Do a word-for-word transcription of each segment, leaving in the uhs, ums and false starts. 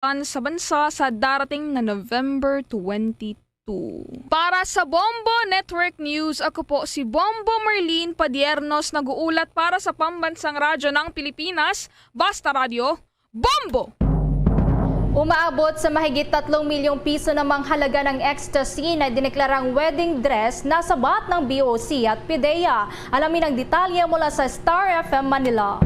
sa bansa sa darating na November twenty-two. Para sa Bombo Network News, ako po si Bombo Marlene Padiernos, nag-uulat para sa Pambansang Radyo ng Pilipinas, Basta Radyo, Bombo! Umaabot sa mahigit tatlong milyong piso namang halaga ng ecstasy na dineklarang wedding dress na sabat ng B O C at PDEA. Alamin ang detalye mula sa Star F M Manila.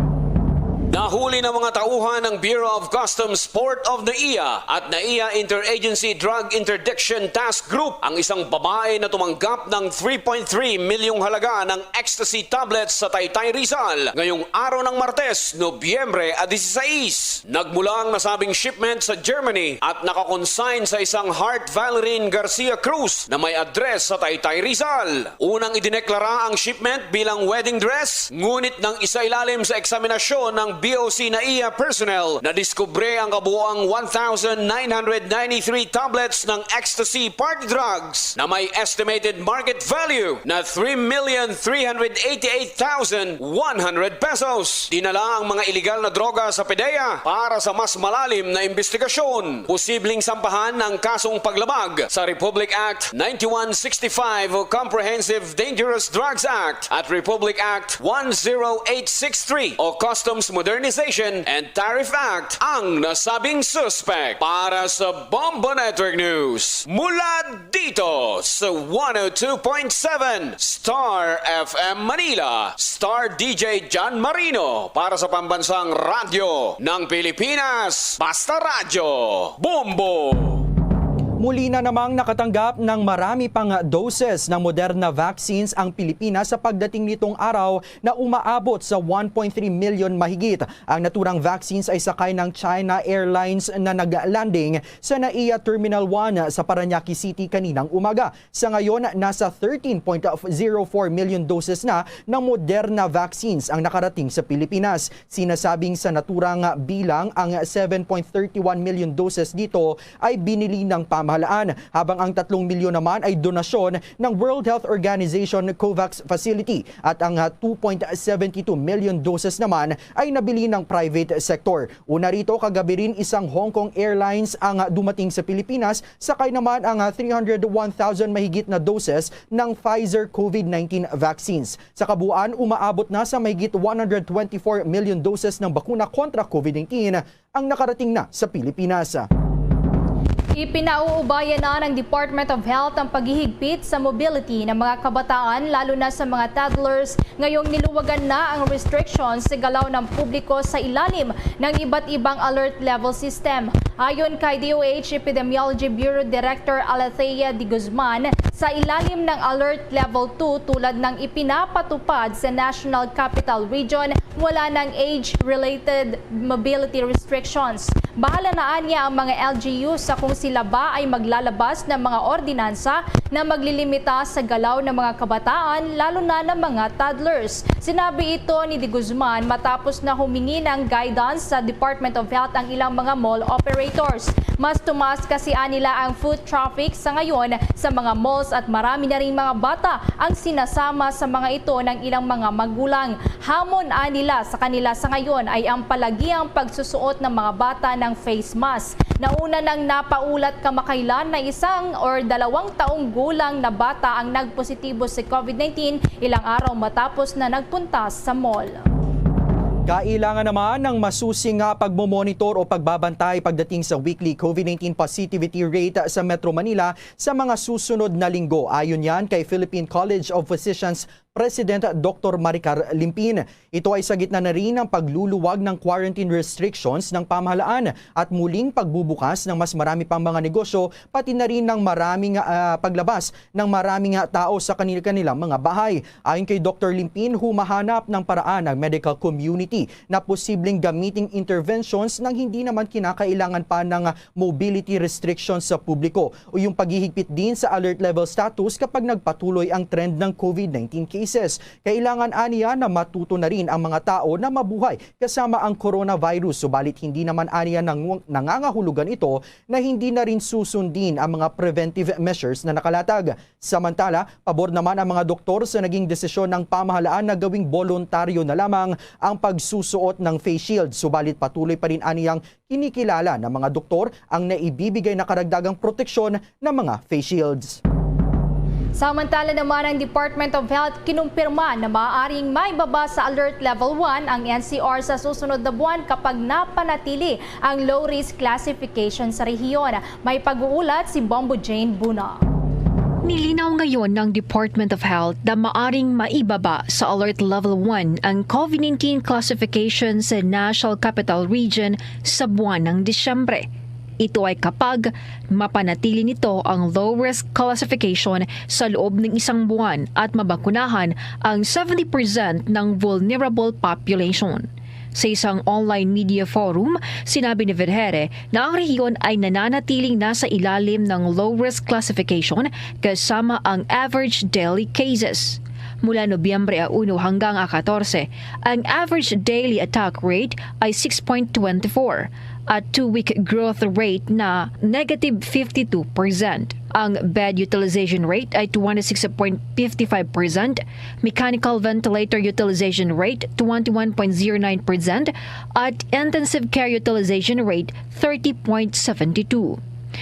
Nahuli ng mga tauhan ng Bureau of Customs Port of NAIA at NAIA Interagency Drug Interdiction Task Group ang isang babae na tumanggap ng three point three milyong halaga ng ecstasy tablets sa Taytay, Rizal ngayong araw ng Martes, Nobyembre a dieciséis. Nagmula ang nasabing shipment sa Germany at nakakonsign sa isang Hart Valerin Garcia Cruz na may address sa Taytay, Rizal. Unang idineklara ang shipment bilang wedding dress, ngunit nang isailalim sa eksaminasyon ng B O C NAIA personnel, nadiskubre ang kabuoang one thousand nine hundred ninety-three tablets ng ecstasy party drugs na may estimated market value na three million three hundred eighty-eight thousand one hundred pesos. Dinala ang mga iligal na droga sa PDEA para sa mas malalim na investigasyon. Posibleng sampahan ang kasong paglabag sa Republic Act ninety-one sixty-five o Comprehensive Dangerous Drugs Act at Republic Act one zero eight six three o Customs Modernization and Tariff Act ang nasabing suspect. Para sa Bombo Network News, mula dito sa one oh two point seven Star F M Manila, Star D J John Marino para sa Pambansang Radyo ng Pilipinas, Basta Radyo, Bombo! Muli na namang nakatanggap ng marami pang doses ng Moderna vaccines ang Pilipinas sa pagdating nitong araw na umaabot sa one point three million mahigit. Ang naturang vaccines ay sakay ng China Airlines na nag-landing sa NAIA Terminal one sa Parañaque City kaninang umaga. Sa ngayon, nasa thirteen point zero four million doses na ng Moderna vaccines ang nakarating sa Pilipinas. Sinasabing sa naturang bilang, ang seven point thirty one million doses dito ay binili ng pamahalaan, habang ang tatlong milyon naman ay donasyon ng World Health Organization COVAX facility, at ang, ah, two point seventy two million doses naman ay nabili ng private sector. Una rito, kagabi rin, isang Hong Kong Airlines ang, ah, dumating sa Pilipinas, sakay naman ang, ah, three hundred one thousand mahigit na doses ng Pfizer COVID nineteen vaccines. Sa kabuuan, umaabot na sa mahigit one hundred twenty-four million doses ng bakuna kontra COVID nineteen ang nakarating na sa Pilipinas. Ipinauubaya na ng Department of Health ang paghihigpit sa mobility ng mga kabataan, lalo na sa mga toddlers, ngayong niluwagan na ang restrictions sa galaw ng publiko sa ilalim ng iba't ibang alert level system. Ayon kay D O H Epidemiology Bureau Director Alethea de Guzman, sa ilalim ng Alert Level two, tulad ng ipinapatupad sa National Capital Region, wala nang age-related mobility restrictions. Bahala na anya ang mga L G U sa kung sila ba ay maglalabas ng mga ordinansa na maglilimita sa galaw ng mga kabataan, lalo na ng mga toddlers. Sinabi ito ni De Guzman matapos na humingi ng guidance sa Department of Health ang ilang mga mall operators. Mas tumaas kasi anila ang foot traffic sa ngayon sa mga malls at marami na ring mga bata ang sinasama sa mga ito ng ilang mga magulang. Hamon anila sa kanila sa ngayon ay ang palagiang pagsusuot ng mga bata ng face mask. Nauna nang napaulat kamakailan na isang or dalawang taong gulang na bata ang nagpositibo sa COVID nineteen ilang araw matapos na nagpunta sa mall. Kailangan naman ng masusi nga pagmomonitor o pagbabantay pagdating sa weekly COVID nineteen positivity rate sa Metro Manila sa mga susunod na linggo. Ayon yan kay Philippine College of Physicians President Doktor Maricar Limpin. Ito ay sa gitna na rin ng pagluluwag ng quarantine restrictions ng pamahalaan at muling pagbubukas ng mas marami pang mga negosyo, pati na rin ng maraming, ah, paglabas ng maraming, ah, tao sa kanil-, kanilang mga bahay. Ayon kay Doktor Limpin, humahanap ng paraan ang medical community na posibleng gamiting interventions nang hindi naman kinakailangan pa ng, ah, mobility restrictions sa publiko o yung paghihigpit din sa alert level status kapag nagpatuloy ang trend ng COVID nineteen cases. cases. Kailangan aniya na matuto na rin ang mga tao na mabuhay kasama ang coronavirus, subalit hindi naman aniya nangu-, nangangahulugan ito na hindi na rin susundin ang mga preventive measures na nakalatag. Samantala, pabor naman ang mga doktor sa naging desisyon ng pamahalaan na gawing boluntaryo na lamang ang pagsusuot ng face shield, subalit patuloy pa rin aniyang kinikilala ng mga doktor ang naibibigay na karagdagang proteksyon ng mga face shields. Samantala naman, ang Department of Health kinumpirma na maaaring maibaba sa Alert Level one ang N C R sa susunod na buwan kapag napanatili ang low-risk classification sa rehiyon. May pag-uulat si Bombo Jane Buna. Nilinaw ngayon ng Department of Health na maaring maibaba sa Alert Level one ang COVID nineteen classification sa National Capital Region sa buwan ng Disyembre. Ito ay kapag mapanatili nito ang low-risk classification sa loob ng isang buwan at mabakunahan ang seventy percent ng vulnerable population. Sa isang online media forum, sinabi ni Vergeire na ang rehiyon ay nananatiling nasa ilalim ng low-risk classification kasama ang average daily cases. Mula Nobyembre a uno hanggang a katorse, ang average daily attack rate ay six point twenty four at two-week growth rate na negative fifty-two percent. Ang bed utilization rate ay twenty-six point fifty-five percent, mechanical ventilator utilization rate twenty-one point zero nine percent, at intensive care utilization rate thirty point seventy two.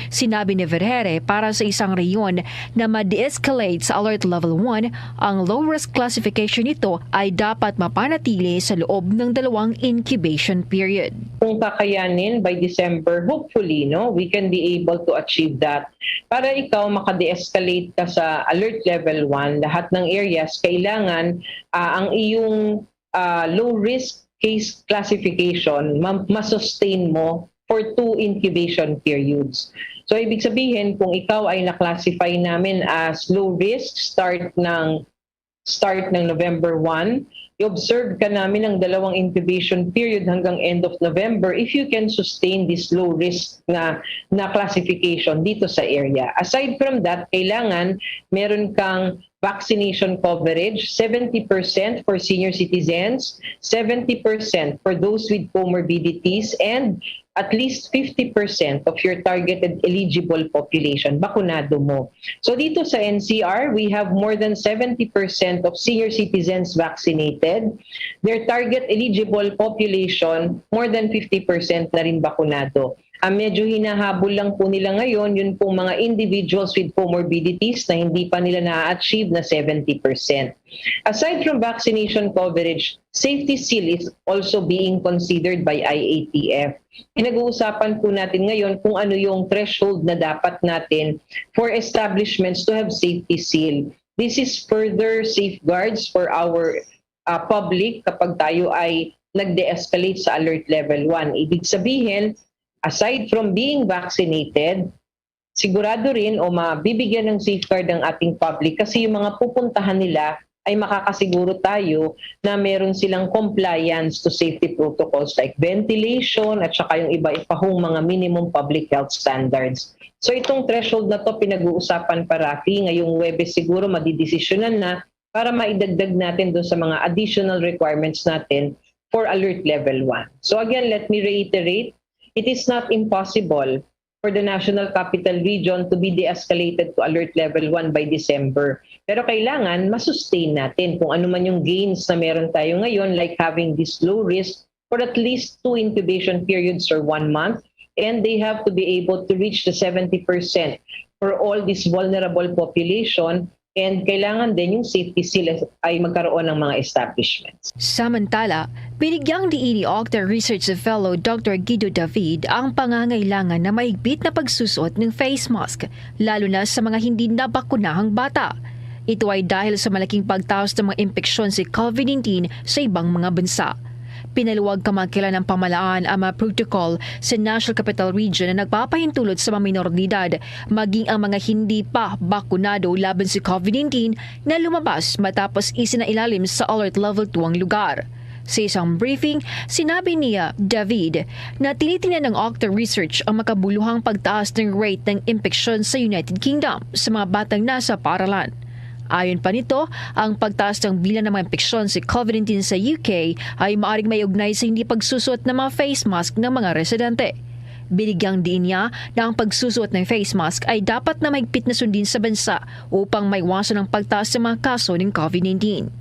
Sinabi ni Vergeire, para sa isang rehiyon na ma-de-escalate sa Alert Level one, ang low-risk classification nito ay dapat mapanatili sa loob ng dalawang incubation period. Kung kakayanin, by December, hopefully, no, we can be able to achieve that. Para ikaw maka-de-escalate ka sa Alert Level one, lahat ng areas, kailangan ah, ang iyong ah, low-risk case classification ma- ma-sustain mo for two incubation periods. So, ibig sabihin, kung ikaw ay na-classify namin as low risk, start ng start ng November one, i-observe ka namin ang dalawang incubation period hanggang end of November if you can sustain this low risk na na classification dito sa area. Aside from that, kailangan meron kang vaccination coverage, seventy percent for senior citizens, seventy percent for those with comorbidities, and at least fifty percent of your targeted eligible population, bakunado mo. So dito sa N C R, we have more than seventy percent of senior citizens vaccinated. Their target eligible population, more than fifty percent na rin bakunado. Ang medyo hinahabol lang po nila ngayon, yun pong mga individuals with comorbidities na hindi pa nila na-achieve na seventy percent. Aside from vaccination coverage, safety seal is also being considered by I A T F. Pinag-uusapan po natin ngayon kung ano yung threshold na dapat natin for establishments to have safety seal. This is further safeguards for our uh, public kapag tayo ay nag-de-escalate sa alert level one. Ibig sabihin, aside from being vaccinated, sigurado rin o mabibigyan ng safeguard ang ating public kasi yung mga pupuntahan nila ay makakasiguro tayo na meron silang compliance to safety protocols like ventilation at saka yung iba-iba hong mga minimum public health standards. So itong threshold na to pinag-uusapan pa, Rafi, ngayong Huwebes siguro madidesisyonan na para maidagdag natin doon sa mga additional requirements natin for alert level one. So again, let me reiterate, it is not impossible for the National Capital Region to be de-escalated to alert level one by December. Pero kailangan masustain natin kung ano man yung gains na meron tayo ngayon, like having this low risk for at least two incubation periods or one month, and they have to be able to reach the seventy percent for all this vulnerable population, and kailangan din yung safety seal ay magkaroon ng mga establishments. Samantala, binigyang diin ni Octa Research Fellow Doctor Guido David ang pangangailangan na mahigpit na pagsusuot ng face mask, lalo na sa mga hindi nabakunahang bata. Ito ay dahil sa malaking pagtaas ng mga impeksyon sa COVID nineteen sa ibang mga bansa. Pinaluwag kamakailan ng pamahalaan ang mga protocol sa National Capital Region na nagpapahintulot sa mga minor de edad, maging ang mga hindi pa bakunado laban sa COVID nineteen, na lumabas matapos isinailalim sa Alert Level two ang lugar. Sa isang briefing, sinabi ni David na tinitingnan ng Octa Research ang makabuluhang pagtaas ng rate ng impeksyon sa United Kingdom sa mga batang nasa paaralan. Ayon pa nito, ang pagtaas ng bilang ng mga impeksyon sa COVID nineteen sa U K ay maaring may ugnay sa hindi pagsusuot ng mga face mask ng mga residente. Binigyang diin niya na ang pagsusuot ng face mask ay dapat na mahigpit na sundin sa bansa upang maiwasan ang pagtaas ng mga kaso ng COVID nineteen.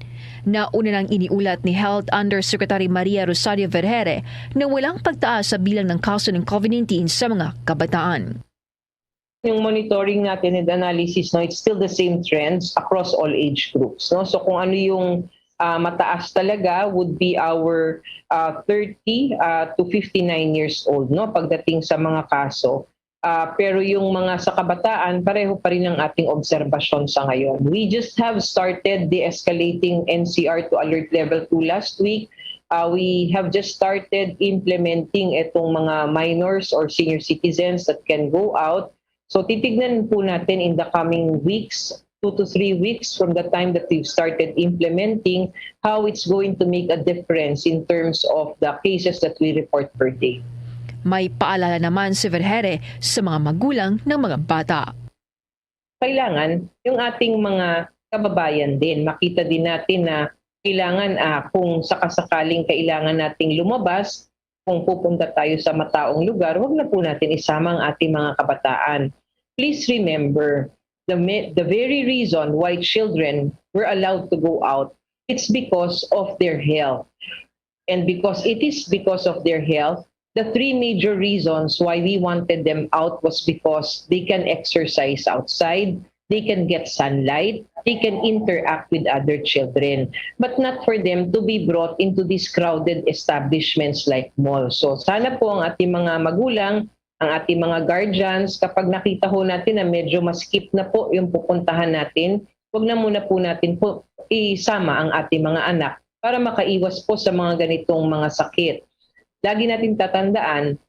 Nauna nang iniulat ni Health Undersecretary Maria Rosario Vergere na walang pagtaas sa bilang ng kaso ng COVID nineteen sa mga kabataan. Yung monitoring natin and analysis, no, it's still the same trends across all age groups, no? So kung ano yung, ah, mataas talaga would be our, ah, thirty, ah, to fifty-nine years old, no, pagdating sa mga kaso. Ah, pero yung mga sa kabataan, pareho pa rin ang ating obserbasyon sa ngayon. We just have started de-escalating N C R to alert level two last week. Ah, we have just started implementing itong mga minors or senior citizens that can go out. So titignan po natin in the coming weeks, two to three weeks from the time that we've started implementing, how it's going to make a difference in terms of the cases that we report per day. May paalala naman si Vergere sa mga magulang ng mga bata. Kailangan yung ating mga kababayan din, makita din natin na kailangan, ah, kung sakasakaling kailangan nating lumabas, kung pupunta tayo sa mataong lugar, wag na po natin isama ang ating mga kabataan. Please remember, the, me- the very reason why children were allowed to go out, it's because of their health. And because it is because of their health, the three major reasons why we wanted them out was because they can exercise outside, they can get sunlight, they can interact with other children, but not for them to be brought into these crowded establishments like malls. So sana po ang ating mga magulang, ang ating mga guardians, kapag nakita ho natin na medyo masikip na po yung pupuntahan natin, wag na muna po natin po isama ang ating mga anak para makaiwas po sa mga ganitong mga sakit. Lagi natin tatandaan,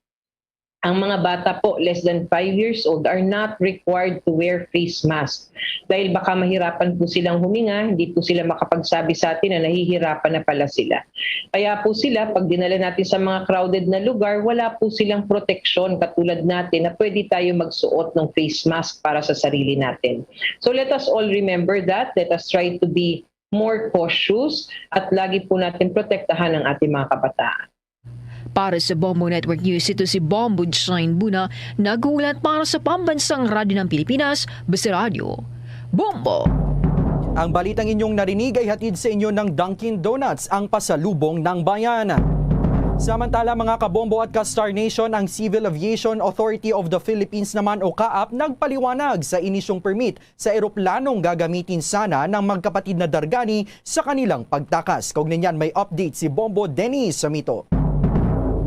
ang mga bata po less than five years old are not required to wear face mask dahil baka mahirapan po silang huminga, hindi po sila makapagsabi sa atin na nahihirapan na pala sila. Kaya po sila, pag dinala natin sa mga crowded na lugar, wala po silang proteksyon katulad natin na pwede tayo magsuot ng face mask para sa sarili natin. So let us all remember that. Let us try to be more cautious at lagi po natin protektahan ang ating mga kabataan. Para sa Bombo Network News, ito si Bombo Shine Buna, nag-uulat para sa Pambansang Radyo ng Pilipinas, Basta Radyo. Bombo! Ang balitang inyong narinig ay hatid sa inyo ng Dunkin' Donuts, ang pasalubong ng bayan. Samantala, mga kabombo at ka-Star Nation, ang Civil Aviation Authority of the Philippines naman o kaap nagpaliwanag sa inisyong permit sa eroplanong gagamitin sana ng magkapatid na Dargani sa kanilang pagtakas. Kaugnay niyan, may update si Bombo Dennis Samito.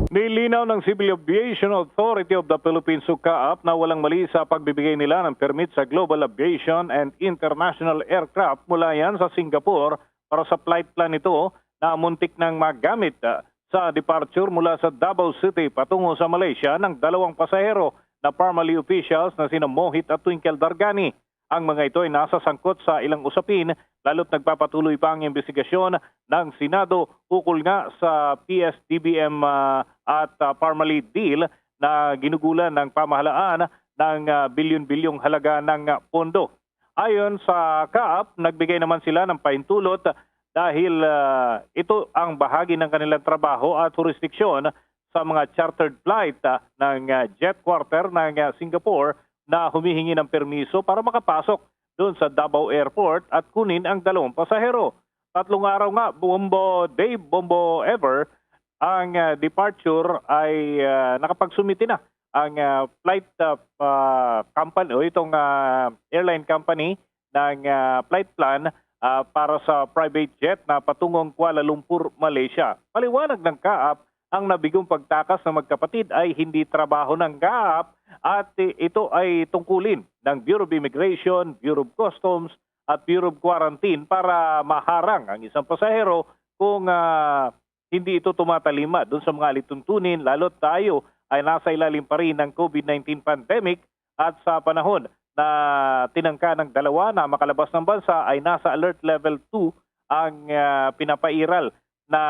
Nilinaw ng Civil Aviation Authority of the Philippines o kaap na walang mali sa pagbibigay nila ng permit sa Global Aviation and International Aircraft mula yan sa Singapore para sa flight plan nito na muntik nang magamit, ah, sa departure mula sa Davao City patungo sa Malaysia ng dalawang pasahero na Parmali officials na sina Mohit at Twinkle Dargani. Ang mga ito ay nasa sangkot sa ilang usapin, lalo't nagpapatuloy pa ang imbestigasyon ng Senado ukol nga sa P S D B M, ah, at, ah, Parmali deal na ginugulan ng pamahalaan ng, ah, bilyon-bilyong halaga ng, ah, pondo. Ayon sa kaap, nagbigay naman sila ng pahintulot dahil, ah, ito ang bahagi ng kanilang trabaho at jurisdiksyon sa mga chartered flight, ah, ng, ah, jet quarter ng, ah, Singapore na humihingi ng permiso para makapasok doon sa Davao Airport at kunin ang dalawang pasahero. Tatlong araw nga, Bombo Dave, Bombo Ever, ang, ah, departure ay, ah, nakapagsumite na ang, ah, flight, ah, ah, company o itong, ah, airline company ng, ah, flight plan, ah, para sa private jet na patungong Kuala Lumpur, Malaysia. Paliwanag ng kaap, ang nabigong pagtakas ng magkapatid ay hindi trabaho ng kaap at, eh, ito ay tungkulin ng Bureau of Immigration, Bureau of Customs at Bureau of Quarantine para maharang ang isang pasahero kung, ah, hindi ito tumatalima dun sa mga alituntunin, lalo't tayo ay nasa ilalim pa rin ng COVID nineteen pandemic at sa panahon na tinangka ng dalawa na makalabas ng bansa ay nasa alert level two ang, ah, pinapairal na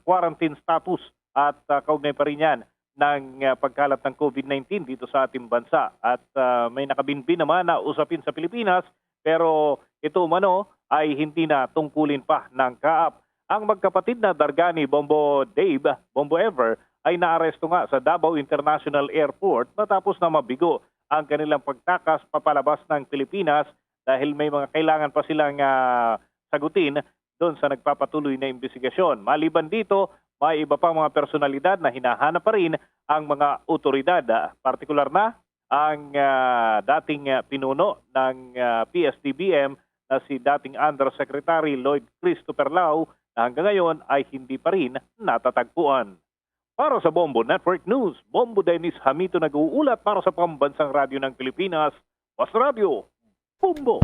quarantine status at, ah, kaugnay pa rin yan ng, ah, pagkalat ng COVID nineteen dito sa ating bansa. At, ah, may nakabinbin naman na usapin sa Pilipinas, pero Ito umano ay hindi na tungkulin pa ng kaap. Ang magkapatid na Dargani, Bombo Dave, Bombo Ever, ay naaresto nga sa Davao International Airport matapos na mabigo ang kanilang pagtakas papalabas ng Pilipinas dahil may mga kailangan pa silang, ah, sagutin doon sa nagpapatuloy na imbestigasyon. Maliban dito, may iba pang mga personalidad na hinahanap pa rin ang mga otoridad, ah, partikular na ang, ah, dating, ah, pinuno ng, ah, P S D B M na si dating Undersecretary Lloyd Christopher Lao, na hanggang ngayon ay hindi pa rin natatagpuan. Para sa Bombo Network News, Bombo Dennis Hamito nag-uulat para sa Pambansang Radyo ng Pilipinas, Mas Radyo, Bombo.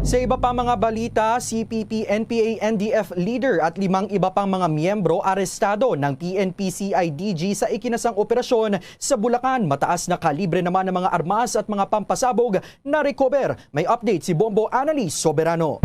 Sa iba pa mga balita, C P P N P A N D F leader at limang iba pang mga miyembro arestado ng P N P C I D G sa ikinasang operasyon sa Bulacan. Mataas na kalibre naman ng mga armas at mga pampasabog na recover. May update si Bombo Annalise Soberano.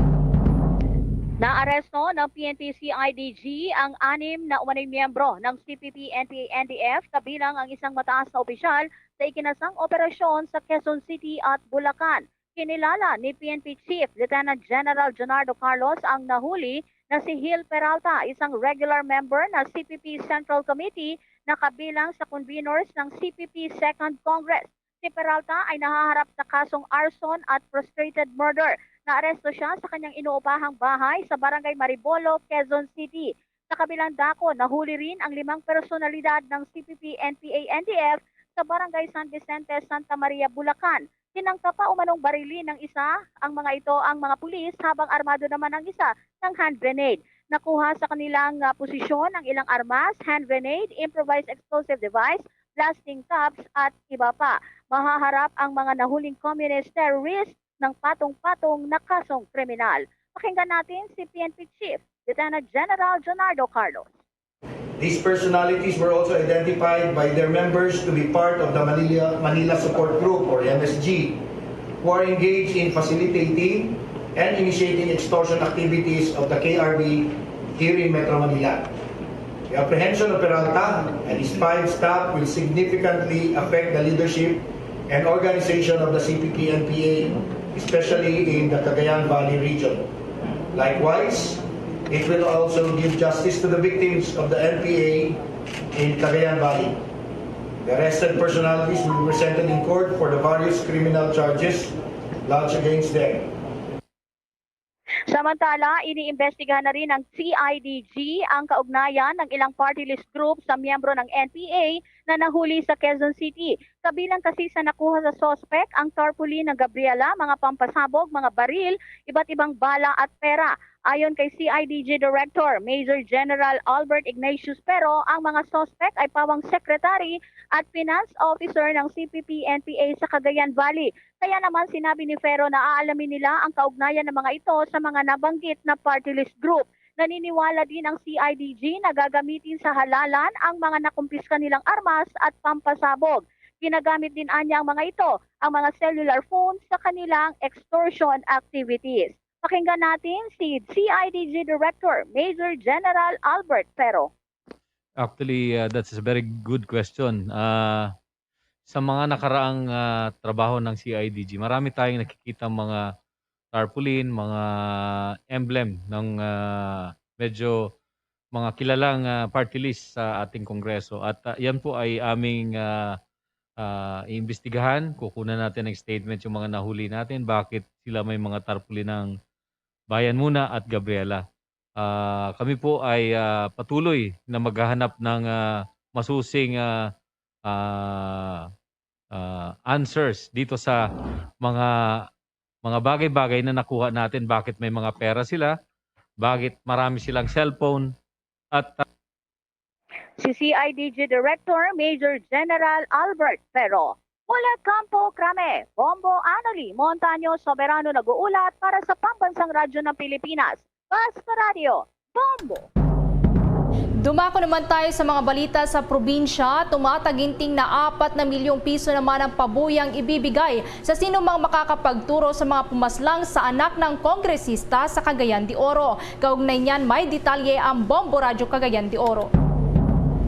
Naaresto ng P N P C I D G ang anim na umano'y miyembro ng C P P N P A N D F, kabilang ang isang mataas na opisyal sa ikinasang operasyon sa Quezon City at Bulacan. Kinilala ni P N P Chief Lieutenant General Jonardo Carlos ang nahuli na si Hil Peralta, isang regular member na C P P Central Committee na kabilang sa conveners ng C P P Second Congress. Si Peralta ay nahaharap sa kasong arson at frustrated murder. Naaresto siya sa kanyang inuupahang bahay sa Barangay Maribolo, Quezon City. Sa kabilang dako, nahuli rin ang limang personalidad ng C P P N P A N D F sa Barangay San Vicente, Santa Maria, Bulacan. Tinangka pa umanong barilin ng isa ang mga ito ang mga pulis, habang armado naman ang isa ng hand grenade. Nakuha sa kanilang, ah, posisyon ang ilang armas, hand grenade, improvised explosive device, blasting caps at iba pa. Mahaharap ang mga nahuling communist terrorist ng patong-patong na kasong kriminal. Pakinggan natin si P N P Chief Lieutenant General Jonardo Carlos. These personalities were also identified by their members to be part of the Manila, Manila Support Group, or M S G, who are engaged in facilitating and initiating extortion activities of the K R B here in Metro Manila. The apprehension of Peralta and his five staff will significantly affect the leadership and organization of the C P P N P A, especially in the Cagayan Valley region. Likewise, it will also give justice to the victims of the N P A in Cagayan Valley. The arrested personalities will be presented in court for the various criminal charges lodged against them. Samantala, iniimbestigahan na rin ng C I D G ang kaugnayan ng ilang party list group sa miyembro ng N P A na nahuli sa Quezon City. Kabilang kasi sa nakuha sa suspek ang tarpaulin ng Gabriela, mga pampasabog, mga baril, iba't ibang bala at pera. Ayon kay C I D G Director Major General Albert Ignatius Pero, ang mga suspek ay pawang secretary at finance officer ng C P P N P A sa Cagayan Valley. Kaya naman, sinabi ni Pero na aalamin nila ang kaugnayan ng mga ito sa mga nabanggit na party list group. Naniniwala din ang C I D G na gagamitin sa halalan ang mga nakumpiska nilang armas at pampasabog. Ginagamit din anya ang mga ito ang mga cellular phones sa kanilang extortion activities. Pakinggan natin si C I D G Director Major General Albert Pero. Actually, uh, that's a very good question. Ah, sa mga nakaraang, ah, trabaho ng C I D G, marami tayong nakikita mga tarpaulin, mga emblem ng, ah, medyo mga kilalang, ah, party list sa ating Kongreso. At, ah, yan po ay aming, ah, ah, iimbestigahan. Kukunan natin ng statement yung mga nahuli natin, bakit sila may mga tarpaulin ng Bayan Muna at Gabriela. Ah, kami po ay, ah, patuloy na maghahanap ng, ah, masusing, ah, ah, ah, answers dito sa mga, mga bagay-bagay na nakuha natin. Bakit may mga pera sila? Bakit marami silang cellphone? At, ah, Si C I D G Director Major General Albert Pero. Mula Campo Crame, Bombo Annalie Montaño Soberano nag-uulat para sa Pambansang Radyo ng Pilipinas, Basta Radyo, Bombo. Dumako naman tayo sa mga balita sa probinsya. Tumataginting na apat na milyong piso naman ang pabuyang ibibigay sa sinumang makakapagturo sa mga pumaslang sa anak ng kongresista sa Cagayan de Oro. Kaugnay niyan, may detalye ang Bombo Radyo Cagayan de Oro.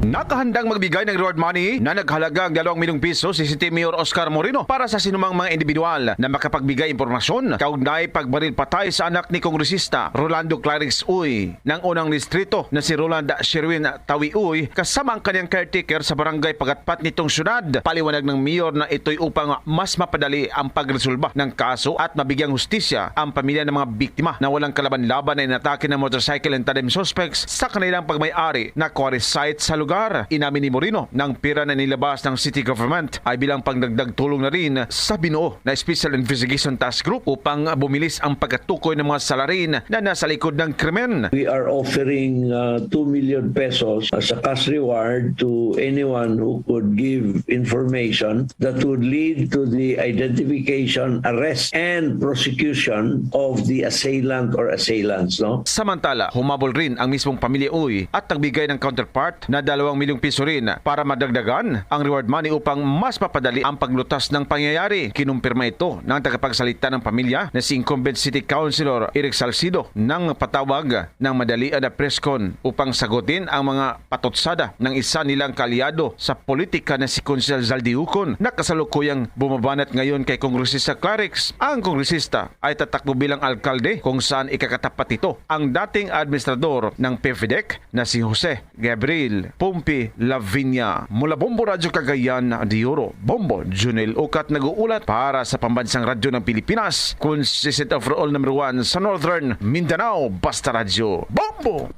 Nakahandang magbigay ng reward money na naghalaga ang dalawang milyong piso si City Mayor Oscar Moreno para sa sinumang mga individual na makapagbigay impormasyon kaugnay pagbaril patay sa anak ni Kongresista Rolando Clarix Uy ng unang distrito na si Roland Sherwin Tawi Uy kasama ang kanyang caretaker sa barangay Pagatpat nitong syudad. Paliwanag ng mayor na ito'y upang mas mapadali ang pagresolba ng kaso at mabigyang hustisya ang pamilya ng mga biktima na walang kalaban-laban na inatake ng motorcycle and tandem suspects sa kanilang pagmay-ari na quarry site sa lugar. Inamin ni Moreno na ang pera na nilabas ng city government ay bilang pangdagdag tulong na rin sa binuo na Special Investigation Task Group upang bumilis ang pagkatukoy ng mga salarin na nasa likod ng krimen. We are offering uh, two million pesos as a cash reward to anyone who could give information that would lead to the identification, arrest, and prosecution of the assailant or assailants, no? Samantala, humabol rin ang mismong pamilya Uy at nagbigay ng counterpart na dalawang milyong piso rin para madagdagan ang reward money upang mas mapadali ang paglutas ng pangyayari. Kinumpirma ito ng tagapagsalita ng pamilya na si incumbent City Councilor Eric Salcido nang patawag ng madalian na press con upang sagutin ang mga patutsada ng isa nilang kaalyado sa politika na si Konsehal Zaldy Ucon na kasalukuyang bumabanat ngayon kay Kongresista Clarix. Ang kongresista ay tatakbo bilang alkalde kung saan ikakatapat nito ang dating administrador ng PFDEC na si Jose Gabriel Pumpi Lavinia. Mula Bombo Radyo Cagayan de Oro, Bombo Junel Ukat nag-uulat para sa Pambansang Radyo ng Pilipinas, consistent overall number one sa Northern Mindanao. Basta Radyo, Bombo!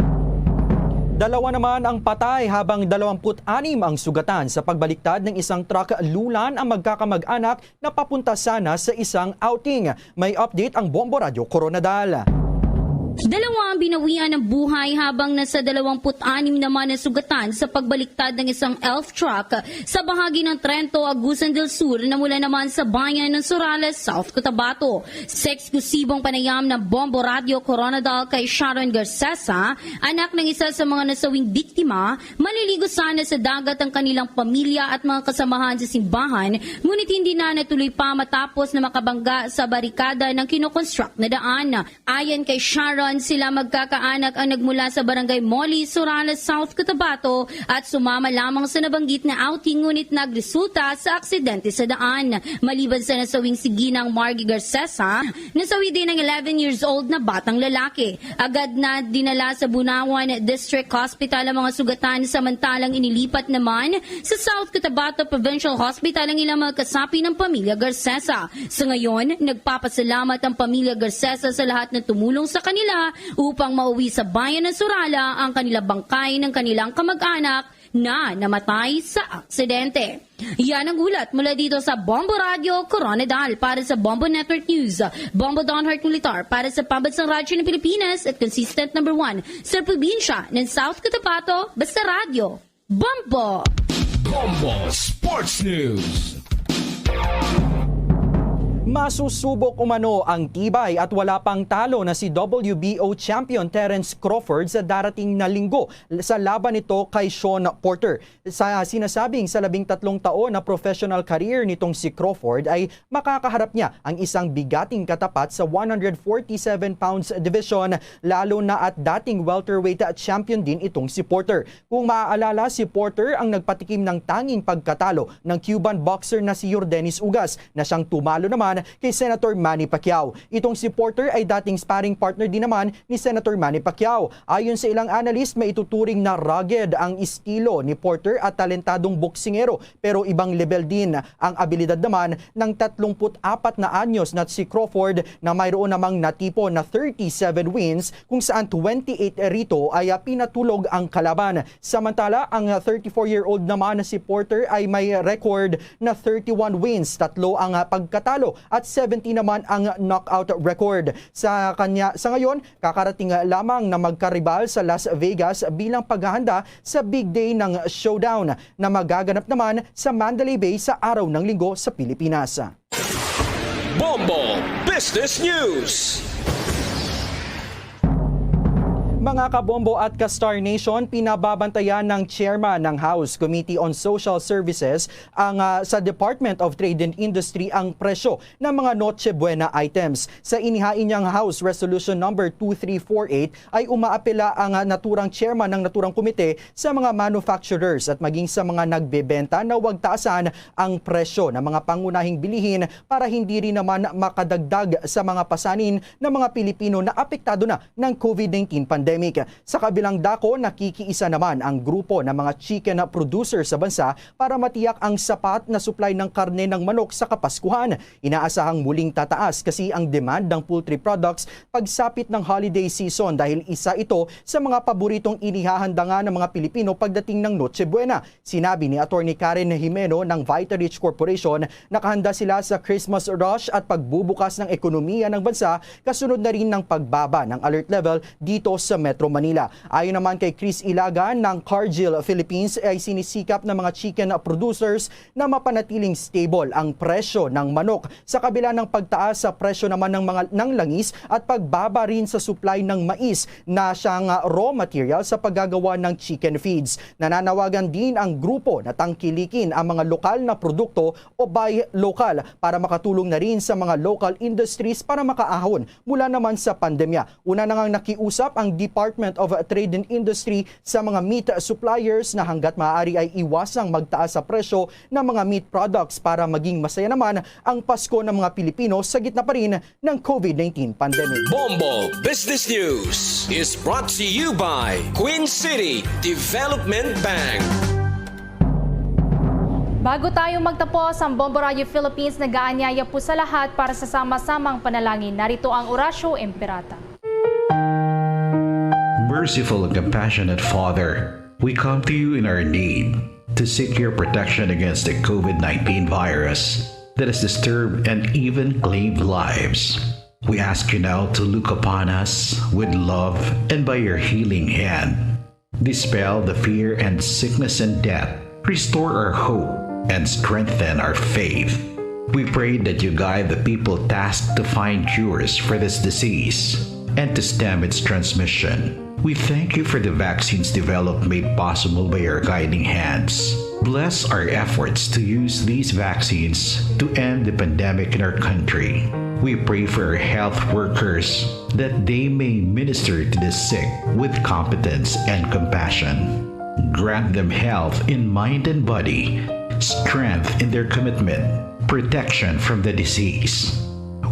Dalawa naman ang patay habang dalawampu't anim ang sugatan sa pagbaliktad ng isang truck lulan ang magkakamag-anak na papunta sana sa isang outing. May update ang Bombo Radyo Koronadal. Dalawa ang binawian ng buhay habang nasa dalawampu't anim naman ang sugatan sa pagbaliktad ng isang elf truck sa bahagi ng Trento, Agusan del Sur na mula naman sa bayan ng Surales, South Cotabato. Sa eksklusibong panayam ng Bombo Radyo Koronadal kay Sharon Garcesa, anak ng isa sa mga nasawing biktima, maliligo sana sa dagat ang kanilang pamilya at mga kasamahan sa simbahan, ngunit hindi na natuloy pa matapos na makabangga sa barikada ng kinokonstruct na daan. Ayon kay Sharon, sila magkakaanak ang nagmula sa Barangay Moli, Surales, South Cotabato, at sumama lamang sa nabanggit na outing, ngunit nagresulta sa aksidente sa daan. Maliban sa nasawing si Ginang Margie Garcesa, nasawi din ang eleven years old na batang lalaki. Agad na dinala sa Bunawan District Hospital ang mga sugatan, samantalang inilipat naman sa South Cotabato Provincial Hospital ang ilang mga kasapi ng pamilya Garcesa. Sa ngayon, nagpapasalamat ang pamilya Garcesa sa lahat na tumulong sa kanila upang mauwi sa bayan ng Surales ang kanilang bangkay ng kanilang kamag-anak na namatay sa aksidente. Yan ang ulat mula dito sa Bombo Radyo Koronadal. Para sa Bombo Network News, Bombo Don Hart Militar. Para sa Pambansang Radyo ng Pilipinas at consistent number one sa probinsya ng South Cotabato, basta radyo, Bombo! Bombo Sports News. Masusubok umano ang tibay at wala pang talo na si W B O champion Terence Crawford sa darating na linggo sa laban nito kay Sean Porter. Sa sinasabing sa labing tatlong taon na professional career nitong si Crawford ay makakaharap niya ang isang bigating katapat sa one hundred forty-seven pounds division, lalo na at dating welterweight champion din itong si Porter. Kung maaalala, si Porter ang nagpatikim ng tanging pagkatalo ng Cuban boxer na si Yordenis Ugas na siyang tumalo naman kay Senator Manny Pacquiao. Itong si Porter ay dating sparring partner din naman ni Senator Manny Pacquiao. Ayon sa ilang analyst, maituturing na rugged ang estilo ni Porter at talentadong boksingero, pero ibang level din ang abilidad naman ng tatlumpu't apat na anyos na si Crawford na mayroon namang natipon na thirty-seven wins, kung saan twenty-eight rito ay, ah, pinatulog ang kalaban. Samantala, ang, ah, thirty-four-year-old naman na si Porter ay may record na thirty-one wins, tatlo ang, ah, pagkatalo at seventeen naman ang knockout record. Sa kanya, sa ngayon, kakarating lamang na magkaribal sa Las Vegas bilang paghahanda sa big day ng Showdown na magaganap naman sa Mandalay Bay sa araw ng Linggo sa Pilipinas. Bombo Business News. Mga kabombo at ka-Star Nation, pinababantayan ng chairman ng House Committee on Social Services ang, ah, sa Department of Trade and Industry ang presyo ng mga Noche Buena items. Sa inihain niyang House Resolution Number two three four eight ay umaapela ang, ah, naturang chairman ng naturang komite sa mga manufacturers at maging sa mga nagbebenta na wag taasan ang presyo ng mga pangunahing bilihin para hindi rin naman makadagdag sa mga pasanin ng mga Pilipino na apektado na ng COVID nineteen pandemic. Sa kabilang dako, nakikiisa naman ang grupo ng mga chicken producer sa bansa para matiyak ang sapat na supply ng karne ng manok sa Kapaskuhan. Inaasahang muling tataas kasi ang demand ng poultry products pagsapit ng holiday season dahil isa ito sa mga paboritong inihahandanga ng mga Pilipino pagdating ng Noche Buena. Sinabi ni Attorney Karen Jimeno ng Vitarich Corporation, nakahanda sila sa Christmas rush at pagbubukas ng ekonomiya ng bansa kasunod na rin ng pagbaba ng alert level dito sa Metro Manila. Ayon naman kay Chris Ilagan ng Cargill Philippines, ay sinisikap ng mga chicken producers na mapanatiling stable ang presyo ng manok sa kabila ng pagtaas sa presyo naman ng mga, ng langis at pagbaba rin sa supply ng mais na siyang, ah, raw material sa paggagawa ng chicken feeds. Nananawagan din ang grupo na tangkilikin ang mga lokal na produkto o buy local para makatulong na rin sa mga local industries para makaahon mula naman sa pandemya. Una na ngang nakiusap ang Department of Trade and Industry sa mga meat suppliers na hanggat maaari ay iwasang magtaas sa presyo ng mga meat products para maging masaya naman ang Pasko ng mga Pilipino sa gitna pa rin ng COVID nineteen pandemic. Bombo Business News is brought to you by Queen City Development Bank. Bago tayo magtapos, ang Bombo Radio Philippines nag-aanyaya po sa lahat para sa sama-samang panalangin. Narito ang Orasyo Imperata. Merciful and compassionate Father, we come to you in our need to seek your protection against the COVID nineteen virus that has disturbed and even claimed lives. We ask you now to look upon us with love and by your healing hand, dispel the fear and sickness and death. Restore our hope and strengthen our faith. We pray that you guide the people tasked to find cures for this disease and to stem its transmission. We thank you for the vaccines developed made possible by your guiding hands. Bless our efforts to use these vaccines to end the pandemic in our country. We pray for our health workers that they may minister to the sick with competence and compassion. Grant them health in mind and body, strength in their commitment, protection from the disease.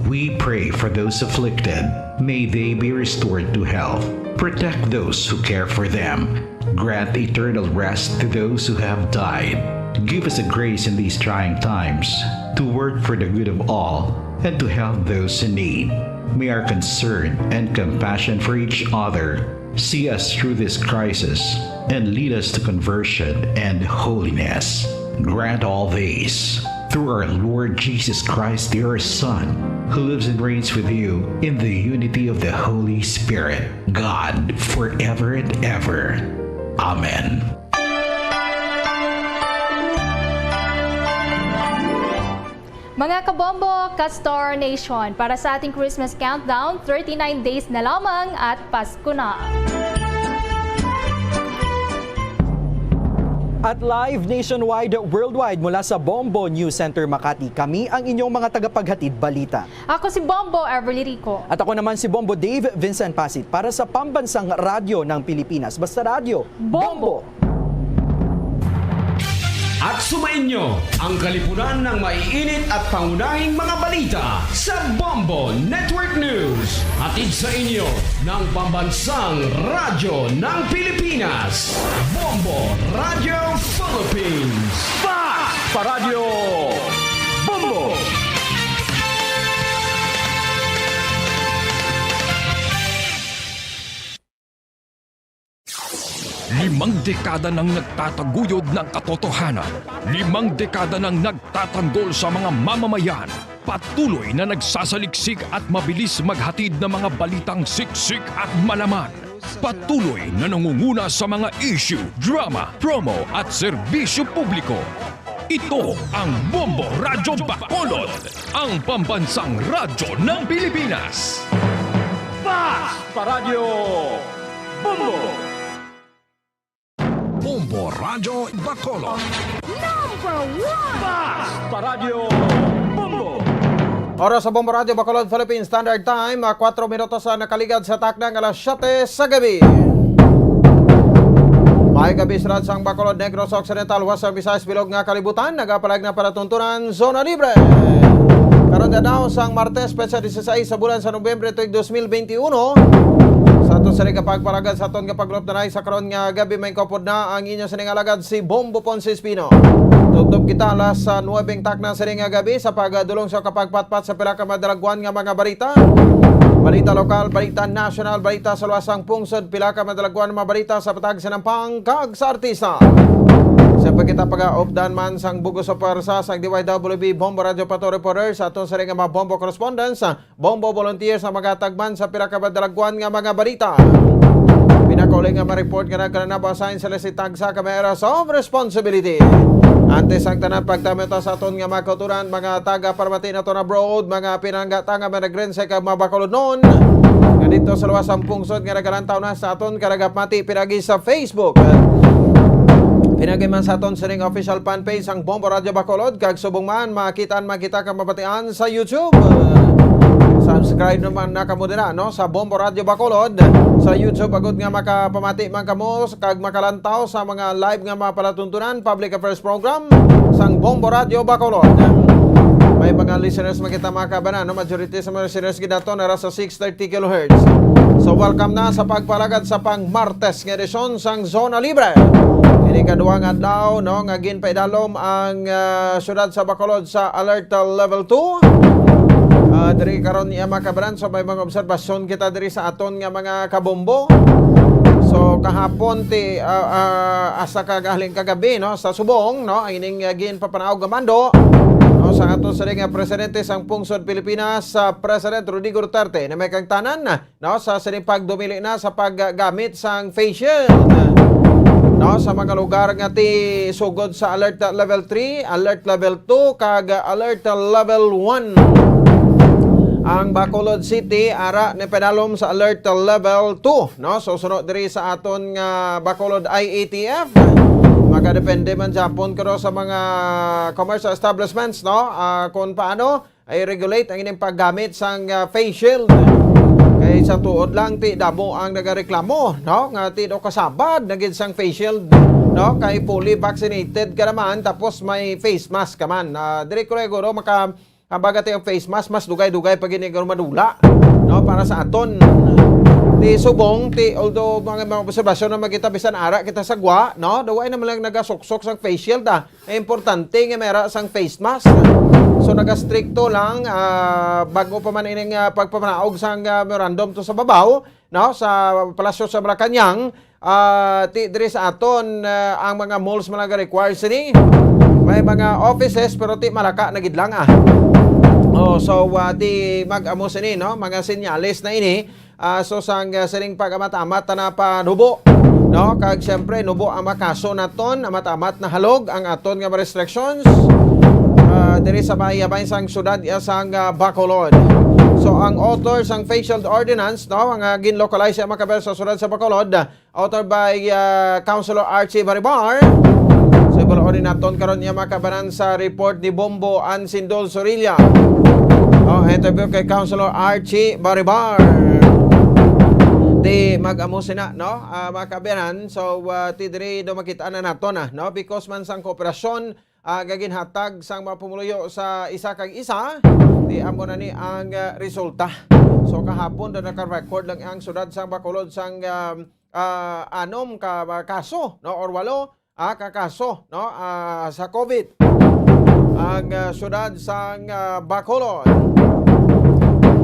We pray for those afflicted. May they be restored to health. Protect those who care for them. Grant eternal rest to those who have died. Give us the grace in these trying times to work for the good of all and to help those in need. May our concern and compassion for each other see us through this crisis and lead us to conversion and holiness. Grant all this through our Lord Jesus Christ, your Son, who lives and reigns with you in the unity of the Holy Spirit, God, forever and ever. Amen. Mga kabombo, ka-Star Nation, para sa ating Christmas countdown, thirty-nine days na lamang at Pasko na. At live nationwide, worldwide, mula sa Bombo News Center Makati, kami ang inyong mga tagapaghatid balita. Ako si Bombo Everly Rico. At ako naman si Bombo Dave Vincent Pasit para sa Pambansang Radyo ng Pilipinas. Basta Radyo, Bombo! At sumainyo ang kalipunan ng maiinit at pangunahing mga balita sa Bombo Network News. Hatid sa inyo ng Pambansang Radyo ng Pilipinas, Bombo Radio Philippines. Fast Paradyo Bombo! Limang dekada nang nagtataguyod ng katotohanan. Limang dekada nang nagtatanggol sa mga mamamayan. Patuloy na nagsasaliksik at mabilis maghatid ng mga balitang siksik at malaman. Patuloy na nangunguna sa mga issue, drama, promo at serbisyo publiko. Ito ang Bombo Radyo Bacolod, ang pambansang radyo ng Pilipinas. Fast Paradyo! Bombo! Bombo Radyo Bacolod. Number one! Basta Radyo Bombo! Oras sa Bombo Radyo Bacolod, Philippine Standard Time, ah, kwatro minutos ang nakaligad sa takna nga alas siyete sa gabi. May gabi sa sang Bacolod, Negros Occidental, Western Visayas, bilog nga kalibutan, nagapalag na palatuntunan, Zona Libre. Karon nga daw sang Martes, petsa dieciséis sa bulan sa Nobyembre, tuig dos mil benti uno. Sa aton sini nga pagpalagad sa aton nga paglup-, sa karon nga gabi, may kaupod na ang inyo sining alagad, si Bombo Ponce Espino. Tubtob kita alas sa nuwebe takna sining nga gabi sa pagdulong sa kapagpatpat sa pila ka madalagwan nga mga balita. Balita lokal, balita nasyonal, balita sa luwas sang pungsod, pila ka madalagwan nga mga balita sa patag sa nampang kag sa artista. Sa pagkita pag-updan man sang bug-os sa pwersa sang D Y W B Bombo Radyo Pato Reporter sa aton sining nga mga Bombo correspondents, Bombo volunteer sa mga tagman sa pila ka madalagwan nga mga balita. Pinakauli nga ma-report nga nagkananabo, assign sila si tagsa ka may areas of responsibility. Antes ang tanan, pagtameta sa aton nga mga kauturan, mga taga-paramati naton abroad, mga pinanggata nga mga nagrense kag mga Bacolodnon nga dito sa luwas ang pungsod nga nagalantaw na sa aton karagapati pinagi sa Facebook. Pinagi man sa aton sining official fan page ang Bombo Radyo Bacolod, kag subong man, makita man kita ka mabatian sa YouTube. Subscribe naman na kamo dira, no, sa Bombo Radyo Bacolod sa YouTube, agud nga makapamati man kamo kag makalantaw sa mga live nga mga palatuntunan, public affairs program sang Bombo Radyo Bacolod. May mga listeners man kita, mga kabanan, no? Majority sa mga listeners gid nato nara sa six thirty kilohertz. So, welcome na sa pagpalagad sa pang Martes nga edisyon sang Zona Libre. Ini kaduwang adlaw, no, nga ginpaidalom ang, ah, siyudad sa Bacolod sa Alert Level two. Ah, diri karon, iya, mga kabanan, so may mga obserbasyon kita diri sa aton nga mga kabombo. So, kahapon ti, ah, ah, hasta kagaling kagabi, no, sa subong, no, ang ining, ah, ginpapanaog nga mando, no, sa aton sining nga presidente sang pungsod Pilipinas, sa President Rodrigo Duterte, na may kangtanan, no, sa sining pagdumili na sa paggamit sang face shield, no, sa mga lugar nga ti sugod sa Alert Level three, Alert Level two, kag Alert Level one. Ang Bacolod City ara ni padalom sa Alert Level two, no? So, suno diri sa aton nga Bacolod I A T F, makadepende man gyapon karo sa mga commercial establishments, no? Ah, kung paano i-regulate ang ining paggamit sang, ah, face shield. Kay sa tuod lang, ti damo ang nagareklamo, no, nga ti daw kasabad na gid sang face shield, no, kay fully vaccinated ka naman tapos may face mask ka man. Ah, diri ko siguro maka, kumbaga, ti ang face mask, mas dugay-dugay pa gid ni madula, no, para sa aton. Ti subong, ti, although mga, mga obserbasyon na makita, bisan ara kita sa gwa, no, daw ay naman lang nagasuksok sang face shield, ah. Importante nga may ara sang face mask. So, nagastrikto lang, ah, bag-o pa man ining, ah, pagpamanaog sang, ah, memorandum to sa babaw, no, sa Palasyo sa Malacañang, ah, ti diri sa aton, ah, ang mga malls man nag-require sini. May mga offices, pero ti malaka na gid lang, ah. Oh, so, ah, ti mag-amo sini, no, mga senyales na ini. Ah, so sang, ah, sining pag-amat-amat na panubo, no? Kag siyempre, nubo ang makaso naton, amat-amat na halog ang aton nga restrictions, ah, diri sa bayan sang syudad, ah, sang, ah, Bacolod. So, ang author sang face shield ordinance, no, nga gin-localize sa mga kabayan sa syudad sa Bacolod, author by, ah, Councilor Archie Baribar. So, ibulon naton karon iya makabanan sa report ni Bombo Ansindol Sorilla. Oh, interview kay Councilor Archie Baribar. Ti mag-amo sina, no? Ah, mga kabayanan, so, ah, ti diri do makita na nato na, no? Because man sang kooperasyon, ah, nga ginhatag sang mga pumuluyo sa isa kag isa, ti amo na ni ang, ah, resulta. So, kahapon do naka-record lang ang syudad sang Bacolod sang, ah, ah, anom ka, ah, kaso, no, or walo, ah, ka kaso, no, ah, sa COVID ang, ah, syudad sang, ah, Bacolod.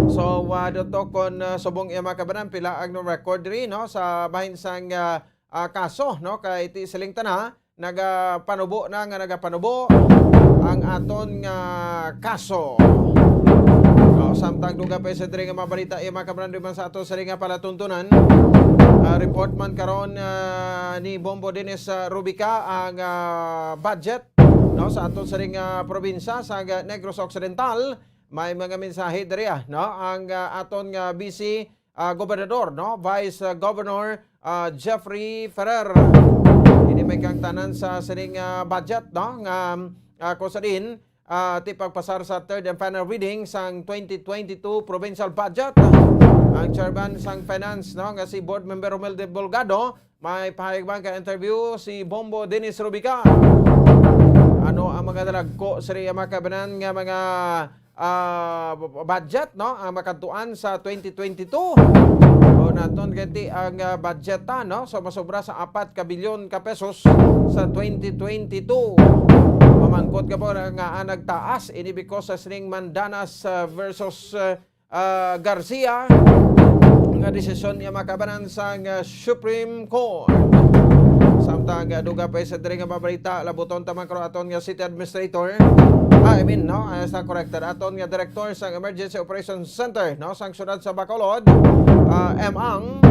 So, ah, dito kon, ah, subong iya makabanan, pila ang record diri, no, sa bahin sang, ah, ah, kaso, no, kay ti siling tana, nagapanubo na nga nagapanubo ang aton nga kaso. No, samtang dugang pa sa diri nga mga balita, iya makabanan man sa ato sa nga palatuntunan. Ah, report man karon, ah, ni Bombo Dennis, ah, Rubica ang, ah, budget, no, sa ato sa nga probinsya sa Negros Occidental. May mga mensahe diri, ah, no, ang, ah, aton nga vice, ah, gobernador, no, Vice, ah, Governor ah, Jeffrey Ferrer. Ini may kangtanan sa sining, ah, budget, no? Nga, ah, kung sa din, ah, ti pagpasar sa third and final reading sang twenty twenty-two provincial budget. Ang chairman sang finance, no, nga si Board Member Romel de Bolgado, may pahayag man ka interview si Bombo Dennis Rubica. Ano ang mga dalagko sa iya makabanan nga mga, ah, budget, no? Ang makadtuan sa twenty twenty-two. O naton gati ang, ah, budget ta, no? So masobra sa apat ka bilyon ka pesos sa twenty twenty-two. Mamangkot ka po nga, ah, nagtaas ini because sa sining Mandanas, ah, versus, ah, ah, Garcia nga desisyon nga makabanan sang, ah, Supreme Court. Samtang, ah, dugang pa sa diri nga mabalita, labuton ta man karon aton nga city administrator. Ah, I mean, no, ah, sa corrected, aton nga director sang Emergency Operations Center, no, sang siyudad sa Bacolod, ah, M Ang,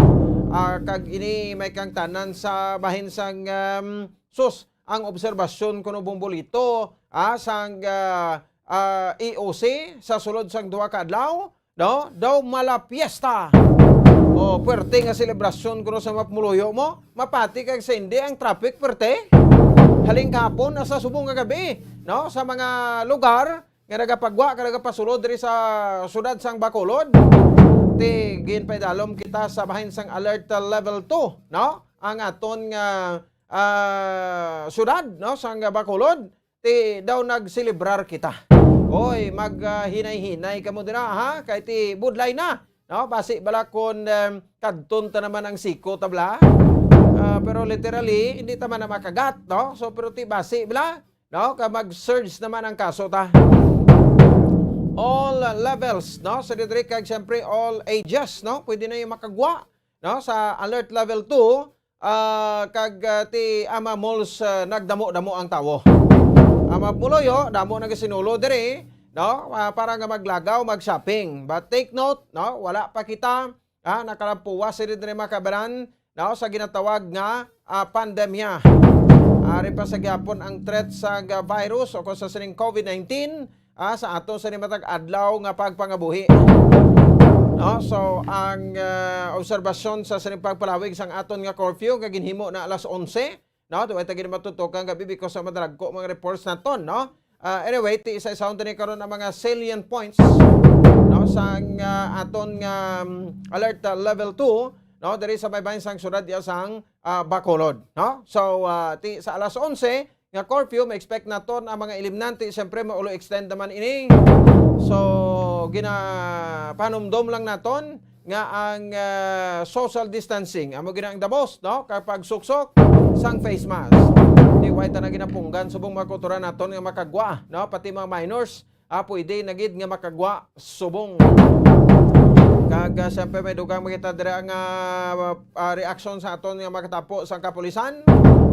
ah, kag ini may kangtanan sa bahin sang, um, sus, ang obserbasyon kuno, Bombolito, ah, sang, ah, ah, E O C sa sulod sang duha ka adlaw, no? Daw mala fiesta. O, puwerte nga selebrasyon kuno sa Mapumuloyo mo. Mapati kag sa hindi ang traffic, puwerte. Halin kahapon hasta subong nga gabi, no? Sa mga lugar nga nagapagwa, nga nagapasulod diri sa siyudad sang Bacolod, ti ginpaidalom kita sa bahin sang alert, uh, level two, no? Ang aton nga, ah, siyudad, no, sang Bacolod, ti daw nagselebrar kita. Oy, mag, ah, hinay-hinay kamo dira, ha? Kay ti budlay na, no? Basi bala kon, em, kadton ta naman ang siko ta bala. Ah, pero literally, hindi ta man na makagat, no? So, pero ti basi bala, no? Ka mag-surge naman ang kaso ta. All levels, no? Sa diri kag siyempre all ages, no? Pwede na yung makagwa, no? Sa alert level two, ah, kag, ah, ti ama malls, ah, nagdamo-damo ang tawo. Ama Puloyo, damo nagasinulo diri, no? Ah, para nga maglagaw, mag-shopping. But take note, no? Wala pa kita, ah, nakalampuwas sa diri mga kabaran, no? Sa ginatawag nga, ah, pandemya. Ari pa sa gihapon ang threat sa ga-, virus o kung sa sining COVID nineteen, ah, sa aton sa matag adlaw nga pagpangabuhi. No? So, ang, ah, obserbasyon sa sining pagpalawig sang aton nga curfew nga ginhimo na alas onse, no? Duway ta gid matutok ang gabi because sa madalagko mga reports naton, no? Ah, anyway, ti isa-isahon tani karon ang mga salient points, no, sang, ah, aton nga, um, alert, ah, level two, no, diri sa may bahin sang syudad ya sang, ah, Bacolod, no? So, ah, ti sa alas onse, nga curfew, ma-expect naton ang mga ilimnante, siyempre, maulo extend naman ini. So, ginapanumdom lang naton nga ang, ah, social distancing amo gina ang the most, no? Kag pagsuksok sang face mask. Di way ta na ginapunggan subong mga kultura naton nga makagwa, no? Pati mga minors, ah, pwede na gid nga makagwa subong. Kag, ah, siyempre, may dugang makita dira nga, ah, reaksyon sa aton nga makatapo sang kapulisan,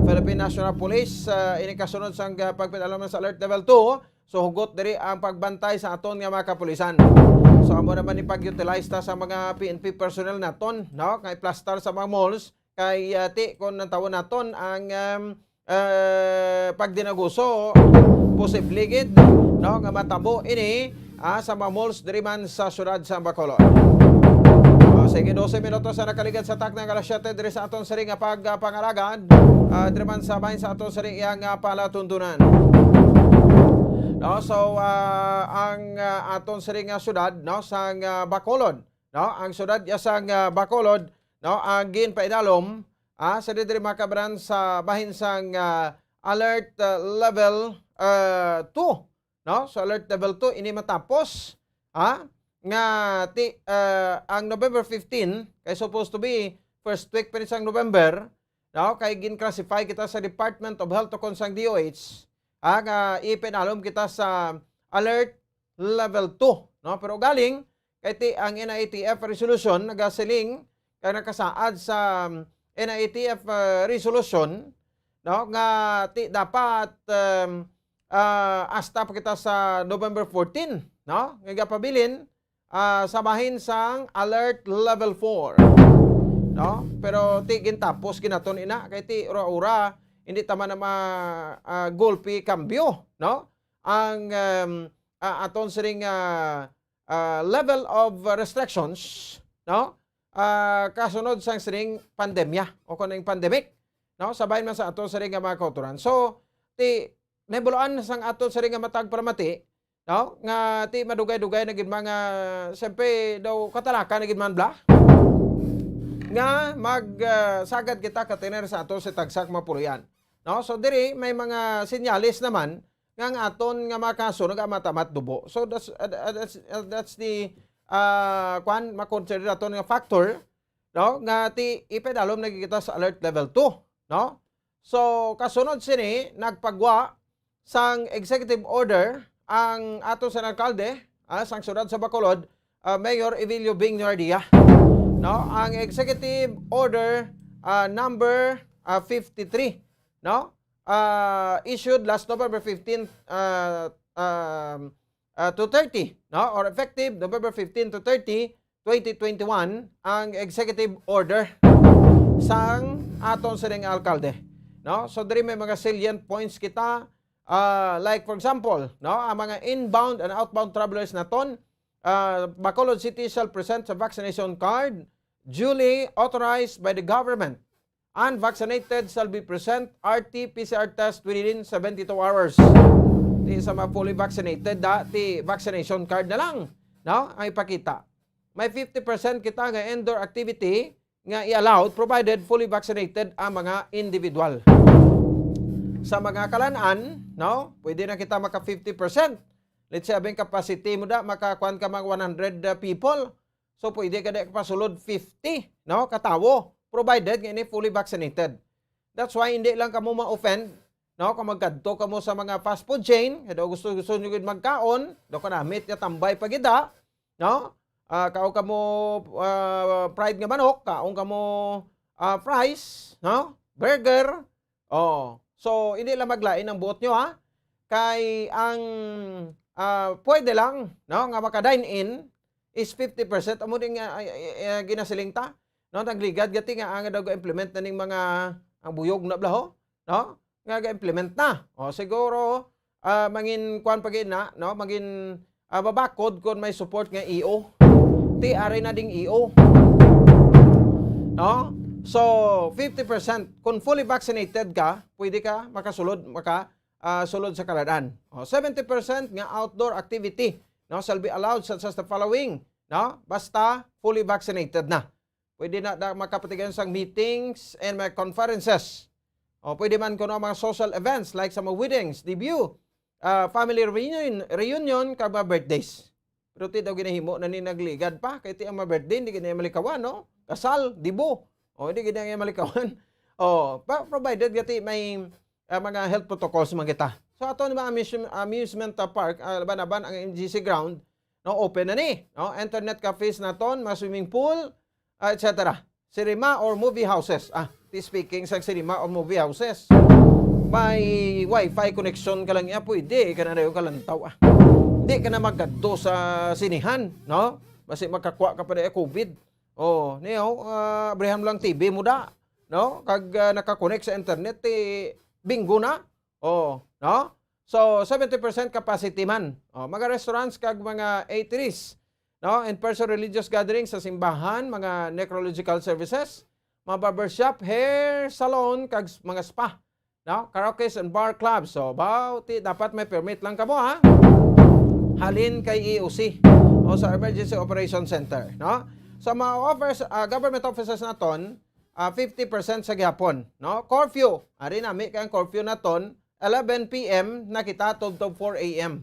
Philippine National Police, ah, ini kasunod sang, ah, pagpidalom sa Alert Level two. So, hugot diri ang pagbantay sa aton nga mga kapulisan. So, amo naman ni pag-utilize ta sa mga P N P personnel naton, no? Kay plastar sa mga malls, kay, ah, ti, kung nantawon naton ang, um, eh, pagdinaguso, posible gid, no, nga matabo ini, ah, sa mga malls diri man sa siyudad sa Bacolod. Ah, sige, dose minutos ang nakaligad sa takna nga alas siyete diri sa aton sari nga pag, ah, pangalagad, ah, diri man sa bahin sa aton sari nga palatuntunan. No, so, ah, ang, ah, aton sari nga siyudad, no, sang, ah, Bacolod, no, ang siyudad ya sang, ah, Bacolod, no, ang ginpaidalom, ah, sa diri mga kabaran sa bahin sang, ah, alert, ah, level, ah, two, no? So alert level two ini matapos, ah, nga ti, ah, ang November fifteen kay supposed to be first week pa ni sang November, no? Kay gin-classify kita sa Department of Health o kon sang D O H, ah, nga ipinalom kita sa alert level two, no? Pero galing kay ti ang N I T F resolution nagasiling kay nakasaad sa, um, N I T F, uh, resolution, no, nga ti dapat, um, uh, hasta pa kita sa November fourteen, no, nga gapabilin, uh, sa bahin sang alert level four, no? Pero ti gintapos ginaton ina kay ti ura-ura hindi ta man na ma, uh, gulpi kambyo, no? Ang, um, ah, aton siring, ah, ah, level of restrictions, no? ah, kasunod sang sining pandemya o kuno pandemic, no? Sa bahin man sa ato sining nga mga kautoran. So, ti, nahibaluan sang ato sining nga matag palamati, no? Nga ti madugay-dugay na gid mga, siyempre daw katalaka na gid man bla. Nga mag, ah, sagad kita ka tener sa ato si tagsa ka mga puloy-an. No? So diri may mga senyales naman nga ang aton nga mga kaso nagamamat dubo. So that's, uh, uh, that's, uh, that's the, ah, kwan, makonsider naton nga factor, no? Nga ti ipadalom na gid kita sa alert level two, no? So kasunod sini nagpagwa sang executive order ang ato sang alkalde, ah, sang siyudad sa Bacolod, ah, Mayor Evelio Bing Nuerdia, no? Ang executive order, ah, number, ah, fifty-three, no? Ah, issued last November fifteen, ah, um, ah, to thirty, no? Or effective November fifteen to thirty, twenty twenty-one, ang executive order sang aton sining alkalde, no? So diri may mga salient points kita, ah, like for example, no, ang mga inbound and outbound travelers naton, ah, Bacolod City shall present sa vaccination card duly authorized by the government. Unvaccinated shall be present R T P C R test within seventy-two hours. Ti sa mga fully vaccinated, da, ti vaccination card na lang, no, ang ipakita. May fifty percent kita nga indoor activity nga i-allowed provided fully vaccinated ang mga individual. Sa mga kalan-an, no, pwede na kita maka fifty percent. Let's say, abing capacity mo da, makakuan ka mga one hundred, uh, people. So, pwede ka di kapasulod fifty, no, katawo, provided nga ini fully vaccinated. That's why hindi lang kamo ma-offend, no, kung magkadto kamo sa mga fast food chain, kay daw gusto, gusto nyo gid magkaon, daw kanamit nga tambay pa gid, ah, no? Ah, kaon kamo, ah, fried nga manok, kaon kamo, ah, fries, no? Burger. Oh. So, hindi lang maglain ang buot nyo, ha? Kay ang, ah, pwede lang, no, nga maka-dine in is fifty percent. Amo din nga, ay, ay, ay, ginasiling ta, no? Nagligad gati nga ang daw implement na ning mga, ang buyog na blaho, no? Nga ga-implement na. O, siguro, ah, mangin kuan pa gid na, no? Mangin, ah, mabakod kon may support nga E O. Ti ari na ding E O. No? So, fifty percent, kung fully vaccinated ka, pwede ka makasulod, maka, ah, sulod sa kaladan. O, seventy percent nga outdoor activity, no, shall be allowed, such as the following, no? Basta fully vaccinated na. Pwede na, na makapatigayon sang meetings and mga conferences. O, pwede man kuno mga social events like sa mga weddings, debut, ah, family reunion, reunion, kag mga birthdays. Pero ti daw ginahimo na ni nagligad pa, kay ti ang mga birthday, hindi gid na malikawan, no? Kasal, debut. O, hindi gid na malikawan. O, pa, provided gati may, ah, mga health protocols man kita. So, ato ni mga amusem-, amusement, ah, park, ah, laban-laban ang M G C ground, no, open na ni, no? Internet cafes naton, mga swimming pool, ah, et cetera. Cinema or movie houses. Ah, ti speaking sa cinema or movie houses, may wifi connection ka lang, ya, pwede ka na dayon kalantaw, ah. Di ka na magkadto sa sinihan, no? Basi makakuha ka pa na COVID. Oh, niyo, ah, abrihan mo lang T V mo da, no? Kag, ah, nakakonect sa internet, eh, bingo na. Oh, no? So, seventy percent capacity man. Oh, mga restaurants kag mga eateries, no? In-person religious gatherings sa simbahan, mga necrological services, mga barbershop, hair salon, kag s-, mga spa, no? Karaoke and bar clubs. So, bao, ti, dapat may permit lang kamo, ha? Halin kay E O C o sa Emergency Operation Center, no? Sa mga offers, ah, government offices naton, ah, fifty percent sa gihapon, no? Curfew. Ari nami kay ang curfew naton, eleven P M na kita tubtob four A M.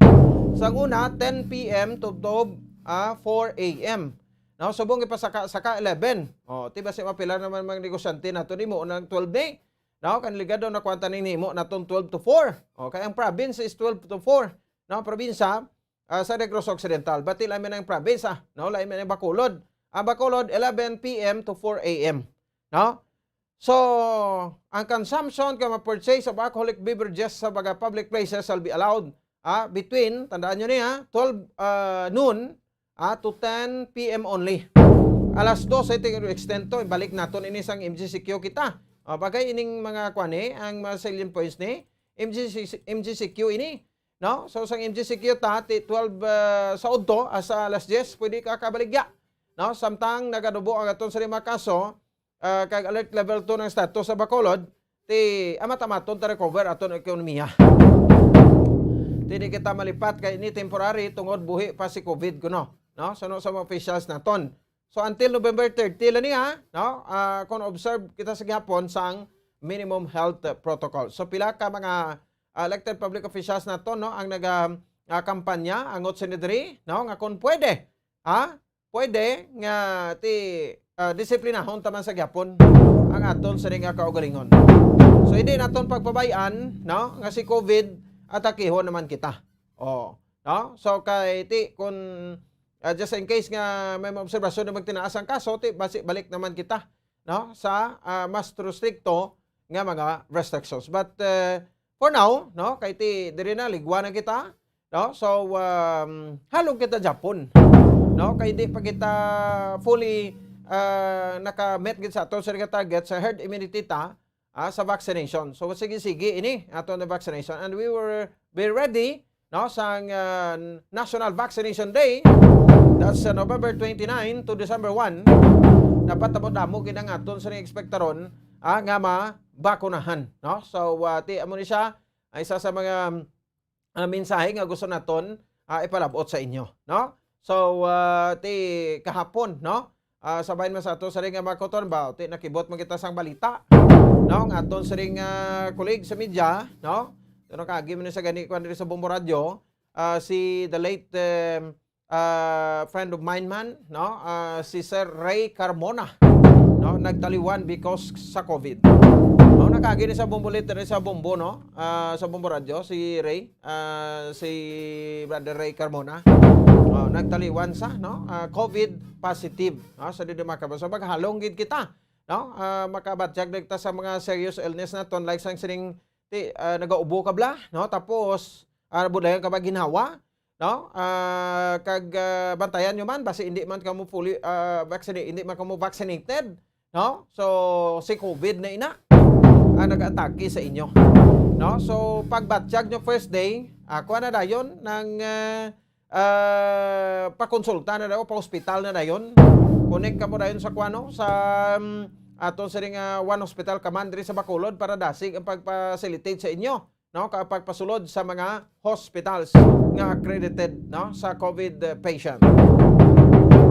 Sang una, ten P M tubtob, ah, four A M. No, subong ipasaka-saka eleven. Oh, ti basi mapila naman mga negosyante nato ni mo nang twelve day. No, kan ligado na kwanta ni nimo naton twelve to four. Oh, kay ang province is twelve to four. No, probinsya, ah, sa Negros Occidental. Bati lang man ang province, ah, no? Lain man ang Bacolod. Ang Bacolod, eleven P M to four A M. No? So, ang consumption kag mga purchase of alcoholic beverages sa mga public places shall be allowed, ah, between, tandaan nyo ni, ha, twelve, ah, noon, ah, to ten P M only. Alas dos, I think, extend to. Ibalik naton ini sang M G C Q kita. Ah, bagay ining mga kwan, eh, ang mga salient points ni M G C, M G C Q ini. No? So, sang M G C Q ta, ti twelve, ah, sa udto, ah, sa alas diyes, pwede ka kabaligya. no? Samtang nagadubo ang aton sa lima kaso, ah, kag alert level two ng status sa Bacolod, ti amat-amaton ta recover aton ekonomiya. Ti di kita malipat kay ini temporary tungod buhi pa si COVID kuno, no? Suno sa mga officials naton. So, until November thirty lang niya, no? Ah, kung observe kita sa gihapon sang minimum health, uh, protocol. So, pila ka mga, ah, elected public officials naton, no, ang naga, ah, kampanya, angot sini diri, no, nga kung pwede, ha, pwede nga ti, ah, disiplinahon ta man sa gihapon ang aton sini nga kaugalingon. So, hindi naton pagpabay-an, no, nga si COVID atakihon naman kita. Oh, no? So, kay ti, kung, ah, just in case nga may mga obserbasyon na magtinaas ang kaso, ti, basi, balik naman kita, no, sa, ah, mas restricto nga mga restrictions. But, uh, for now, no, kay ti, diri na, ligwa na kita, no? So, um, halog kita Japon, no? Kay di pa kita fully, ah, naka-meet gid sa ato sa target sa herd immunity ta, ah, sa vaccination. So, sige-sige ini ato na vaccination. And we were, be ready, no, sang, ah, National Vaccination Day. That's, ah, November twenty-nine to December one. Dapat damo-damo gid ang aton sa ekspektaron, ah, nga mabakunahan, no? So, ah, ti, amo ni siya, ay isa sa mga, ah, mensahe nga gusto naton, ah, ipalabot sa inyo, no? So, ah, ti kahapon, no? Ah, sa bahin man sa ato sa ring, ah, mga kautoran ba, ti nakibot man kita sang balita, no? Ang aton sa ring, ah, colleague sa media, no? Ito nakagi man sa gani kwan diri sa Bombo Radio, ah, si the late, um, ah, friend of mine man, no? Ah, si Sir Ray Carmona, no? Nagtaliwan because sa COVID. No, nakagi ni sa Bombo Liter, sa Bombo, no? Ah, sa Bombo Radyo, si Ray, ah, si Brother Ray Carmona. Oh, nagtaliwan sa, no? Ah, COVID positive, no? Sa didi makaba. So, maghalong gid kita, no? Ah, makabatyag na kita sa mga serious illness naton, like sang sining ti, ah, nagaubo ka bala, no? Tapos, ah, budlayan ka ba ginhawa, no? Ah, kag, ah, bantayan nyo man, basi hindi man kamo fully, ah, vaccinated, hindi man kamo vaccinated, no? So, si COVID na ina ang nag-atake sa inyo, no? So, pagbatyag nyo first day, ako na dayon ng, ah, ah, pakonsulta na dayon, pa-hospital na dayon. Connect ka mo dayon sa kuano, sa, um, aton sa ring, ah, one hospital command diri sa Bacolod para dasig ang pagpa-facilitate sa inyo, no, ka pagpasulod sa mga hospitals nga accredited, no, sa COVID, uh, patient.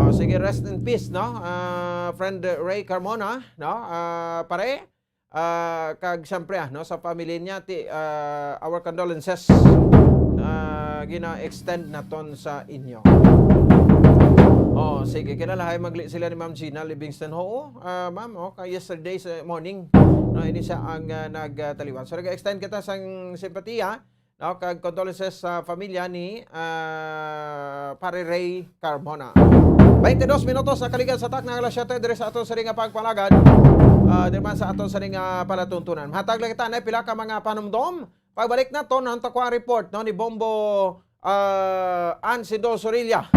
Oh, sige, rest in peace, no, ah, friend Ray Carmona, no, ah, pare, ah, kag siyempre, ah, no, sa pamilya niya, ti, ah, our condolences, ah, gina-extend naton sa inyo. Oh, sige, kinalahay magli sila ni Ma'am Gina Livingston. Oo, ah, ma'am, oh, kay yesterday sa morning, no, ini siya ang, ah, nagtaliwan. So, nag-extend kita sang simpatiya, no, kag condolences sa pamilya ni, ah, Pare Ray Carmona. Twenty-dos minutos na kaligan sa takna nga alas siyete diri sa aton sa ring nga pagpalagad, ah, diri man sa aton sa ring nga palatuntunan. Hatag lang kita na pila ka mga panumdom. Pagbalik naton, ang takwa report, no, ni Bombo, ah, Ansindo Sorilla,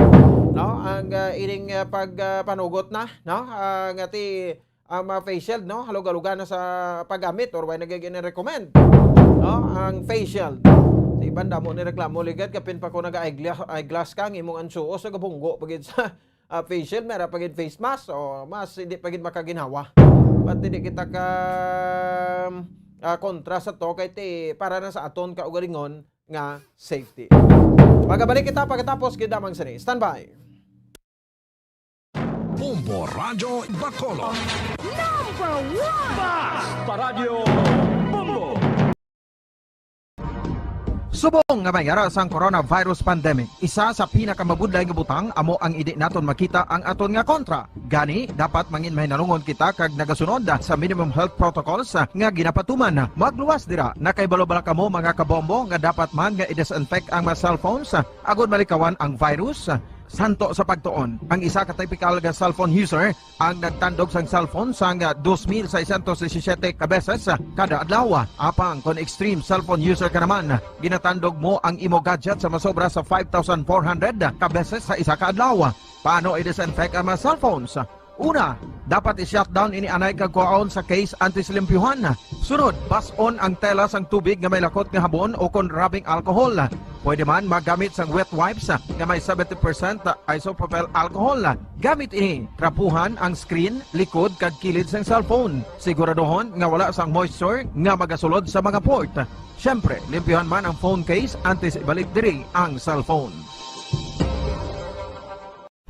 no, ang, ah, ining, ah, pag, ah, panugot na, no, ah, nga ti ang mga face shield, no? Halog-halugan na sa paggamit or why nagiging recommend, no? Ang face shield. Sa iban damo ni reklamo ligad, kapin pa ko naga-eyeglass, eyeglass ka, ang imong ansuos, nagabunggo pa gid sa, ah, face shield, mera pa gid face mask, o mas hindi pa gid makaginhawa. But hindi kita ka, ah, kontra sa to, kay ti, para na sa aton kaugalingon nga safety. Magabalik kita pagkatapos gid lamang sini. Standby. Bombo Radyo Bacolod. Number one! Basta Radyo Bombo! Subong nga may ara sang coronavirus pandemic, isa sa pinakamabudlay nga butang amo ang hindi naton makita ang aton nga kontra. Gani, dapat mangin mahinalungon kita kag nagasunod sa minimum health protocols nga ginapatuman. Magluwas dira, nakahibalo bala kamo, mga kabombo, nga dapat man nga i-disinfect ang mga cellphones agod malikawan ang virus? Santo sa pagtuon, ang isa ka typical nga cellphone user ang nagtandog sang cellphone sang dos mil seiscientos disisiete ka beses kada adlaw. Apang kon extreme cellphone user ka naman, ginatandog mo ang imo gadget sa masobra sa five thousand four hundred ka beses sa isa ka adlaw. Paano i-disinfect ang mga cellphones? Una, dapat i-shutdown ini anay kag kuhaon sa case antes limpyuhan. Sunod, bas-on ang tela sang tubig nga may lakot nga habon o kon rubbing alcohol. Pwede man magamit sang wet wipes nga may seventy percent isopropyl alcohol. Gamit ini, trapuhan ang screen, likod, kag kilid sang cellphone. Siguraduhon nga wala sang moisture nga magasulod sa mga port. Siyempre, limpyuhan man ang phone case antes ibalik diri ang cellphone.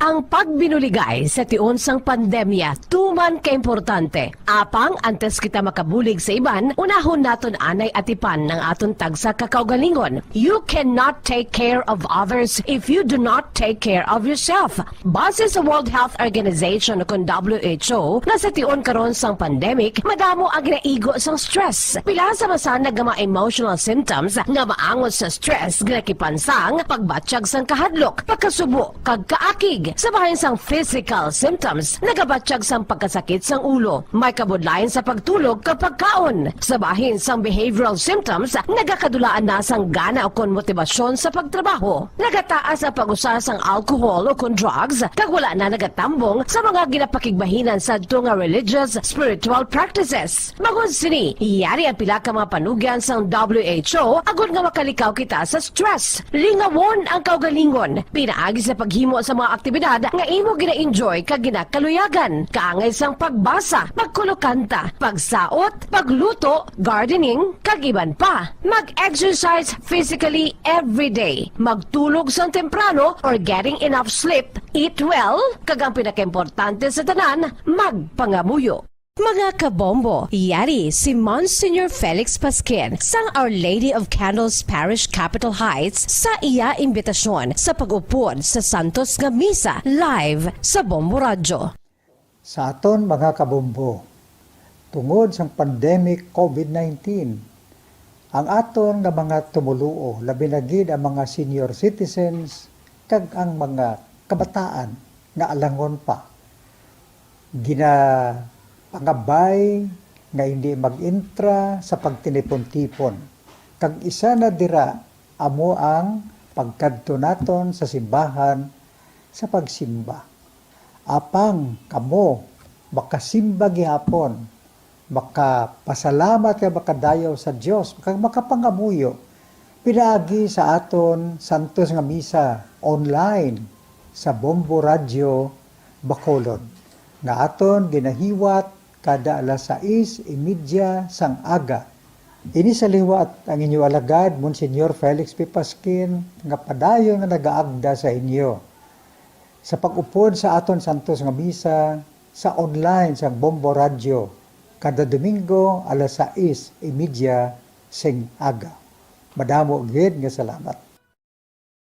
Ang pagbinuligay sa tion sang pandemya tuman ka importante. Apang antes kita makabulig sa iban, unahon naton anay atipan ang aton tagsa ka kaugalingon. You cannot take care of others if you do not take care of yourself. Base sa World Health Organization, o kon W H O, nga sa tion karon sang pandemic, madamo ang ginaigo sang stress. Pila sa masanag nga mga emotional symptoms nga maangot sa stress, ginakipan sang pagbatyag sang kahadlok, pagkasubo, kag kaakig, sa bahin sang physical symptoms, nagabatyag sang pagkasakit sang ulo, may kabudlayan sa pagtulog kag pagkaon, sa bahin sang behavioral symptoms, nagakadulaan na sang gana o kon motibasyon sa pagtrabaho, nagataas ang pag-usa sang alcohol o kon drugs, kag wala na nagatambong sa mga ginapakigbahinan sadto nga religious, spiritual practices. Bangod sini, yari ang pila ka mga panugyan sang W H O agod nga makalikaw kita sa stress. Lingawon ang kaugalingon pinaagi sa paghimo sa mga aktibidad nga imo gina-enjoy kag ginakaluyagan, kaangay sang pagbasa, pagkulokanta, pagsaot, pagluto, gardening, kag iban pa. Mag-exercise physically every day. Magtulog sang temprano or getting enough sleep. Eat well, kag ang pinakaimportante sa tanan, magpangamuyo. Mga kabombo, yari si Monsignor Felix Pasquin sang Our Lady of Candles Parish, Capitol Heights, sa iya imbitasyon sa pag-upod sa Santos nga Misa live sa Bombo Radyo. Sa aton mga kabombo, tungod sang pandemic covid nineteen, ang aton nga mga tumoluo, labi na gid ang mga senior citizens kag ang mga kabataan nga alangon pa, ginapangabay nga hindi mag-intra sa pagtinipon-tipon, kag isa na dira amo ang pagkadto naton sa simbahan sa pagsimba. Apang kamo makasimba gihapon, makapasalamat kag makadayaw sa Dios, kag makapangamuyo pinaagi sa aton santos nga misa online sa Bombo Radyo Bacolod, nga aton ginahiwat kada alas sais y media sang aga. Ini sa liwat ang inyo alagad, Monsignor Felix P. Pasquin, nga padayon nga nagaagda sa inyo sa pag-upod sa aton santos nga misa sa online sang Bombo Radyo kada Domingo alas sais y media sing aga. Madamo gid nga salamat.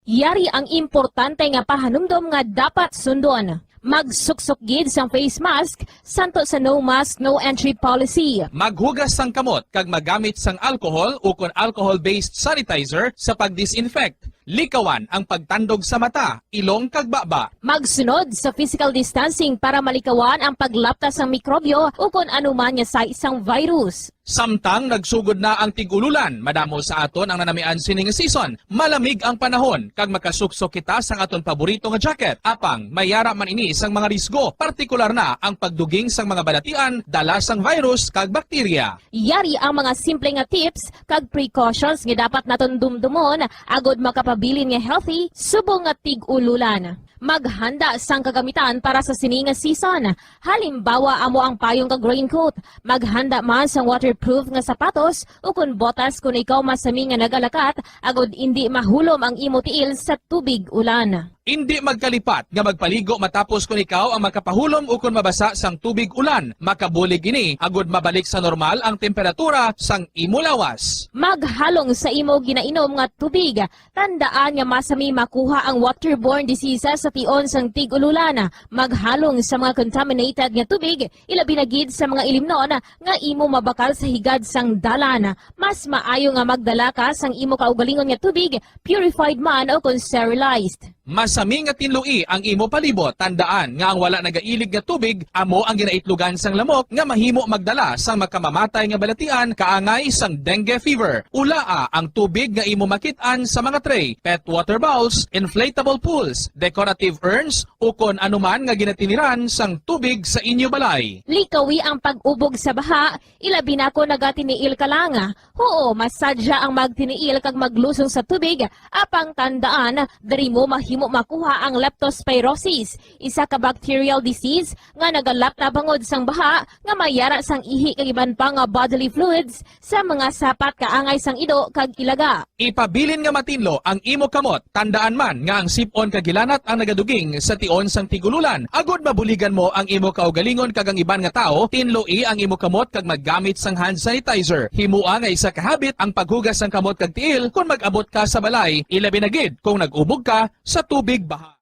Yari ang importante nga pahanumdom nga dapat sundon. Magsuksok gid sang face mask, santo sa no mask, no entry policy. Maghugas sang kamot kag magamit sang alcohol ukon alcohol-based sanitizer sa pag-disinfect. Likawan ang pagtandog sa mata, ilong kag baba. Magsunod sa physical distancing para malikawan ang paglapta sang mikrobyo ukon anuman nga sais sang virus. Samtang nagsugod na ang tig-ululan, madamo sa aton ang nanamian sini nga season. Malamig ang panahon, kag makasuksok kita sang aton paborito nga jacket. Apang may yara man ini sang mga risgo, partikular na ang pagduging sang mga balatian dala sang virus kag bakterya. Yari ang mga simple nga tips kag precautions nga dapat naton dumdumon agod makapabilin nga healthy subong nga tig-ululan. Maghanda sang kagamitan para sa sini nga season. Halimbawa, amo ang payong kag raincoat. Maghanda man sang waterproof nga sapatos ukon botas kon ikaw masami nga nagalakat, agod indi mahulom ang imo tiil sa tubig ulan. Indi magkalipat nga magpaligo matapos kon ikaw ang makapahulom ukon mabasa sang tubig ulan. Makabulig ini agod mabalik sa normal ang temperatura sang imo lawas. Maghalong sa imo ginainom nga tubig. Tandaan nga masami makuha ang waterborne diseases sa tion sang tig-ululan. Maghalong sa mga contaminated nga tubig, ilabi na gid sa mga ilimnon nga imo mabakal sa higad sang dalan. Mas maayo nga magdala ka sang imo kaugalingon nga tubig, purified man o kon sterilized. Masami nga tinloi ang imo palibot. Tandaan nga ang wala nagailig nga tubig amo ang ginaitlogan sang lamok nga mahimo magdala sang makamamatay nga balatian kaangay sang dengue fever. Ulaa ang tubig nga imo makit-an sa mga tray, pet water bowls, inflatable pools, decorative urns, ukon anuman nga ginatiniran sang tubig sa inyo balay. Likawi ang pag-ubog sa baha, ilabi na kon nagatiniil ka lang. Huo, masadya ang magtiniil kag maglusong sa tubig, apang tandaan, diri mo mahimo makuha ang leptospirosis, isa ka bacterial disease nga nagalap na bangod sang baha nga may yara sang ihi kag iban pa nga bodily fluids sa mga sapat kaangay sang ido kag ilaga. Ipabilin nga matinlo ang imo kamot. Tandaan man nga ang sip-on kag hilanat ang nagaduging sa tion sang tig-ululan, agud mabuligan mo ang imo kaugalingon kag ang iban nga tawo. Tinloi ang imo kamot kag maggamit sang hand sanitizer. Himoa nga isa ka habit ang paghugas sang kamot kag tiil kon mag-abot ka sa balay, ilabi na gid kon nag-ubog ka sa tubig baha.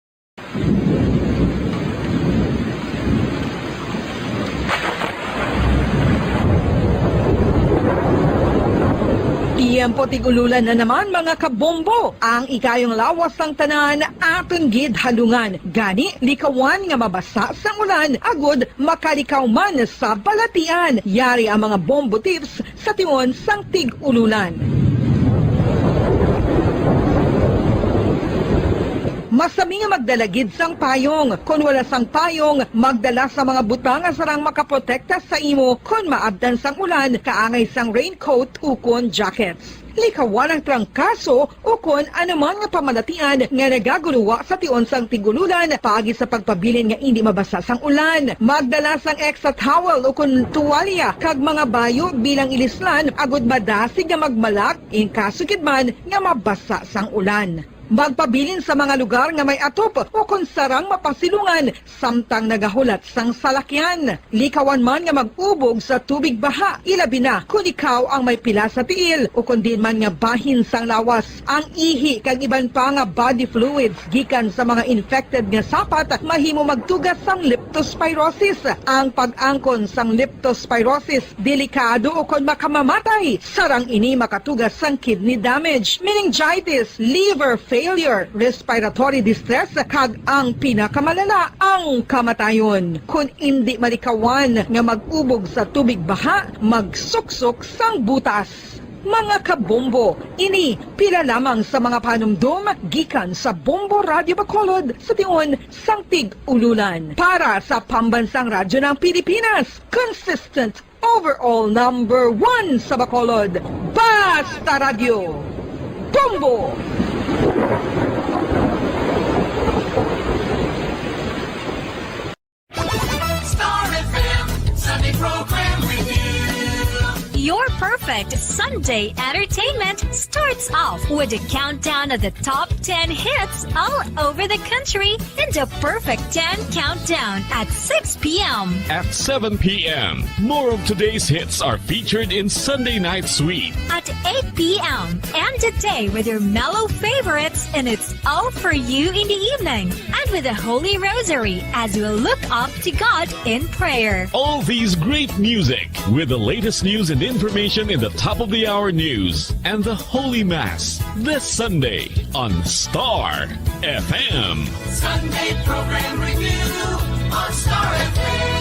Tiyempo tig-ululan na naman, mga kabombo. Ang ikayong lawas sang tanan aton gid halungan. Gani, likawan nga mabasa sang ulan agud makalikaw man sa balatian. Yari ang mga bombo tips sa tion sang tig-ululan. Masami nga magdala gid sang payong. Kon wala sang payong, magdala sa mga butang nga sarang makaprotekta sa imo kon maabtan sang ulan, kaangay sang raincoat ukon jackets. Likawan ang trangkaso ukon anuman nga pamalatian nga nagagulowa sa tion sang tig-ululan paagi sa pagpabilin nga indi mabasa sang ulan. Magdala sang extra towel ukon tuwalya kag mga bayo bilang ilislan agud madasig nga magmalak in kaso gid man nga mabasa sang ulan. Magpabilin sa mga lugar nga may atop ukon sarang mapasilungan samtang nagahulat sang salakyan. Likawan man nga mag-ubog sa tubig baha, ilabi na kon ikaw ang may pila sa tiil ukon diin man nga bahin sang lawas. Ang ihi kag iban pa nga body fluids gikan sa mga infected nga sapat mahimo magtuga sang leptospirosis. Ang pag-angkon sang leptospirosis delikado ukon makamamatay. Sarang ini makatuga sang kidney damage, meningitis, liver failure, respiratory distress, kag ang pinakamalala, ang kamatayon. Kon indi malikawan nga mag-ubog sa tubig baha, magsuksok sang butas. Mga kabombo, ini pila lamang sa mga panumdom gikan sa Bombo Radyo Bacolod sa tion sang tig-ululan. Para sa Pambansang Radyo ng Pilipinas, consistent overall number one sa Bacolod, Basta Radyo, Bombo! Star F M Sunday Program Review. Your perfect Sunday entertainment starts off with a countdown of the top ten hits all over the country in the Perfect ten Countdown at six p.m. At seven p.m., more of today's hits are featured in Sunday Night Sweet. At eight p.m., end the day with your mellow favorites, and it's all for you in the evening, and with the Holy Rosary as we look up to God in prayer. All these great music with the latest news and information in the top of the hour news and the Holy Mass this Sunday on Star F M. Sunday Program Review on Star F M.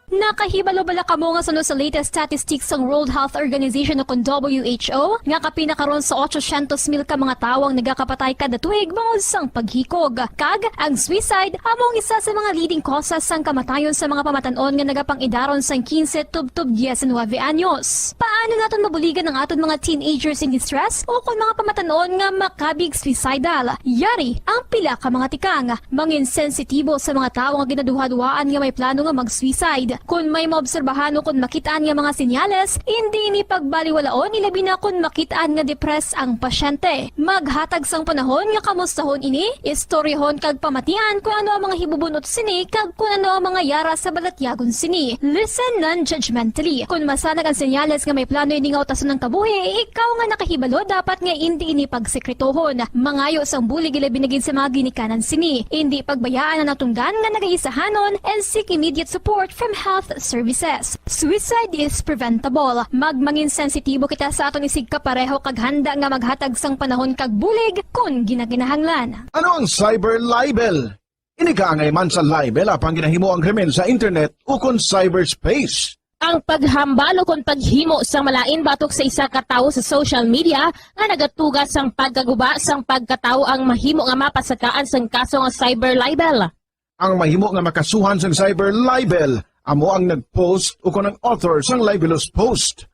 Nakahibalo bala kamo nga suno sa latest statistics sang World Health Organization o kon W H O nga kapin na karon sa ochocientos mil ka mga tawo ang nagakapatay kada tuig bangod sang paghikog? Kag ang suicide amo ang isa sa mga leading causes sang kamatayon sa mga pamatan-on nga nagapang-idaron sang quince tubtob diecinuebe anyos. Paano naton mabuligan ang aton mga teenagers in distress o kon mga pamatan-on nga makabig suicidal? Yari ang pila ka mga tikang. Mangin sensitibo sa mga tawo nga ginaduhaduhaan nga may plano nga mag-suicide. Kon may maobserbahan o kon makit-an nga mga senyales, indi ini pagbaliwalaon, ilabi na kon makit-an nga depressed ang pasyente. Maghatag sang panahon nga kamustahon ini, istoryahon kag pamatian kon ano ang mga hibubun-ot sini kag kon ano ang mga yara sa balatyagon sini. Listen non-judgmentally. Kon masanag ang senyales nga may plano ini nga utason ang kabuhi, ikaw nga nakahibalo dapat nga indi ini pagsekretohon. Mangayo sang bulig, ilabi na gid sa mga ginikanan sini. Indi pagbayaan ang natungdan nga nagaisahanon and seek immediate support from Health Services. Suicide is preventable. Magmangin sensitibo kita sa aton isigkapareho kag handa nga maghatag sang panahon kag bulig kon ginakinahanglan. Ano ang cyber libel? Ini kaangay man sa libel apang ginahimo ang krimen sa internet ukon cyberspace. Ang paghambal ukon paghimo sang malain batok sa isa ka tawo sa social media nga nagatuga sang pagkaguba sang pagkatawo ang mahimo nga mapasakaan sang kaso nga cyber libel. Ang mahimo nga makasuhan sang cyber libel amo ang nag-post ukon ang author sang libelous post.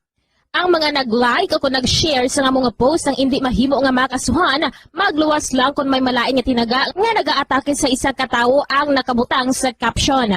Ang mga nag-like o kung nag-share sa amo nga post ang indi mahimo nga makasuhan, magluwas lang kung may malain nga tinaga nga nagaatake sa isa ka tawo ang nakabutang sa caption.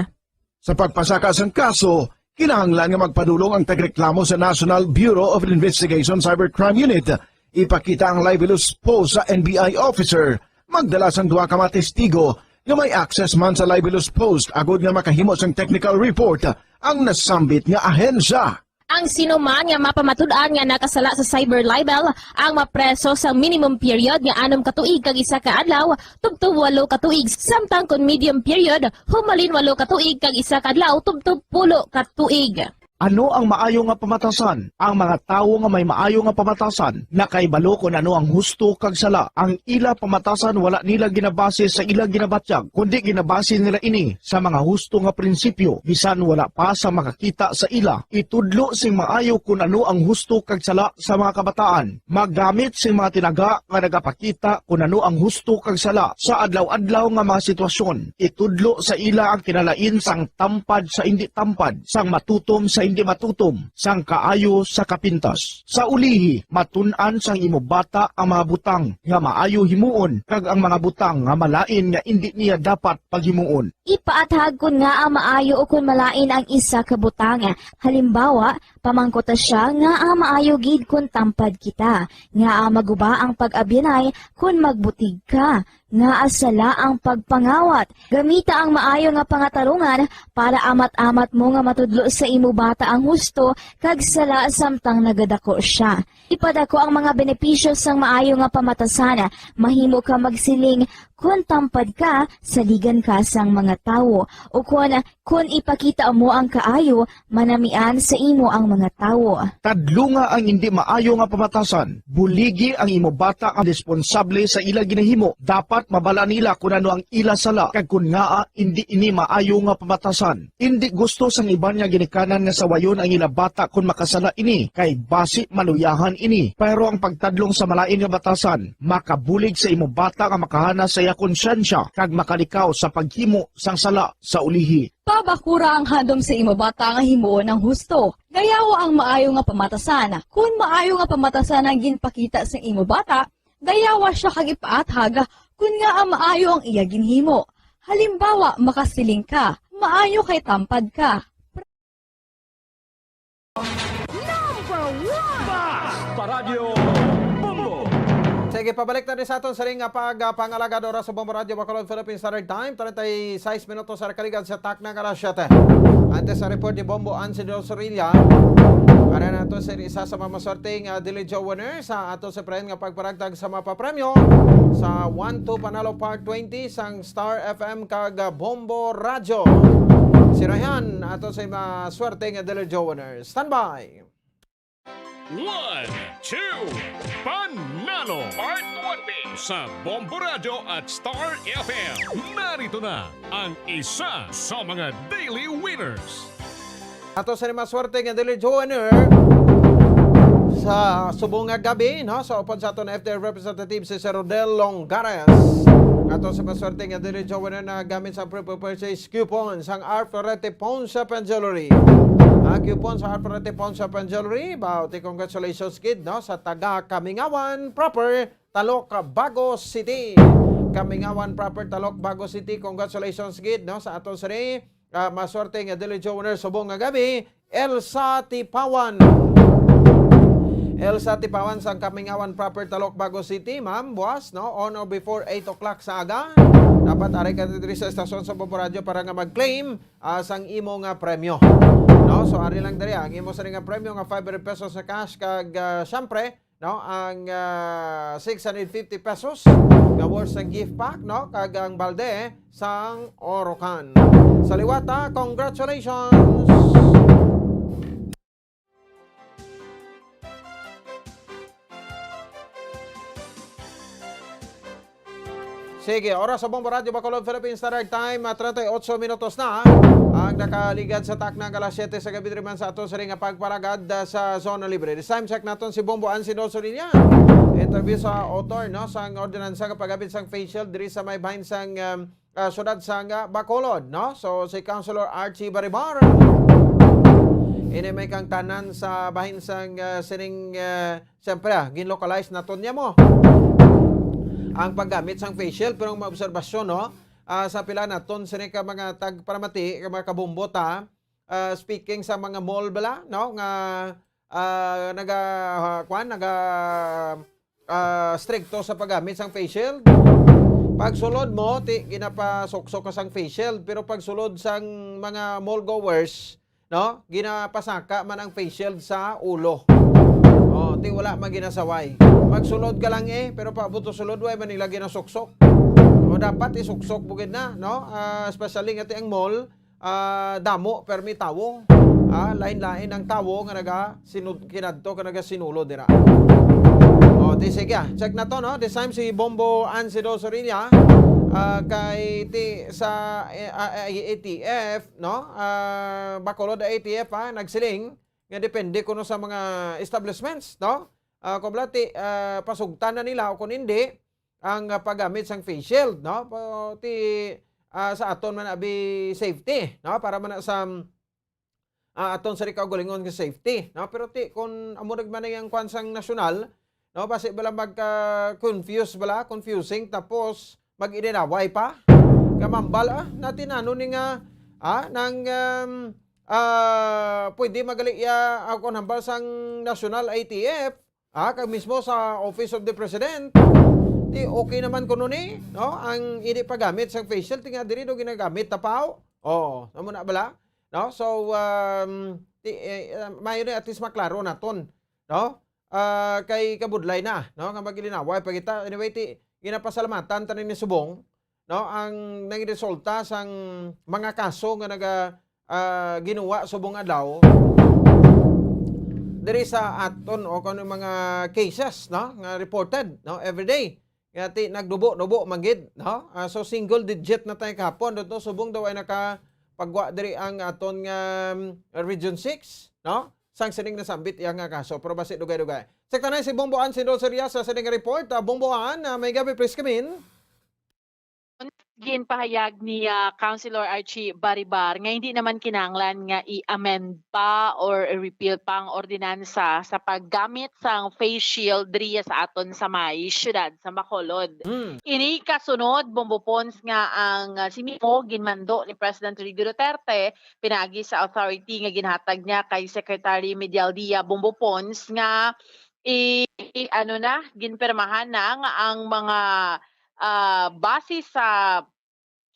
Sa pagpasaka sang kaso, kinahanglan nga magpadulong ang tagreklamo sa National Bureau of Investigation Cybercrime Unit. Ipakita ang libelous post sa N B I officer. Magdala sang duha ka mga testigo nga may access man sa libelous post agod nga makahimo sang technical report ang nasambit nga ahensya. Ang sinuman nga mapamatud-an nga nakasala sa cyber libel ang mapreso sa minimum period nga anom ka tuig kag isa ka adlaw tubtob walo ka tuig, samtang kon medium period, humalin walo ka tuig kag isa ka adlaw tubtob pulo ka tuig. Ano ang maayo nga pamatasan? Ang mga tawo nga may maayo nga pamatasan nakahibalo kon ano ang husto kag sala. Ang ila pamatasan wala nila ginabase sa ila ginabatyag, kundi ginabase nila ini sa mga husto nga prinsipyo. Bisan wala pa sa makakita sa ila, itudlo sing maayo kon ano ang husto kag sala sa mga kabataan. Maggamit sing mga tinaga nga nagapakita kon ano ang husto kag sala sa adlaw-adlaw nga mga sitwasyon. Itudlo sa ila ang kinalain sang tampad sa indi tampad, sang matutom sa indi matutom, sang kaayo sa kapintas. Sa ulihi, matun-an sang imo bata ang mga butang nga maayo himuon kag ang mga butang nga malain nga indi niya dapat paghimuon. Ipaathag kon ngaa maayo o kon malain ang isa ka butang. Halimbawa, pamangkuta sia ngaa maayo gid kon tampad kita, ngaa maguba ang pag-abyanay kon magbutig ka, ngaa sala ang pagpangawat. Gamita ang maayo nga pangatarungan para amat-amat mo nga matudlo sa imo bata ang husto kag sala samtang nagadako sia. Ipadako ang mga benepisyo sang maayo nga pamatasan. Mahimo ka magsiling, kon tampad ka, saligan ka sang mga tawo, ukon kon ipakita mo ang kaayo, manamian sa imo ang mga tawo. Tadlunga ang indi maayo nga pamatasan. Buligi ang imo bata nga responsable sa ila ginahimo. Dapat mabala nila kon ano ang ila sala kag kon ngaa indi ini maayo nga pamatasan. Indi gusto sang iban nga ginikanan nga sawayon ang ila bata kon makasala ini, kay basi maluyahan ini. Pero ang pagtadlong sa malain nga batasan makabulig sa imo bata nga makahana sa iya konsyensya kag makalikaw sa paghimo sang sala sa ulihi. Pabakura ang handom sa imo bata nga himuon ang husto. Dayawa ang maayo nga pamatasan. Kon maayo nga pamatasan ang ginpakita sa imo bata, dayawa sia kag ipaathag kon ngaa maayo ang iya ginhimo. Halimbawa, makasiling ka, "Maayo kay tampad ka." Number one! Paradyo Bombo! Sige, pabalik na din sa aton sa ring nga pag, ah, pangalagad oras sa Bombo Radyo Bacolod, Philippine Standard Time, treinta y seis minutos sa kaligan sa takna nga alas siyete. Antes sa report ni Bombo Ansi de Sorilla, para na to sa isa sa mga maswerteng, ah, Daily Joe winner sa ato sa friend nga pagparagtag sa mapapremyo sa one two Panalo Park twenty sang Star F M kag, ah, Bombo Radyo. Si Rayhan, ato sa maswerteng Daily Joe winner. Standby! One, two, Panalo Part twenty sa Bombo Radyo at Star F M. Narito na ang isa sa mga daily winners. Ato sa maswerte nga daily joiner sa subong nga gabi, no? Sa upod sa aton F D R representative si Sir Rodel Longares. Ato sa maswerte nga daily joiner na gamit sa pre-purchase coupon sang Arthurete Pawn Shop and Jewelry. Ah, coupon sa Arthurete Pawn Shop and Jewelry. Bauti, congratulations kid, no, sa taga Kamingawan proper, Talok, Bago City. Kamingawan proper, Talok, Bago City. Congratulations kid, no, sa aton sini, ah, maswerte nga daily joiner subong nga gabi, Elsa Tipawan. Elsa Tipawan sang Kamingawan proper, Talok, Bago City, ma'am, buwas, no, on or before eight o'clock sa aga. Dapat ari ka diri sa estasyon sa Bombo Radyo para nga mag-claim, ah, sang imo nga premyo. No? So, ari lang diri, ang imo sa nga premyo nga five hundred pesos sa cash kag, ah, syempre, no, ang, ah, six hundred fifty pesos nga worth sang gift pack, no, kag ang balde sang Orocan. Sa liwata, ah, congratulations! Sige, oras sa Bombo Radyo Bacolod, Philippine Standard Time, ah, treinta y ocho minutos na ang nakaligad sa takna nga alas siyete sa gabi, diri man sa aton sining nga pagparagad, ah, sa Zona Libre. This time, check naton si Bombo Ansi Dosorilla. Interview sa author, no, sang ordinansa nga paggamit sang face shield diri sa may bahin sang, um, ah, siyudad sang, ah, Bacolod, no? So, si Councilor Archie Baribar. Ini may kang tanan sa bahin sang, ah, sining, ah, siyempre, ah, gin-localize naton niya mo ang paggamit sang face shield, pero ang mga obserbasyon, no? Ah, sa pila naton sini ka mga tagparamati, ka mga kabumbot, ah, ah, speaking sa mga mall bala, no, nga, ah, naga, ah, kwan, naga, ah, strikto sa paggamit sang face shield. Pagsulod mo, ti, ginapasuksok ka sang face shield, pero pagsulod sang mga mall goers, no, ginapasaka man ang face shield sa ulo. Oh, ti wala man ginasaway. Magsulod ka lang eh, pero paabot to sulod, way man nila ginasuksok. O dapat isuksok bugid na, no? Ah, especially nga ti ang mall, ah, damo permi tawo. Ah, lain-lain ang tawo nga naga sinud-, kinadto ka nagasinulod dira. Oh, di sige, ah. Check na to, no? This time si Bombo Ansido Sorilla, ah, kay ti sa, eh, ah, eh, A T F, no? Ah, Bacolod A T F, ah, nagsiling nga depende kuno sa mga establishments, no? Ah, kung wala, ti, ah, pasugtan na nila o kung hindi, ang, ah, paggamit sang face shield, no? Pa-, ti, ah, sa aton man abi safety, no? Para man na sa, ah, aton sa kaugalingon nga safety, no? Pero ti, kung amo nagmanay ang kwan sang nasyonal, no? Basi bala magka-confuse bala, confusing, tapos mag-ininaway pa. Kamambal, ah, natin ano ni nga, ah, nang, um, ah, pwede magali iya, ah, kung hambal sang national A T F, ah, kag mismo sa Office of the President, di okay naman kuno ni, no? Ang ini paggamit sang face shield, ti nga diri do ginagamit tapaw. Oo, amo na bala, no? So, um, ti, eh, uh, maayo ni at least maklaro naton, no? Ah, kay kabudlay na, no, nga magilinaway pa kita. Anyway, ti, ginapasalamatan ta ni subong, no, ang nagresulta sang mga kaso nga naga, ah, ginuwa subong adlaw diri sa aton o kung ano mga cases, no, nga reported, no, every day. Nga ti nagdubo-dubo man gid, no? Ah, so single digit na tayo kahapon, dito subong daw ay nakapagwa diri ang aton nga, um, Region six, no? Sang sining nasambit iya nga kaso, pero basi dugay-dugay. Sa tanay si Bomboan, si Dulce Rias sa sining report. Ah, Bomboan, ah, may gabi, please come in. Ginpahayag ni, ah, Councilor Archie Baribar nga hindi naman kinahanglan nga i-amend pa or i-repeal pa ang ordinansa sa paggamit sang face shield diri sa aton sa may siyudad sa Bacolod. Hmm. Ini kasunod, Bombo Pons, nga ang, ah, sini mismo ginmando ni President Rodrigo Duterte pinaagi sa authority nga ginhatag niya kay Secretary Medialdia Bombo Pons nga i-, i-, ano na, ginpirmahan na nga ang mga, ah, base sa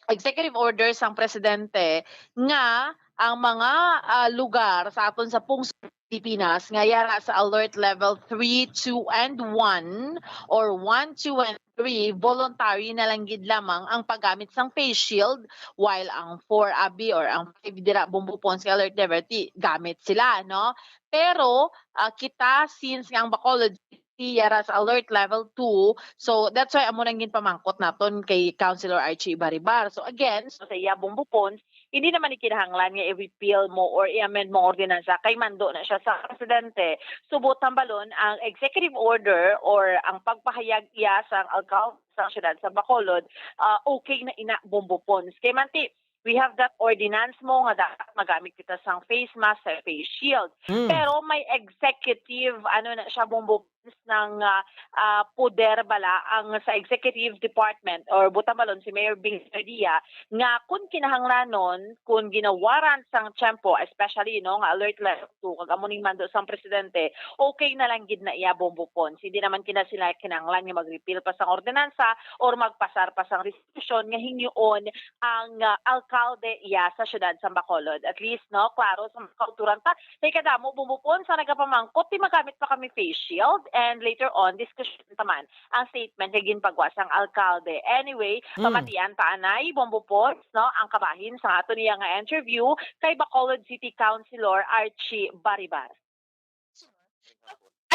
executive order sang presidente nga ang mga, ah, lugar sa aton sa pungsod Pilipinas nga yara sa alert level three, two, and one or one, two, and three, voluntary na lang gid lamang ang paggamit sang face shield, while ang four abi or ang five dira, Bombo Pons, kay alert level three, gamit sila, no? Pero, ah, kita, since nga ang Bacolod City yara sa alert level two, so that's why amo nang ginpamangkot naton kay Councilor Archie Baribar. So again, so sa iya, Bombo Pons, hindi naman ni kinahanglan nga i-repeal mo or i-amend mo ang ordinansa kay mando na siya sa presidente. Subot hambalon ang executive order or ang pagpahayag iya sa alkalde sa siyudad sa Bacolod, ah, okay na ina, Bombo Pons. Kay manti, we have that ordinance mo nga dapat magamit kita sang face mask, sa face shield. Mm. Pero may executive, ano na siya, Bombo Pons, ng, ah, ah, poder bala ang sa executive department or buot hambalon si Mayor Bing Garcia nga kung kinahanglanon, kung ginawaran sang tiyempo, especially, no, nga alert level two, kag amo ning mando sang presidente, okay na lang gid na iya, Bombo Pons. Hindi naman kina sila kinahanglan nga mag-repeal pa sang ordinansa or magpasar pa sang resolution nga hingyoon ang, ah, alkalde iya sa siyudad sa Bacolod. At least, no, klaro sa mga kauturan ta. Kay kadamo, Bombo Pons, sa nagapamangkot, ti magamit pa kami face shield? And later on, diskusyon pa man ang statement nga ginpagwa sang alkalde. Anyway, Mm. pamatian ta anay, Bombo Pons, no, ang kabahin sa ato niya nga interview kay Bacolod City Councilor Archie Baribar.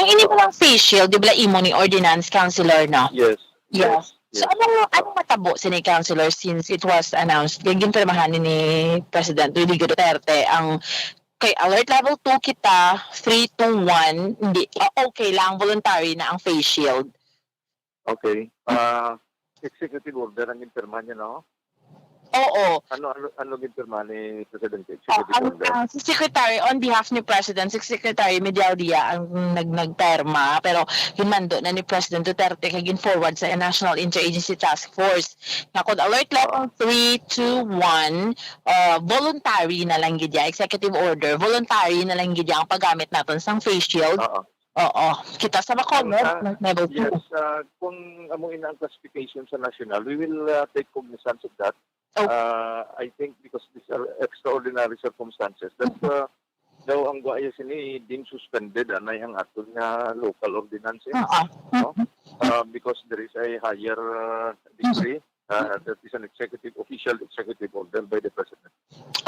Ang ini mo lang face shield, di ba imo ni ordinance, Councilor, no? Yes. Yeah. Yes. So, Yes. anong, anong matabo sini, Councilor, since it was announced, kay ginpirmahan ni President Rodrigo Duterte ang kay alert level two kita, three, two, one, hindi, ah, okay lang, voluntary na ang face shield. Okay. Ah, executive order ang ginpirma niya, no? Oo. Ano, ano, ano ginpirma ni Presidente? Ah, Executive ang, order. ang si Secretary, on behalf ni President, si Secretary Medialdea ang nag-, nagpirma, pero ginmando na ni President Duterte kay gin-forward sa National Interagency Task Force. Nga kung alert level Oo. three, two, one, ah, voluntary na lang gid ya, executive order, voluntary na lang gid ya ang paggamit naton sang face shield. Oo. Oo. Kita sa Bacolod, Ang, ah, alert level two. Yes, ah, kung amo ina ang classification sa national, we will, ah, take cognizance of that. Okay. Ah, I think because these are extraordinary circumstances, that, Mm. ah, daw ang guaya sini din suspended, anay ang aton nga local ordinance, eh. Oo. No? Mm. Ah, because there is a higher, ah, decree, ah, that is an executive, official executive order by the president.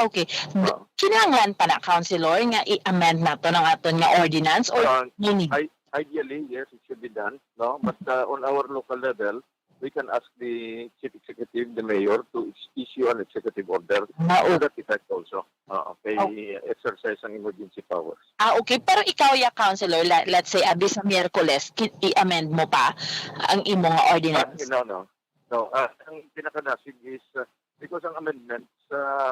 Okay. D-, Oo. kinahanglan pa na, Councilor, nga i-amend nato ang aton nga ordinance or Ah, no need? I-, ideally, yes, it should be done, no? But, uh, on our local level, we can ask the chief executive, the mayor, to ex-, issue an executive order Ah, to okay. that effect also. Oo, kay Oh. exercise ang emergency powers. Ah, okay. Pero ikaw, ya, Councilor, la-, let's say, abi sa Miyerkules, ki-, i-amend mo pa ang imo nga Ah, ordinance? no, no. No, ah, ang pinakadasig is, ah, because ang amendments, ah,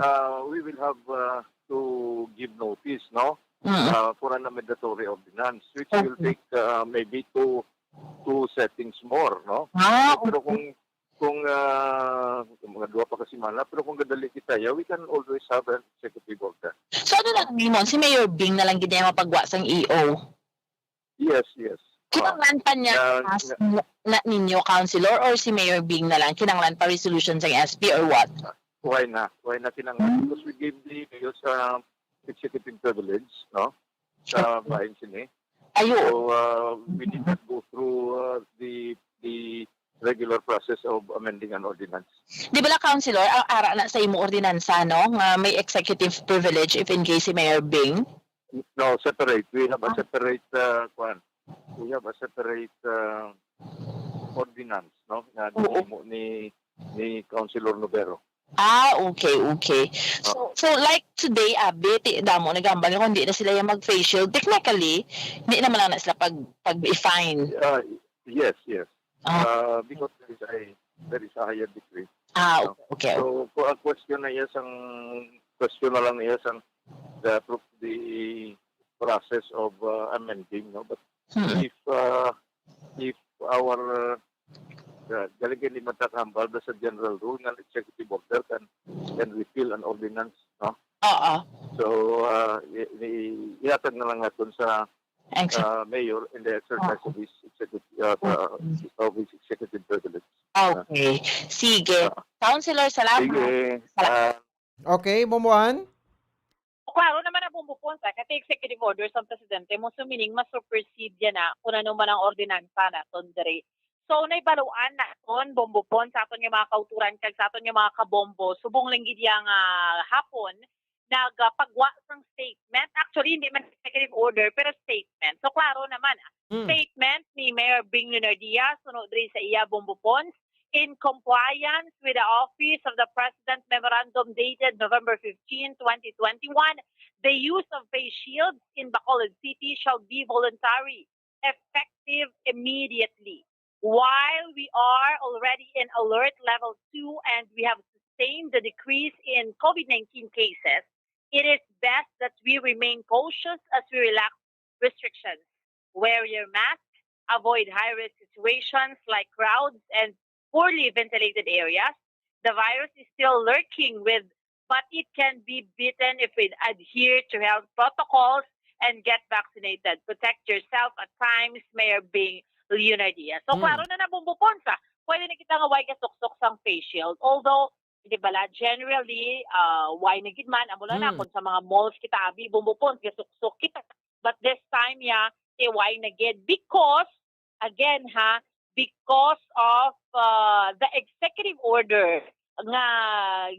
ah, we will have, ah, to give notice, no? Mm. Ah, for an amendatory ordinance, which will Okay. take, ah, maybe two, two settings more, no? Ah, So, pero okay. kung, kung, ah, mga duha pa ka semana, pero kung gadali kita, yeah, we can always have an executive order. So, ano lang, Mimon? Si Mayor Bing na lang gid niya mapagwa sang E O? Yes, yes. Kinahanglan pa niya Ah, na, na, na ninyo, Councilor, or si Mayor Bing na lang? Kinahanglan pa resolution sang S P or what? Why na? Why na kinahanglan? Hmm. Because we gave the mayor sa executive privilege, no? Sa Okay. bahin sini. Ayo. So, uh, we did not go through, uh, the, the regular process of amending an ordinance. Di ba la, Councilor, ang ara na sa imo ordinansa, no, nga may executive privilege if in case si Mayor Bing? No, separate. We have a Ah. separate, uh, kwan. We have a separate, uh, ordinance, no, nga Oo. ginhimo ni, ni Councilor Novero. Ah, okay, okay. So, Ah. so, like, today, abi, ti-, damo naghambal nga kung di na sila yung mag-face shield, technically, di naman lang na sila pag, pag-fine. Ah, yes, yes. Ah. Ah, because there is a, there is a higher decree. Ah, No? okay, okay. So, kung ang question na iya sang, question na lang iya sang the pro-, the process of, uh, amending, no? But Hmm. if, uh, if our, uh, the, galing kay di man ta kahambal, basta general rule nga executive order can, can repeal an ordinance, no? Oo. So, uh, i-, i-, ihatag na lang naton sa, Exa- uh, mayor in the exercise Oo. of his executive, uh, uh, Okay. of his executive privilege. Okay. Sige. Ah. Councilor, salamat. Sige. Salamat. Ah. Okay, Bombo Ann? Klaro naman ang Bombo Pons, ah, kay executive order sa presidente mo, so meaning ma-supersede yan na kung ano man ang ordinansa naton diri. So, naibaluan naton, Bombo Pons, sa aton nga mga kauturan kag sa aton nga mga kabombo, subong lang gid yang, ah, hapon, nagpagwa sang statement. Actually, hindi man executive order, pero statement. So, klaro naman, ah. Mm. Statement ni Mayor Bing Leonardia, suno diri sa iya, Bombo Pons, in compliance with the Office of the President Memorandum dated November fifteen, twenty twenty-one, the use of face shields in Bacolod City shall be voluntary, effective immediately. While we are already in alert level two and we have sustained the decrease in COVID nineteen cases, it is best that we remain cautious as we relax restrictions. Wear your mask, avoid high-risk situations like crowds and poorly ventilated areas. The virus is still lurking with, but it can be beaten if we adhere to health protocols and get vaccinated. Protect yourself at times, Mayor Bing Leonardia. So, Hmm. klaro na na, Bombo Pons, ah. Pwede na kita nga way gasuksok sang face shield. Although, di ba la, generally, ah, way na gid man, amo lang na, Hmm. kung sa mga malls kita, abi, Bombo Pons, gasuksok kita. But this time, yeah, Duterte, why na gid? Because, again ha, because of uh, the executive order nga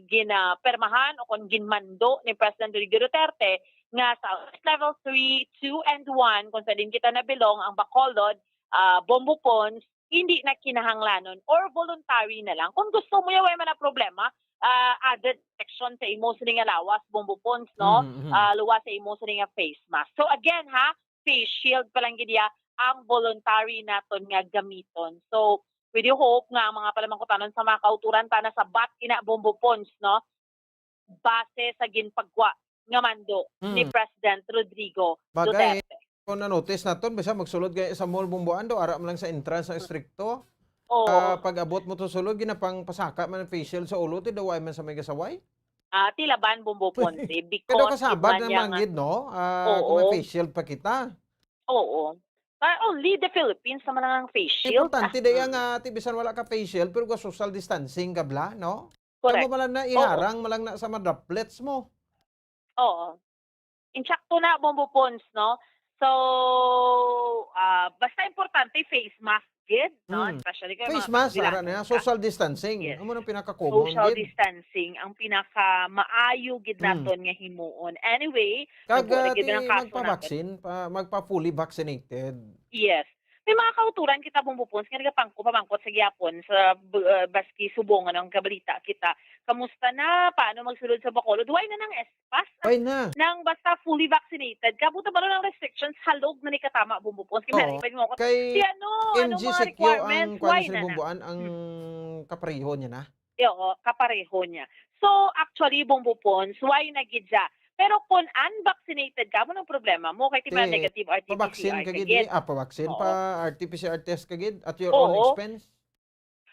ginapermahan o kon ginmando ni President Rodrigo Duterte nga sa level three, two, and one, kung sa din kita nabilong, ang Bacolod, uh, Bombo Ponds, hindi na kinahanglanon or voluntary na lang. Kung gusto mo, way man na problema, uh, added section sa imo sini nga lawas, Bombo Ponds, no? Mm-hmm. Uh, luwas sa imo sini nga face mask. So again ha, face shield pa lang gid ya ang voluntary naton nga gamiton. So, we do hope nga ang mga palamangkutanon sa mga kauturan ta na sa bat ina Bombo Ponds, no? Base sa ginpagwa nga mando ni Mm. President Rodrigo Bagay, Duterte. Kung na-notice naton, bisa magsulod kay sa mall Bomboan do, ara man lang sa entrance ang estrikto. Oo. Ah, pag abot mo to sulod, ginapang pasaka man ang face shield sa ulo, ti daw ay man sa may gasaway. Ah, tilaban Bombo Ponce, because Kada kasabad man na niya nga manggid, no? Ah, kung may Oo. face shield pa kita. Oo. Ah, only the Philippines naman ang face shield. Importante Ah, day mm. nga, ti bisan wala ka face shield, pero ga social distancing ka bla, no? Kaya mo Correct. malang na Oo. iharang, malang na sa mga droplets mo. Oo. Insakto na, Bombo Pons, no? So, ah, basta importante, face mask gid, no? Mm. Especially kay Face mga mask, kabilaan ara niya, na. Social distancing. Yes. Amo nang pinaka-common Social gid. distancing ang pinaka-maayo gid Mm. naton nga himuon. Anyway, Kag, mubo na ah, gid ti ang kaso naton. magpa-vaccine, pa, magpa-fully vaccinated. Yes. May mga kauturan kita, Bombo Pons, nga nagapangko, pamangkot sa gihapon sa, b-, ah, baski subong nga nangkabalita kita. Kamusta na? Paano magsulod sa Bacolod? Why na nang espas? Why na? Nang basta fully vaccinated ka, buta ba ang restrictions, halog na ni katama, Bombo Pons? Kay Oo. meron pa yung mga Kay si ano, ano mga M G C Q ang requirements? kuwan Why sa na na? Bomboan, ang Hmm. kapareho niya na. Oo, kapareho niya. So, actually, Bombo Pons, why na gid siya? Pero kung unvaccinated ka, mo nang problema mo, kay ti ba Ti, negative pa-vaccine R T P C R ka ka gid, gid. eh. Ah, pa-vaccine, Oo. pa-R T P C R test ka gid at your own Oo. expense?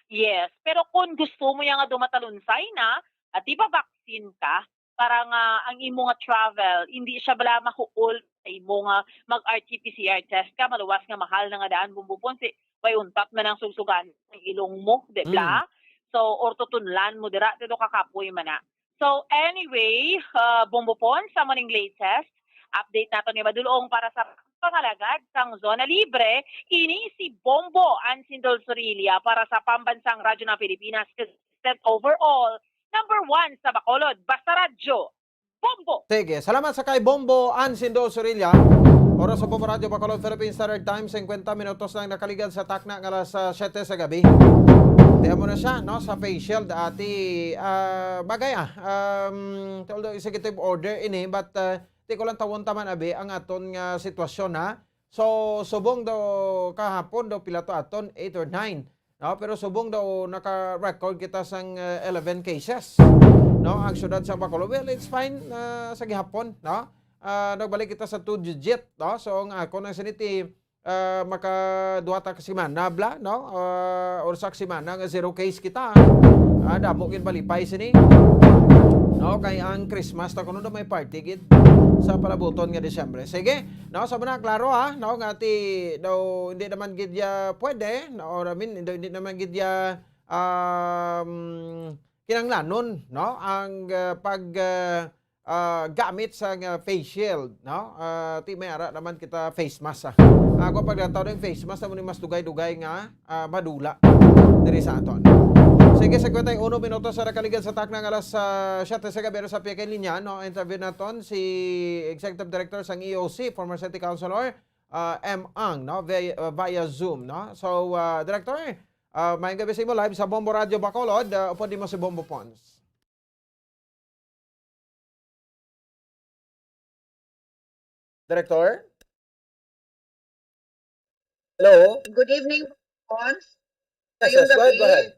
Yes, pero kung gusto mo ya nga dumatalunsay na, at di ba vaccine ka, para nga ang imo nga travel, hindi siya bala mahuol sa imo nga mag-R T P C R test ka, maluwas nga mahal na nga daan, Bombo Pons, eh, may untat man ang sugsugan ng ilong mo, di Mm. ba? So, or tutunlan mo dira, dito kakapoy man na. So, anyway, uh, Bombo Pons, sa maning latest, update nato ni Madulong para sa pangalagad sang Zona Libre, ini si Bombo Ansindol Sorilla para sa Pambansang Radyo ng Pilipinas, consistent overall, number one sa Bacolod. Basta Radyo, Bombo! Sige, salamat sa kay Bombo Ansindo Sorilla. Oras sa Bombo Radyo Bacolod, Philippine Standard Time, singkwenta minutos lang nakaligad sa takna nga alas, ah, siyete sa gabi. Tiyan mo na siya, no, sa face shield, ati, ah, bagay, ah, um, although executive order ini, but, ah, ti ko lang tawon taman, abi, ang aton nga sitwasyon, ha? So, subong daw kahapon daw pila to aton, eight or nine, no? Pero subong daw naka-record kita sang, eh, eleven cases, no? Ang siyudad sa Bacolod. Well, it's fine, ah, sa gihapon, no? Ah, nagbalik kita sa two digit, no? So, ang ako nang siniti, ah, maka duha ta ka semana, bla, no? Ah, or sa semana nga zero case kita. Ah, damo gid malipay sini. No, kay ang Christmas ta kuno daw may party gid sa palabuton nga Disyembre. Sige, no, sa muna klaro ha, no, nga ti daw hindi naman gid ya pwede, no, or I mean, hindi, hindi naman gid ya, um, kinanglanon, no, ang, ah, pag, ah, ah, gamit sa nga face shield, no? Ah, ti may ara naman kita face mask, ah. Ako paglantaw ng face mask, amo ni mas dugay-dugay nga, ah, madula diri sa aton. Sige, singkwenta y uno minutos sa nakaligad sa takna nga alas, ah, siyete sa gabi sa P K Linya, no? Interview naton si Executive Director sang E O C, former City Councilor, ah, M Ang, no? Via, ah, via Zoom, no? So, ah, Director, ah, maayong gabi sa imo, live sa Bombo Radio Bacolod, ah, upod nimo si Bombo Pons. Director? Hello? Good evening, Pons. Yes, Ngayong yes, go ahead, go gabi, ahead.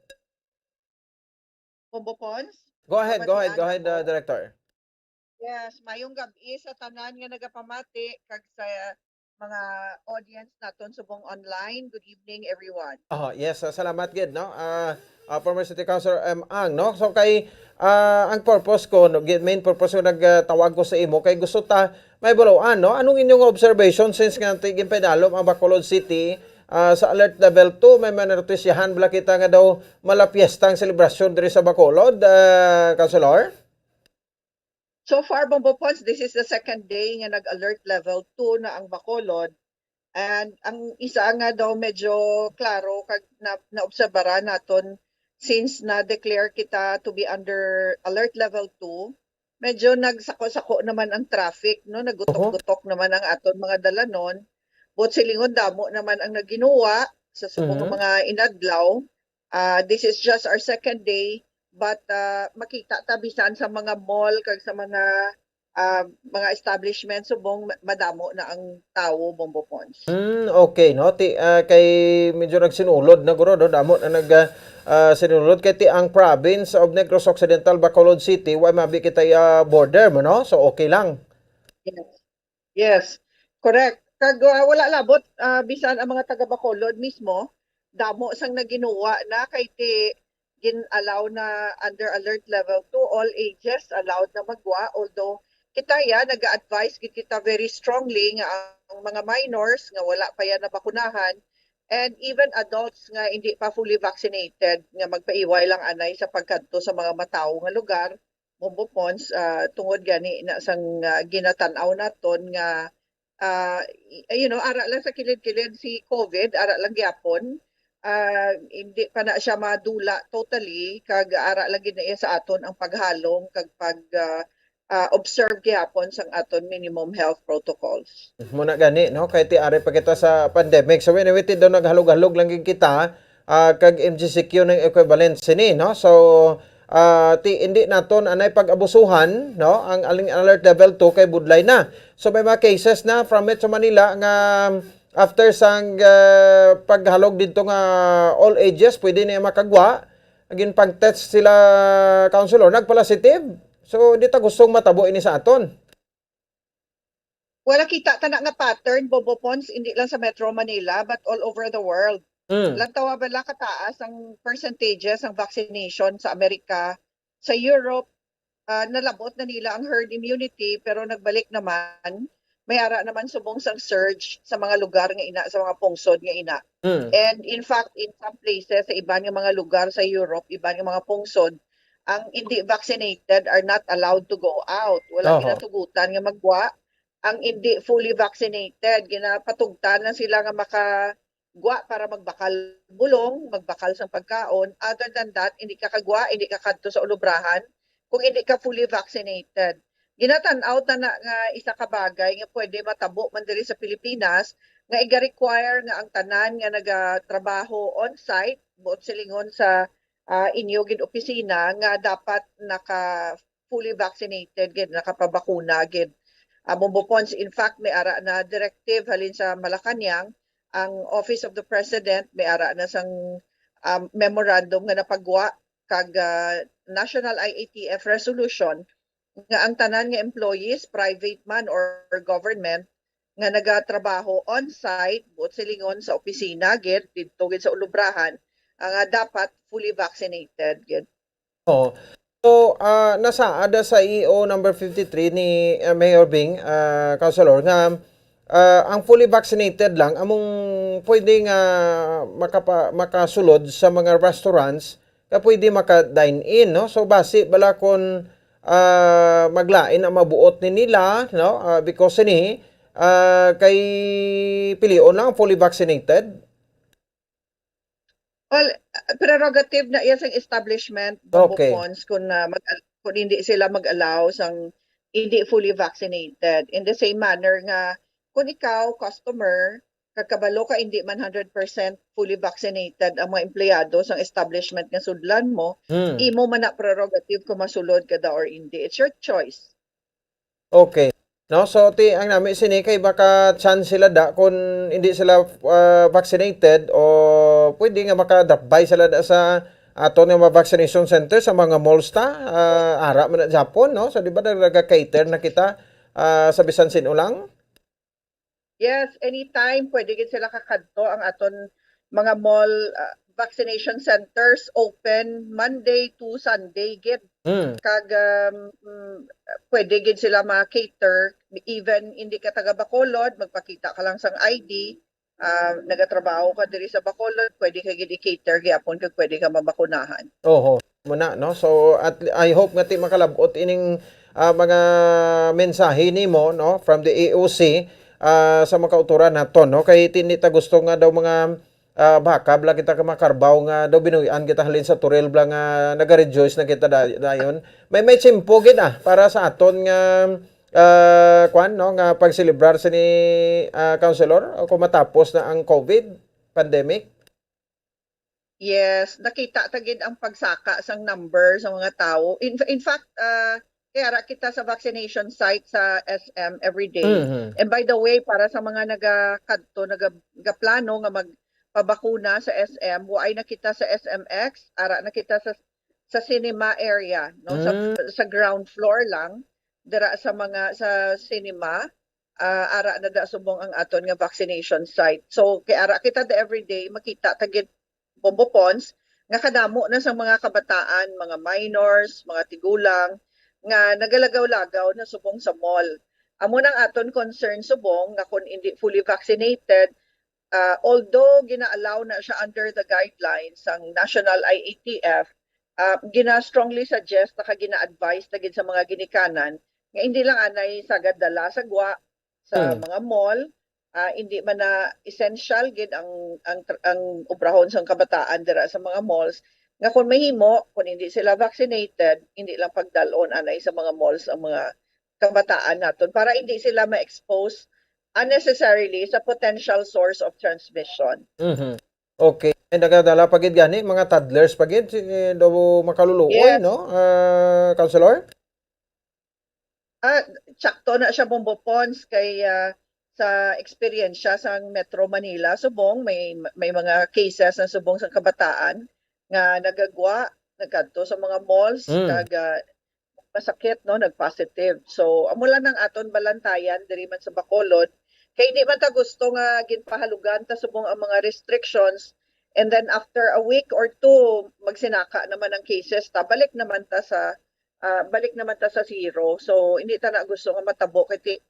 Bombo Pons? Go ahead, go ahead, go Pamatian ahead, uh, ako. Director. Yes, mayong gabi sa tanan nga nagapamati kag sa mga audience naton subong online. Good evening, everyone. Oh, yes, uh, salamat gid, no? Ah, ah, former City Councilor M Ang, no? So kay, ah, ang purpose ko, no, gi-, main purpose ko nagtawag ko sa imo kay gusto ta may buluan, no? Anong inyong observation since nga ti-, ginpadalom ang Bacolod City, ah, sa alert level two, may manotisyahan bala kita nga daw malapiesta ang selebrasyon diri sa Bacolod, ah, Councilor? So far, Bombo Pons, this is the second day nga nag-alert level two na ang Bacolod. And ang isa nga daw medyo klaro kag na, naobserbaran naton, since na-declare kita to be under alert level two, medyo nagsako-sako naman ang traffic, no? Oho. Nagutok-gutok naman ang aton mga dalanon. Buot silingon, damo naman ang naginuwa sa subong Mhm. mga inadlaw. Ah, this is just our second day, but, ah, makita ta bisan sa mga mall kag sa mga, ah, mga establishment subong ma-, madamo na ang tawo, Bombo Pons. Hmm, okay, no? Ti, ah, kay medyo nagsinulod na guro, no? Damo na nag, ah, ah, sinulod kay ti ang province of Negros Occidental, Bacolod City, wa mabi kita, ah, border mo, no? So, okay lang. Yes. Yes, correct. Kag, ah, wala labot, ah, bisan ang mga taga Bacolod mismo, damo sang naginuwa na kay ti gin-allow na under alert level two, all ages allowed na magwa, although kita ya naga-advise gid kita very strongly nga ang mga minors nga wala pa ya nabakunahan and even adults nga hindi pa fully vaccinated nga magpaiway lang anay sa pagkadto sa mga matawo nga lugar, Bombo Pons, ah, tungod gani na sang, ah, ginatan-aw naton nga, ah, y-, you know, ara lang sa kilid-kilid si COVID, ara lang gyapon. Ah, hindi pa na siya madula totally, kag ara lang gid na iya sa aton ang paghalong kag pag, ah, ah, observe gihapon sang aton minimum health protocols. Muna gani, no? Kay ti ari pa kita sa pandemic. So, anyway, ti daw naghalog-halog lang gid kita, ah, kag M G C Q ng equivalent sini, no? So, ah, ti, hindi naton anay pag-abusuhan, no? Ang aling alert level two kay budlay na. So, may mga cases na from Metro Manila nga after sang, ah, paghalog dito nga all ages, pwede na makagwa. Naging pang-test sila, Councilor, nagpalasitive. So, di ta gustong matabo ini sa aton. Wala, kita ta na nga pattern, Bombo Pons, hindi lang sa Metro Manila, but all over the world. Mm. Lantawa bala kataas ang percentages ng vaccination sa Amerika, sa Europe, ah, nalabot na nila ang herd immunity, pero nagbalik naman. May ara naman subong sang surge sa mga lugar nga ina, sa mga pungsod nga ina. Mm. And in fact, in some places, sa iban nga mga lugar sa Europe, iban nga mga pungsod, ang hindi vaccinated are not allowed to go out. Wala Oho. ginatugutan nga magwa. Ang hindi fully vaccinated, ginapatugtan na sila nga makagwa para magbakal bulong, magbakal sang pagkaon. Other than that, hindi ka kagwa, hindi ka kadto sa ulubrahan kung hindi ka fully vaccinated. Ginatan-aw ta na nga isa ka bagay nga pwede matabo man diri sa Pilipinas, nga iga-require nga ang tanan nga nagatrabaho on-site, buot silingon sa, ah, inyo gid opisina, nga dapat naka fully vaccinated gid, nakapabakuna gid. Ah, Bombo Pons, in fact, may ara na directive halin sa Malacañang, ang Office of the President may ara na sang, um, memorandum nga napagwa kag, ah, National I A T F resolution nga ang tanan nga employees, private man or government, nga nagatrabaho on-site, buot silingon sa opisina gid, didto gid sa ulubrahan, ah, nga dapat fully vaccinated gid. Oo. So, ah, nasaad sa E O number fifty-three ni, ah, Mayor Bing, ah, Councilor, nga, ah, ang fully vaccinated lang among pwede nga makapa-, makasulod sa mga restaurants nga pwede maka-dine in, no? So, basi bala kung, ah, maglain ang mabuot ni nila, no? Ah, because sini, ah, kay pilion lang ang fully vaccinated. Well, prerogative na iya sang establishment, Bombo Okay. Pons, kung, ah, mag-, kung hindi sila mag-allow sang hindi fully vaccinated. In the same manner nga, kung ikaw, customer, kag kabalo ka hindi man hundred percent fully vaccinated ang mga empleyado sang establishment nga sudlan mo, Hmm. imo man na prerogative kung masulod ka daw or hindi. It's your choice. Okay. No, so ti ang nami sini kay baka chance sila da kung hindi sila, ah, vaccinated o pwede nga maka-drop by sila da sa aton nga mga vaccination center sa mga malls ta, ah, ara man na Japon, no? So di ba naga-cater na kita, ah, sa bisan sin-o lang? Yes, anytime pwede gid sila kakadto. Ang aton mga mall, ah, vaccination centers open Monday to Sunday gid. Mm. Kag, um, mm, pwede gid sila ma-cater, even hindi ka taga Bacolod, magpakita ka lang sang I D, ah, nagatrabaho ka diri sa Bacolod, pwede ka gid i-cater gyapon kag pwede ka mabakunahan. Oho, muna, no? So, at I hope nga ti makalabot ining, ah, mga mensahe nimo, no, from the E O C. ah, sa mga kautoran naton, no? Kay ti-, hindi ta gusto nga daw mga, ah, baka bala kita ka makarbaw nga daw binuy-an kita halin sa Toril bala nga nagarejoice na kita da-, dayon. May, may tiyempo gid, ah, para sa aton nga, ah, kwan, no, nga pagselebrar sini, ah, Councilor, kung matapos na ang COVID pandemic. Yes, nakita ta gid ang pagsaka sang number sa mga tawo. In, in fact, ah, kay ara kita sa vaccination site sa S M every day. Mhm. And by the way, para sa mga nagakadto, naga-, nagaplano nga magpabakuna sa S M, waay na kita sa S M X, ara na kita sa, sa cinema area, no? Sa, Mm. sa ground floor lang, dira sa mga, sa cinema, ah, ara na da subong ang aton nga vaccination site. So, kay ara kita da everyday, makita ta gid Bombo Pons nga kadamo na sang mga kabataan, mga minors, mga tigulang nga nagalagaw-lagaw na subong sa mall. Amo nang aton concern subong nga kung hindi fully vaccinated, ah, although gina-allow na siya under the guidelines sang National I A T F, ah, gina-strongly suggest na ka gina-advise na gid sa mga ginikanan nga hindi lang anay sagad dala sa gwa sa Mm. mga mall, ah, hindi man na essential gid ang, ang tr-, ang obrahon sang kabataan dira sa mga malls, nga kung mahimo, kung hindi sila vaccinated, hindi lang pagdalon anay sa mga malls ang mga kabataan naton para hindi sila ma-expose unnecessarily sa potential source of transmission. Mhm. Okay. May nagadala pa gid gani, mga toddlers pa gid, si, daw makaluluoy, Yes. no? Ah, Councilor? Ah, tsakto na siya, Bombo Pons, kay, ah, sa eksperyensya sa Metro Manila, subong may, may mga cases na subong sa kabataan nga nagagwa, nagkadto sa mga malls, Mm. kag, ah, masakit, no, nag-positive. So, amo lang ang aton balantayan diri man sa Bacolod. Kay di man ta gusto nga ginpahalugan ta subong ang mga restrictions, and then after a week or two, magsinaka naman ang cases ta, balik naman ta sa, ah, balik naman ta sa zero. So, hindi ta na gusto nga matabo kay ti-,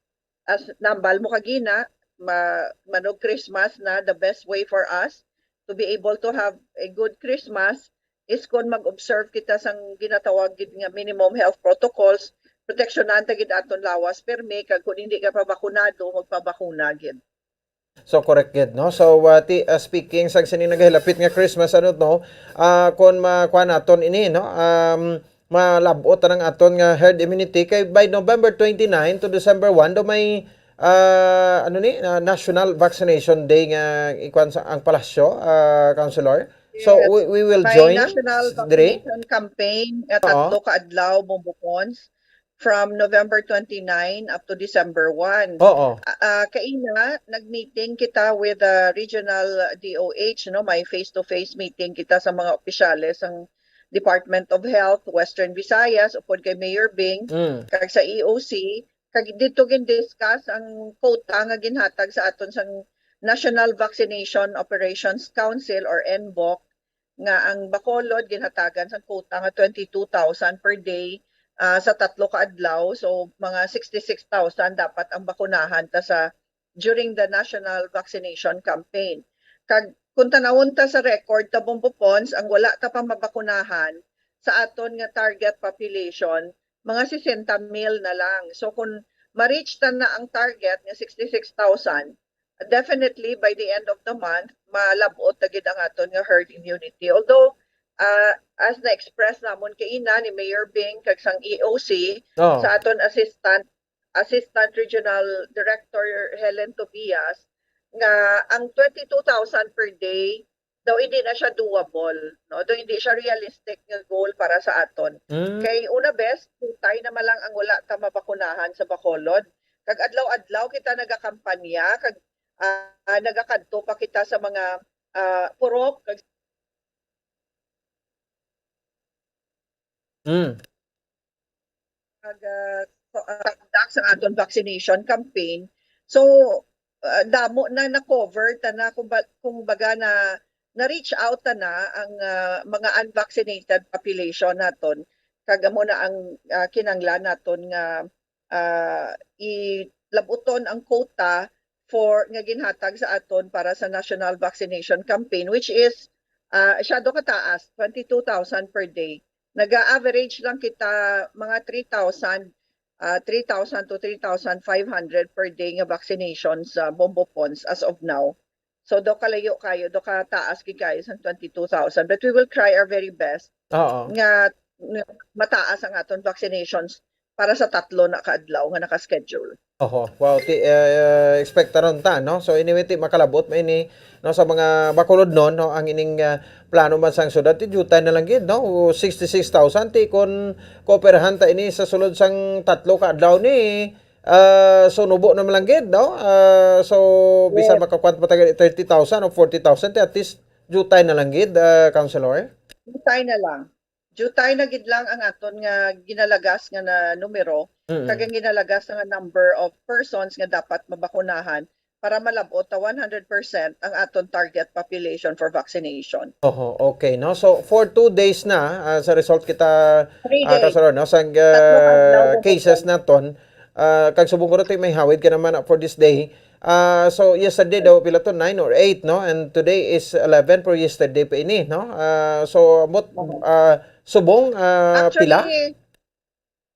as nambal mo kagina, ma-, manog Christmas na, the best way for us to be able to have a good Christmas is kon mag-observe kita sang ginatawag gid nga minimum health protocols, proteksyonan ta gid aton lawas pirmi, kag kon hindi ka pa bakunado, magpabakuna gid. So, correct gid, no? So, uh, ti-, uh, speaking sa sining nagahilapit nga Christmas, ano, no? Ah, kon makuha naton ini, no? Um, malab-ot ang aton nga herd immunity kay by November twenty-nine to December one daw may, ah, ano ni, ah, National Vaccination Day nga ikuan sa ang palasyo, ah, Councilor. So, Yes. we, we will May join National s-, diri. Vaccination Campaign nga Oo. tatlo ka adlaw, Bombo Pons, from November twenty-nine up to December one. Oo. Ah, ah, kaina, nag-meeting kita with the regional D O H, no? May face-to-face meeting kita sa mga opisyales sang Department of Health, Western Visayas, upod kay Mayor Bing, Mm. kag sa E O C, kag dito gin-discuss ang quota nga ginhatag sa aton sang National Vaccination Operations Council or N V O C, nga ang Bacolod ginhatagan sang quota nga twenty-two thousand per day, ah, sa tatlo ka adlaw. So, mga sixty-six thousand dapat ang bakunahan ta sa, during the national vaccination campaign. Kag kung tanawon ta sa record ta, Bombo Pons, ang wala ta pa mabakunahan sa aton nga target population, mga sesenta mil na lang. So, kung ma-reach ta na ang target nga sixty-six thousand, definitely by the end of the month, malab-ot na gid ang aton nga herd immunity. Although, ah, as na-express namon kaina ni Mayor Bing kag sang E O C, Oo. sa aton assistant, Assistant Regional Director Helen Tobias, nga ang twenty-two thousand per day daw hindi na siya doable, no? Daw hindi siya realistic nga goal para sa aton. Mm. Kay una, bes, tutay naman lang ang wala ta mabakunahan sa Bacolod. Kag adlaw-adlaw kita nagakampanya, kag, ah, nagakadto pa kita sa mga, ah, purok, kag Mm. Kag, ah, ko-, ah, conduct sa aton vaccination campaign. So, ah, damo na na-cover ta na, kung ba-, kung baga na, na-reach out ta na ang, ah, mga unvaccinated population naton. Kag amo na ang, ah, kinanglan naton nga, ah, i-, labuton ang quota for, nga ginhatag sa aton para sa National Vaccination Campaign, which is, ah, masyado kataas, twenty-two thousand per day. Naga-average lang kita mga three thousand, ah, three thousand to three thousand five hundred per day nga vaccinations sa Bombo Pons as of now. So, do kalayo kayo, do ka taas gid kayo sa twenty-two thousand. But we will try our very best Oo. nga, nga mataas ang aton vaccinations para sa tatlo na ka adlaw nga naka-schedule. Oho. Wow, ti uh, expectaron ta, no? So anyway, ti makalabot man ini, no, sa mga Bacolodnon, no, ang ining uh, plano man sang syudad, ti diutay na lang gid, no? Sixty-six thousand, ti kon kooperahan ta ini sa sulod sang tatlo ka adlaw ni uh, so nubo na man lang gid, no? Uh, so bisan Yes. makakuan pa ta gid thirty thousand o forty thousand, ti at least diutay na lang gid, uh, Councilor. Diutay na lang. Diutay na gid lang ang aton nga ginalagas nga na numero, Mm. kag ang ginalagas nga number of persons nga dapat mabakunahan para malab-ot ta one hundred percent ang aton target population for vaccination. Oho, okay, no? So, for two days na, ah, sa result kita, Three ah, days. Kasulor, no? Sang Tatlo ka adlaw ah, na cases dapat. Naton, ah, kag subong ko rin may hawid ka naman for this day. Ah, so, yesterday daw, pila to? Nine or eight, no? And today is eleven, pero yesterday pa ini, no? Ah, so, ambot, Oo. ah, subong, ah, pila? Actually,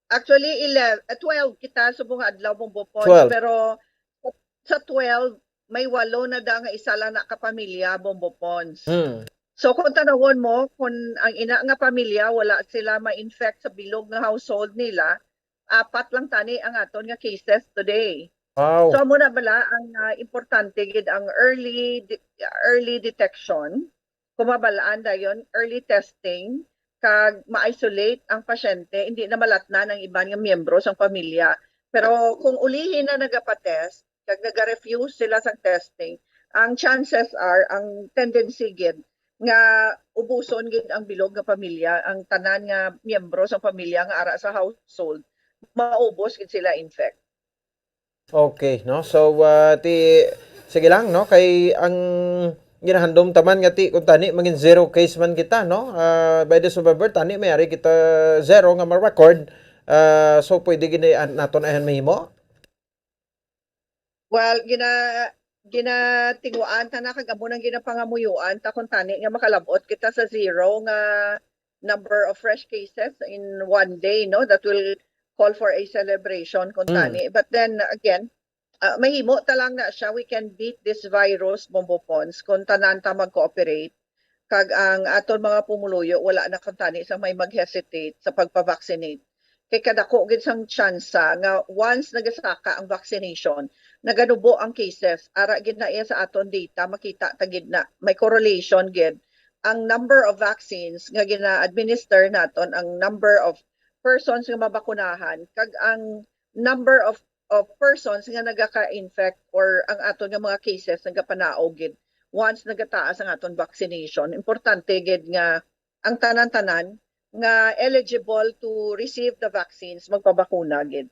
actually, eleven, ah, twelve kita subong nga adlaw, Bombo Pons, Twelve. Pero sa, sa twelve, may walo na da nga isa lang na kapamilya, Bombo Pons. Hmm. So, kung tanawon mo, kung ang ina nga pamilya, wala sila ma-infect sa bilog nga household nila, apat lang tani ang aton nga cases today. Wow. So, amo na bala ang ah, importante gid ang early de- early detection, kung mabalaan dayon, early testing, kag ma-isolate ang pasyente, hindi na malatnan ang iban nga miyembro sang pamilya. Pero kung ulihi na nagapatest, kag naga-refuse sila sang testing, ang chances are, ang tendency gid nga ubuson gid ang bilog nga pamilya, ang tanan nga miyembro sang pamilya nga ara sa household, maubos gid sila infect. Okay, no? So, ah, ti, sige lang, no? Kay ang ginahandom taman nga ti, kung tani, mangin zero case man kita, no? Ah, by this November, tani, may ari kita zero nga ma-record. Ah, so, pwede gini an- naton ayan mahimo? Well, gina ginatinguan ta na kag amo nang ginapangamuyuan ta kung tani nga makalabot kita sa zero nga number of fresh cases in one day, no? That will call for a celebration kung Mm. tani. But then again, ah, mahimo ta lang na siya, we can beat this virus, Bombo Pons, kung tanan ta mag-cooperate. Kag ang aton mga pumuluyo, wala na kung tani sa may mag-hesitate sa pagpa-vaccinate. Kay kadako gid sang tsansa nga once nagasaka ang vaccination, naganubo ang cases. Ara gid na iya sa aton data, makita ta gid na may correlation gid ang number of vaccines nga gina-administer naton, ang number of persons nga mabakunahan, kag ang number of of persons nga nagaka-infect or ang aton nga mga cases nagapanaog gid once nagataas ang aton vaccination. Importante gid nga ang tanan-tanan nga eligible to receive the vaccines magpabakuna gid.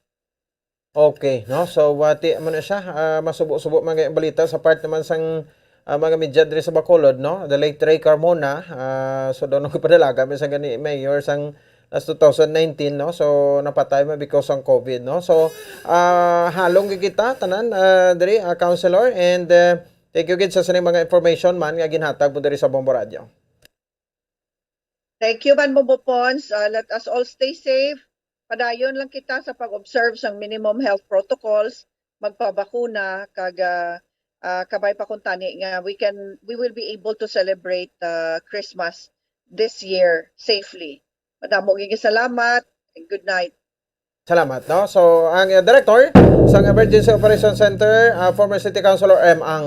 Okay, no? So, wati mo na siya. Ah, masubo-subo man ang balita sa part naman sang ah, mga media diri sa Bacolod, no? The late Ray Carmona, ah, so daw nagpadalaga mi sa gani mayor sang last two thousand nineteen, no? So napatay man because sang COVID, no? So ah, halong gid kita tanan ah, diri, ah, Councilor, and ah, thank you gid sa sining mga information man nga ginhatag mo diri sa Bombo Radio. Thank you man, Bombo Pons. Uh, let us all stay safe. Padayon lang kita sa pag-observe sang minimum health protocols, magpabakuna, kag ah, ah, kabay pa kung tani nga we can we will be able to celebrate uh, Christmas this year safely. Madamo gid salamat and good night. Salamat, no? So, ang uh, director sa Emergency Operations Center, uh, former City Councilor M. Ang.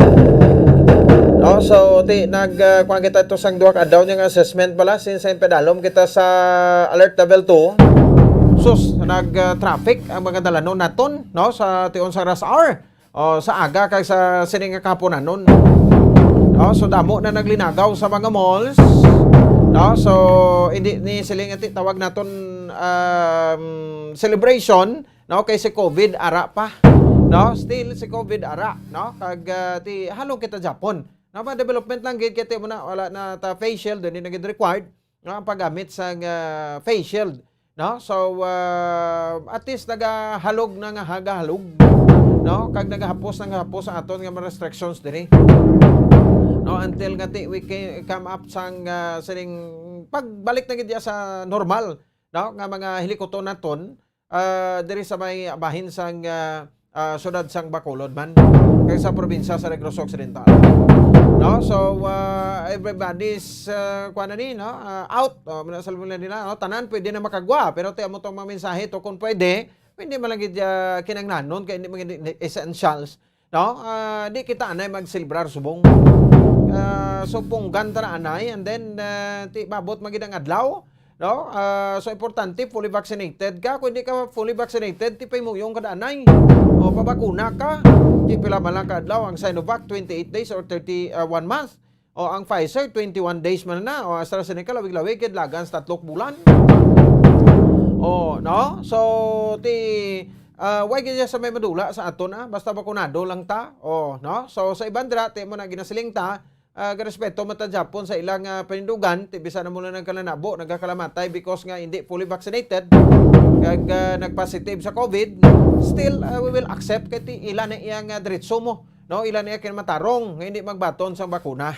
No? So, ti, nag, uh, kuwan kita ito sang duha ka adlaw niyang assessment pala since sa padalom kita sa alert level two. Sus, nag uh, traffic ang mga dalanon naton, no? Sa tion sa rush hour. O, sa aga kag sa sining nga kahaponanon. No, so damo na naglinagaw sa mga malls. No, so hindi ni siling ati tawag naton um, celebration, no, kay si COVID ara pa. No, still si COVID ara, no, kag uh, ti halong kita Japon. No, mga development lang gid kay ti mo na wala na ta face shield, hindi na gid required. No, ang paggamit sa uh, face shield, no? So uh, at least nagahalog na nga hagahalog, no? Kag nagahapos na nga hapos sa aton nga mga restrictions diri, no, until nga ti we ca- come up sang uh, sining pagbalik na gid sa normal, no, nga mga hilikuton naton. ah, diri sa may bahin sang, ah, ah, siyudad sang Bacolod man, kag sa probinsya sa Negros Occidental. No? So, ah, everybody's, ah, kuwan na ni, no? Ah, out. Oh, muna sa nila, no? Tanan pwede na makagwa, pero ti amo tong mga mensahe to, kung pwede, hindi man lang gid, ah, kinahanglanon, kay hindi man gid essentials. No? Ah, di kita anay magselebrar subong. Ah, so, punggan ta na anay, and then, ah, ti maabot man gid ang adlaw, no? Ah, so, importante, fully vaccinated ka. Kung di ka fully vaccinated, ti pahimuyong ka na anay. O, pabakuna ka. Ti pila man lang ka adlaw ang Sinovac, twenty-eight days or thirty, ah, one month. O, ang Pfizer, twenty-one days man na. O, AstraZeneca, lawig-lawig, kay lagan sa tatlok bulan. O, no? So, ti, ah, why gid sa may madula sa aton, ah? Basta bakunado lang ta. O, no? So, sa iban dira, ti mo na ginasiling ta, ah, garespeto man ta gyapon sa ilang, ah, panindugan, ti bisan na mo lang nagkalanabo, nagakalamatay because nga hindi fully vaccinated, kag, ah, nag-positive sa COVID, still, ah, we will accept kay ti ila na iyang, ah, diretso mo, no? Ila na iya kinamatarong nga hindi magbaton sang bakuna.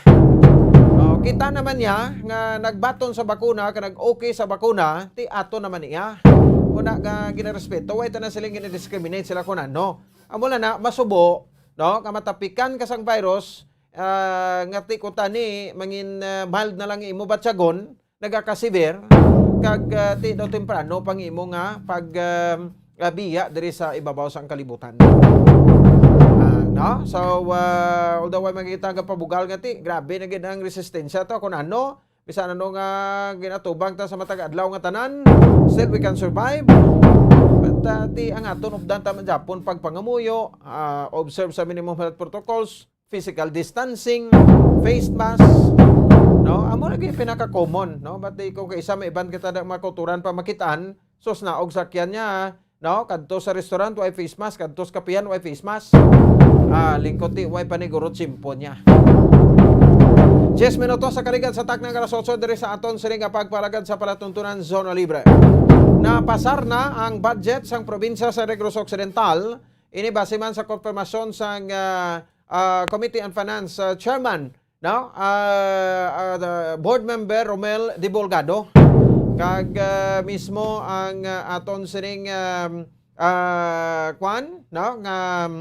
Oh, kita naman niya nga nagbaton sa bakuna, ka nag-okay sa bakuna, ti ato naman niya. Una nga ginarespeto, way ta na silang gina-discriminate sila kung ano. Amo lang na, masubo, no? Nga matapikan ka sang virus, ah, nga ti kuta ni mangin, ah, mild na lang imo batyagon, nagakasiver, kag, ah, ti daw temprano pang imo nga pag, ah, ah, biya diri sa ibabaw sang kalibutan. Ah, no? So, ah, although way makita nga pabugal nga ti, grabe na gid ang resistensya to kung ano, bisan ano nga ginatubang ta sa matag adlaw nga tanan, still we can survive. But, ah, ti ang aton updan ta man gyapon pagpangamuyo, ah, observe sa minimum health protocols, physical distancing, face mask, no? Amo na gyud pinaka-common, no? But di ko kay isa may iban kita da mga kulturan pa makitaan, sus, naog sakyan niya, no? Kadto sa restaurant, way face mask, kadto sa kapihan, way face mask. Ah, lingkot ti, way paniguro tsimpo niya. Diyes minutos sa kaligat sa takna nga alas otso diri sa aton sini nga pagpalagad sa palatuntunan Zona Libre. Napasar na ang budget sang probinsya sa Negros Occidental. Ini base man sa konfirmasyon sang, ah, ah, Committee on Finance, ah, Chairman, no? Ah, ah, the board member Romel Dibulgado. Kag, ah, mismo ang, ah, aton sining, um, ah, kwan, no? Nga, um,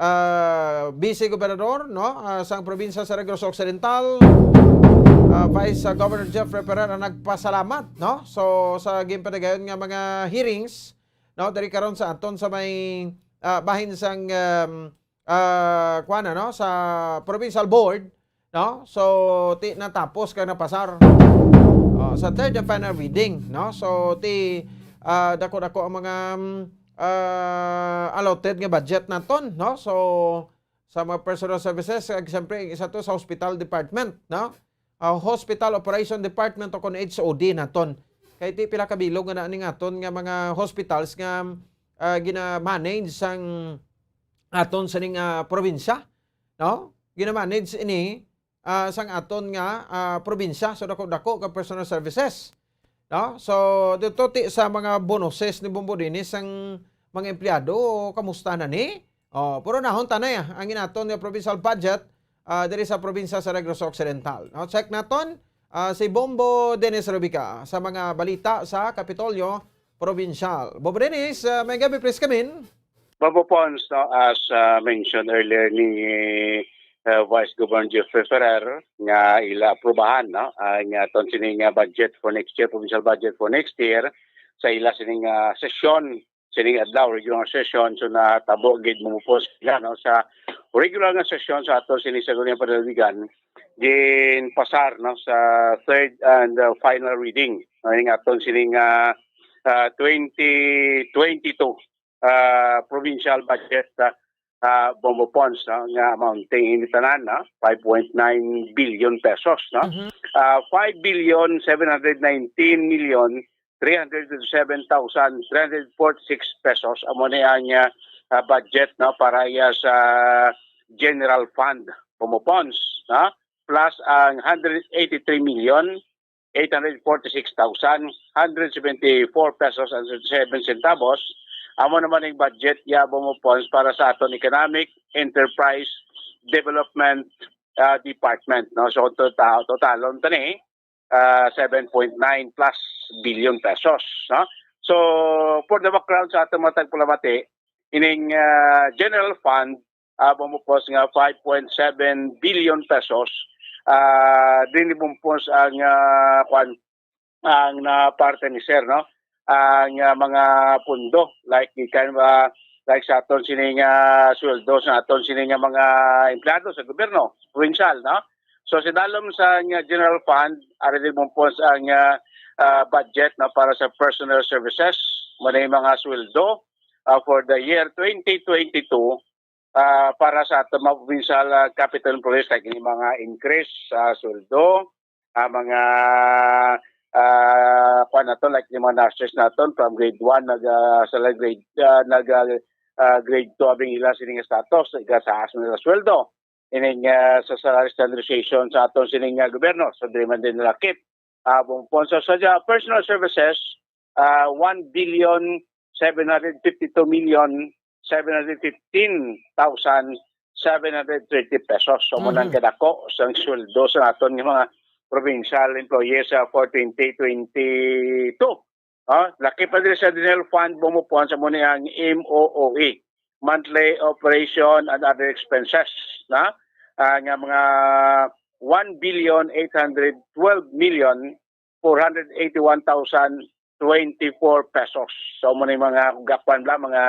ah, Vice Gobernador, no? Ah, sang probinsya sa Negros Occidental, ah, Vice, ah, Governor Jeffrey Ferrer ang nagpasalamat, no? So, sa ginpatigayon nga mga hearings, no? Diri karon sa aton sa may, ah, bahin sang, um, ah, kuwan, ano, sa provincial board, no? So, ti natapos kag napasar. Oh, sa third and final reading, no? So, ti, ah, dako-dako ang mga, um, ah, allotted nga budget naton, no? So, sa mga personal services, kag siyempre, ang isa to sa hospital department, no? Ah, Hospital Operation Department o kon H O D naton. Kay ti pila ka bilog nga na ning aton nga mga hospitals nga, ah, gina-manage sang aton sining, ah, probinsya, no? Gina-manage ini, ah, sang aton nga, ah, probinsya. So, dako-dako ka personal services, no? So, dito ti sa mga bonuses ni Bombo Dinis ang mga empleyado, kamusta na ni? Oh, pero nahon tanay, ah, ang inaton nga provincial budget, ah, diri sa probinsya sa Negros Occidental. No? Check naton, ah, si Bombo Dennis Rubica sa mga balita sa Kapitolyo Provincial. Bombo Dennis, ah, may gabi, please come in. Bombo Pons, no, as, ah, mentioned earlier ni, ah, Vice Governor Jeffrey Ferrer nga ila aprubahan, no, ang aton sini nga budget for next year, provincial budget for next year, sa ila sini nga sesyon sining adlaw, regular nga session. So, natabo gid mo po sila, no, sa regular nga session sa ato sini sa Guniang Panaligan, ginpasar, no, sa third and, uh, final reading, no, ning aton sini nga, uh, twenty twenty-two, uh, provincial budget, uh, uh, Bombo Pons, no, nga amounting ini tanan, no, five point nine billion pesos, no. Mhm. Uh, five billion seven hundred nineteen million three hundred twenty-seven thousand three hundred forty-six pesos. Amo ni ang, ah, ah, budget, no, para iya sa general fund, Bombo Pons, no? Plus ang hundred eighty-three million eight hundred forty-six thousand hundred seventy-four pesos and seven centavos. Amo naman ang budget ya, Bombo Pons, para sa aton Economic Enterprise Development, ah, Department, no? So, total, totalon ta ni, ah, seven point nine plus billion pesos, no? So, for the background sa aton mga tagpalamati, ining, ah, general fund, ah, bumupos nga five point seven billion pesos, ah, diri bumupos ang, ah, kwan, ang na parte ni Sir, no? Ang, ah, mga pundo, like, gikan, ah, like sa aton sining, ah, sweldo sa aton sining, ah, mga empleyado sa gobyerno, provincial, no? So, sa dalom sa, ah, general fund, ari din bumupos ang, ah, ah, budget, no, para sa personal services, mao na yung mga sweldo, ah, for the year twenty twenty-two, ah, para sa aton mga provincial, ah, capital employees, like, yung mga increase sa sweldo, ah, mga, ah, kuwan naton, like, yung mga nurses naton from grade one, nag, ah, sa grade, ah, nag, ah, ah, grade two, abing ila sining status, ikasaas nila sweldo. Ining, ah, sa salary standardization sa aton sining, ah, gobyerno, so, diri man din nalakip. Ah, bumupos sa, sa personal services, ah, one billion seven hundred fifty-two million seven hundred fifteen thousand seven hundred thirty pesos. So, mao nang Mhm. kadako sang sweldo sa aton nga mga provincial employees, ah, for twenty twenty-two. Ah, lakip pa diri sa general fund, bumupos sa mao ni ang M O O E, monthly operation and other expenses, na, ah, nga mga one billion eight hundred twelve million four hundred eighty-one thousand twenty-four pesos. So, mao ni mga gapan bala, mga,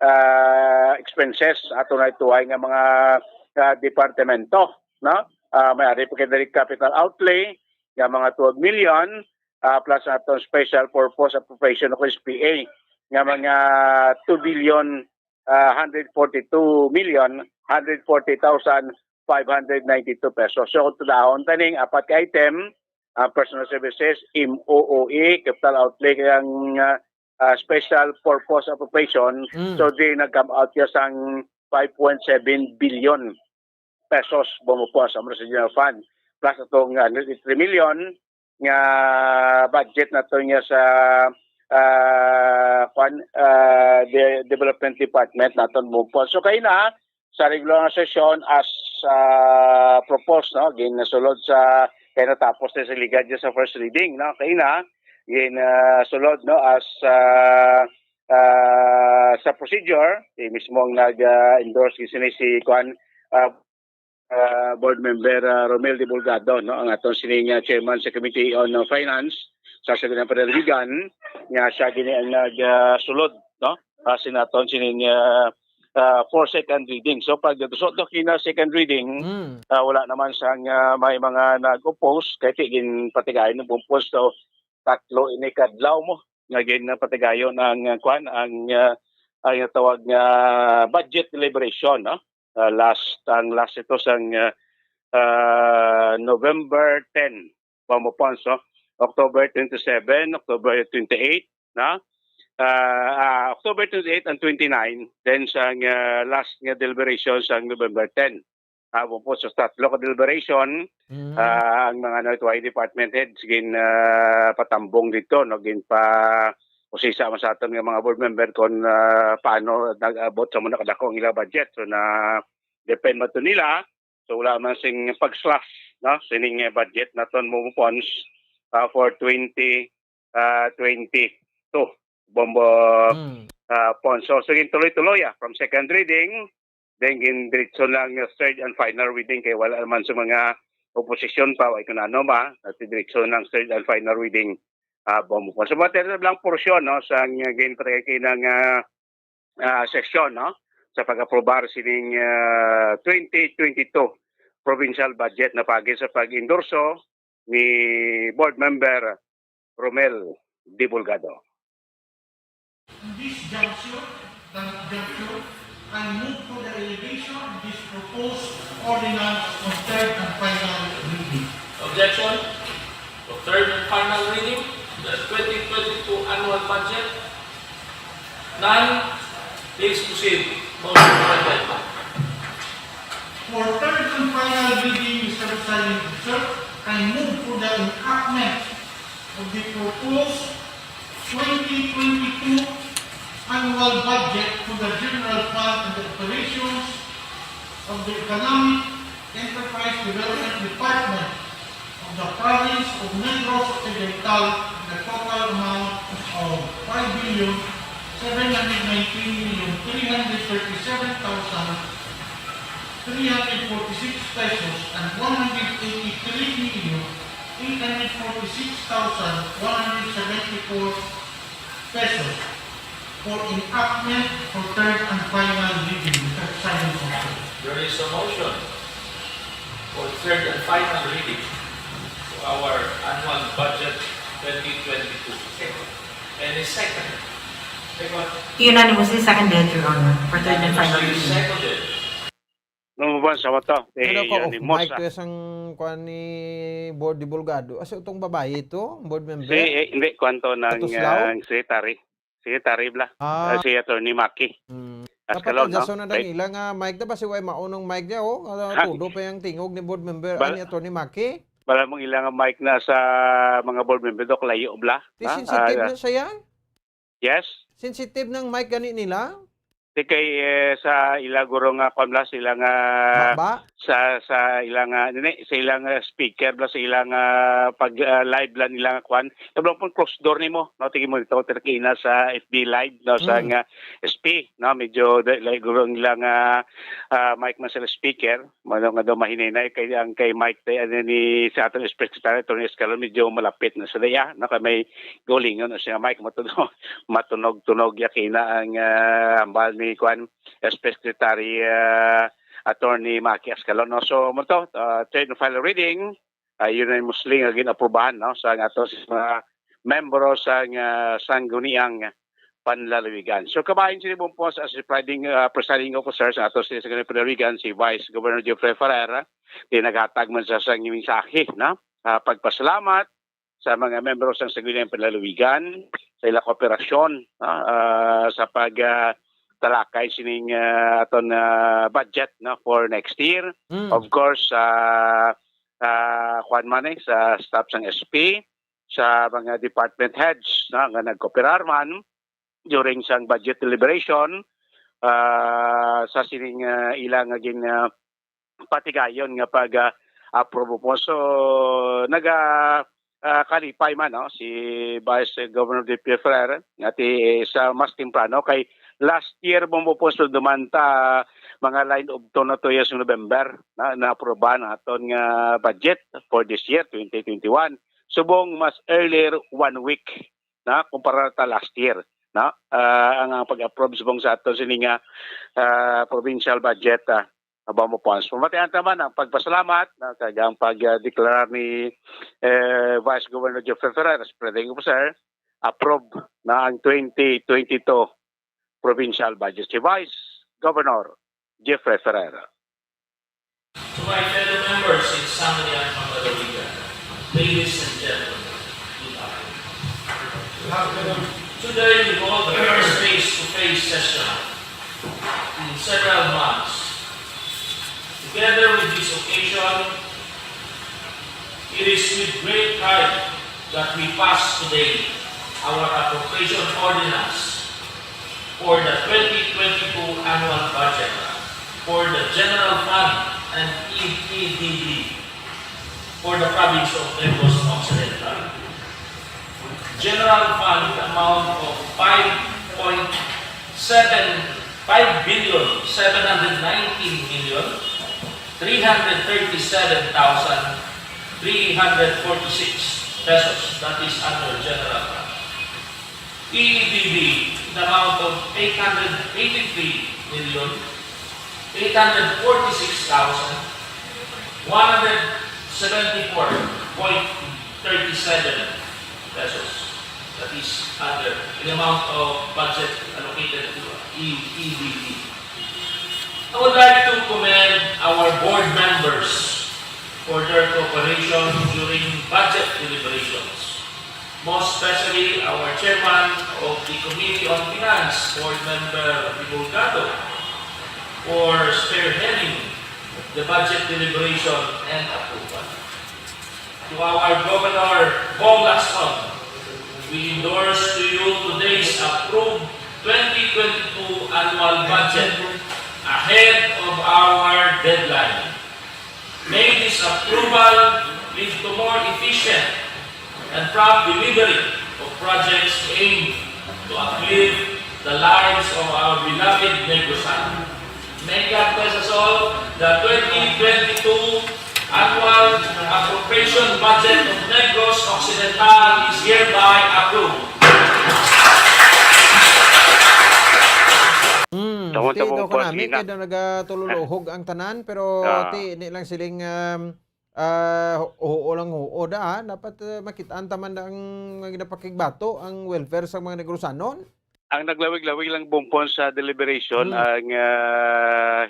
ah, expenses ato na ituhay nga mga, ah, departamento, no? Ah, may ari pa kay diri capital outlay nga mga twelve million, ah, plus aton special purpose appropriation o S P A nga mga two billion, ah, hundred forty-two million, hundred forty thousand five hundred ninety-two pesos. So, kung tudahon taning apat ka item, ah, personal services, M O O E, capital outlay, kag ang, ah, ah, special purpose appropriation, Mm. so, di nag-come out siya sang five point seven billion pesos bumupos sa general fund. Plus atong, ah, three million nga budget nato niya sa, ah, kwan, ah, de-, development department naton bumupos. So, kaina, sa regular nga sesyon as, ah, proposed, no, ginasulod sa, kay natapos na sa ligad niya sa first reading, no, kaina, gin, ah, sulod, no, as, ah, ah, sa procedure, si mismo ang nag, ah, endorse gid sini si kwan, ah, ah, Board Member, ah, Romel Dibulgado, no, ang aton sining, ah, chairman sa Committee on, ah, Finance, sa, sa ginang panaligan, nga siya gini ang nag, ah, sulod, no, ah, sa aton sining, ah, ah, for second reading. So, pag tusok to kina second reading, Mm. ah, wala naman sang, ah, may mga nag-oppose, kay ti ginpatigayon ng buong posto, tatlo ini kadlaw mo nga ginpatigayon ang, ah, kwan, ang, ah, ang tawag nga budget deliberation, no? Ah, last, ang last ito sang, ah, ah, November ten, pamupon, so, October twenty-seven, October twenty-eight, na? Ah, ah, October twenty-eight and twenty-nine, then sang, ah, last nga deliberation sang November ten. Ah, po, sa tatlo ka deliberation, Mm. ah, ang mga natuay department heads gin, ah, patambong dito, no, gin pa usisa man sa aton nga mga board member kung, ah, paano nag-abot sa muna kadako ang ilang budget. So, na depend man to nila. So, wala man sing pag-slash, no, sining, eh, budget naton mo funds, ah, for twenty, ah, twenty-two. Bombo, Mm. ah, Ponso. So, gin tuloy-tuloy, ah, from second reading, then gin diretso lang yung third and final reading kay wala naman sa mga oposisyon pa, wala ko na ano ba, at diretso ng third and final reading, ah, Bombo Ponso. So, mga lang porsyon, no, sa gin patay ng, ah, ah, sesyon, no, sa pag-aprobar sining, ah, twenty twenty-two provincial budget na pagi sa pag-endorso ni Board Member Romel Dibulgado. In this juncture, the juncture, I move for the elevation of this proposed ordinance on third and final reading. Objection? For third and final reading, the twenty twenty-two annual budget. None, please proceed. Motion, President. For third and final reading, Mister Presiding Officer, I move for the enactment of the proposed twenty twenty-two annual budget for the General Fund and the operations of the Economic Enterprise Development Department of the Province of Negros Occidental, a total amount of five billion seven hundred nineteen million three hundred thirty-seven thousand three hundred forty-six pesos and one hundred eighty-three million eight hundred forty-six thousand one hundred seventy-four pesos for enactment for third and final reading. There is a motion for third and final reading for our annual budget twenty twenty-two. Any second? Second. Unanimously seconded, Your Honor, for third and final reading. Number one sa mata. Ano ko, Eh, oh, Mimosa. Mike to sang kuan ni Board Dibulgado. Asa itong babae ito? Board member? Si, eh, hindi, kwanto ng Katuslaw? uh, secretary. Secretary bla. Ah. Uh, si Attorney Maki. Mm. As Dapat kalon, adjust no? na lang ila nga mic na ba si way mao nang mic niya, oh. Ano, Ha? Tudo pa yung tingog ni board member, Bal- ani Attorney Maki. Bala mong ilang mic na sa mga board member, dok, layo bla. Di Ha? sensitive Ah, na siya yan? Yes. Sensitive ng mic gani nila? Di kay eh, sa ila guro nga kwan bla, sila nga Ba? sa sa ilang uh, nini, sa ilang uh, speaker bla, sa ilang uh, pag uh, live lang nila nga kwan. Kabla pun closed door nimo, no, tigi mo dito, tira kina sa F B live, no, sa Mm. nga S P, no, medyo da- like guro ang ilang uh, uh, mic man sa speaker, mano nga daw mahininay kay ang kay mic tay ano ni sa aton Express Secretary Tony Escalon medyo malapit na sa daya, no, kay may gulingon na siya mic matunog matunog-tunog ya kina ang uh, hambal ni kwan Express Secretary uh, Attorney Maki Escalon, no? So, mo to, uh, third and final reading, uh, unanimously nga gin-aprobahan, no, sa nga to sa mga membro sa nga sangguniang panlalawigan. So, kabahin sini bumpos as presiding, uh, presiding officer sa ato sa sangguniang panlalawigan, si Vice Governor Jeffrey Ferrer, di naghatag man sa sang mensahe, no? Uh, pagpasalamat sa mga membro sang sangguniang panlalawigan sa ila kooperasyon, no? Uh, sa pag uh, talakay sining uh, aton uh, budget, no, for next year. Mm. Of course, uh, uh, kwan man eh, sa staff sang S P, sa mga department heads, no, nga nagkooperar man during sang budget deliberation, uh, sa sining uh, ila nga gin uh, patigayon nga pag uh, approve po. So naga uh, kalipay man, no, si Vice Governor Jeffrey Ferrer nga ti sa mas temprano kay last year mo po po duman ta mga line of two na to years November na naaprobahan ang aton nga budget for this year twenty twenty-one. Subong mas earlier one week na kumpara ta last year, no? Ah, ang, ang pag-approve subong sa ato sini nga ah, provincial budget ah, aba mo po. Pamatian ta man ang pagpasalamat na kag ang pag-declare ni eh, Vice Governor Jeffrey Ferrer as presiding officer, approve na ang twenty twenty-two provincial budget. Si Vice Governor Jeffrey Ferrer. To my fellow members in Sangguniang Panlalawigan, ladies and gentlemen, good afternoon. Today we hold the first face-to-face session in several months. Together with this occasion, it is with great pride that we pass today our appropriation ordinance for the twenty twenty-two annual budget for the General Fund and E P D B for the province of Negros Occidental. General Fund amount of five point seven, five billion seven hundred nineteen million three hundred thirty-seven thousand three hundred forty-six pesos. That is under General Fund. E D B in the amount of eight hundred eighty-three million eight hundred forty-six thousand one hundred seventy-four point thirty-seven pesos. That is under the amount of budget allocated to E D B. I would like to commend our board members for their cooperation during budget deliberations, most especially our chairman of the Committee on Finance, Board Member Divulgado, for spearheading the budget deliberation and approval. To our Governor Bong Lacson, we endorse to you today's approved twenty twenty-two annual budget ahead of our deadline. May this approval lead to more efficient and prompt delivery Projects aim to uplift the lives of our beloved Negros. May God bless us all. The twenty twenty-two annual appropriation budget of Negros Occidental is hereby approved. Mm, Tama, ti tama, daw boss, kanami Gina. Kay daw nagatululuhog ang tanan, pero Ah. ti ini lang siling um, ah, huo lang huo da, ah. Dapat uh, makitaan taman da ang ginapakigbato ang welfare sa mga Negrosanon. Ang naglawig-lawig lang, Bumpon, sa deliberation Hmm. ang ah,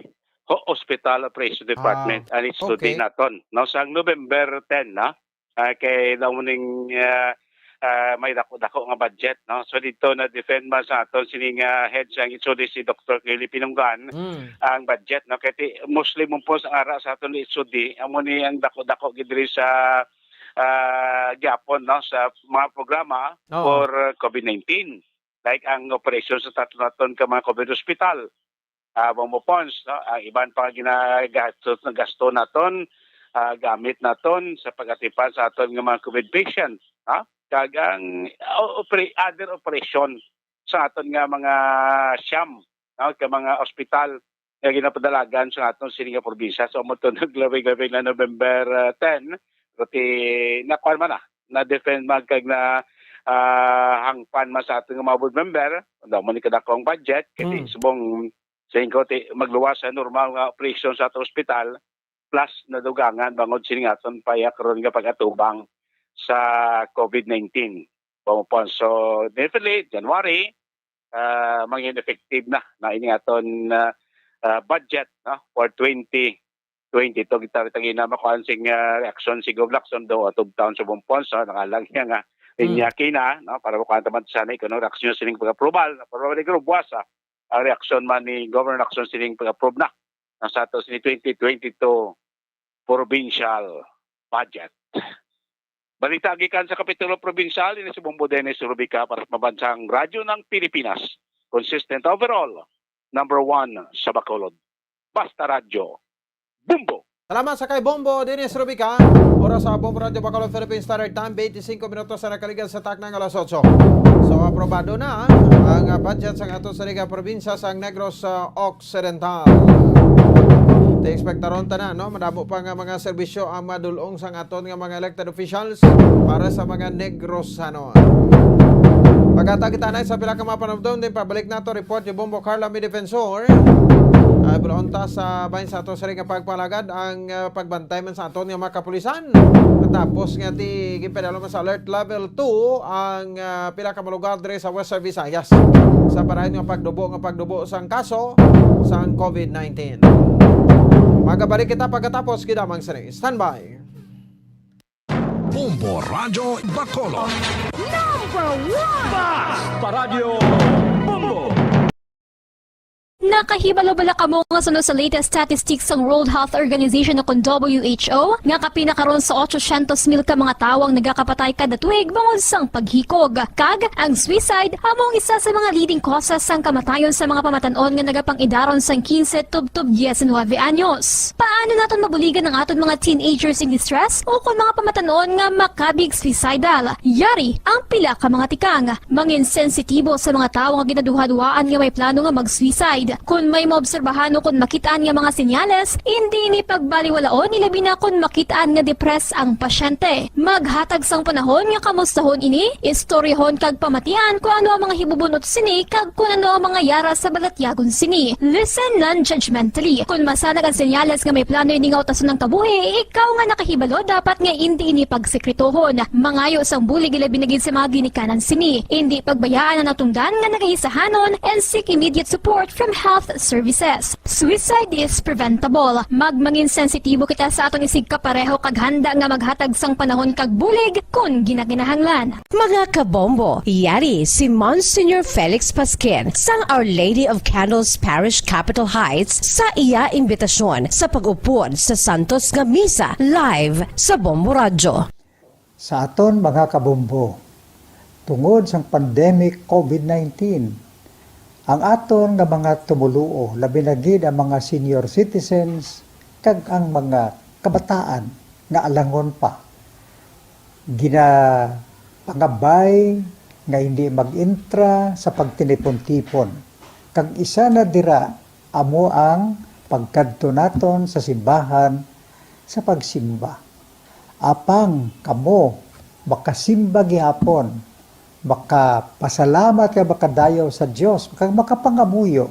ho- Hospital Operation Department Ah, and its today okay. naton, no, sang November ten, no? Ah, kay daw muning ah, ah, may dako-dako nga budget, no? So dito na-defend man sa aton sining ah, head sang itsudi, si Doctor Curly Pinunggan, Mm. ang budget, no? Kay ti- mostly, Bumpon, sa ara sa aton itsudi, amo ni ang dako-dako gid diri sa ah, gyapon, no, sa mga programa Oo. for COVID nineteen, like ang operasyon sa tatlo naton ka mga COVID hospital, ah, Bombo Pons, no, ang iban pa nga ginagastos na gasto naton, ah, gamit naton sa pag-atipan sa aton nga mga COVID patient, ha? Kag ang, ah, opera- other operation sa aton nga mga siyam, no, ka mga ospital nga ginapadalagan sa aton sini nga probinsya. So, amo to naglawig-lawig na November ah, ten, pero ti nakuan man na, na-defend man kag na ah, hangpan man sa aton nga mga board member, daw mo ni kadako ang budget, kasi Mm. subong sa ko ti magluwas sa normal nga operasyon sa aton ospital, plus nadugangan bangod sini nga aton paya karon nga pag-atubang sa COVID nineteen. Pumupon. So, definitely, January, ah, mangin effective na, na ini aton ah, ah, budget, no, for twenty twenty-two. Kita rin tagina makuan sing ah, reaksyon si Gov Lacson do atog taon sa Bumpon. So, nakalang niya nga linya kina, no, para makuan taman sana kuno reaksyon sining pag-approval. Pero wala garo buwas ah, ang reaksyon man ni Governor Lacson sining pag-approve na na sa ato sini twenty twenty-two provincial budget. Balita gikan sa Kapitulo Probinsyal, ini si Bombo Dennis Rubica para sa Mabansang Radyo ng Pilipinas. Consistent overall, number one sa Bacolod. Basta Radyo, Bombo! Salamat sa kay Bombo Dennis Rubica. Oras sa Bombo Radyo Bacolod Philippine Standard Time, twenty-five minutos sa nakaligan sa takna nga alas otso. So, aprobado na ang ah, budget sa ato sa Liga Probinsya sa Negros ah, Occidental. Ti ekspektaron ta na, no? Madamo pa nga mga serbisyo ang madulong sang aton nga mga elected officials para sa mga Negrosanon. Pagkatag kita na sa pila ka mga panudon, din pabalik nato report ni Bombo Carla, mi defensor. Ay, bulaon ta sa bahin sa ato sa nga pagpalagad ang ah, pagbantay man sa aton nga mga kapulisan. Matapos nga ti ginpadala man sa alert level two ang ah, pila ka mga lugar diri sa Western Visayas sa parayon nga pagdubo nga pagdubo sang kaso sang COVID nineteen. Magabalik kita pagkatapos gid lamang sini. Standby. Bombo Radyo Bacolod. Number one! Paradyo Bombo! Nakahibalo bala kamo nga suno sa latest statistics sang World Health Organization o kon W H O nga kapin na karon sa otsosyentos mil ka mga tawo ang nagakapatay kada tuig bangod sang paghikog? Kag ang suicide amo ang isa sa mga leading causes sang kamatayon sa mga pamatan-on nga nagapang-idaron sang quince tubtob diecinuebe anyos. Paano naton mabuligan ang aton mga teenagers in distress o kon mga pamatan-on nga makabig suicidal? Yari ang pila ka mga tikang. Mangin sensitibo sa mga tawo nga ginaduhaduhaan nga may plano nga mag-suicide. Kon may maobserbahan o kon makit-an nga mga senyales, indi ini pagbaliwalaon, ilabi na kon makit-an nga depressed ang pasyente. Maghatag sang panahon nga kamustahon ini, istoryahon kag pamatian kon ano ang mga hibubun-ot sini kag kon ano ang mga yara sa balatyagon sini. Listen non-judgmentally. Kon masanag ang senyales nga may plano ini nga utason ang kabuhi, ikaw nga nakahibalo dapat nga indi ini pagsekretohon. Mangayo sang bulig ilabi na gid sa mga ginikanan sini. Indi pagbayaan ang natungdan nga nagaisahanon and seek immediate support from health services. Suicide is preventable. Magmangin sensitibo kita sa aton isigkapareho kag handa nga maghatag sang panahon kag bulig kon ginakinahanglan. Mga kabombo, yari si Monsignor Felix Pasquin sang Our Lady of Candles Parish, Capitol Heights, sa iya imbitasyon sa pag-upod sa santos nga misa live sa Bombo Radyo. Sa aton mga kabombo, tungod sang pandemic COVID nineteen, ang aton nga mga tumoluo, labi na gid ang mga senior citizens kag ang mga kabataan nga alangon pa, ginapangabay nga hindi mag-entra sa pagtinipon-tipon, kag isa na dira amo ang pagkadto naton sa simbahan sa pagsimba. Apang kamo makasimba gihapon, makapasalamat kag makadayaw sa Dios, kag makapangamuyo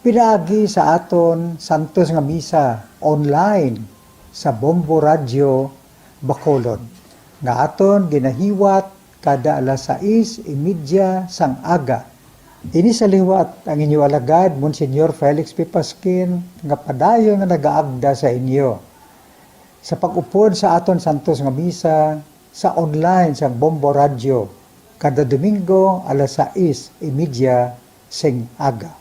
pinaagi sa aton santos nga misa online sa Bombo Radyo Bacolod, nga aton ginahiwat kada alas sais y media sang aga. Ini sa liwat ang inyo alagad, Monsignor Felix P. Pasquin, nga padayon nga nagaagda sa inyo sa pag-upod sa aton santos nga misa sa online sang Bombo Radyo kada Domingo alas sais y media sing aga.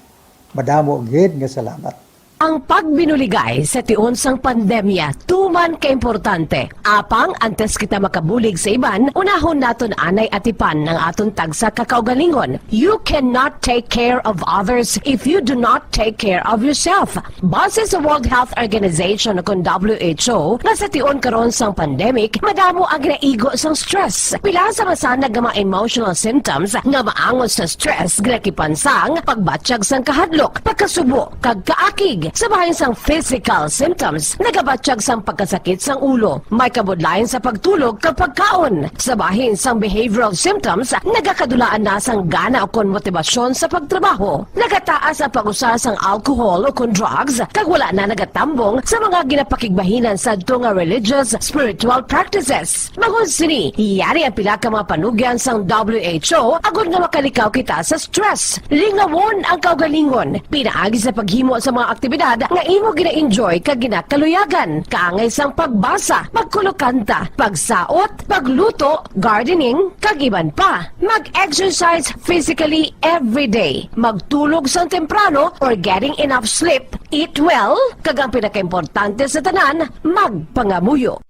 Madamo gid nga salamat. Ang pagbinuligay sa tion sang pandemya tuman ka importante. Apang antes kita makabulig sa iban, unahon naton anay atipan ang aton tagsa ka kaugalingon. You cannot take care of others if you do not take care of yourself. Base sa World Health Organization o kon W H O, nga sa tion karon sang pandemic, madamo ang ginaigo sang stress. Pila sa masanag nga mga emotional symptoms nga maangot sa stress ginakipan sang pagbatyag sang kahadlok, pagkasubo, kag kaakig. Sa bahin sang physical symptoms, nagabatyag sang pagkasakit sang ulo, may kabudlayan sa pagtulog kag pagkaon. Sa bahin sang behavioral symptoms, nagakadulaan na sang gana ukon motibasyon sa pagtrabaho. Nagataas ang pag-usa sang alcohol ukon drugs, kag wala na nagatambong sa mga ginapakigbahinan sadto nga religious, spiritual practices. Bangod sini, yari ang pila ka mga panugyan sang W H O agod nga makalikaw kita sa stress. Lingawon ang kaugalingon pinaagi sa paghimo sa mga aktibidad nga imo gina-enjoy kag ginakaluyagan, kaangay sang pagbasa, pagkulokanta, pagsaot, pagluto, gardening, kag iban pa. Mag-exercise physically every day. Magtulog sang temprano or getting enough sleep. Eat well, kag ang pinakaimportante sa tanan, magpangamuyo.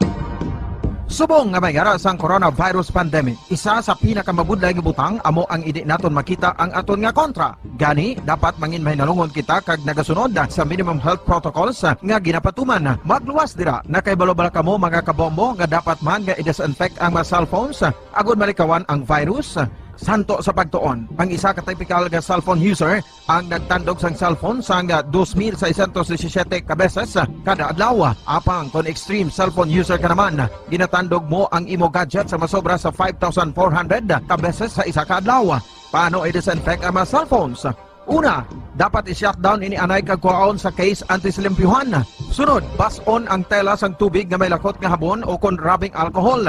Subong nga may yara sang coronavirus pandemic, isa sa pinakamabudlay nga butang amo ang indi naton makita ang aton nga kontra. Gani, dapat mangin mahinalungon kita kag nagasunod sa minimum health protocols nga ginapatuman. Magluwas dira, nakahibalo bala kamo, mga kabombo, nga dapat man nga i-disinfect ang mga cellphones agod malikawan ang virus? Santo sa pagtuon, ang isa ka typical nga cellphone user ang nagtandog sang cellphone sang dos mil seiscientos disisiete ka beses kada adlaw. Apang kon extreme cellphone user ka naman, ginatandog mo ang imo gadget sa masobra sa five thousand four hundred ka beses sa isa ka adlaw. Paano i-disinfect ang mga cellphones? Una, dapat i-shutdown ini anay kag kuhaon sa case antes limpyuhan. Sunod, bas-on ang tela sang tubig nga may lakot nga habon o kon rubbing alcohol.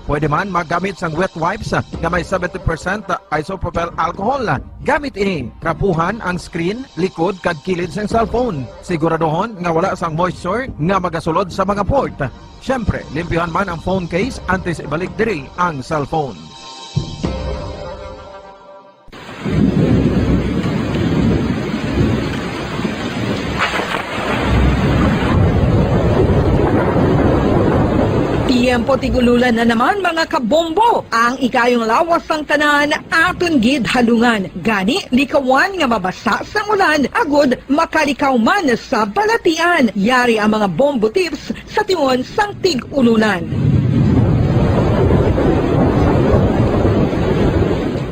Pwede man maggamit sang wet wipes nga may seventy percent isopropyl alcohol. Gamit ini, trapuhan ang screen, likod, kag kilid sang cellphone. Siguraduhon nga wala sang moisture nga magasulod sa mga port. Siyempre, limpyuhan man ang phone case antes ibalik diri ang cellphone. Tiyempo tig-ululan na naman, mga kabombo. Ang ikayong lawas sang tanan aton gid halungan. Gani, likawan nga mabasa sang ulan agud makalikaw man sa balatian. Yari ang mga bombo tips sa tion sang tig-ulunan.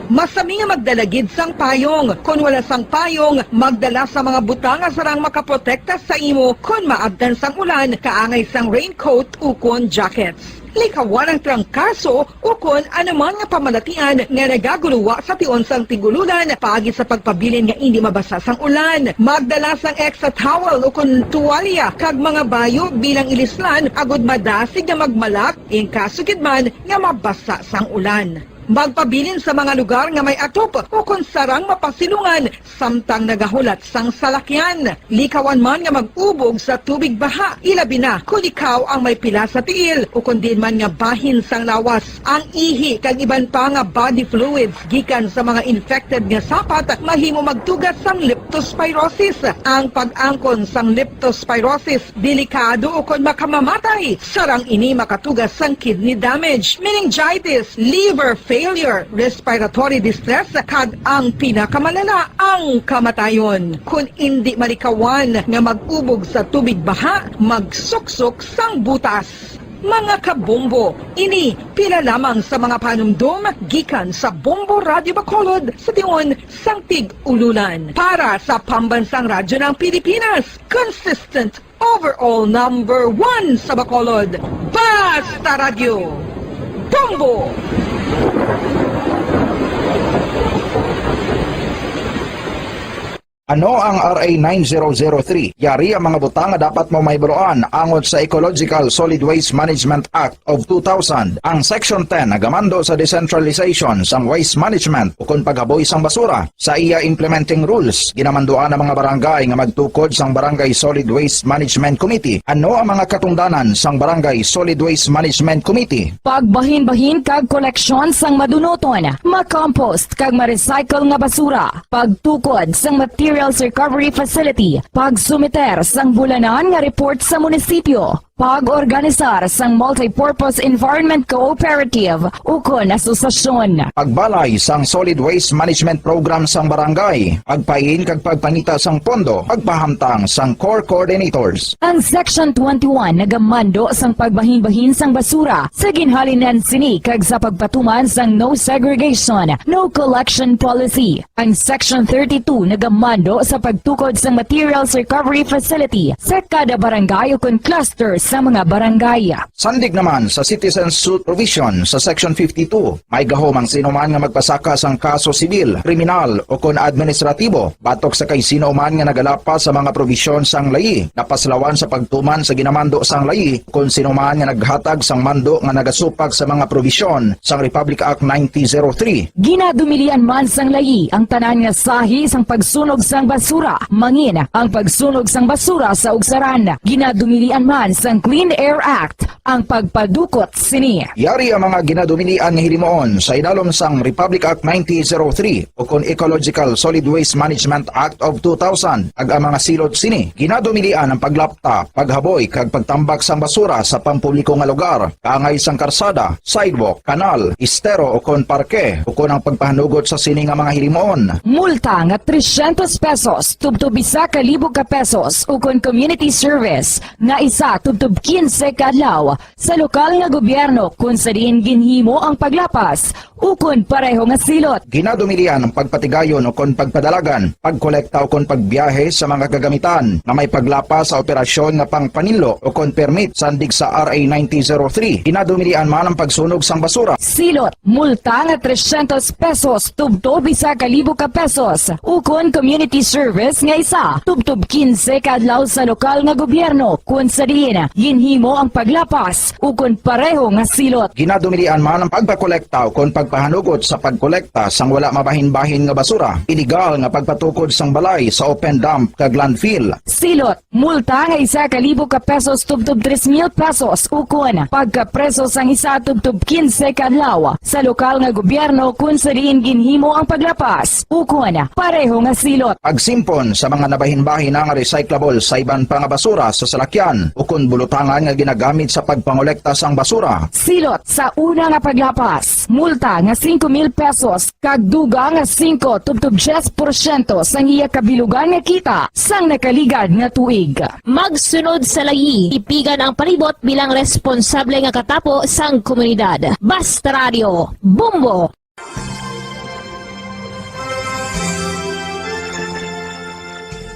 Masami nga magdala gid sang payong. Kon wala sang payong, magdala sa mga butang nga sarang makaprotekta sa imo kon maabtan sang ulan, kaangay sang raincoat ukon jackets. Likawan ang trangkaso ukon anuman nga pamalatian nga nagaguluwa sa tion sang tig-ululan paagi sa pagpabilin nga indi mabasa sang ulan. Magdala sang extra towel ukon tuwalya kag mga bayo bilang ilislan agud madasig nga magmalak in kaso gid man nga mabasa sang ulan. Magpabilin sa mga lugar nga may atop ukon sarang mapasilungan samtang nagahulat sang salakyan. Likawan man nga mag-ubog sa tubig baha, ilabi na kon ikaw ang may pila sa tiil ukon diin man nga bahin sang lawas. Ang ihi kag iban pa nga body fluids gikan sa mga infected nga sapat mahimo magtuga sang leptospirosis. Ang pag-angkon sang leptospirosis delikado ukon makamamatay. Sarang ini makatuga sang kidney damage, meningitis, liver failure, respiratory distress, kag ang pinakamalala, ang kamatayon. Kon indi malikawan nga mag-ubog sa tubig baha, magsuksok sang butas. Mga kabombo, ini pila lamang sa mga panumdom gikan sa Bombo Radyo Bacolod sa tion sang Tig-Ululan. Para sa Pambansang Radyo ng Pilipinas, consistent overall number one sa Bacolod, Basta Radyo, Bombo! Ano ang R A nine zero zero three? Yari ang mga butang nga dapat mo mahibaluan angot sa Ecological Solid Waste Management Act of two thousand. Ang Section ten nagamando sa decentralization sang waste management ukon paghaboy sang basura. Sa iya implementing rules, ginamanduan ang mga barangay nga magtukod sang Barangay Solid Waste Management Committee. Ano ang mga katungdanan sang Barangay Solid Waste Management Committee? Pagbahinbahin kag koleksyon sang madunuton, ma-compost kag ma-recycle nga basura, pagtukod sang materials recovery facility, pagsumiter sang bulanan nga report sa munisipyo, pag-organisar sang multipurpose environment cooperative ukon asosasyon. Pagbalay sang solid waste management program sang barangay, pagpain kag pagpangita sang pondo, pagpahamtang sang core coordinators. Ang Section twenty-one nagamando sang pagbahinbahin sang basura sa ginhalinan sini kag sa pagpatuman sang no segregation, no collection policy. Ang Section thirty-two nagamando sa pagtukod sang materials recovery facility sa kada barangay ukon cluster sa mga barangay. Sandig naman sa citizen suit provision sa Section fifty-two, may gahom ang sino man nga magpasaka sang kaso sibil, kriminal, ukon administratibo batok sa kay sino man nga nagalapas sa mga probisyon sang layi, napaslawan sa pagtuman sa ginamando sang layi, kon sino man nga naghatag sang mando nga nagasupak sa mga probisyon sang Republic Act nineteen oh three. Ginadumilian man sang layi ang tanan nga sahi sang pagsunog sang basura, mangin ang pagsunog sang basura sa ugsaran. Ginadumilian man sang Clean Air Act ang pagpadukot sini. Yari ang mga ginadumilian nga hilimuon sa idalom sang Republic Act nineteen oh three ukon Ecological Solid Waste Management Act of two thousand, kag ang mga silot sini. Ginadumilian ang paglapta, paghaboy, kag pagtambak sang basura sa pampubliko nga lugar, kaangay sang karsada, sidewalk, kanal, estero, ukon parke, ukon ang pagpahanugot sa sini nga mga hilimuon. Multa nga trescientos pesos tubtob isa ka libo ka pesos, ukon community service nga isa tubtob quince ka adlaw sa lokal nga gobyerno kon sa diin ginhimo ang paglapas ukon pareho nga silot. Ginadumilian ang pagpatigayon ukon pagpadalagan, pagkolekta ukon pagbiyahe sa mga kagamitan nga may paglapas sa operasyon nga pangpaninlo ukon permit sandig sa R A nineteen oh three. Ginadumilian man ang pagsunog sang basura. Silot, multa nga trescientos pesos tubtob isa ka libo ka pesos, ukon community service nga isa tubtob quince ka adlaw sa lokal nga gobyerno, kon sa diin ginhimo ang paglapas ukon pareho nga silot. Ginadumilian man ang pagpakolekta ukon pagpahanugot sa pagkolekta sang wala mabahin-bahin nga basura, iligal nga pagpatukod sang balay sa open dump kag landfill. Silot, multa nga isa ka libo ka pesos tubtob tres mil pesos, ukon pagkapreso sang isa tubtob quince ka adlaw sa lokal nga gobyerno kon sa diin ginhimo ang paglapas, ukon pareho nga silot. Pagsimpon sa mga nabahin-bahin nga recyclable sa iban pa nga basura sa salakyan ukon bulutangan nga ginagamit sa pagpangolekta sang basura. Silot sa una nga paglapas, multa nga singko mil pesos kag dugang nga singko tubtob diyes porsyento sang iya kabilugan nga kita sang nakaligad nga tuig. Magsunod sa layi, tipigan ang palibot bilang responsable nga katapo sang komunidad. Basta Radio, Bombo!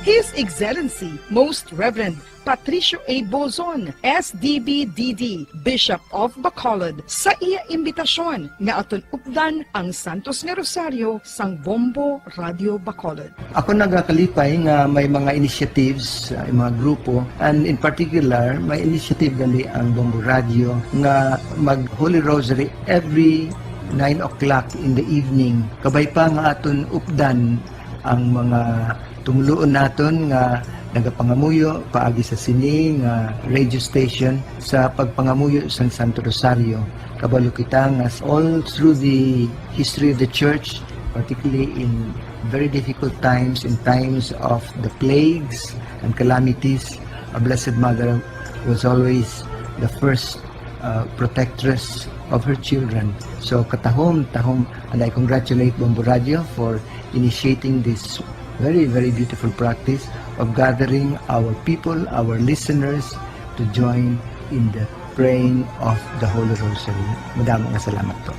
His Excellency, Most Reverend Patricio A. Bozon, S D B D D, Bishop of Bacolod, sa iya imbitasyon nga aton updan ang Santos nga Rosario sang Bombo Radio Bacolod. Ako nagakalipay nga may mga initiatives, uh, mga grupo, and in particular, may initiative gali ang Bombo Radio nga mag Holy Rosary every nine o'clock in the evening. Kabay pa nga aton updan ang mga tumuluon naton nga nagapangamuyo paagi sa sini nga radio station sa pagpangamuyo sang Santo Rosario. Kabalo kita nga all through the history of the church, particularly in very difficult times, in times of the plagues and calamities, our Blessed Mother was always the first uh, protectress of her children. So katahom, tahom, and I congratulate Bombo Radio for initiating this very, very beautiful practice of gathering our people, our listeners, to join in the Praying of the Holy Rosary. Madamo nga salamat po.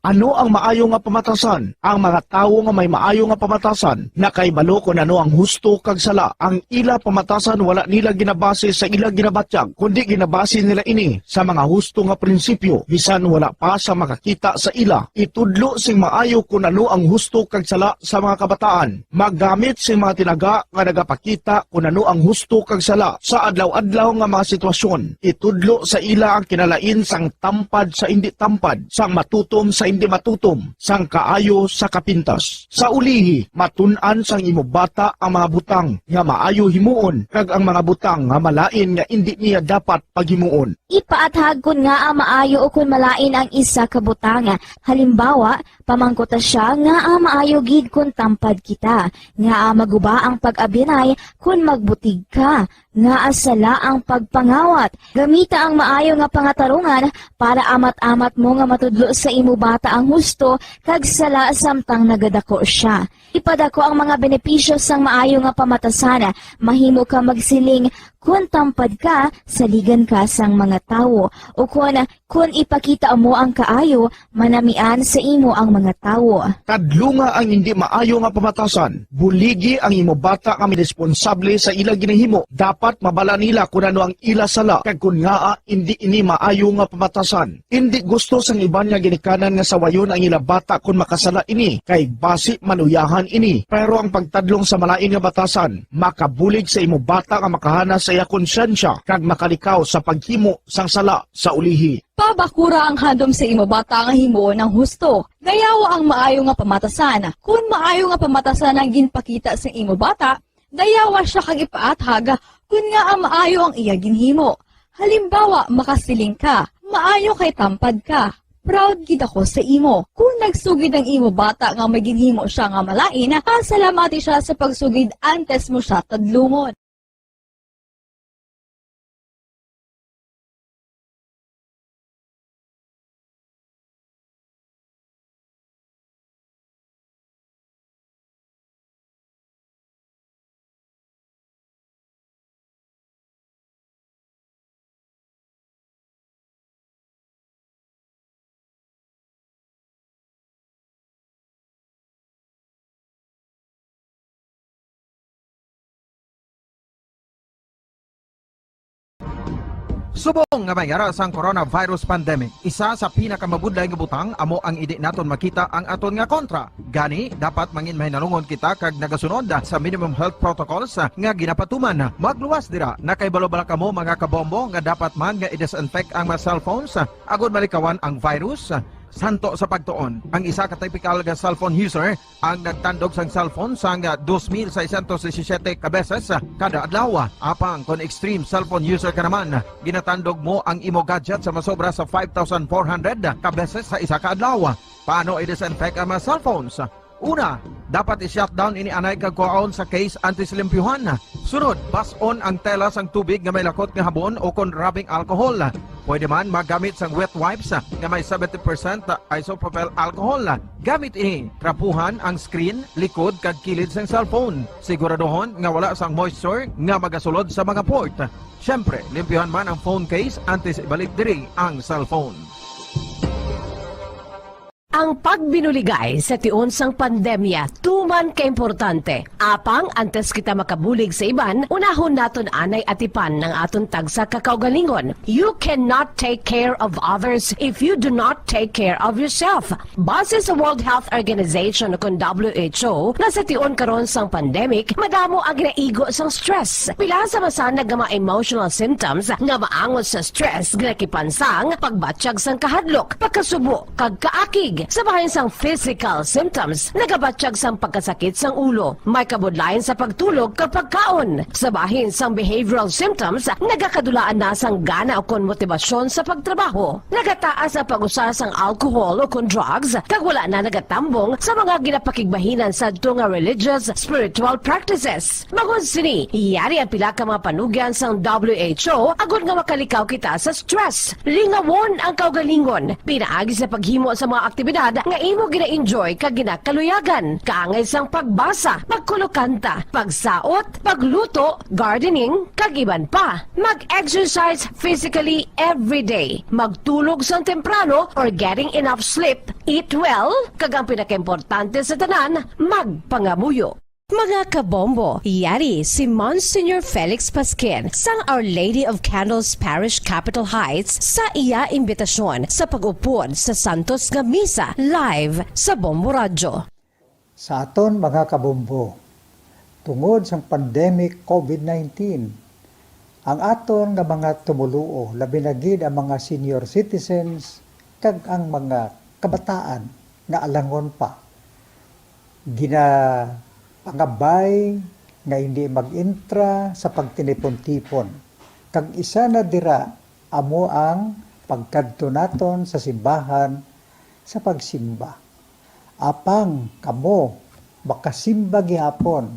Ano ang maayo nga pamatasan? Ang mga tawo nga may maayo nga pamatasan nakahibalo kon ano ang husto kag sala. Ang ila pamatasan wala nila ginabase sa ila ginabatyag, kundi ginabase nila ini sa mga husto nga prinsipyo, bisan wala pa sa makakita sa ila. Itudlo sing maayo kon ano ang husto kag sala sa mga kabataan. Maggamit sing mga tinaga nga nagapakita kon ano ang husto kag sala sa adlaw-adlaw nga mga sitwasyon. Itudlo sa ila ang kinalain sang tampad sa indi tampad, sang matutom sa indi matutom, sang kaayo sa kapintas. Sa ulihi, matun-an sang imo bata ang mga butang nga maayo himuon kag ang mga butang nga malain nga indi niya dapat paghimuon. Ipaathag kon ngaa maayo ukon malain ang isa ka butang. Halimbawa, pamangkuta sia ngaa maayo gid kon tampad kita, ngaa maguba ang pag-abyanay kon magbutig ka, ngaa sala ang pagpangawat. Gamita ang maayo nga pangatarungan para amat-amat mo nga matudlo sa imo bata ang husto kag sala samtang nagadako sia. Ipadako ang mga benepisyo sang maayo nga pamatasan. Mahimo ka magsiling, "Kon tampad ka, saligan ka sang mga tawo," ukon, "Kon ipakita mo ang kaayo, manamian sa imo ang mga tawo." Kadlunga ang hindi maayo nga pamatasan. Buligi ang imo bata nga may responsable sa ila ginahimo. Dapat mabala nila kon ano ang ila sala kag kon ngaa indi ini maayo nga pamatasan. Indi gusto sang iban nga ginikanan nga sawayon ang ila bata kon makasala ini, kay basi maluyahan ini. Pero ang pagtadlong sa malain nga batasan makabulig sa imo bata nga makahana sa iya konsyensya kag makalikaw sa paghimo sang sala sa ulihi. Pabakura ang handom sa imo bata nga himuon ang husto. Dayawa ang maayo nga pamatasan. Kon maayo nga pamatasan ang ginpakita sa imo bata, dayawa sia kag ipaathag kon ngaa maayo ang iya ginhimo. Halimbawa, makasiling ka, "Maayo kay tampad ka. Proud gid ako sa imo." Kon nagsugid ang imo bata nga may ginhimo sia nga malain, pasalamati sia sa pagsugid antes mo sia tadlungon. Subong nga may ara sang coronavirus pandemic, isa sa pinakamabudlay nga butang amo ang indi naton makita ang aton nga kontra. Gani, dapat mangin mahinalungon kita kag nagasunod sa minimum health protocols nga ginapatuman. Magluwas dira, nakahibalo bala kamo, mga kabombo, nga dapat man nga i-disinfect ang mga cellphones agod malikawan ang virus? Santo sa pagtuon, ang isa ka typical nga cellphone user ang nagtandog sang cellphone sang dos mil seiscientos disisiete ka beses kada adlaw. Apang kon extreme cellphone user ka naman, ginatandog mo ang imo gadget sa masobra sa five thousand four hundred ka beses sa isa ka adlaw. Paano i-disinfect ang mga cellphones? Una, dapat i-shutdown ini anay kag kuhaon sa case antes limpyuhan. Sunod, bas-on ang tela sang tubig nga may lakot nga habon o kon rubbing alcohol. Pwede man magamit sang wet wipes nga may seventy percent isopropyl alcohol. Gamit ini, trapuhan ang screen, likod, kag kilid sang cellphone. Siguraduhon nga wala sang moisture nga magasulod sa mga port. Siyempre, limpyuhan man ang phone case antes ibalik diri ang cellphone. Ang pagbinuligay sa tion sang pandemya tuman ka importante. Apang antes kita makabulig sa iban, unahon naton anay atipan ang aton tagsa ka kaugalingon. You cannot take care of others if you do not take care of yourself. Base sa World Health Organization, kon W H O, nga sa tion karon sang pandemic, madamo ang ginaigo sang stress. Pila sa masanag nga mga emotional symptoms nga maangot sa stress ginakipansang pagbatyag sang kahadlok, pagkasubo, kag kaakig. Sa bahin sang physical symptoms, nagabatyag sang pagkasakit sang ulo, may kabudlayan sa pagtulog kag pagkaon. Sa bahin sang behavioral symptoms, nagakadulaan na sang gana ukon motibasyon sa pagtrabaho. Nagataas ang pag-usa sang alcohol ukon drugs, kag wala na nagatambong sa mga ginapakigbahinan sadto nga religious, spiritual practices. Bangod sini, yari ang pila ka mga panugyan sang W H O agod nga makalikaw kita sa stress. Lingawon ang kaugalingon pinaagi sa paghimo sa mga aktibidad aktibidad nga imo gina-enjoy kag ginakaluyagan, kaangay sang pagbasa, pagkulokanta, pagsaot, pagluto, gardening, kag iban pa. Mag-exercise physically every day. Magtulog sang temprano or getting enough sleep. Eat well, kag ang pinakaimportante sa tanan, magpangamuyo. Mga kabombo, yari si Monsignor Felix Pasquin sang Our Lady of Candles Parish, Capitol Heights, sa iya imbitasyon sa pag-upod sa santos nga misa live sa Bombo Radyo. Sa aton mga kabombo, tungod sang pandemic COVID nineteen, ang aton nga mga tumoluo, labi na gid ang mga senior citizens kag ang mga kabataan nga alangon pa, ginapangabay nga hindi mag-entra sa pagtinipon-tipon. Kag isa na dira amo ang pagkadto naton sa simbahan sa pagsimba. Apang kamo makasimba gihapon,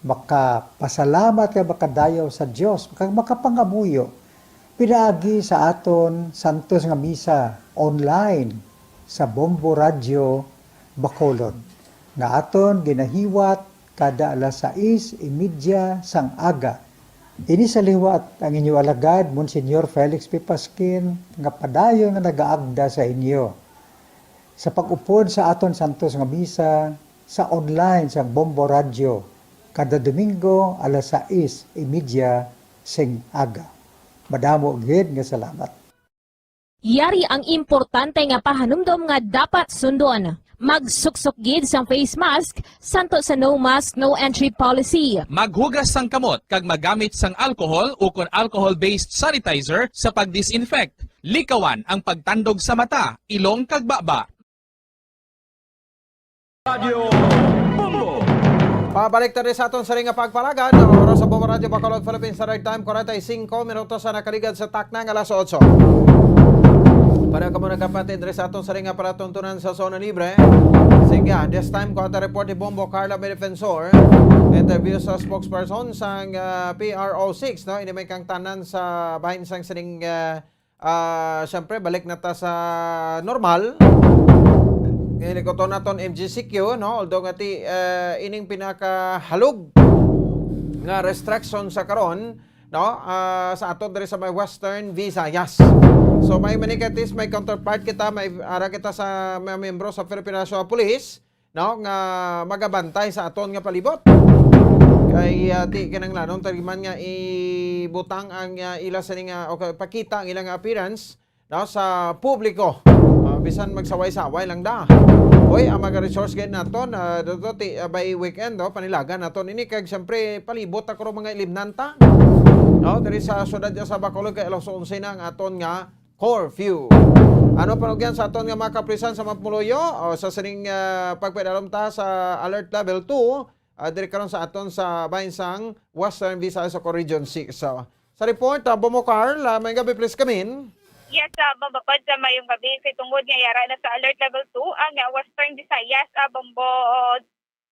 makapasalamat kag makadayaw sa Dios, kag makapangamuyo pinaagi sa aton santos nga misa online sa Bombo Radyo Bacolod, nga aton ginahiwat kada alas sais y media sang aga. Ini sa liwat ang inyo alagad, Monsignor Felix P. Pasquin, nga padayon nga nagaagda sa inyo sa pag-upod sa aton santos nga misa sa online sang Bombo Radyo kada Domingo alas sais y media sing aga. Madamo gid nga salamat. Yari ang importante nga pahanumdom nga dapat sundon. Magsuksok gid sang face mask, santo sa no mask, no entry policy. Maghugas sang kamot kag magamit sang alcohol ukon alcohol-based sanitizer sa pag-disinfect. Likawan ang pagtandog sa mata, ilong kag baba. Radyo Bombo. Pabalik ta diri sa aton sining nga pagpalagad. Ang oras sa Bombo Radyo Bacolod, Philippine Standard Time, forty-five minutos na nakaligad sa takna nga alas otso. Para kamo nagapatid diri sa aton sining nga palatuntunan sa Zona Libre. Sige, this time, kuha ta report ni Bombo Carla May Defensor, interview sa spokesperson sang, ah, P R O six, no? Ini may kang tanan sa bahin sang sining, ah, ah, syempre, balik na ta sa normal. Nilikuton naton M G C Q, no? Although nga ti, ah, ining pinakahalog nga restriction sa karon, no? Ah, sa ato diri sa may Western Visayas. So, may manikaitis, may counterpart kita, may ara kita sa mga miyembro sa Philippine National Police, no, nga magabantay sa aton nga palibot. Kay, ah, ti kinahanglanon ta man nga ibutang ang, ah, ila sini nga, o ka-, pakita ang ilang appearance, no, sa publiko. Ah, bisan magsaway-saway lang da. Oy, ang mga resource guide naton, ah, dito ti, ah, by weekend, no, panilagan naton ini kag siyempre palibot ako ro mga ilimnanta. No, diri sa syudad sa Bacolod kay alas onse na ang aton nga curfew. Ano panugyan sa aton nga mga kapulisan sa Mapumuloyo? O, sa sining, ah, pagpaidalom ta sa Alert Level two, ah, diri karon sa aton sa bahin sang Western Visayas o Region six. So, sa report, ah, Bombo Carl, ah, may gabi, please come in. Yes, ah, Bombo Pods, sa mayong gabi. Sa tungod nga yara na sa Alert Level two ang, ah, Western Visayas, ah, Bombo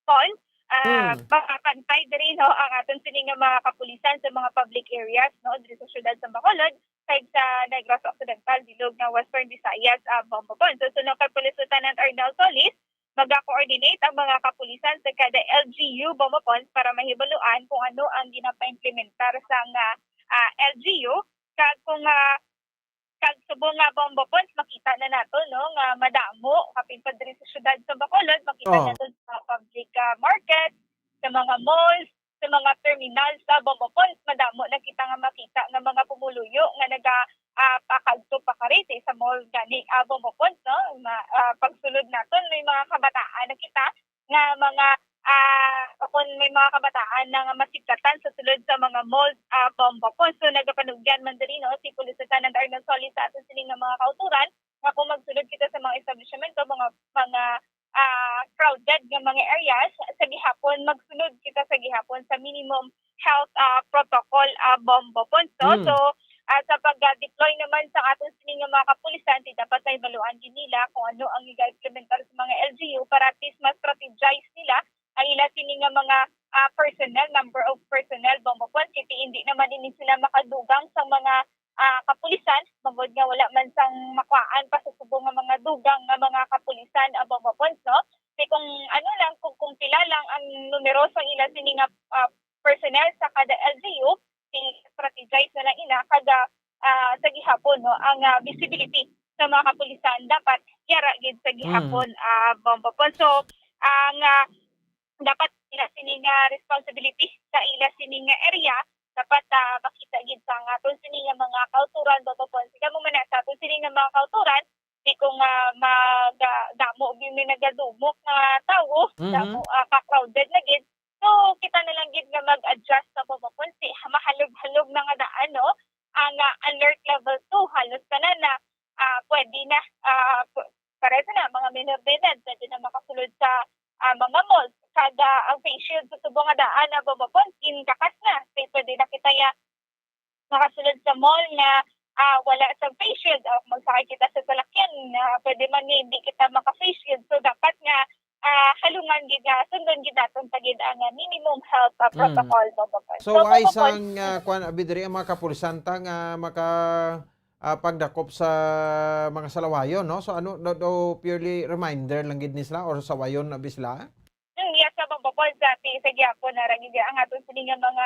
Pons, ah, Hmm. makapantay diri, no, ang aton sini nga mga kapulisan sa mga public areas, no, diri sa siyudad sa Bacolod, kag sa Negros Occidental, bilog nga Western Visayas, ah, Bombo Pons. So, suno kay Police Lieutenant Arnel Solis, maga-coordinate ang mga kapulisan sa kada L G U Bombo Pons para mahibaluan kung ano ang ginapaimplementar sa nga, ah, L G U, kag kung, ah, kag subong nga Bombo Pons, makita na nato, no, nga madamo, kapin pa diri sa siyudad sa Bacolod, makita Oh. nato sa public, ah, market, sa mga malls, sa mga terminal sa Bombo Pons, madamo na kita nga makita nga mga pumuluyo nga naga, ah, pakadto pakari sa mall gani, ah, Bombo Pons, no? Ma-, ah, pagsulod naton, may mga kabataan na kita nga mga, ah, kung may mga kabataan na nga masiklatan sa sulod sa mga malls, ah, Bombo Pons. So, nagapanugyan man diri, no, si Police Lieutenant Arnold Solis sa aton sini nga mga kauturan nga kung magsulod kita sa mga establishmento, mga, mga, ah, crowded nga mga areas, sa gihapon, magsunod kita sa gihapon sa minimum health, ah, protocol, ah, Bombo Pons, no? Hmm. So, ah, sa pag-deploy naman sa aton sini nga mga kapulisan, ti dapat mahibaluan gid nila kung ano ang iga-implementar sa mga L G U para at least ma-strategize nila ang ila sini nga mga, ah, personnel, number of personnel, Bombo Pons, kay ti hindi naman ini sila makadugang sa mga, ah, kapulisan, bangod nga wala man sang makuhaan pa sa subong nga mga dugang nga mga kapulisan. visibility sa mga kapulisan, dapat yara gid sa gihapon, ah, Bombo Pons. So, ang, ah, dapat ila sini nga responsibility sa ila sini nga area, dapat, ah, makita gid sa nga aton sini nga mga kauturan, Bombo Pons. Kamo man na sa aton sini nga mga kauturan, di ko nga mag, ah, damo gyud may nagadumok nga tawo, Mhm. damo, ah, ka-crowded na gid. So, kita na lang gid nga mag-adjust sa Bombo Pons. Mahalog-halog na nga daan, no? Ang, ah, alert level two, halos tanan na, ah, pwede na, ah, pu-, pareho na, mga minor de edad, pwede na makasulod sa, ah, mga malls. Kada ang face shield sa subong nga daan, ah, Bombo Pons, ginkakas na. Kay pwede na kita ya makasulod sa mall nga, ah, wala sa face shield. O magsakay kita sa salakyan, na pwede man nga hindi kita maka-face shield. So, dapat nga, ah, halungan gid nga sundon gid naton pa gid ang, ah, minimum health, ah, Mm. protocol, Bombo Pons. So, So, wala Bombo Pons, sang, ah, kwan, abi diri ang mga kapulisan ta nga maka, ah, pagdakop sa mga salawayon, no? So, ano, do, do purely reminder lang gid ni sila or sawayon na bi sila? Hmm, yes, sa Bombo Pons, dati sa gihapon na ra gid ang aton sini nga mga,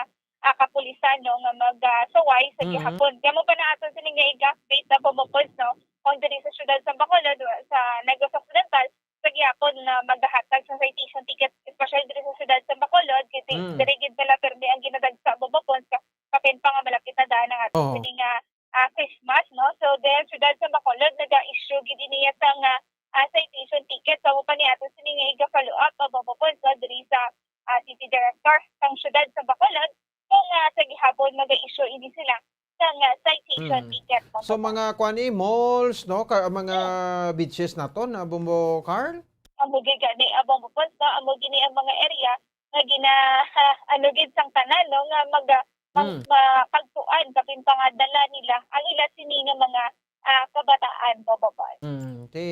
ah, kapulisan, no, nga mag, ah, suway sa Mhm. gihapon. Kamo pa na aton sini nga i-update sa Bombo Pons, no? Kung diri sa siyudad sa Bacolod, sa Negros Occidental, sa gihapon na maghahatag sa citation ticket, especially diri sa siyudad sa Bacolod, kasi Mm. diri gid pala pirmi ang ginadagsa, Bombo Pons, ka-, kapin pa nga malapit na daan ang aton Oo. sini nga, ah, Christmas, no? So, diri sa siyudad sa Bacolod, naga-issue gid niya sang, ah, ah, citation ticket. Sa pa ni ato sini nga iga-follow up, ah, Bombo Pons, no, diri sa, ah, city director sang siyudad sa Bacolod, kung, ah, sa gihapon maga-issue ini sila sang, ah, citation Hmm. ticket, Bombo So, Pons. mga kuan ni, malls, no? Ka, mga Hmm. beaches naton, ah, Bombo Carl? Amo gid gani, ah, Bombo Pons, no? Amo gini ang mga area nga gina, ano gid sang tanan, no? Nga mag, ah, mag, Hmm. makagtuan, kapin pa nga dala nila ang ila sini nga mga, ah, kabataan, Bombo Pons. Hmm. Ti,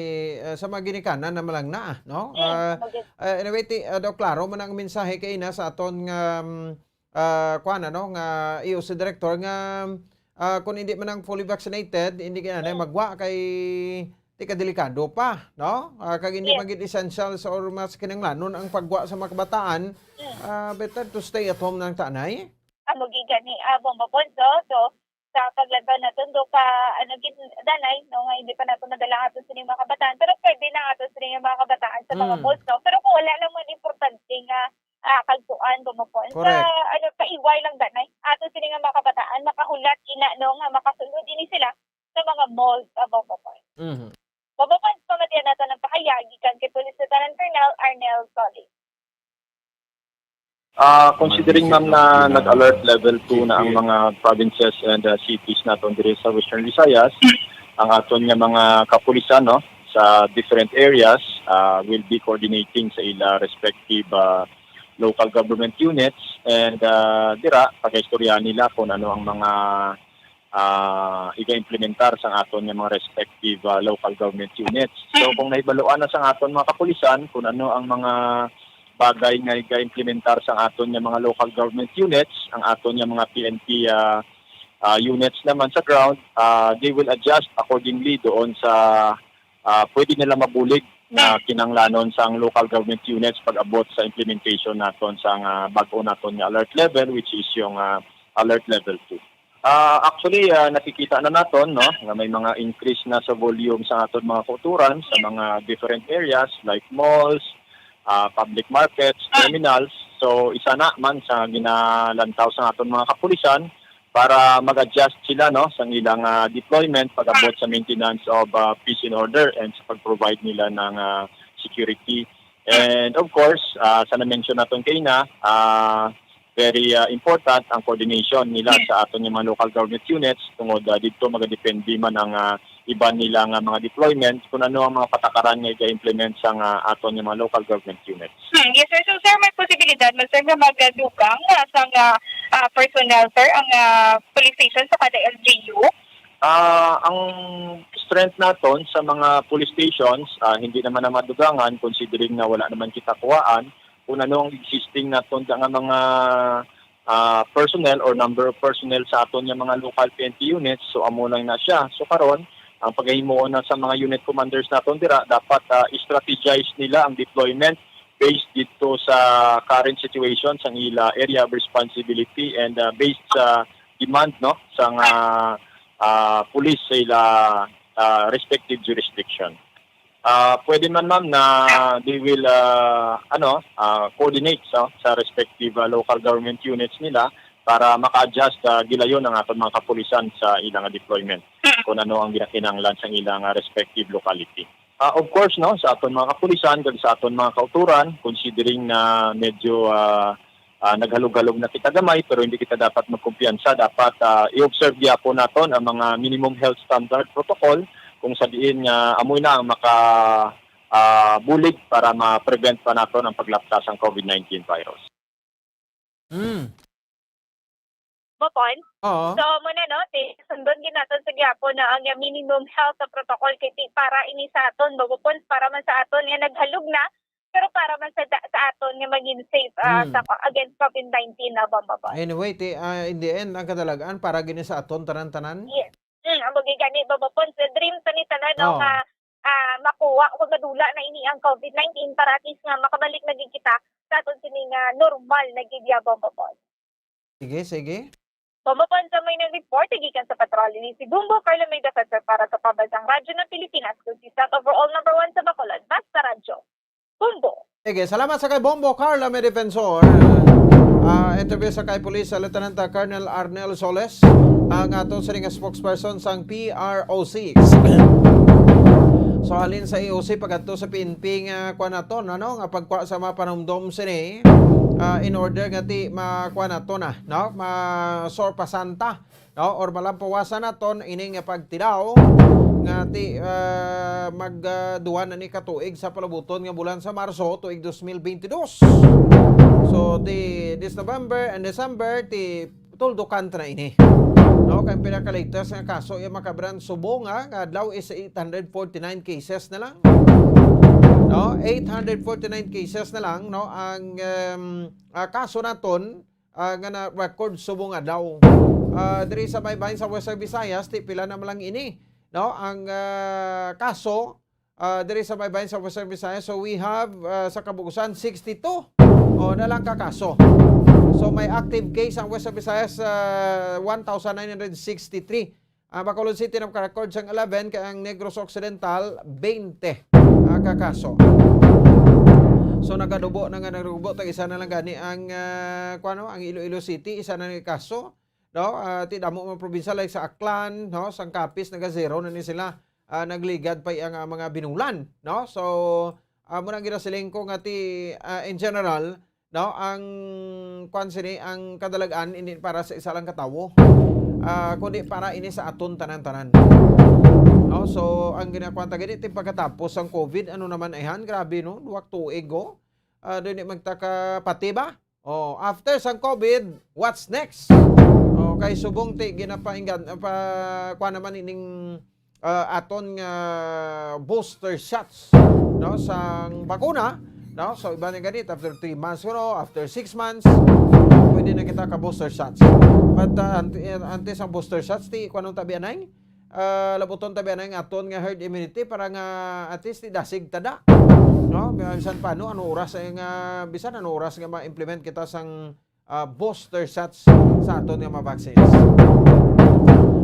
ah, sa mga ginikanan na malang na, no? Hmm, Ah, amo gid. ah, anyway, ti, ah, daw klaro man ang mensahe kay na sa aton nga, mm, ah, kuan, ano, nga E O C director nga, ah, kung hindi man ang fully vaccinated, hindi ka na Mm. magwa kay ti ka delikado pa, no? Ah, kag hindi Yes. man gid essentials or mas kinahanglanon ang pagwa sa mga kabataan, Mm. ah, better to stay at home na lang ta, anay. Amo gid gani, ah, Bombo Pons, no? So, sa paglantaw naton do ka, ano gid, danay, no, nga hindi pa nato nadala ang aton sini mga kabataan, pero pwede na ato sini mga kabataan sa mga Mm. malls, no? Pero kung wala lang man importante nga, ah, kagtuan, Bombo Pons, sa, Correct. ano, paiway lang danay. Ato sini nga mga kabataan, makahulat ina, no, nga makasulod ini sila sa mga malls, ah, Bombo Pons. Mhm. Bombo Pons, pamatian nato ang pahayag gikan kay Police Lieutenant Colonel Arnel Solis. Ah, considering, ma'am, na nag-alert level two na ang mga provinces and, ah, cities naton diri sa Western Visayas, ang aton nga mga kapulisan, no, sa different areas, ah, will be coordinating sa ila respective, ah, local government units and, ah, dira pagaistoryahan nila kung ano ang mga ah, iga-implementar sang aton nga mga respective, ah, local government units. So, Mm. kung nahibaluan na sang aton mga kapulisan kung ano ang mga bagay nga iga-implementar sang aton nga mga local government units, ang aton nga mga P N P, ah, ah, units naman sa ground, ah, they will adjust accordingly doon sa, ah, pwede nila mabulig na Mm. kinahanglanon sang local government units pag-abot sa implementation naton sang, ah, bag-o naton nga alert level, which is yung, ah, alert level two. Ah, actually, ah, nakikita na naton, no, nga may mga increase na sa volume sa aton mga kauturan sa mga different areas like malls, ah, public markets, terminals. So, isa na man sa ginalantaw sa aton mga kapulisan para mag-adjust sila, no, sa ilang, ah, deployment pag-abot sa maintenance of, ah, peace and order and sa pag-provide nila ng, ah, security. And of course, ah, sa na-mention naton kaina, ah, very, ah, important ang coordination nila sa aton nga mga local government units tungod, ah, didto magadepende man ang, ah, iban nila nga mga deployment kung ano ang mga patakaran nga iga-implement sa nga aton nga mga local government units. Hmm, yes, sir. So, sir, may posibilidad man, sir, nga magadugang, ah, sa nga, ah, personnel, sir, ang, ah, police station sa kada L G U? Ah, ang strength naton sa mga police stations, ah, hindi naman na madugangan considering na wala naman kita kuhaan kung ano ang existing naton nga mga, ah, personnel or number of personnel sa aton nga mga local P N P units. So, amo lang na siya. So, karon, ang pagahimo na sa mga unit commanders naton dira, dapat, ah, strategize nila ang deployment based dito sa current situation sa ila area of responsibility and, ah, based sa demand, no, sa nga, ah, pulis sa ila, ah, respective jurisdiction. Ah, pwede man, ma'am, na they will, ah, ano, ah, coordinate sa, sa respective, ah, local government units nila para maka-adjust, ah, gilayon ang aton mga kapulisan sa ilang deployment kung ano ang ginakinahanglan sa ilang, ah, respective locality. Ah, of course, no, sa aton mga kapulisan kag sa aton mga kauturan, considering na medyo, ah, ah, naghalog-halog na kita gamay, pero hindi kita dapat magkumpiyansa. Dapat, ah, i-observe gyapon naton ang mga minimum health standard protocol kung sa diin nga amoy na ang maka, ah, bulig para ma-prevent pa naton ang paglapta sang COVID nineteen virus. Mm. Bopon. Oo. So, mo na, no? Ti-, sundon gid naton sa gyapon na ang minimum health protocol kay ti para ini sa aton, Bopon, para man sa aton nga naghalog na, pero para man sa da- sa aton nga maging safe ah, Mm. sa against COVID nineteen na, Bopon. Anyway, ti, ah, in the end, ang kadalagan para gini sa aton tanan-tanan. Yes. Mm, ang mga gani, Bopon, sa dream sa ni tanan, no, Oo. nga ah, makuha o madula na ini ang COVID nineteen para at least nga makabalik na gid kita sa aton sini nga normal na gid ya, Bopon. Sige, sige. Bopon, sa may nag-report gikan sa patrol ini si Bumbo Carlo May Defensor para sa Pambansang Radyo ng Pilipinas, consistent overall number one sa Bacolod, Basta Radyo. Bumbo. Sige, salamat sa kay Bombo Carla, may defensor. Ah, interview sa kay Police Lieutenant Colonel Arnel Soles, ang aton sini nga spokesperson sang P R O C. So, halin sa A O C, pagadto sa P N P nga kuha naton, ano, nga pagkuha sa mga panumdom sini, ah, in order nga ti makuha naton na, no? Masurpasan ta, no? Or malampawasan naton ini nga pagtilaw nga ti ah, mag ah, duwa na ni ka tuig sa palabuton nga bulan sa Marso tuig dos mil bentidus. So, ti this November and December, ti tuldukan ta na ini. No, kay ang pinaka-latest nga kaso yung makabran subong nga nga adlaw is eight hundred forty-nine cases na lang. No, eight hundred forty-nine cases na lang, no, ang um, ah, kaso naton ah, nga na-record subong adlaw. Ah, diri sa may bahin sa Western Visayas, ti pila na man lang ini, no? Ang ah, kaso ah, diri sa may bahin sa Western Visayas, so we have ah, sa kabugusan sixty-two o na lang ka kaso. So may active case ang Western Visayas, ah, one thousand nine hundred sixty-three. Ang Bacolod City nagka-record sang eleven, kay ang Negros Occidental, twenty ah, ka kaso. So nagadubo na nga, nagadubo, tag isa na lang gani ang ah, kuwan, no, ang Iloilo City, isa na nga kaso, no? Ah, ti damo mga probinsya like sa Aklan, no, sang Capiz, naga zero na ni sila. Ah, nagligad pa ang ah, mga binulan, no? So amo na ang ginasiling ko nga ti ah, in general, no, ang kuwan sini, ang kadalag-an hindi para sa isa lang ka tawo. Ah, kundi para ini sa aton tanan-tanan. No, so ang ginakuan ta gani ti pagkatapos sang COVID, ano naman ayhan, grabe, no, duwa ka tuig, oh. Ah, dili magtakapati ba? Oh, after sang COVID, what's next? Oh, kay subong ti ginapainggan pa kuan naman ining ah, aton nga booster shots, no, sang bakuna, no? So iba ni ganit after three months kuno, after six months pwede na kita ka booster shots. But ah, anti, anti sang booster shots ti kuanon tabi anay, ah, labuton tabi anay nga aton nga herd immunity para nga at least ti dasig tada, no? Bisan pa ano, ano oras ay nga bisan ano oras nga ma-implement kita sang ah, booster shots sa aton nga mga vaccines.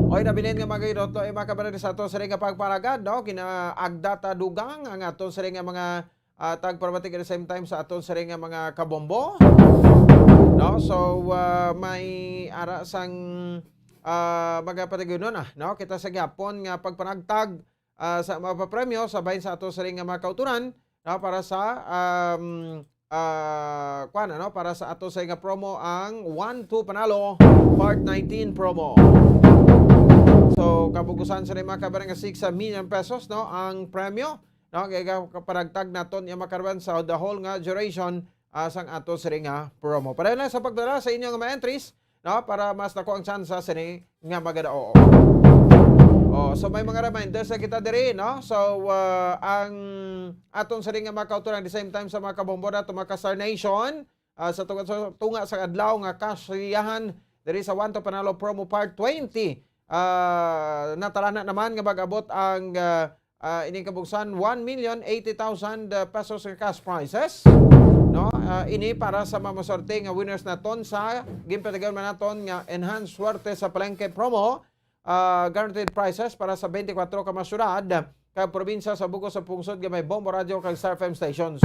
Oy, nabilin nga mga ginotto ay makabarad sa aton sila nga pagparagad, no? Kinaagda ta dugang ang aton sila nga mga ah, tagpamatik at the same time sa aton sila nga mga kabombo. No? So, ah, may ara sang ah, mga patigyonon na, no? Kita sa gyapon nga pagpanagtag ah, sa mapapremyo sa bahin sa ato sila nga mga kauturan, no? Para sa um, ah, kuwan, ano, para sa ato sa nga promo ang one two Panalo Part nineteen promo. So kabugusan sa mga kabarang nga six million pesos, no, ang premyo, no, kaya kaparagtag naton yung makarban sa the whole nga duration ah, sang ato sini nga promo. Padayon lang sa pagdala sa inyo nga mga entries, no, para mas dako ang tsansa sini nga magadao. Oh, so may mga reminders na kita diri, no? So ah, ang aton sini nga mga kauturan, the same time sa mga kabombo nato, mga ka-Star Nation, ah, sa tunga, sa tunga sa adlaw nga kasiyahan diri sa One to Panalo Promo Part twenty. Ah, natalana naman nga mag-abot ang ah, ah, ining kabugsan, one million eighty thousand pesos nga cash prizes. No? Ah, ini para sa mga maswerte nga winners naton sa ginpatigayon man naton nga Enhanced Swerte sa Palengke promo. ah, guaranteed prizes para sa twenty-four ka mga syudad kag probinsya sa bug-os sa pungsod nga may Bombo Radyo kag Star F M stations.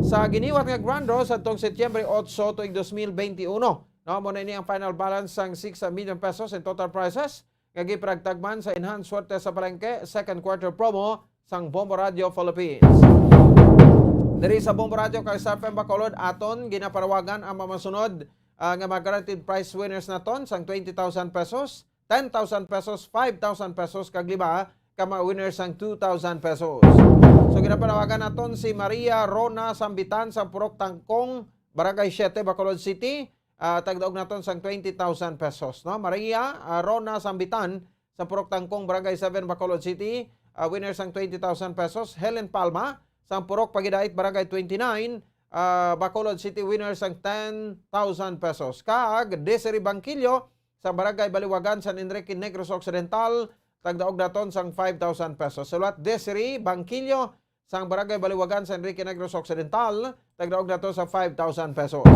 Sa giniwat nga Grand Draw sa tong Setyembre otso tuig dos mil benti uno, no, amo na ini ang final balance sang six million pesos in total prizes nga giparagtagman sa Enhanced Swerte sa Palengke second quarter promo sang Bombo Radyo Philippines. Diri sa Bombo Radyo kag Star F M Bacolod, aton ginapanawagan ang mga masunod, ah, nga mga guaranteed prize winners naton sang twenty thousand pesos, ten thousand pesos, five thousand pesos, kag lima ka mga winners sang two thousand pesos. So, ginapanawagan naton si Maria Rona Sambitan sa Purok Tangkong, Barangay siete, Bacolod City, ah, tagdaog naton sang twenty thousand pesos, no? Maria, ah, Rona Sambitan sa Purok Tangkong, Barangay seven, Bacolod City, ah, winner sang twenty thousand pesos. Helen Palma sa Purok Pagidait, Barangay twenty-nine, ah, Bacolod City, winner sang ten thousand pesos. Kag Desiree Bangkilio sa Barangay Baliwagan, San Enrique, Negros Occidental, tagdaog naton sang five thousand pesos. Sulat Desiree Bangkilio sang Barangay Baliwagan sa Enrique Negros Occidental, tagdaog naton sa five thousand pesos.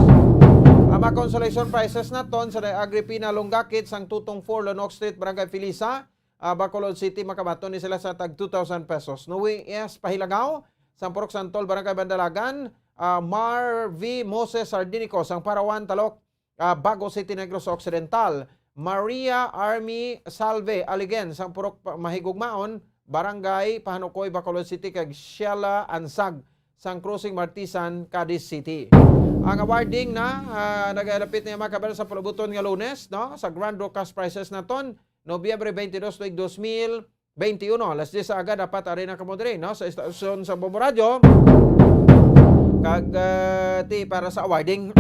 Ang mga consolation prizes naton sa Agripina Longakit sang Tutong four, Lonoc Street, Barangay Felisa, ah, Bacolod City, makabaton ni sila sa tag two thousand pesos. Noe S. Pahilagaw sang Purok Santol, Barangay Bandalagan, ah, Mar V. Moses Sardinico sang Parawan, Talok, ah, Bago City, Negros Occidental. Maria Army Salve Aligen sang Purok Pa-, Mahigugmaon, Barangay Pahanukoy, Bacolod City, kag Sheila Ansag sang Crossing Martisan, Cadiz City. Ang awarding na, ah, nagalapit na, mga kabayan, sa palabuton nga Lunes, no? Sa Grand Draw Cash Prizes naton, Nobyembre twenty-two, tuig dos mil twenty-uno, alas diyes sa aga, dapat ari na kamo diri, no, sa estasyon sa Bombo Radyo. Kag, ah, ti, para sa awarding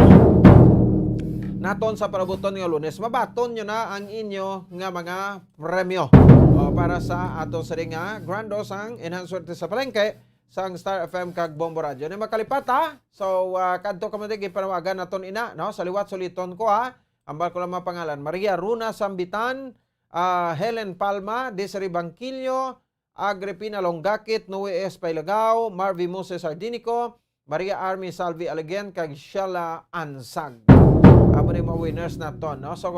naton sa palabuton nga Lunes, mabaton nyo na ang inyo nga mga premyo, o, para sa ato sa nga Grand Draw sang Enhanced Swerte sa Palengke sang Star F M kag Bombo Radyo. Ni makalipata, so, ah, kadto kamo diri, gipanawagan naton ina, no? Sa liwat, suliton ko, ha. Ambal ko lang mga pangalan. Maria Runa Sambitan, ah, Helen Palma, Desiree Bangkilio, Agripina Longakit, Noe S. Pailagao, Marvin Moses Sardinico, Maria Army Salvi Aligen, kag Sheila Ansag. Amo ni mga winners naton, no? So,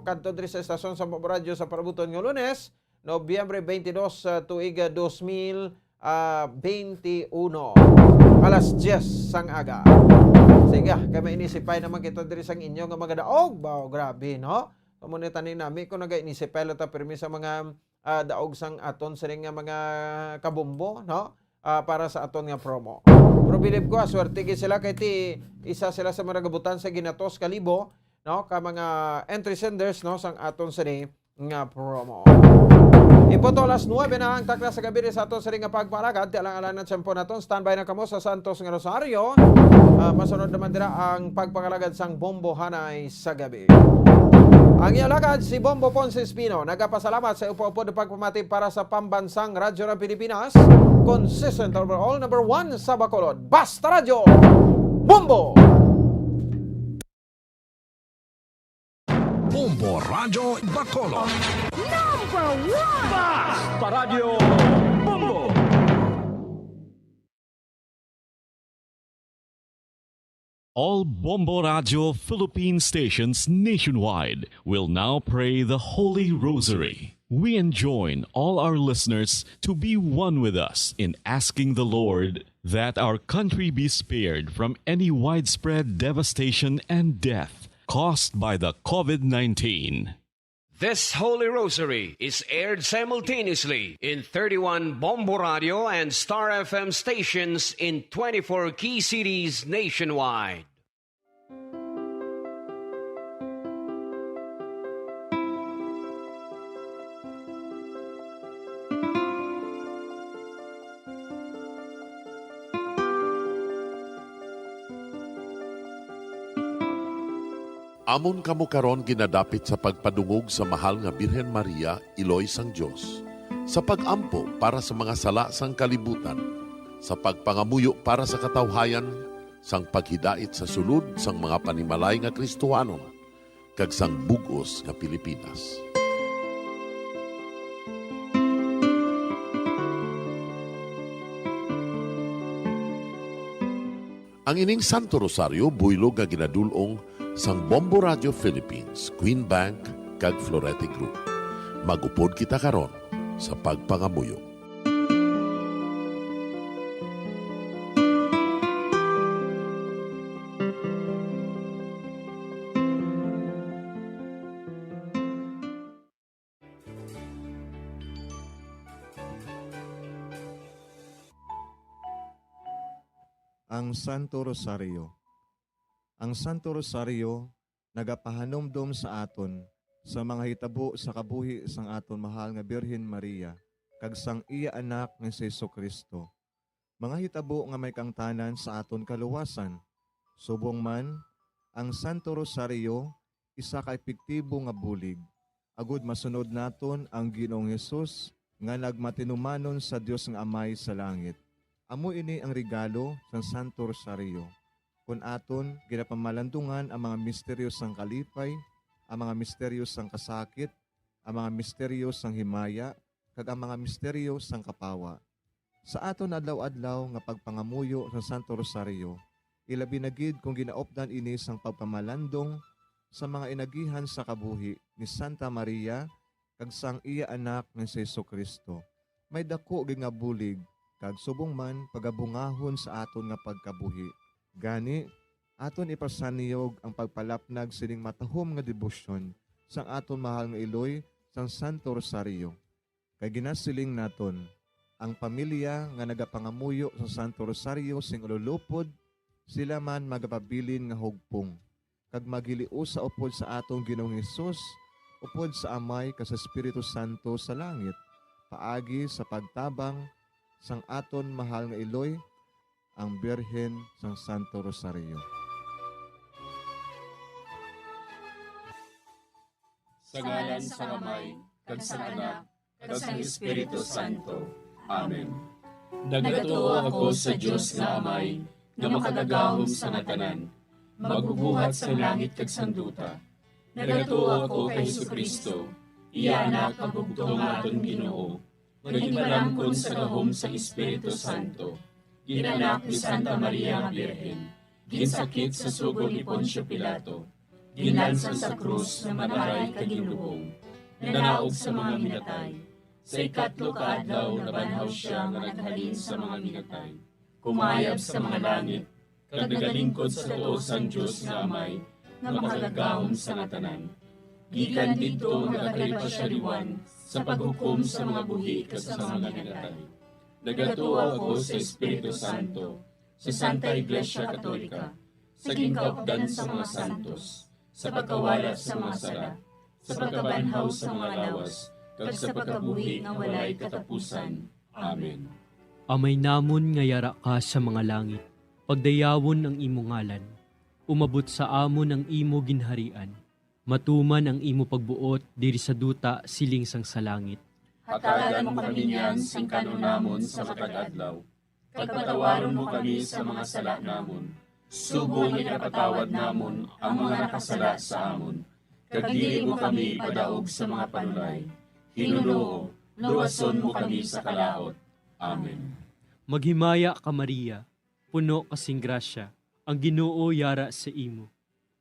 kadto diri sa estasyon sa Bombo Radyo sa palabuton nga Lunes, Nobyembre twenty-two, ah, tuig, ah, dos mil, ah, twenty-uno. Alas diyes sang aga. Sige, ah, kay may inisipay naman kita diri sang inyo nga mga daog. Ba, grabe, no? Amo ni, tanin nami kung naga-inisipay lang ta pirmi sa mga, ah, daog sang aton sining nga mga kabombo, no? Ah, para sa aton nga promo. Pero bilib ko, ah, swerte gid sila kay ti isa sila sa mga nagabutan sa ginatos ka libo, no? Ka mga entry senders, no, sang aton sini nga promo. Iputo alas nuebe na ang takna sa gabi sa aton sini nga pagpalagad. Ti alang-alang na tiyempo naton. Standby na kamo sa Santos nga Rosario. Ah, masunod naman dira ang pagpangalagad sang Bombo Hanay sa gabi. Ang iyang lagad, si Bombo Ponce Espino, nagapasalamat sa upod-upod nga pagpamati para sa pambansang Radyo ng Pilipinas. Consistent overall, number one sa Bacolod. Basta Radyo, Bombo! Bombo Radyo Bacolod. Number one! Basta Radyo Bombo! All Bombo Radio Philippine stations nationwide will now pray the Holy Rosary. We enjoin all our listeners to be one with us in asking the Lord that our country be spared from any widespread devastation and death caused by the COVID nineteen. This Holy Rosary is aired simultaneously in thirty-one Bombo Radio and Star F M stations in twenty-four key cities nationwide. Amon kamo karon ginadapit sa pagpadungog sa mahal nga Birhen Maria, Iloy sang Dios, sa pag-ampo para sa mga sala sang kalibutan, sa pagpangamuyo para sa katawhayan, sang paghidait sa sulod sang mga panimalay nga Kristohanon, kag sang bug-os nga Pilipinas. Ang ining Santo Rosario buylog nga ginadul-ong sang Bombo Radio Philippines, Queen Bank, kag Florete Group. Mag-upod kita karon sa pagpangamuyo. Ang Santo Rosario. Ang Santo Rosario nagapahanumdom sa aton sa mga hitabo sa kabuhi sang aton mahal nga Birhen Maria kag sang iya Anak nga si Jesu-Cristo, mga hitabo nga may kaangtanan sa aton kaluwasan. Subong man, ang Santo Rosario isa ka epektibo nga bulig, agud masunod naton ang Ginoong Hesus nga nagmatinumanon sa Dios nga Amay sa langit. Amo ini ang regalo sang Santo Rosario. Kon aton ginapamalandungan ang mga misteryo sang kalipay, ang mga misteryo sang kasakit, ang mga misteryo sang himaya, kag ang mga misteryo sang kapawa. Sa aton adlaw-adlaw nga pagpangamuyo sa Santo Rosario, ilabi na gid kon ginaupdan ini sang pagpamalandong sa mga inagihan sa kabuhi ni Santa Maria kag sang iya Anak nga si Jesu-Cristo, may daku gid nga bulig kag subong man pagabungahon sa aton nga pagkabuhi. Gani, aton ipasaniyog ang pagpalapnag sining matahom nga debosyon sang aton mahal nga iloy sang Santo Rosario. Kay ginasiling naton, ang pamilya nga nagapangamuyo sa Santo Rosario sing ululupod, sila man magapabilin nga hugpong, kag maghiliusa upod sa aton Ginoong Hesus, upod sa Amay kag sa Espiritu Santo sa langit, paagi sa pagtabang sang aton mahal nga iloy, ang Birhen sang Santo Rosario. Sa ngalan sang Amay, kag sang Anak, kag sang Espiritu Santo. Amen. Nagatuo ako sa Dios nga Amay, nga makagagahom sa nga tanan, magbubuhat sang langit kag sang duta. Nagatuo ako kay Jesu-Cristo, iya Anak nga bugtong nga aton Ginoo, nga ginpalamkon sa gahom sang Espiritu Santo, ginanak ni Santa Maria nga Birhen, ginsakit sa sugo ni Poncio Pilato, ginlansang sa krus nga mataray kag ginlubong, nanaog sa mga minatay. Sa ikatlo ka adlaw nabanhaw sia nga naghalin sa mga minatay, kumayab sa mga langit, kag nagalingkod sa tuo sang Dios nga Amay, nga makagagahom sa nga tanan. Gikan didto nagakari pa sia liwan sa paghukom sa mga buhi kag sa mga minatay. Nagatuo ako sa Espiritu Santo, sa Santa Iglesia Katolika, sa ginkaupdan sa mga santos, sa pagkawala sa mga sala, sa pagkabanhaw sa mga lawas, kag sa pagkabuhi nga walay katapusan. Amen. Amay namon nga yara ka sa mga langit, pagdayawon ang imo ngalan. Umabot sa amon ang imo ginharian. Matuman ang imo pagbuot diri sa duta siling sang sa langit. Hatagan mo kami niyan sing kan-on namon sa matag adlaw. Kag patawaron mo kami sa mga sala namon, subong nga ginapatawad namon ang mga nakasala sa amon. Kag dili mo kami ipadaog sa mga panulay. Hinunoo, luwason mo kami sa kalaut. Amen. Maghimaya ka, Maria, puno ka sing grasya, ang Ginoo yara sa imo.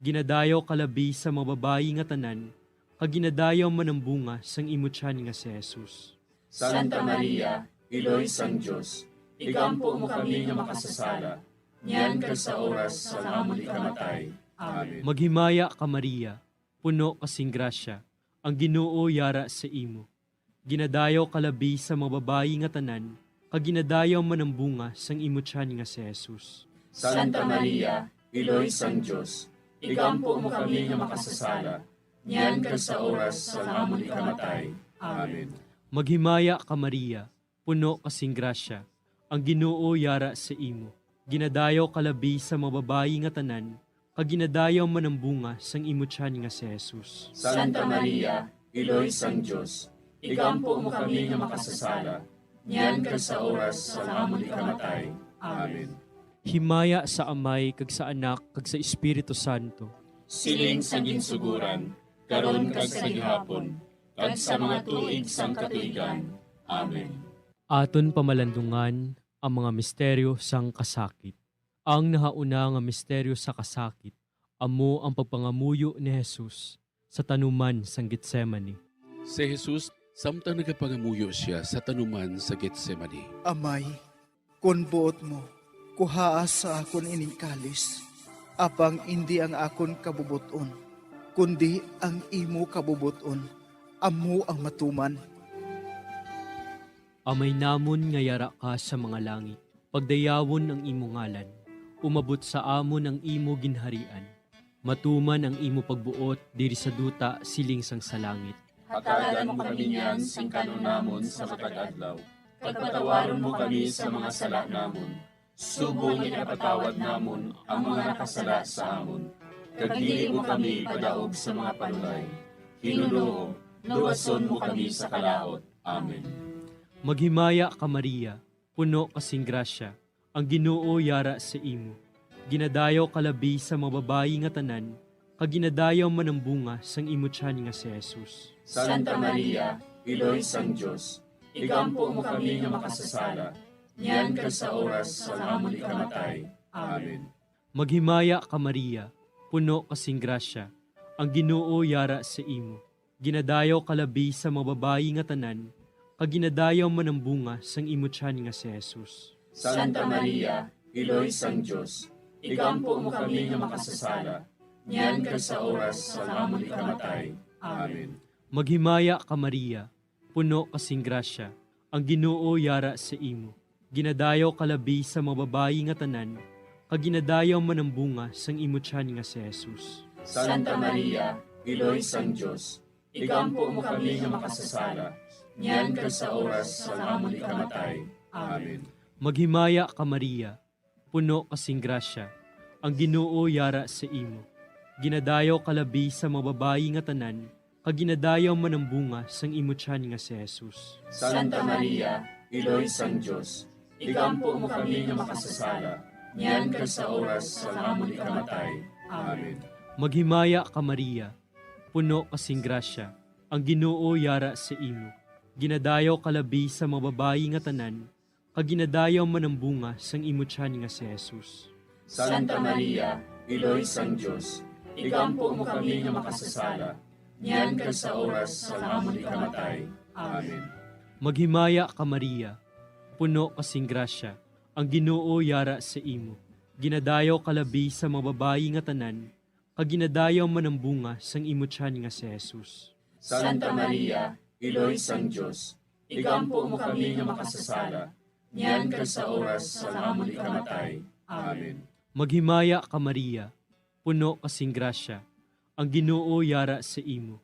Ginadayaw ka labi sa mga babayi nga tanan, kag ginadayaw man ang bunga sang imo tiyan nga si Jesus. Santa Maria, Iloy sang Dios, igampo mo kami nga makasasala, niyan kag sa oras sang amon ikamatay. Amen. Maghimaya ka, Maria, puno ka sing grasya, ang Ginoo yara sa imo. Ginadayaw ka labi sa mga babayi nga tanan, kag ginadayaw man ang bunga sang imo tiyan nga si Jesus. Santa Maria, Iloy sang Dios, igampo mo kami nga makasasala, niyan kag sa oras sang amon ikamatay. Amen. Maghimaya ka, Maria, puno ka sing grasya, ang Ginoo yara sa imo. Ginadayaw ka labi sa mga babayi nga tanan, kag ginadayaw man ang bunga sang imo tiyan nga si Jesus. Santa Maria, Iloy sang Dios, igampo mo kami nga makasasala, niyan kag sa oras sang amon ikamatay. Amen. Himaya sa Amay, kag sa Anak, kag sa Espiritu Santo. Siling sa ginsuguran, karon kag sa gihapon, kag sa mga tuig sang katuigan. Amen. Aton pamalandungan ang mga misteryo sang kasakit. Ang nahauna nga misteryo sa kasakit amo ang pagpangamuyo ni Jesus sa tanuman sang Getsemani. Si Jesus, samtang nagapangamuyo sia sa tanuman sa Getsemani. Amay, kon buot mo, kuhaa sa akon ining kalis, apang indi ang akon kabubot-on, kundi ang imo kabubot-on, amo ang matuman. Amay namon nga yara ka sa mga langit, pagdayawon ang imo ngalan, umabot sa amon ang imo ginharian, matuman ang imo pagbuot diri sa duta siling sang sa langit. Hatagan mo kami niyan sing kanon namon sa matag adlaw, kag patawaron mo kami sa mga sala namon, subong nga ginapatawad namon ang mga nakasala sa amon, kag dili mo kami ipadaog sa mga panulay. Ginoo, luwason mo kami sa kalaut. Amen. Maghimaya ka, Maria, puno ka sing grasya, ang Ginoo yara sa imo. Ginadayaw ka labi sa mga babayi nga tanan, kag ginadayaw man ang bunga sang imo tiyan nga si Jesus. Santa Maria, Iloy sang Dios, igampo mo kami nga makasasala, niyan kag sa oras sang amon ikamatay. Amen. Maghimaya ka, Maria, puno ka sing grasya, ang Ginoo yara sa imo. Ginadayaw ka labi sa mga babayi nga tanan, kag ginadayaw man ang bunga sang imo tiyan nga si Jesus. Santa Maria, Iloy sang Dios, igampo mo kami nga makasasala, niyan kag sa oras sang amon ikamatay. Amen. Maghimaya ka, Maria, puno ka sing grasya, ang Ginoo yara sa imo. Ginadayaw ka labi sa mga babayi nga tanan, kag ginadayaw man ang bunga sang imo tiyan nga si Jesus. Santa Maria, Iloy sang Dios, igampo mo kami nga makasasala, niyan kag sa oras sang amon ikamatay. Amen. Maghimaya ka, Maria, puno ka sing grasya, ang Ginoo yara sa imo. Ginadayaw ka labi sa mga babayi nga tanan, kag ginadayaw man ang bunga sang imo tiyan nga si Jesus. Santa Maria, Iloy sang Dios, igampo mo kami nga makasasala, niyan kag sa oras sang amon ikamatay. Amen. Maghimaya ka, Maria, puno ka sing grasya, ang Ginoo yara sa imo. Ginadayaw ka labi sa mga babayi nga tanan, kag ginadayaw man ang bunga sang imo tiyan nga si Jesus. Santa Maria, Iloy sang Dios, igampo mo kami nga makasasala, niyan kag sa oras sang amon ikamatay. Amen. Maghimaya ka, Maria, puno ka sing grasya, ang Ginoo yara sa imo. Ginadayaw ka labi sa mga babayi nga tanan, kag ginadayaw man ang bunga sang imo tiyan nga si Jesus. Santa Maria, Iloy sang Dios, igampo mo kami nga makasasala, niyan kag sa oras sang amon ikamatay. Amen. Maghimaya ka, Maria, puno ka sing grasya, ang Ginoo yara sa imo.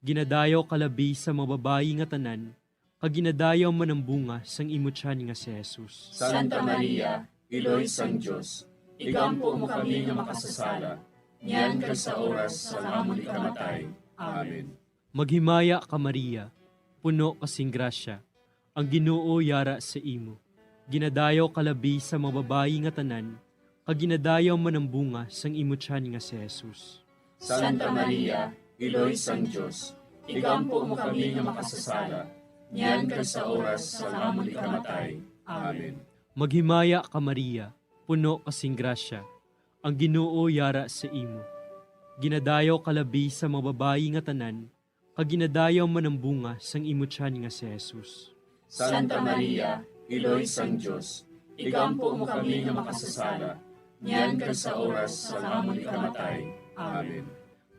Ginadayaw ka labi sa mga babayi nga tanan, kag ginadayaw man ang bunga sang imo tiyan nga si Jesus. Santa Maria, Iloy sang Dios, igampo mo kami nga makasasala, niyan kag sa oras sang amon ikamatay. Amen. Maghimaya ka, Maria, puno ka sing grasya, ang Ginoo yara sa imo. Ginadayaw ka labi sa mga babayi nga tanan, kag ginadayaw man ang bunga sang imo tiyan nga si Jesus. Santa Maria, Iloy sang Dios, igampo mo kami nga makasasala, niyan kag sa oras sang amon ikamatay. Amen. Maghimaya ka, Maria, puno ka sing grasya, ang Ginoo yara sa imo. Ginadayaw ka labi sa mga babayi nga tanan, kag ginadayaw man ang bunga sang imo tiyan nga si Jesus. Santa Maria, Iloy sang Dios, igampo mo kami nga makasasala, niyan kag sa oras sang amon ikamatay. Amen.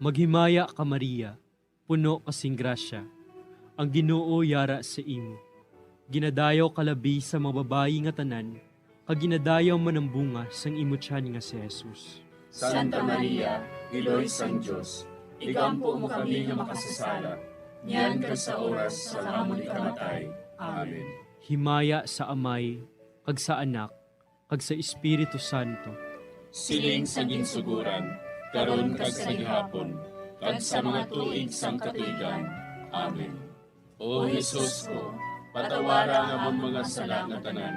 Maghimaya ka, Maria, puno ka sing grasya, ang Ginoo yara sa imo. Ginadayaw ka labi sa mga babayi nga tanan, kag ginadayaw man ang bunga sang imo tiyan nga si Jesus. Santa Maria, Iloy sang Dios, igampo mo kami nga makasasala, niyan kag sa oras sang amon ikamatay. Amen. Himaya sa Amay, kag sa Anak, kag sa Espiritu Santo. Siling sa ginsuguran, karon kag sa gihapon, kag sa mga tuig sang katuigan. Amen. O Jesus ko, patawara ang amon mga sala nga tanan,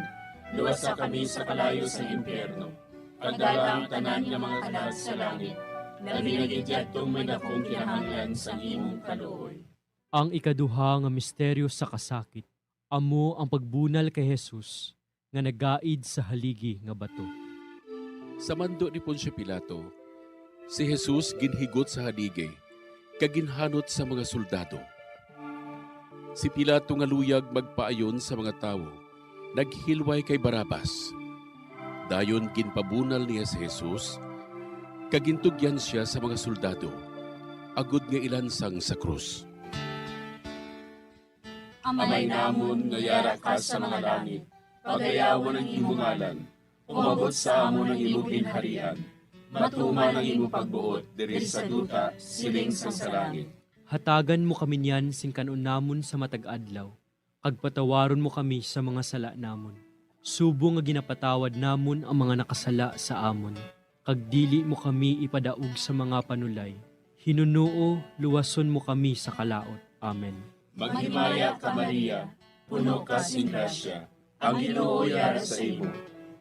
luwasa kami sa kalayo sang impyerno, kag dala ang tanan nga mga kalag sa langit, labi na gid yadtong may dakong kinahanglan sang imong kaluoy. Ang ikaduha nga misteryo sa kasakit, amo ang pagbunal kay Jesus nga nagaid sa haligi nga bato. Sa mando ni Poncio Pilato, si Jesus ginhigot sa haligi kag ginhanot sa mga soldado. Si Pilato nga luyag magpaayon sa mga tawo, naghilway kay Barrabas. Dayon ginpabunal niya si Jesus, kag gintugyan sia sa mga soldado, agod nga ilansang sa krus. Amay namon nga yara ka sa mga langit, pagayawon ang imo ngalan. Umabot sa amon ang imo ginharian. Matuman ang imo pagbuot diri sa duta, siling sang sa langit. Hatagan mo kami niyan sing kan-on namon sa matag adlaw, kag patawaron mo kami sa mga sala namon, subong nga ginapatawad namon ang mga nakasala sa amon, kag dili mo kami ipadaog sa mga panulay. Hinunoo, luwason mo kami sa kalaut. Amen. Maghimaya ka, Maria, puno ka sing grasya, ang Ginoo yara sa imo.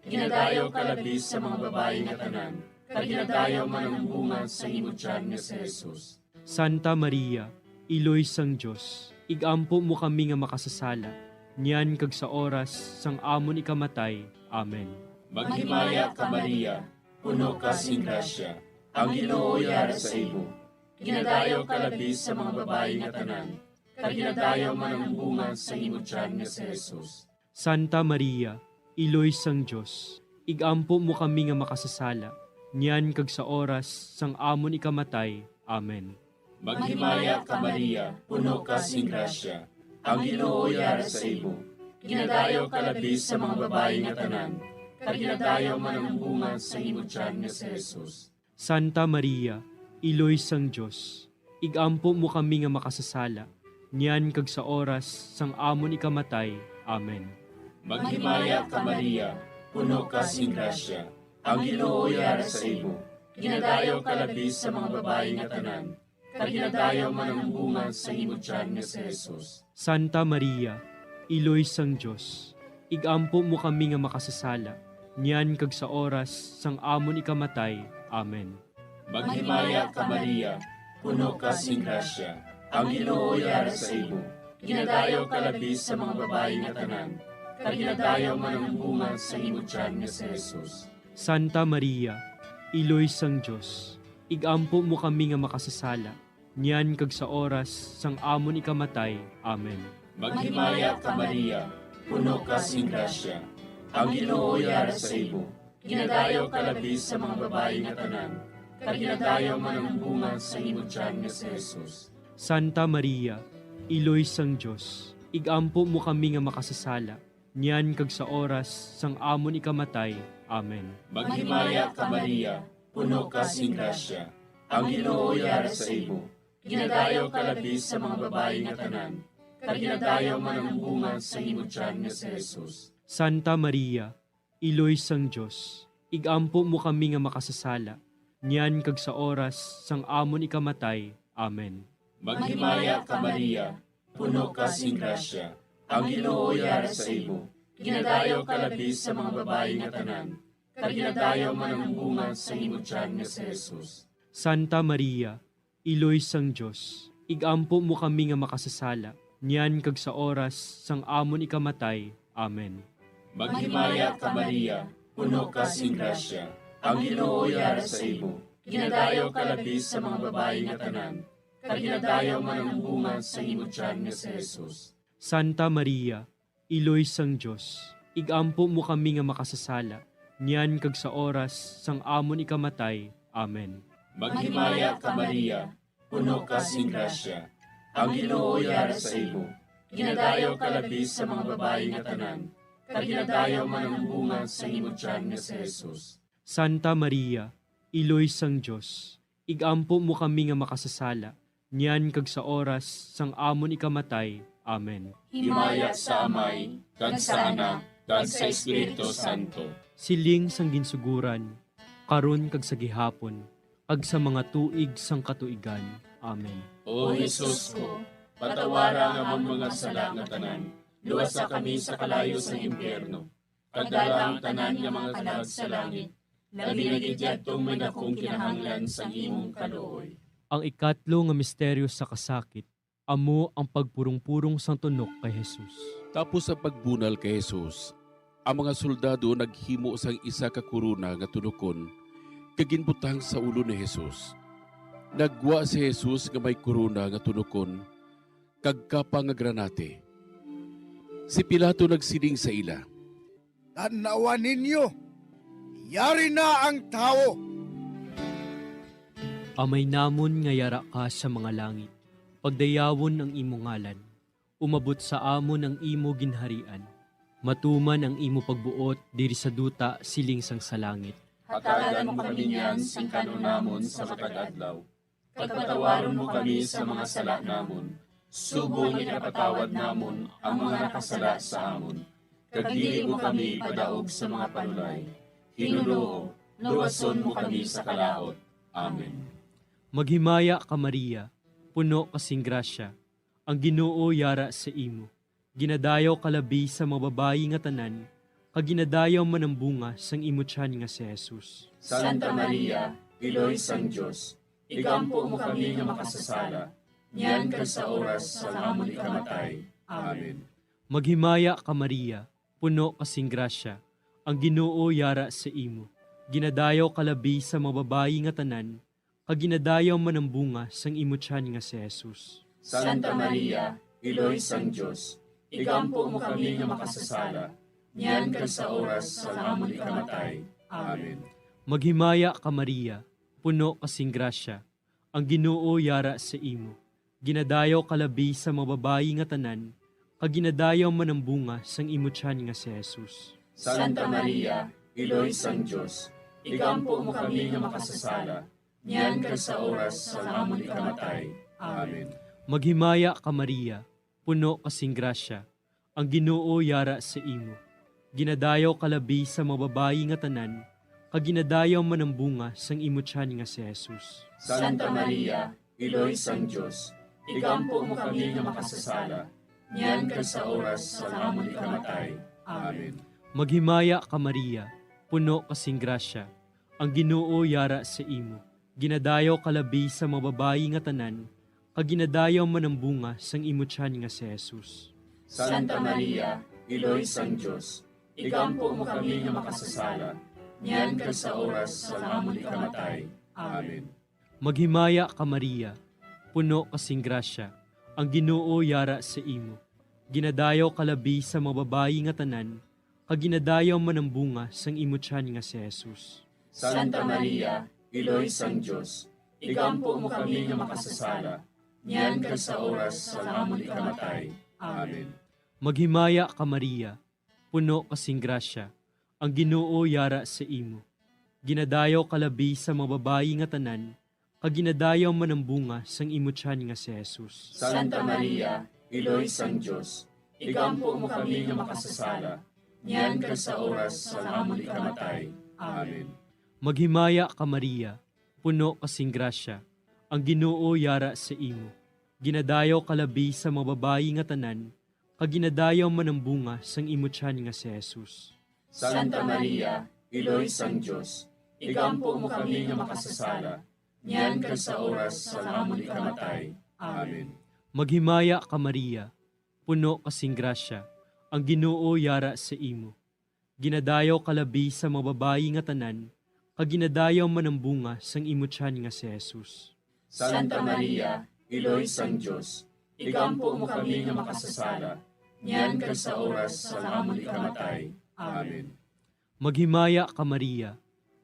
Ginadayaw ka labi sa mga babayi nga tanan, kag ginadayaw man ang bunga sa imo tiyan nga si Jesus. Santa Maria, Iloy sang Dios, igampo mo kami nga makasasala, niyan kag sa oras sang amon ikamatay. Amen. Maghimaya ka, Maria, puno ka sing grasya, ang Ginoo yara sa imo. Ginadayaw ka labi sa mga babayi nga tanan, kag ginadayaw man ang bunga sa imo tiyan nga si Jesus. Santa Maria, Iloy sang Dios, igampo mo kami nga makasasala, niyan kag sa oras sang amon ikamatay. Amen. Maghimaya ka, Maria, puno ka sing grasya, ang Ginoo yara sa imo. Ginadayaw ka labi sa mga babayi nga tanan, kag ginadayaw man ang bunga sa imo tiyan nga si Jesus. Santa Maria, Iloy sang Dios, igampo mo kami nga makasasala, niyan kag sa oras sang amon ikamatay. Amen. Maghimaya ka, Maria, puno ka sing grasya, ang Ginoo yara sa imo. Ginadayaw ka labi sa mga babayi nga tanan, kag ginadayaw man ang bunga sa imo tiyan nga si Jesus. Santa Maria, Iloy sang Dios, igampo mo kami nga makasasala, niyan kag sa oras sang amon ikamatay. Amen. Maghimaya ka, Maria, puno ka sing grasya, ang Ginoo yara sa imo. Ginadayaw ka labi sa mga babayi nga tanan, kag ginadayaw man ang bunga sa imo tiyan nga si Jesus. Santa Maria, Iloy sang Dios, igampo mo kami nga makasasala, niyan kag sa oras sang amon ikamatay. Amen. Maghimaya ka, Maria, puno ka sing grasya, ang Ginoo yara sa imo. Ginadayaw ka labi sa mga babayi nga tanan, kag ginadayaw man ang bunga sa imo tiyan nga si Jesus. Santa Maria, Iloy sang Dios, igampo mo kami nga makasasala, niyan kag sa oras sang amon ikamatay. Amen. Maghimaya ka, Maria, puno ka sing grasya, ang Ginoo yara sa imo. Ginadayaw ka labi sa mga babayi nga tanan, kag ginadayaw man ang bunga sa imo tiyan nga si Jesus. Santa Maria, Iloy sang Dios, igampo mo kami nga makasasala, niyan kag sa oras sang amon ikamatay. Amen. Maghimaya ka, Maria, puno ka sing grasya, ang Ginoo yara sa imo. Ginadayaw ka labi sa mga babayi nga tanan, kag ginadayaw man ang bunga sa imo tiyan nga si Jesus. Santa Maria, Iloy sang Dios, igampo mo kami nga makasasala, niyan kag sa oras sang amon ikamatay. Amen. Maghimaya ka, Maria, puno ka sing grasya, ang Ginoo yara sa imo. Ginadayaw ka labi sa mga babayi nga tanan, kag ginadayaw man ang bunga sa imo tiyan nga si Jesus. Santa Maria, Iloy sang Dios, igampo mo kami nga makasasala, niyan kag sa oras sang amon ikamatay. Amen. Maghimaya ka, Maria, puno ka sing grasya, ang Ginoo yara sa imo. Ginadayaw ka labi sa mga babayi nga tanan, kag ginadayaw man ang bunga sa imo tiyan nga si Jesus. Santa Maria, Iloy sang Dios, igampo mo kami nga makasasala, niyan kag sa oras sang amon ikamatay. Amen. Himaya sa Amay, kag sa Anak, kag sa Espiritu Santo. Siling sang ginsuguran, karon kag sa gihapon, kag sa mga tuig sang katuigan. Amen. O Jesus ko, patawara ang amon mga sala nga tanan, luwasa kami sa kalayo sang impyerno, kag dala ang tanan nga mga kalag sa langit, labi na gid yadtong may dakong kinahanglan sang imong kaluoy. Ang ikatlo nga misteryo sa kasakit, amo ang pagpurong-purong sang tunok kay Jesus. Tapos sa pagbunal kay Jesus, ang mga soldado naghimo sang isa ka korona nga tunokon kag ginbutang sa ulo ni Jesus. Naggwa si Jesus nga may korona nga tunokon kag kapa nga granate. Si Pilato nagsiling sa ila, "Tan-awa ninyo, yari na ang tawo!" "Amay namon nga yara ka sa mga langit, pagdayawon ang imo ngalan. Umabot sa amon ang imo ginharian. Matuman ang imo pagbuot diri sa duta siling sang sa langit." Hatagan mo kami niyan sing kan-on namon sa matag adlaw, kag patawaron mo kami sa mga sala namon, subong nga ginapatawad namon ang mga nakasala sa amon, kag dili mo kami ipadaog sa mga panulay. Ginoo, luwason mo kami sa kalaut. Amen. Maghimaya ka, Maria, puno ka sing grasya, ang Ginoo yara sa imo. Ginadayaw ka labi sa mga babayi nga tanan, kag ginadayaw man ang bunga sang imo tiyan nga si Jesus. Santa Maria, Iloy sang Dios, igampo mo kami nga makasasala, niyan kag sa oras sang amon ikamatay. Amen. Maghimaya ka, Maria, puno ka sing grasya, ang Ginoo yara sa imo. Ginadayaw ka labi sa mga babayi nga tanan, kag ginadayaw man ang bunga sang imo tiyan nga si Jesus. Santa Maria, Iloy sang Dios, igampo mo kami nga makasasala, niyan kag sa oras sang amon ikamatay. Amen. Maghimaya ka, Maria, puno ka sing grasya, ang Ginoo yara sa imo. Ginadayaw ka labi sa mga babayi nga tanan, kag ginadayaw man ang bunga sang imo tiyan nga si Jesus. Santa Maria, Iloy sang Dios, igampo mo kami nga makasasala, niyan kag sa oras sang amon ikamatay. Amen. Maghimaya ka, Maria, puno ka sing grasya, ang Ginoo yara sa imo. Ginadayaw ka labi sa mga babayi nga tanan, kag ginadayaw man ang bunga sang imo tiyan nga si Jesus. Santa Maria, Iloy sang Dios, igampo mo kami nga makasasala, niyan kag sa oras sang amon ikamatay. Amen. Maghimaya ka, Maria, puno ka sing grasya, ang Ginoo yara sa imo. Ginadayaw ka labi sa mga babayi nga tanan, kag ginadayaw man ang bunga sang imo tiyan nga si Jesus. Santa Maria, Iloy sang Dios, igampo mo kami nga makasasala, niyan kag sa oras sang amon ikamatay. Amen. Maghimaya ka, Maria, puno ka sing grasya, ang Ginoo yara sa imo. Ginadayaw ka labi sa mga babayi nga tanan, kag ginadayaw man ang bunga sang imo tiyan nga si Jesus. Santa Maria, Iloy sang Dios, igampo mo kami nga makasasala, niyan kag sa oras sang amon ikamatay. Amen. Maghimaya ka, Maria, puno ka sing grasya, ang Ginoo yara sa imo. Ginadayaw ka labi sa mga babayi nga tanan, kag ginadayaw man ang bunga sang imo tiyan nga si Jesus. Santa Maria, Iloy sang Dios, igampo mo kami nga makasasala, niyan kag sa oras sang amon ikamatay. Amen. Maghimaya ka, Maria, puno ka sing grasya, ang Ginoo yara sa imo. Ginadayaw ka labi sa mga babayi nga tanan, kag ginadayaw man ang bunga sang imo tiyan nga si Jesus. Santa Maria, Iloy sang Dios, igampo mo kami nga makasasala, niyan kag sa oras sang amon ikamatay. Amen. Maghimaya ka, Maria, puno ka sing grasya, ang Ginoo yara sa imo. Ginadayaw ka labi sa mga babayi nga tanan, kag ginadayaw man ang bunga sang imo tiyan nga si Jesus. Santa Maria, Iloy sang Dios, igampo mo kami nga makasasala, niyan kag sa oras sang amon ikamatay. Amen. Maghimaya ka, Maria,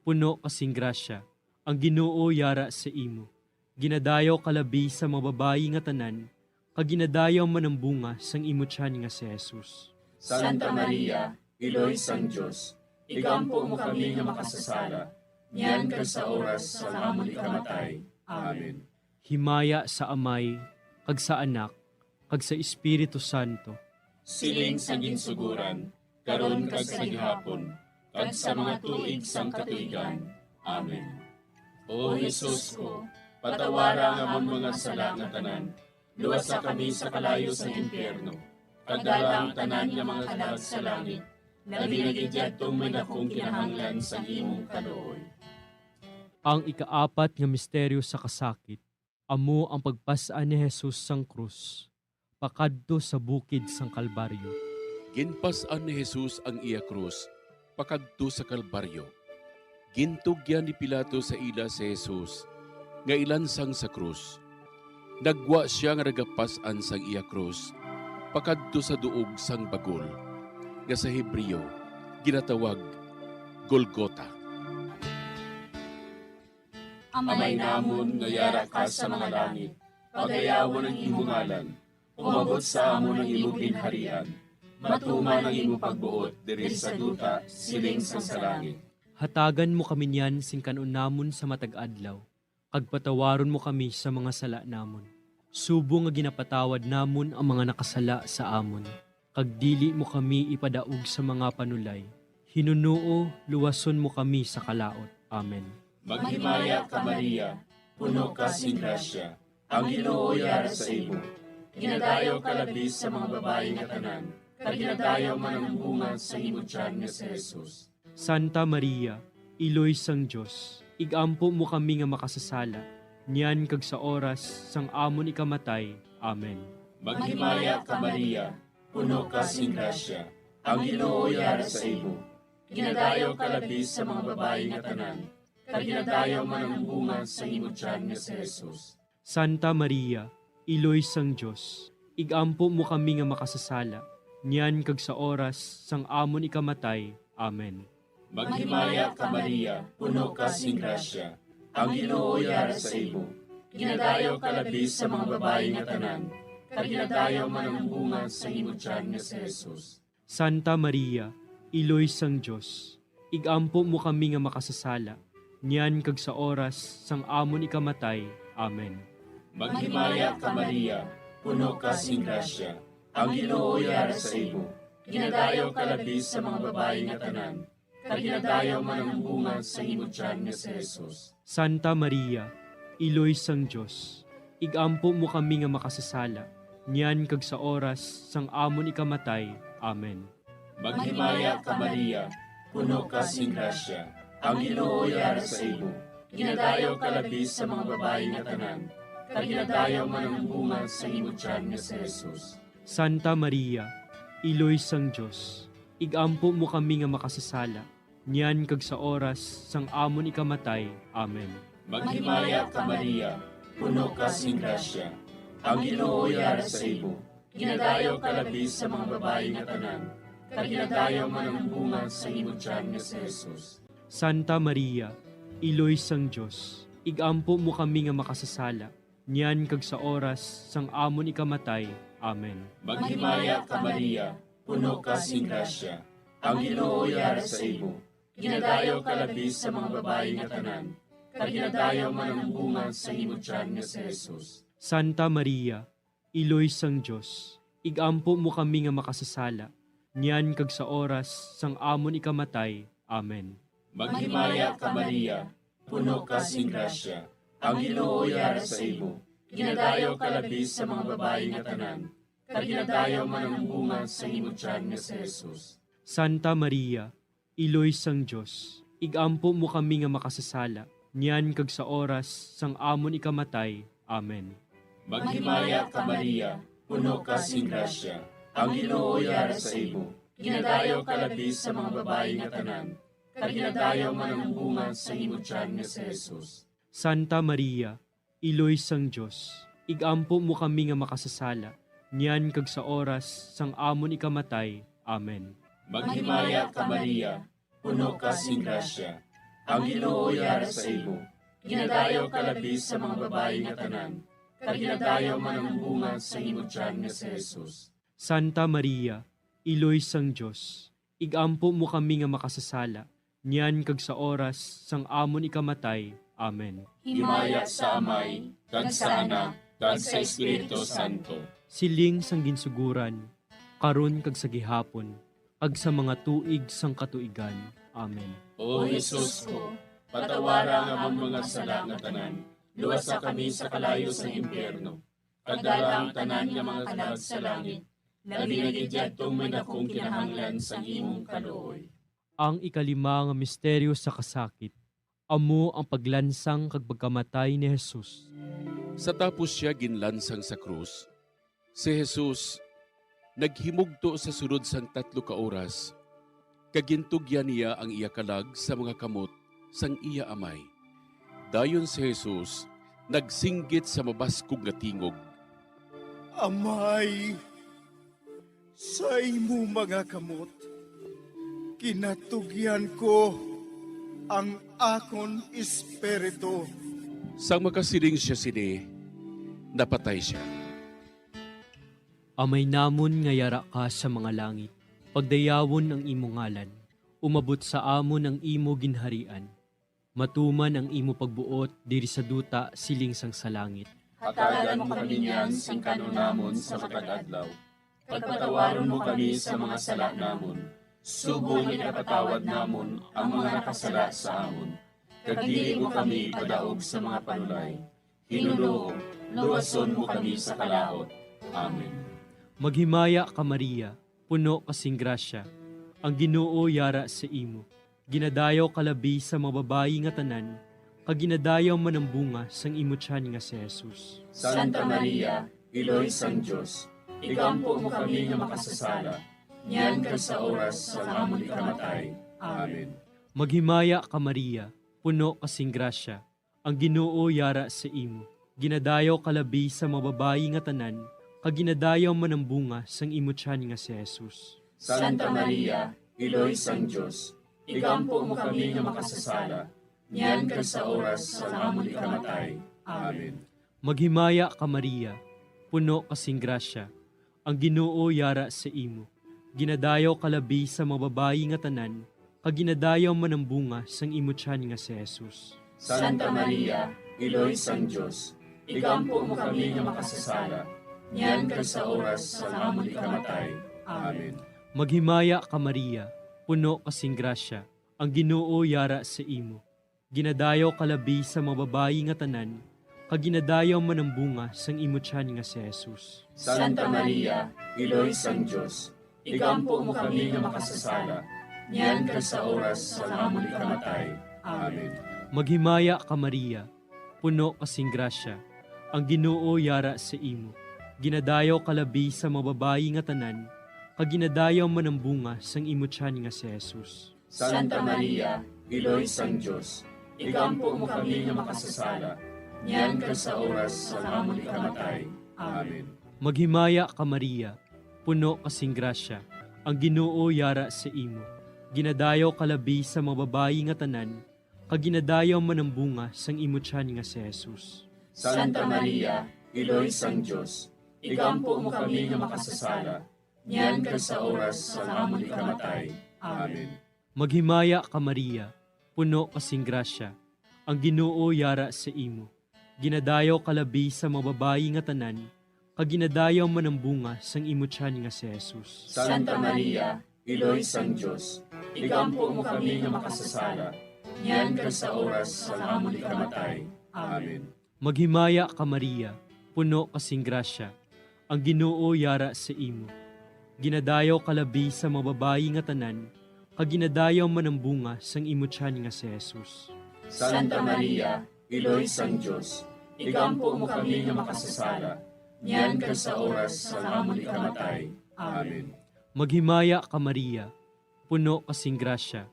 puno ka sing grasya, ang Ginoo yara sa imo. Ginadayaw ka labi sa mga babayi nga tanan, kag ginadayaw man ang bunga sang imo tiyan nga si Jesus. Santa Maria, Iloy sang Dios, igampo mo kami nga makasasala, niyan kag sa oras sang amon ikamatay. Amen. Himaya sa Amay, kag sa Anak, kag sa Espiritu Santo. Siling sa ginsuguran, karon kag sa gihapon, kag sa mga tuig sang katuigan. Amen. O Jesus ko, patawara ang amon mga sala nga tanan, luwasa kami sa kalayo sang impyerno, kag dala ang tanan nga mga kalag sa langit, labi na gid yadtong may dakong kinahanglan sang imong kaluoy. Ang ikaapat nga misteryo sa kasakit, amo ang pagpas-an ni Jesus sang krus pakadto sa bukid sang Kalbaryo. Ginpas-an ni Jesus ang iya krus pakadto sa Kalbaryo. Gintugyan ni Pilato sa ila si Jesus nga ilansang sa krus. Nagwa sia nga nagapas-an sang iya krus pakadto sa duog sang bagol, nga sa Hebreo ginatawag Golgota. Amay namon nga yara ka sa mga langit, pagayawon ang imo ngalan. Umabot sa amon ang imo ginharian. Matuman ang imo pagbuot diri sa duta, siling sang sa langit. Hatagan mo kami niyan sing kan-on namon sa matag adlaw, kag patawaron mo kami sa mga sala namon, subong nga ginapatawad namon ang mga nakasala sa amon. Kag dili mo kami ipadaog sa mga panulay. Hinunoo, luwason mo kami sa kalaut. Amen. Maghimaya ka, Maria, puno ka sing grasya, ang Ginoo yara sa imo. Ginadayaw ka labi sa mga babayi nga tanan, kag ginadayaw man ang bunga sa imo tiyan nga si Jesus. Santa Maria, Iloy sang Dios, ig-ampo mo kami nga makasasala, niyan kag sa oras sang amon ikamatay. Amen. Maghimaya ka, Maria, puno ka sing grasya, ang Ginoo yara sa imo. Ginadayaw ka labi sa mga babayi nga tanan, kag ginadayaw man ang bunga sa imo tiyan nga si Jesus. Santa Maria, Iloy sang Dios, ig-ampo mo kami nga makasasala, niyan kag sa oras sang amon ikamatay. Amen. Maghimaya ka, Maria, puno ka sing grasya, ang Ginoo yara sa imo. Ginadayaw ka labi sa mga babayi nga tanan, kag ginadayaw man ang bunga sa imo tiyan nga si Jesus. Santa Maria, Iloy sang Dios, ig-ampo mo kami nga makasasala, niyan kag sa oras sang amon ikamatay. Amen. Maghimaya ka, Maria, puno ka sing grasya, ang Ginoo yara sa imo. Ginadayaw ka labi sa mga babayi nga tanan, kag ginadayaw man ang bunga sa imo tiyan nga si Jesus. Santa Maria, Iloy sang Dios, ig-ampo mo kami nga makasasala, niyan kag sa oras sang amon ikamatay. Amen. Maghimaya ka, Maria, puno ka sing grasya, ang Ginoo yara sa imo. Ginadayaw ka labi sa mga babayi nga tanan, kag ginadayaw man ang bunga sa imo tiyan nga si Jesus. Santa Maria, Iloy sang Dios, ig-ampo mo kami nga makasasala, niyan kag sa oras sang amon ikamatay. Amen. Maghimaya ka, Maria, puno ka sing grasya, ang Ginoo yara sa imo. Ginadayaw ka labi sa mga babayi nga tanan, kag ginadayaw man ang bunga sa imo tiyan nga si Jesus. Santa Maria, Iloy sang Dios, ig-ampo mo kami nga makasasala, niyan kag sa oras sang amon ikamatay. Amen. Maghimaya ka, Maria, puno ka sing grasya, ang Ginoo yara sa imo. Ginadayaw ka labi sa mga babayi nga tanan, kag ginadayaw man ang bunga sa imo tiyan nga si Jesus. Santa Maria, Iloy sang Dios, ig-ampo mo kami nga makasasala, niyan kag sa oras sang amon ikamatay. Amen. Maghimaya ka, Maria, puno ka sing grasya, ang Ginoo yara sa imo. Ginadayaw ka labi sa mga babayi nga tanan, kag ginadayaw man ang bunga sa imo tiyan nga si Jesus. Santa Maria, Iloy sang Dios, ig-ampo mo kami nga makasasala, niyan kag sa oras sang amon ikamatay. Amen. Maghimaya ka, Maria, puno ka sing grasya, ang Ginoo yara sa imo. Ginadayaw ka labi sa mga babayi nga tanan, kag ginadayaw man ang bunga sa imo tiyan nga si Jesus. Santa Maria, Iloy sang Dios, ig-ampo mo kami nga makasasala, niyan kag sa oras sang amon ikamatay. Amen. Maghimaya ka, Maria, puno ka sing grasya, ang Ginoo yara sa imo. Ginadayaw ka labi sa mga babayi nga tanan, kag ginadayaw man ang bunga sa imo tiyan nga si Jesus. Santa Maria, Iloy sang Dios, ig-ampo mo kami nga makasasala, niyan kag sa oras sang amon ikamatay. Amen. Himaya sa Amay, kag sa Anak, kag sa Espiritu Santo. Siling sang ginsuguran, karon kag sa gihapon, kag sa mga tuig sang katuigan. Amen. O Jesus ko, patawara ang amon mga sala nga tanan, luwasa kami sa kalayo sang impyerno, kag dala ang tanan nga mga kalag sa langit, labi na gid yadtong may dakong kinahanglan sang imong kaluoy. Ang ikalima nga misteryo sa kasakit, amo ang paglansang kag pagkamatay ni Jesus. Sa tapos sia ginlansang sa krus, si Jesus naghimugto sa sulod sang tatlo ka oras, kag gintugyan niya ang iya kalag sa mga kamot sang iya Amay. Dayon si Jesus nagsinggit sa mabaskog nga tingog, "Amay, sa imo mga kamot ginatugyan ko ang akon espiritu." Sang makasiling sia sini, napatay sia. Amay namon nga yara ka sa mga langit, pagdayawon ang imo ngalan, umabot sa amon ang imo ginharian, matuman ang imo pagbuot diri sa duta siling sang sa langit. Hatagan mo kami niyan sing kan-on namon sa matag adlaw. Pagpatawaron mo kami sa mga sala namon, subong nga ginapatawad namon ang mga nakasala sa amon. Kag dili mo kami ipadaog sa mga panulay. Ginoo, luwason mo kami sa kalaut. Amen. Maghimaya ka, Maria, puno ka sing grasya. Ang Ginoo yara sa imo. Ginadayaw ka labi sa mga babayi nga tanan, kag ginadayaw man ang bunga sang imo tiyan nga si Jesus. Santa Maria, Iloy sang Dios, igampo mo kami nga makasasala, niyan kag sa oras sang amon ikamatay. Amen. Maghimaya ka, Maria, puno ka sing grasya. Ang Ginoo yara sa imo. Ginadayaw ka labi sa mga babayi nga tanan, kag ginadayaw man ang bunga sang imo tiyan nga si Jesus. Santa Maria, Iloy sang Dios, igampo mo kami nga makasasala, niyan kag sa oras sang amon ikamatay. Amen. Maghimaya ka, Maria, puno ka sing grasya. Ang Ginoo yara sa imo. Ginadayaw ka labi sa mga babayi nga tanan, kag ginadayaw man ang bunga sang imo tiyan nga si Jesus. Santa Maria, Iloy sang Dios, igampo mo kami nga makasasala, niyan kag sa oras sang amon ikamatay. Amen. Maghimaya ka, Maria, puno ka sing grasya. Ang Ginoo yara sa imo. Ginadayaw ka labi sa mga babayi nga tanan, kag ginadayaw man ang bunga sang imo tiyan nga si Jesus. Santa Maria, Iloy sang Dios, igampo mo kami nga makasasala, niyan kag sa oras sang amon ikamatay. Amen. Maghimaya ka, Maria, puno ka sing grasya. Ang Ginoo yara sa imo. Ginadayaw ka labi sa mga babayi nga tanan, kag ginadayaw man ang bunga sang imo tiyan nga si Jesus. Santa Maria, Iloy sang Dios, igampo mo kami nga makasasala, niyan kag sa oras sang amon ikamatay. Amen. Maghimaya ka, Maria, puno ka sing grasya, ang Ginoo yara sa imo. Ginadayaw ka labi sa mga babayi nga tanan, kag ginadayaw man ang bunga sang imo tiyan nga si Jesus. Santa Maria, Iloy sang Dios, igampo mo kami nga makasasala, niyan kag sa oras sang amon ikamatay. Amen. Maghimaya ka, Maria, puno ka sing grasya, ang Ginoo yara sa imo. Ginadayaw ka labi sa mga babayi nga tanan, kag ginadayaw man ang bunga sang imo tiyan nga si Jesus. Santa Maria, Iloy sang Dios, igampo mo kami nga makasasala, niyan kag sa oras sang amon ikamatay. Amen. Maghimaya ka, Maria, puno ka sing grasya, ang Ginoo yara sa imo. Ginadayaw ka labi sa mga babayi nga tanan, kag ginadayaw man ang bunga sang imo tiyan nga si Jesus. Santa Maria, Iloy sang Dios, igampo mo kami nga makasasala, niyan kag sa oras sang amon ikamatay. Amen. Maghimaya ka, Maria, puno ka sing grasya,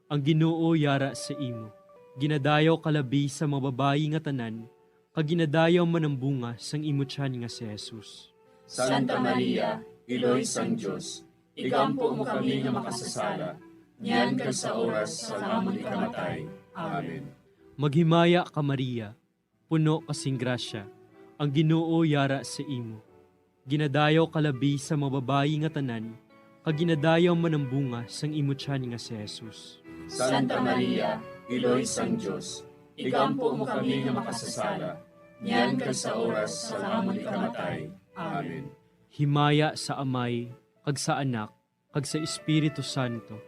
ang Ginoo yara sa imo. Ginadayaw ka labi sa mga babayi nga tanan, kag ginadayaw man ang bunga sang imo tiyan nga si Jesus. Santa Maria, Iloy sang Dios, igampo mo kami nga makasasala, niyan kag sa oras sang amon ikamatay. Amen. Maghimaya ka, Maria, puno ka sing grasya, ang Ginoo yara sa imo. Ginadayaw ka labi sa mga babayi nga tanan, kag ginadayaw man ang bunga sang imo tiyan nga si Jesus. Santa Maria, Iloy sang Dios, igampo mo kami nga makasasala, niyan kag sa oras sang amon ikamatay. Amen. Himaya sa Amay, kag sa Anak, kag sa Espiritu Santo.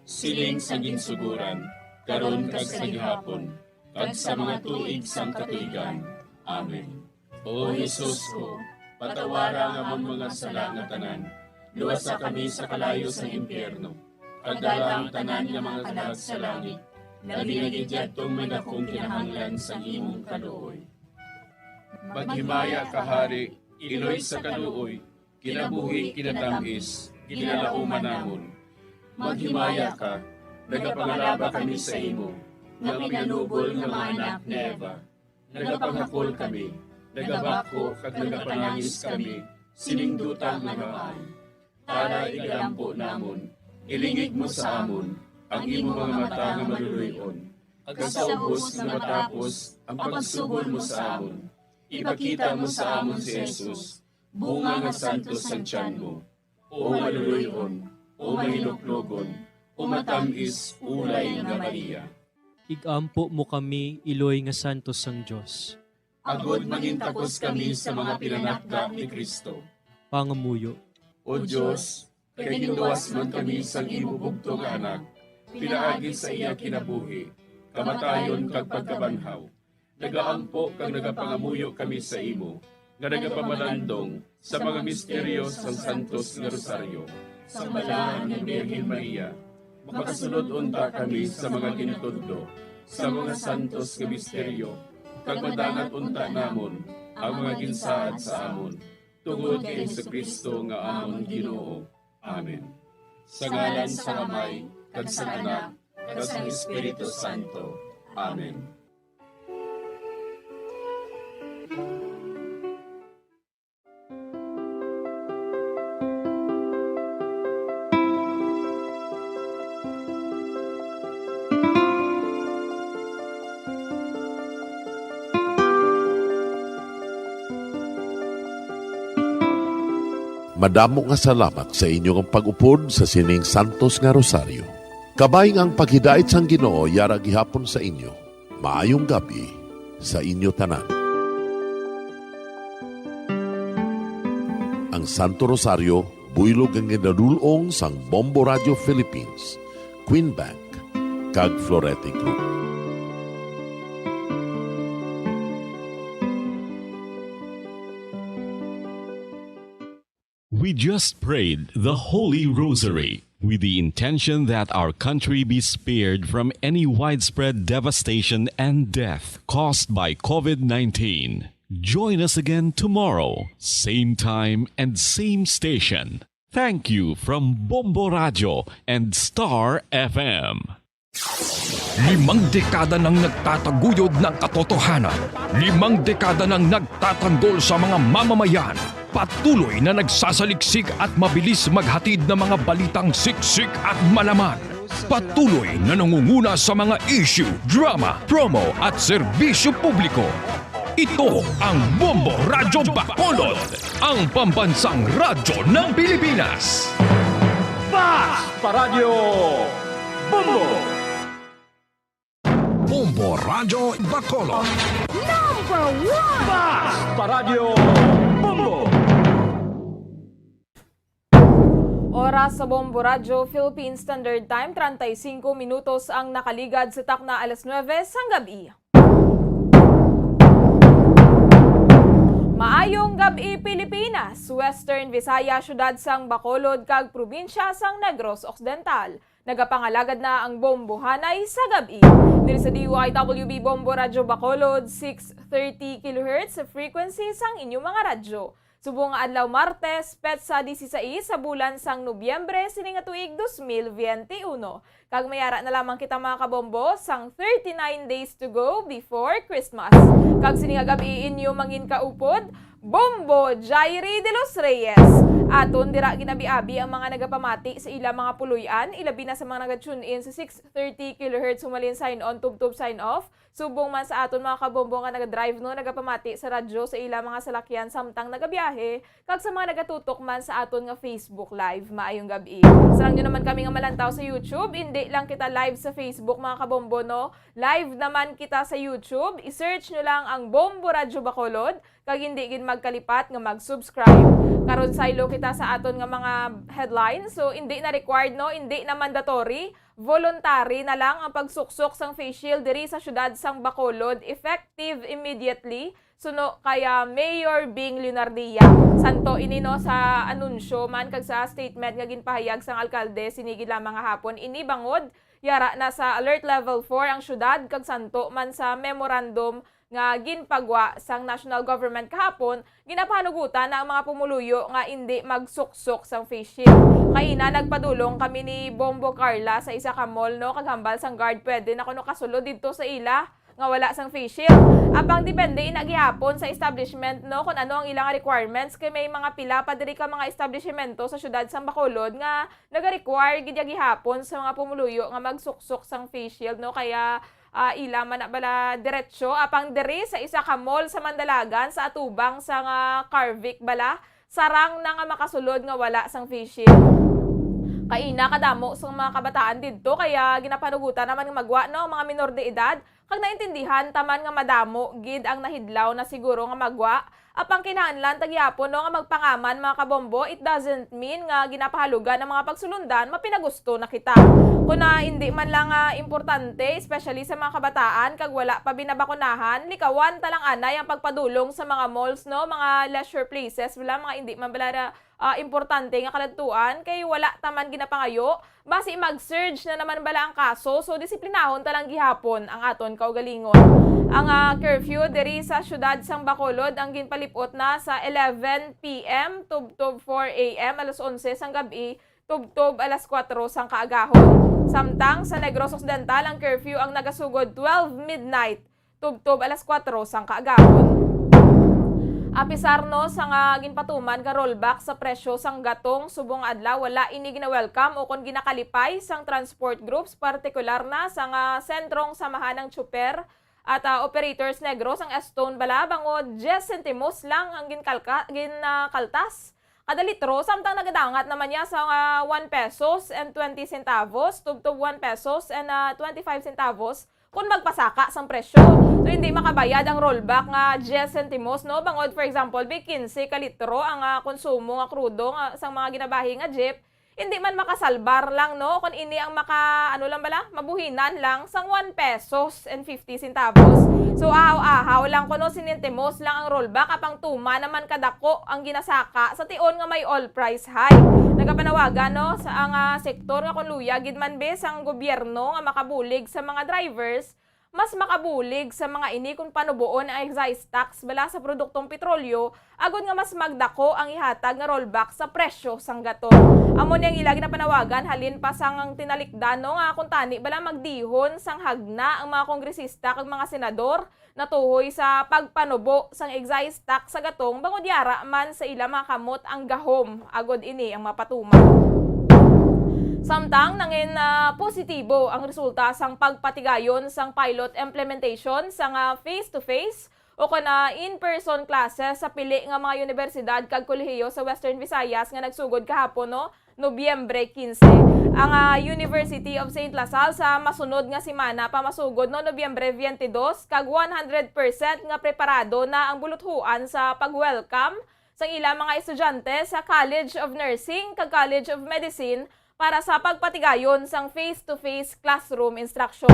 Siling sa ginsugoran, karon kag sa gihapon, kag sa mga tuig sang katuigan. Amen. O Jesus ko, patawara ang amon mga sala nga tanan, luwasa kami sa kalayo sang impyerno, kag dala ang tanan nga mga kalag sa langit, labi na gid yadtong may dakong kinahanglan sang imong kaluoy. Maghimaya ka, Hari, Iloy sa kaluoy, kinabuhi, kinatam-is, ginalauman namon. Maghimaya ka, nagapangalaba kami sa imo, nga pinanubol nga mga anak ni Eva. Nagapangakol kami, nagabako kag nagapanangis kami sining duta nga namaan. Tana, igalampo namon, ilingig mo sa amon ang imo mga mata nga maluloy-on, kag sa ubos nga matapos ang pagsuhol mo sa amon, ipakita mo sa amon si Jesus, bunga nga santos sang tiyan mo. O maluloy-on, o mahinuklogon, o matam-is ulay nga Maria. Igampo mo kami, iloy nga santos sang Dios. Agod mangintakos kami sa mga pinanakda ni Cristo. Pangamuyo. O Dios, kay ginluwas man kami sang imo bugtong nga Anak, pinaagi sa iya kinabuhi, kamatayon, kag pagkabanhaw, nagaampo kag nagapangamuyo kami sa imo, nga nagapamalandong sa mga misteryo sang santos nga rosaryo sang Balaan nga Birhen Maria. Makasulod unta kami sa mga ginatudlo sa mga santos nga misteryo, kag madangat unta namon ang mga ginsaad sa amon, tungod kay Jesu-Cristo nga amon Ginoo. Amen. Sa ngalan sang Amay, kag sang Anak, kag sang Espiritu Santo. Amen. Madamo nga salamat sa inyo nga pag-upod sa sining santos nga rosaryo. Kabay nga ang paghidait sang Ginoo yara gihapon sa inyo. Maayong gab-i sa inyo tanan. Ang Santo Rosario, buylog nga ginadul-ong sang Bombo Radio Philippines, Queen Bank, kag Florete Group. We just prayed the Holy Rosary with the intention that our country be spared from any widespread devastation and death caused by COVID nineteen. Join us again tomorrow, same time and same station. Thank you from Bombo Radio and Star F M. Limang dekada nang nagtataguyod ng katotohanan. Limang dekada nang nagtatanggol sa mga mamamayan. Patuloy na nagsasaliksik at mabilis maghatid ng mga balitang siksik at malaman. Patuloy na nangunguna sa mga issue, drama, promo at serbisyo publiko. Ito ang Bombo Radyo Bacolod, ang pambansang radyo ng Pilipinas. Fast Paradyo Bombo! Bombo Radyo Bacolod. Number one! Fast Paradyo Bombo! Oras sa Bombo Radyo Philippine Standard Time, treinta y cinco minutos ang nakaligad sa takna alas nuebe sang gab-i. Maayong gab-i, Pilipinas, Western Visayas, siyudad sang Bacolod, kag probinsya sang Negros Occidental. Nagapangalagad na ang bombohanay sa gab-i. Diri sa D Y W B Bombo Radyo Bacolod, six thirty kilohertz sa frequency sang inyong mga radyo. Subong nga adlaw Martes, petsa disisais sa bulan sang Nobyembre sini nga tuig dos mil bente uno. Kag may ara na lamang kita, mga kabombo, sang thirty-nine days to go before Christmas. Kag sini nga gab-i inyo manginkaupod, Bombo Jairi de los Reyes. Aton dira ginabi-abi ang mga nagapamati sa ila mga puloy-an, ilabi na sa mga naga-tune in sa six thirty kilohertz humalin sign on tubtob sign off. Subong man sa aton mga kabombo nga naga-drive, no, nagapamati sa radyo sa ila mga salakyan samtang nagabiyahe, kag sa mga nagatutok man sa aton nga Facebook Live. Maayong gab-i. Sarang nyo naman kami nga malantaw sa YouTube. Indi lang kita live sa Facebook, mga kabombo, no? Live naman kita sa YouTube. I-search nyo lang ang Bombo Radyo Bacolod, kag indi gid magkalipat nga mag-subscribe. Karon saylo kita sa aton nga mga headlines. So, indi na required, no? Indi na mandatory. Voluntary na lang ang pagsuksok sang face shield diri sa siyudad sang Bacolod, effective immediately, suno kay, ah, Mayor Bing Leonardia. Santo ini, no, sa anunsyo man kag sa statement nga ginpahayag sang alkalde sini gid lamang nga hapon. Ini bangod yara na sa Alert Level four ang siyudad, kag santo man sa memorandum nga ginpagwa sang national government kahapon, ginapahanugutan na ang mga pumuluyo nga indi magsuksok sang face shield. Kaina, nagpadulong kami ni Bombo Carla sa isa ka mall, no, kag hambal sang guard, pwede na kuno kasulod didto sa ila. nga wala sang face shield. Apang depende ina gihapon sa establishment, no, kung ano ang ilang requirements, kay may mga pila pa diri ka mga establishmento sa siyudad sang Bacolod nga nagarequire gid ya gihapon sa mga pumuluyo nga magsuksok sang face shield, no, kaya ah, ila man na bala diretsyo. Apang diri sa isa ka mall sa Mandalagan sa atubang sang Carvic bala, sarang na nga makasulod nga wala sang face shield. Kaina kadamo sang mga kabataan didto, kaya ginapanugutan naman nga magwa, no, ang mga minor de edad, kag naintindihan ta man nga madamo gid ang nahidlaw na siguro nga magwa. Apang kinahanglan ta gihapon, no, nga magpangaman, mga kabombo, it doesn't mean nga ginapahalugan ang mga pagsulundan, mapinagusto na kita. Kung na hindi man lang, ah, importante, especially sa mga kabataan, kag wala pa binabakunahan, likawan ta lang anay ang pagpadulong sa mga malls, no, mga leisure places, wala, mga hindi man bala, ah, importante nga kaladtuan, kay wala ta man ginapangayo, basi mag-surge na naman bala ang kaso, so disiplinahon ta lang gihapon ang aton kaugalingon. Ang, ah, curfew diri sa siyudad sang Bacolod ang ginpalip-ot na sa eleven P M tubtob four A M, alas onse sang gab-i, tubtob alas kuwatro sang kaagahon. Samtang sa Negros Occidental, ang curfew ang nagasugod twelve midnight tubtob alas kuwatro sang kaagahon. Apisar, no, sa nga ginpatuman nga rollback sa presyo sang gatong subong adlaw, wala ini gina-welcome o kon ginakalipay sang transport groups, partikular na sa nga sentrong samahan ng tsuper at, ah, operators Negros ang Estone bala, bangod diyes sentimos lang ang ginkalka-, ginakaltas kada litro, samtang nagadangat naman niya sa, ah, one pesos and twenty centavos tubtob one pesos and, ah, twenty-five centavos kung magpasaka sang presyo. So, hindi makabayad ang rollback nga diyes sentimos, no? Bangod, for example, bi kinse ka litro ang, ah, konsumo nga krudo nga sang mga ginabahi nga jeep, hindi man makasalbar lang, no? Kung ini ang maka, ano lang bala, mabuhinan lang sang one pesos and fifty centavos. So, ahaw-ahaw lang kuno, sentimos lang ang rollback, apang tuman naman kadako ang ginasaka sa tion nga may oil price hike. Nagapanawagan, no, sa ang, ah, sektor nga kung luya gid man bi sang gobyerno nga makabulig sa mga drivers, mas makabulig sa mga ini kung panuboon ang excise tax bala sa produktong petrolyo, agod nga mas magdako ang ihatag nga rollback sa presyo sang gatong. Amo ni ang ila ginapanawagan halin pa sang tinalikdan, no, nga kung tani bala magdihon sang hagna ang mga kongresista kag mga senador natuhoy sa pagpanubo sang excise tax sa gatong, bangod yara man sa ila mga kamot ang gahom agod ini ang mapatuman. Samtang nangin, ah, positibo ang resulta sang pagpatigayon sang pilot implementation sang, ah, face-to-face o kon, ah, in-person classes sa pili nga mga universidad kag kolehiyo sa Western Visayas nga nagsugod kahapon, no, Nobyembre quince. Ang, ah, University of Saint La Salle sa masunod nga semana pa masugod, no, Nobyembre veintidós, kag one hundred percent nga preparado na ang buluthuan sa pag-welcome sang ila mga estudyante sa College of Nursing kag College of Medicine para sa pagpatigayon sang face-to-face classroom instruction.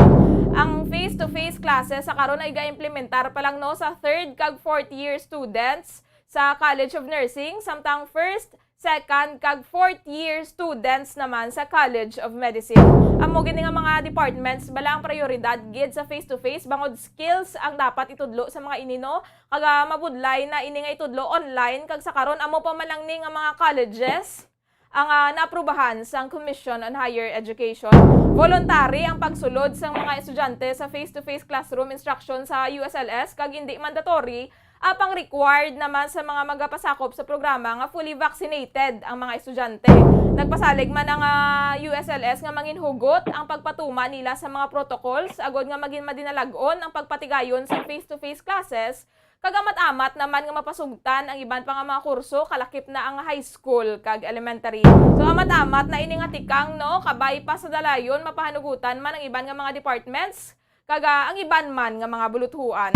Ang face-to-face classes sa karon ay ga-implementar pa lang, no, sa third kag fourth year students sa College of Nursing, samtang first, second, kag fourth year students naman sa College of Medicine. Amo gid nga mga departments bala ang prioridad gid sa face-to-face, bangod skills ang dapat itudlo sa mga ini, no? Kag, ah, mabudlay na ini nga itudlo online, kag sa karon amo pa man lang ni nga mga colleges ang, ah, naaprubahan sang Commission on Higher Education. Voluntary ang pagsulod sang mga estudyante sa face-to-face classroom instruction sa U S L S, kag hindi mandatory, apang required naman sa mga magapasakop sa programa nga fully vaccinated ang mga estudyante. Nagpasalig man ang, ah, U S L S nga manginhugot ang pagpatuman nila sa mga protocols agod nga magin madinalag-on ang pagpatigayon sa face-to-face classes, kag amat-amat naman nga mapasugtan ang iban pa nga mga kurso, kalakip na ang high school kag elementary. So, amat-amat na ini nga tikang, no, kabay pa sa dalayon mapahanugutan man ang iban nga mga departments, kag, ah, ang iban man nga mga buluthuan.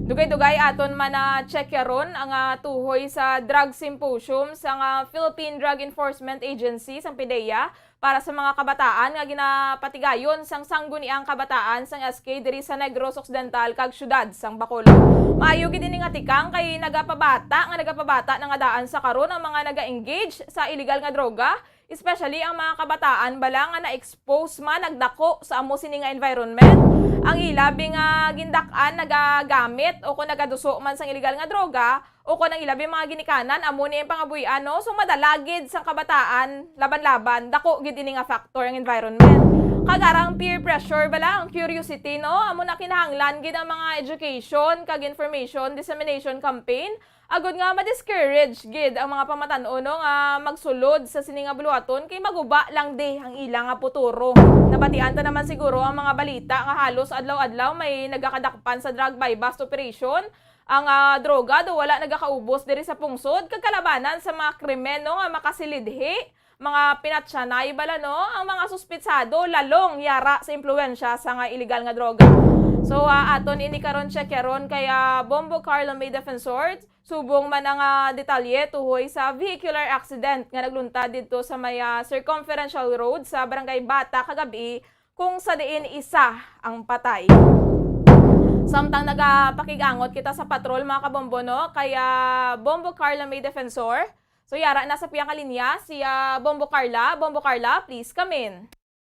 Dugay-dugay aton man na checkaron ang, ah, tuhoy sa drug symposium sang, ah, Philippine Drug Enforcement Agency sang PDEA para sa mga kabataan nga ginapatigayon sang Sangguniang Kabataan sang S K diri sa Negros Occidental kag siyudad sang Bacolod. Maayo gid ini nga tikang kay nagapabata nga nagapabata na nga daan sa karon ang mga naga-engage sa illegal nga droga, especially ang mga kabataan bala nga na-expose man nagdako sa amo sini nga environment. Ang ila bi nga gindak-an nagagamit o kung nagaduso man sang illegal nga droga, o kon ang ila bi mga ginikanan, amo ni ang pangabuy-an, no? So, madala gid sang kabataan, laban-laban, dako gid ini nga factor ang environment. Kag arang peer pressure bala, ang curiosity, no? Amo na kinahanglan gid ang mga education kag information dissemination campaign, agod nga ma-discourage gid ang mga pamatan-o, no, nga magsulod sa sini nga buluhaton kay maguba lang di ang ila nga puturo. Nabatian ta naman siguro ang mga balita nga halos adlaw-adlaw may nagakadakpan sa drug buy-bust operation. Ang, ah, droga daw wala nagakaubos diri sa pungsod kag kalabanan sa mga krimen, no, nga makasilidhi, mga pinatyanay bala, no, ang mga suspitsado lalong yara sa impluwensya sa nga iligal nga droga. So, ah, aton ini karon check karon kay, ah, Bombo Carla May Defensor, subong man ang, ah, detalye tuhoy sa vehicular accident nga nagluntad didto sa may, ah, Circumferential Road sa Barangay Bata kagabi, kung sa diin isa ang patay. Samtang nagapakig-angot kita sa patrol, mga kabombo, no, kay, ah, Bombo Carla May Defensor. So, yara na sa piyang kalinya si, ah, Bombo Carla. Bombo Carla, please come in.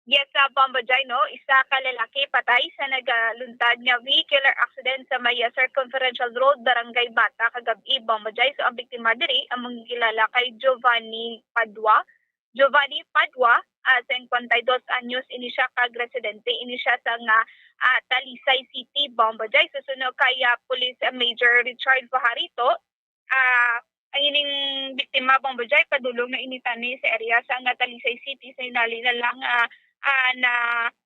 Yes, ah, Bombo Jai, no? Isa ka lalaki patay sa nagaluntad nga vehicular accident sa may, ah, Circumferential Road, Barangay Bata, kagab-i, Bombo Jai. So, ang biktima diri, ang mangilala kay Giovanni Padua. Giovanni Padua, ah, singkwenta y dos anyos ini siya, kag residente ini siya sa nga, ah, Talisay City, Bombo Jai. So, suno kay, ah, Police Major Richard Fajarito, ah, ang ining biktima, Bombo Jai, padulong na ini tani sa area sa nga Talisay City, sa inali na lang, ah, ah, na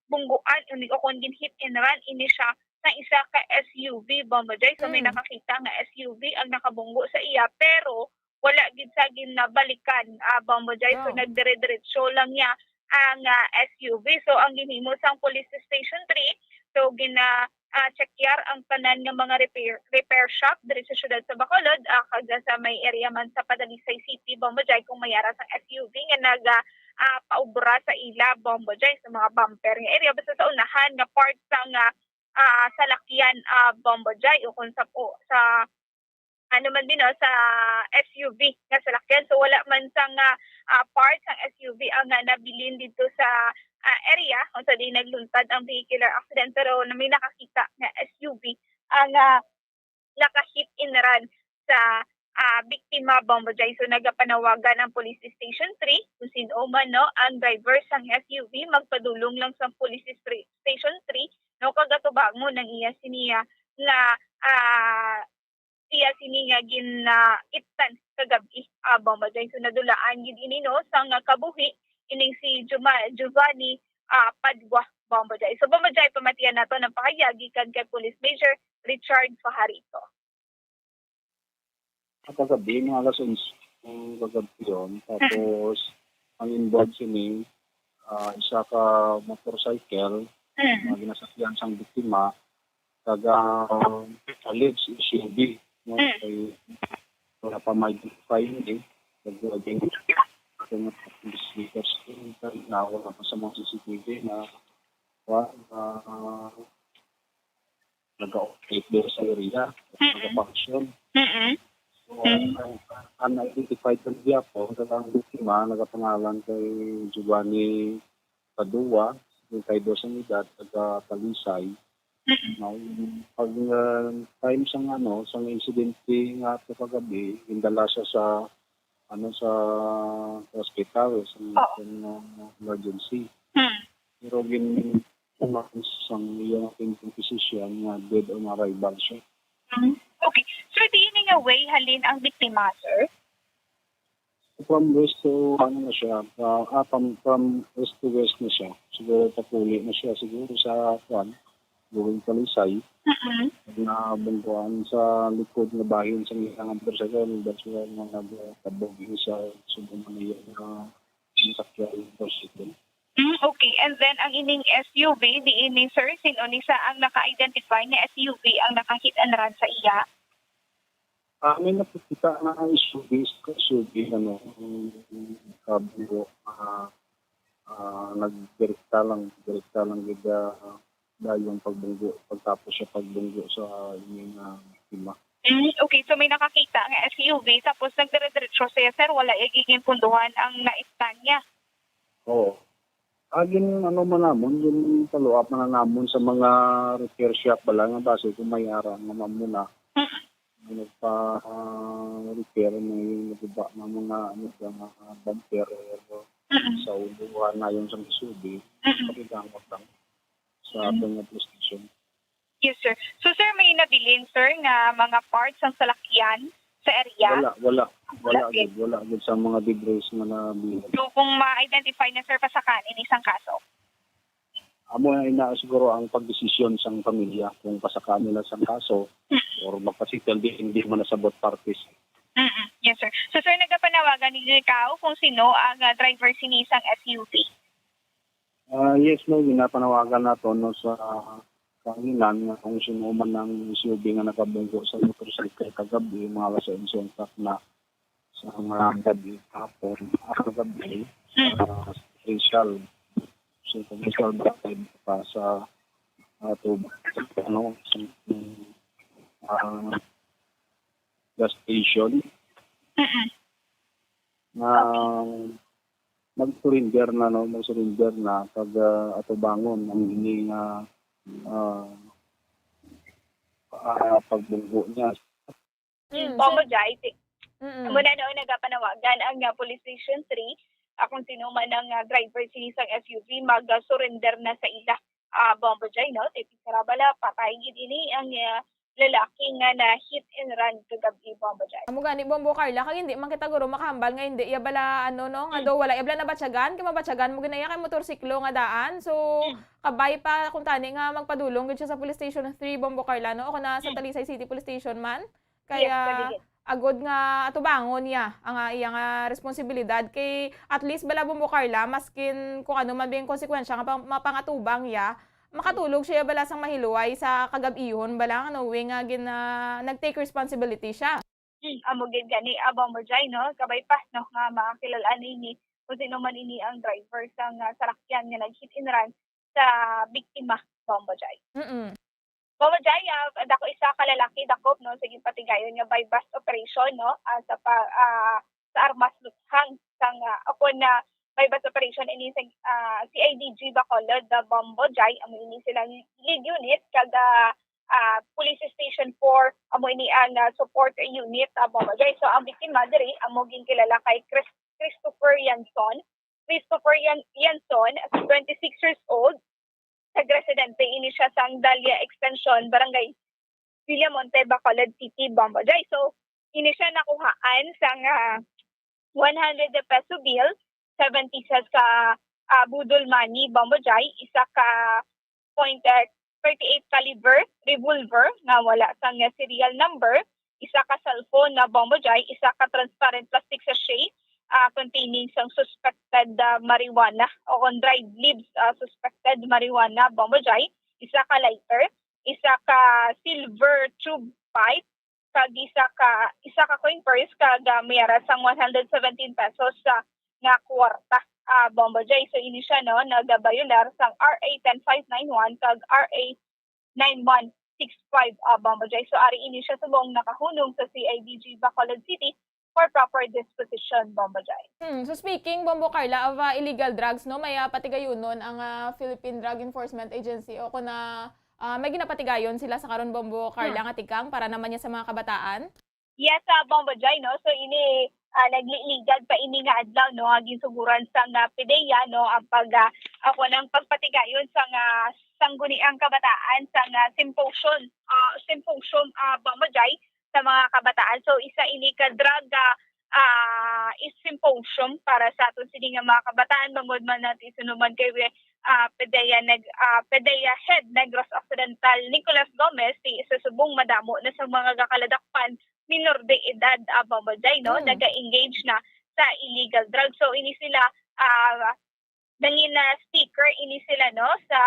bungguan, uni-, o kon gin-hit and run ini siya sa isa ka S U V, Bombo Jai. So, may Mm. nakakita nga S U V ang nakabunggo sa iya, pero wala gid sa ginabalikan, ah, Bombo Jai. So, Oh. nagdire-diretso lang niya ang, ah, S U V. So, ang ginhimo sang Police Station three, so, gina-, ah, check-yar ang tanan nga mga repair, repair shop diri sa siyudad sa Bacolod, ah, kag sa may area man sa Talisay City, Bombo Jai, kung may ara sang S U V nga naga, ah, paubra sa ila, Bombo Jai, sa mga bumper nga area, basta sa unahan nga part sang, ah, ah, salakyan, ah, Bombo Jai, o kung sa, o, sa ano man din, no, sa S U V nga salakyan. So, wala man sang, ah, ah, part sang S U V ang, ah, nabilin dito sa, ah, area kung sa di nagluntad ang vehicular accident, pero na may nakakita nga S U V ang, ah, naka-hit and run sa, ah, biktima, Bombo Jai. So, nagapanawagan ang Police Station three kung sino man, no, ang driver sang S U V, magpadulong lang sa Police Stra-, Station three, no, kag atubangon ang iya siniya nga, ah, iya sini nga gin-, ah, ittan kagab-i, ah, Bombo Jai. So, nadulaan gid ini, no, sang kabuhi ining si Juma-, Giovanni, ah, Padua, Bombo Jai. So, Bombo Jai, pamatian nato ang pahayag gikan kay Police Major Richard Fajarito. Kagabi, mga alas onse ng kagabi yun. Tapos, ang involved sini, ah, isa ka motorcycle, Mm. nga ginasakyan sang biktima, kag, ah, alleged S U V, no? Mm. Kay wala pa ma-identify yun, eh. Nag-, again, ito nga, investigators, eh, na wala pa sa mga C C T V na, wa-, ah, nag-operate dito sa area, Mm-mm. nag-function. Mm-mm. So, Mm. ang, ang unidentified na gihapon, ang biktima, nagapangalan kay Giovanni Padua, singkwenta y dos ang edad, taga Talisay. Mm-mm. Now, pag, ah, time sang, ano, sang insidente nga ato kagabi, gindala siya sa, ano, sa hospital, sa, Oo. sa, ah, emergency. Mm. Pero gin-, sang iyang physician nga dead on arrival siya. Mm. Okay. Sir, diin nga way halin ang biktima, sir? From west to, ano na siya, ah, ah, from, from east to west na siya. Siguro papuli na siya, siguro sa, kwan, going Talisay. Mm-mm. Nabungguan sa likod nga bahin sa ilang motorcycle, that's why nga nagtabog sa subong niya nga nasakyan yung motorcycle. Mm, okay. And then, ang ining S U V, diin ni sir, sin-o ni sa ang naka-identify nga S U V ang naka-hit and run sa iya? Ah, may nakikita na ang S U V, S U V, ano, ang kabunggo, ah, ah, nagdirekta lang, direkta lang gid, ah, dayon pagbunggo, pagtapos siya pagbunggo sa ining, ah, biktima. Mm, okay. So, may nakakita nga S U V, tapos nagdire-diretso siya, sir, wala iya giging punduhan ang naistan niya? Oo. Agin, ano man namon, yung follow-up man namon sa mga repair shop bala nga base kung may ara nga mamuna. Mm. Nagpa, ah, repair na yung naguba ng mga, ano, mga bumper, Mm-mm. Sa ulohan na yung sa S U V, Mm-mm. Pakigamot lang sa aton nga police station. Yes, sir. So, sir, may nabilin, sir, nga mga parts sang salakyan sa area? Wala, wala. Wala Wala, sir. Gid, wala gid sa mga debris nga nabilin. So, kung ma-identify na, sir, pasakan ini sang kaso? Amo na ina siguro ang pagdesisyon sang pamilya kung pasakaan nila sang kaso or magpasitel di hindi man nasabot parties. Mm-mm. Yes, sir. So, sir, nagapanawagan ni ikaw kung sino ang ah, driver sini sang S U V? Ah, yes, no, ginapanawagan nato, no, sa kahanginan nga kung sino man ang S U V nga nakabunggo sa motorcycle kagabi, mga alas onse ang takna sa mga gabi hapon, ah, kagabi, Mm. ah, sa provincial, sa provincial barangay pa sa ato, ano, sa, ah, gas station Mm-mm. na mag-surrender na, no, mag-surrender na pag ah, atubangon ang ini nga ah, ah, pagbunggo niya. Mm, Bombo so- Jai, si, Mm. muna noon nagapanawagan ang ah, Police Station three, ah, kung sino man ang ah, driver sini sang S U V, mag-surrender na sa ila. Ah, Bombo Jai, no? Tipis karabala, patay gid ini ang ah, lalaki nga na hit and run kagabi, Bombo Jai. Amo gani, Bombo Carla, kag hindi man kita guro makahambal nga hindi iya bala, ano, no, nga Mm. daw wala iya bala nabatyagan, kay mabatyagan mo ginaya kay motorsiklo nga daan. So, Mm. kabay pa kung tani nga magpadulong gid siya sa Police Station three, Bombo Carla, no, o kung na sa Mm. Talisay City Police Station man. Yes, Kaya pwede gid. agod nga atubangon niya ang ah, iya nga responsibilidad kay at least bala, Bombo Carla, maskin kung ano man bing konsekwensya nga pang- mapangatubang iya, makatulog siya bala sang mahiluway sa kagab-ihon bala, knowing nga gin ah, nag-take responsibility siya. Hmm, amo gid gani, ah, Bombo Jai, no? Kabay pa, no, nga makilal-an ini kung sino man ini ang driver sang ah, sarakyan nga nag-hit and run sa biktima, Bombo Jai. Mm. Bombo Jai, ah, dako isa ka lalaki dakop, no, sa ginpatigayon nga buy-bust operation, no, ah, sa pa, ah, sa armas luthang sang ah, ako na buy-bust operation ini sa ah, C I D G Bacolod, the Bombo Jai, amo ini silang lead unit kag ah, ah, Police Station four, amo ini ang ah, support unit, ah, Bombo Jai. So ang biktima diri amo ginkilala kay Chris, Christopher Yanson. Christopher Yan, Yanson, twenty-six years old, nagresidente ini siya sang Dahlia Extension, Barangay Villamonte, Bacolod City, Bombo Jai. So, ini siya nakuhaan sang ah, one hundred peso bill, seven pieces ka ah, budol money, Bombo Jai, isa ka point thirty-eight caliber revolver nga wala sang serial number, isa ka cellphone na, Bombo Jai, isa ka transparent plastic sachet ah, containing sang suspected ah, marijuana o kon dried leaves ah, suspected marijuana, Bombo Jai, isa ka lighter, isa ka silver tube pipe, kag isa ka isa ka coin purse kag ah, may ara sang one hundred seventeen pesos ah, nga kwarta, ah, Bombo Jai. So ini siya, no, nagabayolar sang R A ten five nine one kag R A nine one six five, ah, Bombo Jai. So ari ini siya subong nakahunong sa C I D G Bacolod City for proper disposition, Bombo Jai. Hmm. So speaking, Bombo Carla, of ah, illegal drugs, no, may ah, patigayunon ang ah, Philippine Drug Enforcement Agency o kung na ah, may ginapatigayon sila sa karon, Bombo Carla, Hmm. nga tikang para naman niya sa mga kabataan? Yes, ah, Bombo Jai, no? So ini ah, nagliligad pa ini nga adlaw, no, nga ginsuguran sang ah, PDEA, no, ang pag ah, ako ng pagpatigayon sang ah, sangguniang kabataan sang ah, symposium, ah, symposium, ah, Bombo Jai, sa mga kabataan. So isa ini ka drug ah, ah, is symposium para sa aton sini nga mga kabataan, bangod man natin sunuman kay ah, PDEA Neg ah, PDEA Head Negros Occidental Nicolas Gomez, si isa subong madamo na sa mga gakaladakpan minor de edad, ah, Bombo Jai, no? Mm. Naga-engage na sa illegal drugs. So ini sila ah, nangin na speaker ini sila, no, sa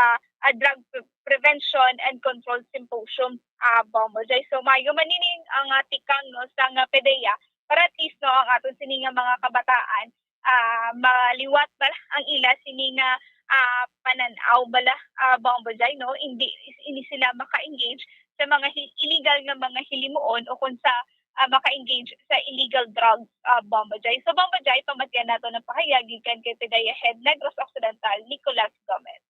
ah, drug pre- prevention and control symposium, ah, Bombo Jai. So maayo man ini ang ah, tikang, no, sa nga PDEA para at least, no, ang aton sini nga mga kabataan ah, maliwat ba ang ila sini nga ah, panan-aw bala, ah, Bombo Jai, no? Hindi ini sila maka-engage sa mga hi- illegal nga mga hilimuon o kung sa ah, maka-engage sa illegal drugs, ah, Bombo Jai. So Bombo Jai, pamatian nato ng pahayag gikan kay PDEA Head Negros Occidental, Nicolas Gomez.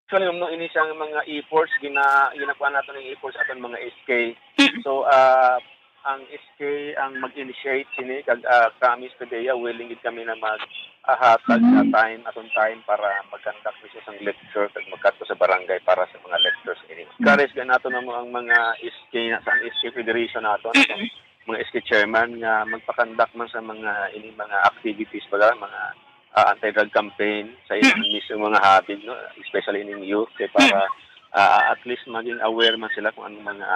Actually, ma'am, no, ini siyang mga efforts, gina ginakuha nato ng efforts aton mga S K. So ah, ang S K ang mag-initiate sini kag ah, kami sa PDEA willing gid kami na mag ah, hatag sa Mm. time, atong time para mag-conduct mismo sang lecture kag magkadto sa barangay para sa mga lectures ini. Mm. Encourage gid nato namo ang mga S K na, sa S K Federation nato, ano, Mm. mga S K chairman nga magpa-conduct man sa mga, ini mga activities, baga, mga, ah, anti-drug campaign sa ilang Mm. mismo mga habig, no? Especially ining youth, kay para, Mm. ah, at least maging aware man sila kung anong mga,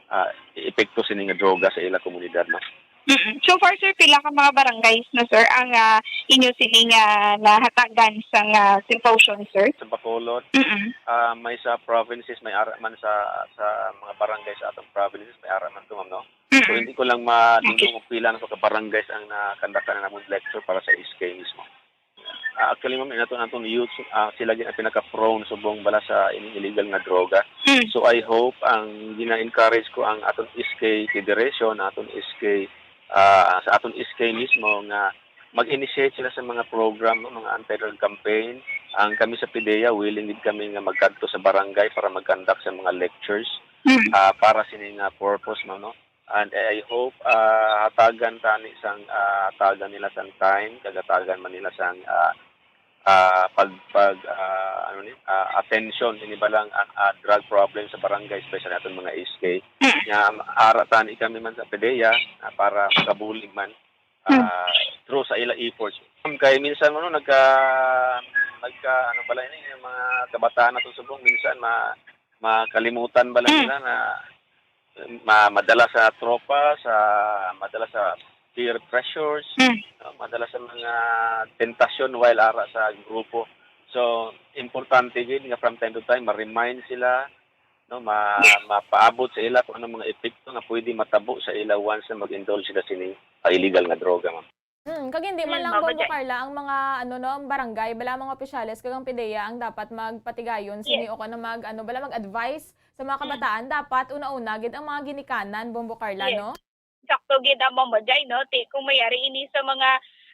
ah, epekto sini nga droga sa ilang komunidad, no? Mm. So far, sir, pila ka mga barangays na, sir, ang, ah, inyo sini nga nahatagan sang, ah, symposium, sir? Sa Bacolod, Mm. ah, may sa provinces, may ara man sa, sa mga barangay sa atong provinces, may ara man to, ma'am, no? So, Mm. hindi ko lang madungog Okay. kung pila na sa ka barangays ang nakandakan na namon lecture para sa S K mismo. Ah, actually, ma'am, inato natong youth, ah, sila gid ang pinaka-prone subong bala sa ining illegal nga droga. Mm. So, I hope ang gina-encourage ko ang aton S K Federation, aton S K, ah, sa aton S K mismo nga mag-initiate sila sa mga program, no, mga anti-drug campaign. Ang kami sa PDEA, willing gid kami nga magkadto sa barangay para mag-conduct sa mga lectures, Mm. ah, para sini nga purpose, ma'am, no? And I hope, ah, hatagan tani sang, ah, hatagan nila sang time, kag hatagan man nila sang, ah, ah, pag, pag, ah, ano ni, ah, attention ini balang, ah, ah, drug problem sa barangay, especially aton mga S K. Mm. Nga ara tani kami man sa PDEA, ah, para makabulig man, Mm. ah, through sa ila efforts. Kay minsan mo, no, nagka, nagka, ano bala ini, yung mga kabataan naton subong, minsan ma-, makalimutan bala Mm. nila na ma-, madala sa tropa, sa, madala sa peer pressures, Mm. no, madala sa mga tentasyon while ara sa grupo. So, importante gid nga from time to time ma-remind sila, no, ma-, Yes. mapaabot sa ila kung anong mga epekto nga pwede matabo sa ila once na mag-indulge sila sini, ah, illegal nga droga, ma'am. Mm, kag hindi man Mm, lang, Bombo Jai. Carla, ang mga, ano, no, ang barangay, bala, mga opisyales kag ang PDEA ang dapat magpatigayon sini Yes. o kung ano, mag, ano, bala, mag-advise sa mga Mm. kabataan. Dapat una-una gid ang mga ginikanan, Bombo Carla, Yes. no? Sakto gid ang, Bombo Jai, no? Ti, kung mayari ini sa mga,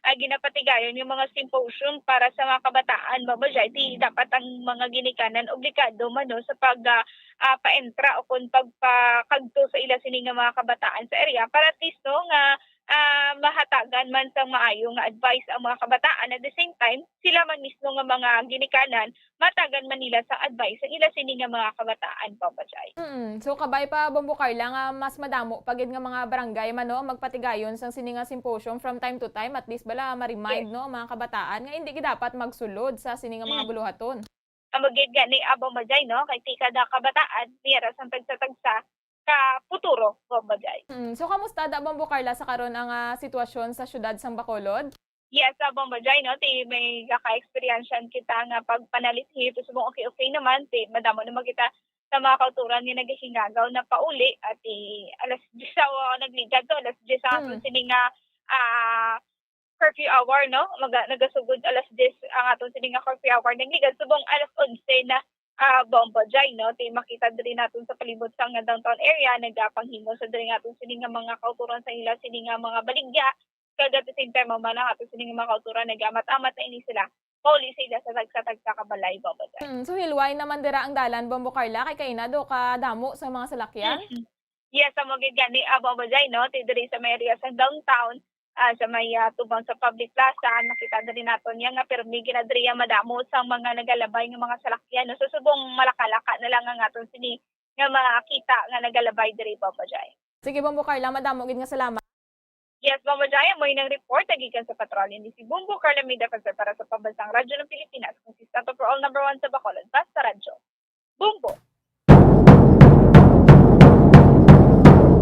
ah, ginapatigayon yung mga symposium para sa mga kabataan, Bombo Jai, ti dapat ang mga ginikanan obligado man, no, sa pag, ah, ah, paentra o kung pagpakadto sa ila sini nga mga kabataan sa area para at least, no, nga ah, mahatagan man sang maayo nga advice ang mga kabataan. At the same time, sila man mismo nga mga ginikanan, matagan man nila sang advice ang ila sini nga mga kabataan, Bombo Jai. Mm. So, kabay pa, Bombo Carla, nga mas madamo pa gid nga mga barangay man, no, magpatigayon sang sini nga symposium from time to time, at least bala ma-remind, Yes. no, ang mga kabataan nga hindi gid dapat magsulod sa sini nga mga Mm. buluhaton. Amo gid gani, ah, Bombo Jai, no? Kay ti kada kabataan, may ara sang tagsa-tagsa ka puturo, Bombo Jai. Mm. So, kamusta da, Bombo Carla, sa karon ang, ah, sitwasyon sa siyudad sang Bacolod? Yes, ah, Bombo Jai, no? Ti may gaka-experience kita nga pagpanalithi, ti subong okay-okay naman, ti madamo naman kita sa mga kauturan nga nagahingagaw na pauli, at ti alas diyes ako nagligad to, alas diyes ang aton Mm. sini nga, ah, curfew hour, no? Maga-, nagasugod alas diyes ang aton sini nga curfew hour. Nagligad subong alas onse na, ah, Bombo Jai, no? Ti makita diri naton sa palibot sang downtown area, nagapanghimo sa diri nga aton sini nga mga kauturan sa ila sini nga mga baligya. Kag at the same time, mao man ang aton sini nga mga kauturan nagamat-amat na ini sila. Pauli sa ila sa tagsa-tagsa ka balay, Bombo Jai. Mm, so hilway naman dira ang dalan, Bombo Carla, kay kaina do kadamo sa mga salakyan? Mm. Yes, amo gid gani, ah, Bombo Jai, no? Ti diri sa may area sa downtown, ah, sa may, ah, tubang sa public plaza, nakita diri naton niya nga pirmi gid na diri ang madamo sang mga nagalabay nga mga salakyan, no? So, subong malakalaka na lang ang aton sini nga makita nga nagalabay diri, Bombo Jai. Sige, Bombo Carla, madamo gid nga salamat. Yes, Bombo Jai, amo ini ang report nga gikan sa Patrol. Ini si Bombo Carla May Defensor para sa Pambansang Radyo ng Pilipinas, consistent for all, number one sa Bacolod, Basta Radyo. Bombo.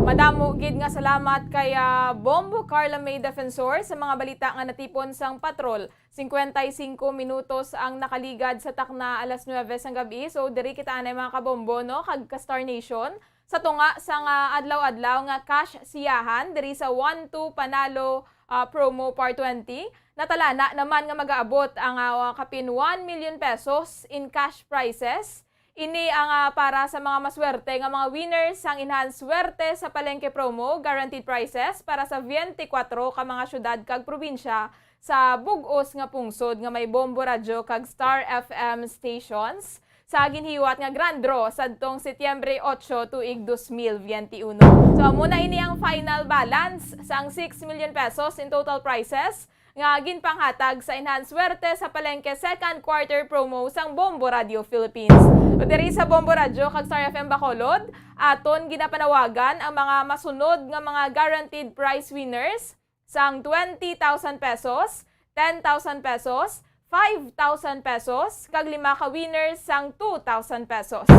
Madamo gid nga salamat kay, ah, Bombo Carla May Defensor sa mga balita nga natipon sang Patrol. Singkwenta y singko minutos ang nakaligad sa takna alas nuwebe sang gab-i. So, diri kita anay, mga kabombo, no? Kag ka Star Nation, sa tunga sang, ah, adlaw-adlaw nga cash siyahan diri sa One Two Panalo, ah, Promo Par Twenty, natalana naman nga magaabot ang, ah, kapin one million pesos in cash prizes. Ini ang, ah, para sa mga maswerte nga mga winners sang Enhanced Swerte sa Palengke Promo, guaranteed prizes para sa twenty-four ka mga syudad kag probinsya sa bug-os nga pungsod nga may Bombo Radyo kag Star F M stations sa ginhiwat nga Grand Draw sadtong Setyembre otso, tuig dos mil biyente uno. So, amo na ini ang final balance sang six million pesos in total prizes nga ginpanghatag sa Enhance Swerte sa Palengke second quarter promo sang Bombo Radio Philippines. O diri sa Bombo Radio kag Star F M Bacolod, aton ginapanawagan ang mga masunod nga mga guaranteed prize winners sang twenty thousand pesos, ten thousand pesos, five thousand pesos, kag lima ka winners sang two thousand pesos.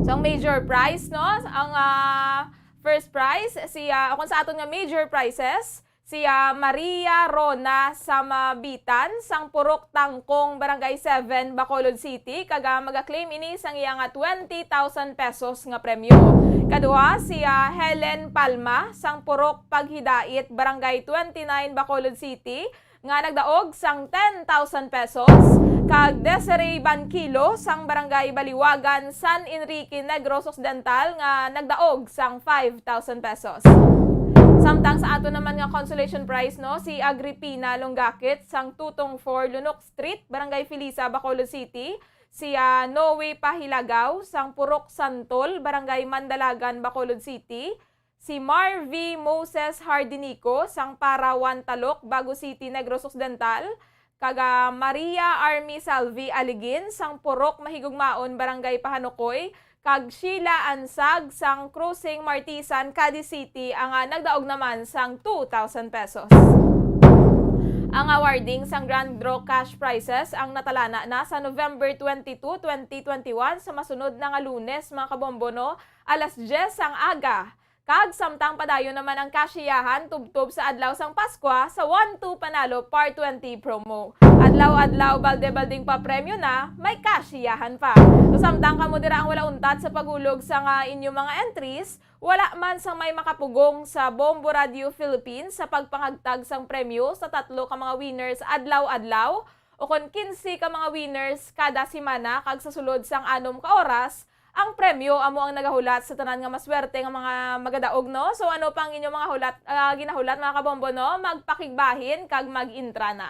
So, ang major prize, no? Ang, ah, first prize, si, ah, kung sa aton nga major prizes, si, ah, Maria Rona Samabitan sang Purok Tangkong, Barangay seven, Bacolod City, kag, ah, maga-claim ini sang iya nga twenty thousand pesos nga premyo. Kaduha, si, ah, Helen Palma sang Purok Paghidait, Barangay twenty-nine, Bacolod City, nga nagdaog sang ten thousand pesos, kag Desiree Banquilo sang Barangay Baliwagan, San Enrique, Negros Occidental, nga nagdaog sang five thousand pesos. Samtang sa ato naman nga consolation prize, no, si Agripina Longgaquit sang Tutong four Lunok Street, Barangay Felisa, Bacolod City, si, ah, Noe Pahilagaw sang Purok Santol, Barangay Mandalagan, Bacolod City, si Marvy Moses Hardinico sang Parawan Talok, Bago City, Negros Occidental, kag, ah, Maria Army Salvi Aligin sang Purok Mahigugmaon, Barangay Pahanukoy, kag Sheila Ansag sang Crossing Martisan, Cadiz City, ang, ah, nagdaog naman sang two thousand pesos. Ang awarding sang Grand Draw cash prizes ang natalana na sa November twenty-two, twenty twenty-one, sa masunod na nga Lunes, mga kabombo, no, alas diyes sang aga. Kag samtang padayon naman ang kasyahan tubtob sa adlaw sang Paskwa sa One Two Panalo Part twenty promo. Adlaw-adlaw, balde-balding papremyo na, may kasyahan pa. So, samtang kamo dira ang wala untat sa paghulog sang, ah, inyo mga entries, wala man sang may makapugong sa Bombo Radio Philippines sa pagpangagtag sang premyo sa tatlo ka mga winners adlaw-adlaw, o kon kinse ka mga winners kada semana, kag sa sulod sang anom ka oras, ang premyo amo ang nagahulat sa tanan nga maswerte nga mga magadaog, no? So, ano pa ang inyong mga hulat, ah, ginahulat, mga kabombo, no? Magpakigbahin kag mag-intra na.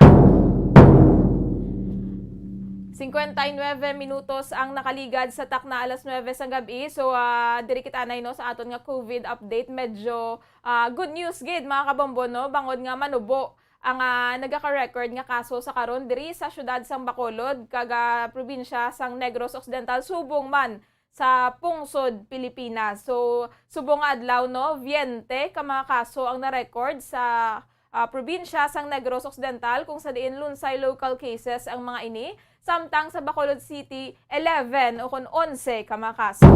Cincuenta y nueve minutos ang nakaligad sa takna alas nuebe sang gab-i. So, ah, diri kita anay, no, sa aton nga COVID update. Medyo, ah, good news gid, mga kabombo, no? Bangod nga manubo ang, ah, nagaka-record nga kaso sa karon diri sa siyudad sang Bacolod, kag, ah, probinsya sang Negros Occidental, subong man sa pungsod Pilipinas. So, subong nga adlaw, no, veinte ka mga kaso ang na-record sa, ah, probinsya sang Negros Occidental, kung sa diin lunsay local cases ang mga ini, samtang sa Bacolod City, eleven o kon onse ka mga kaso.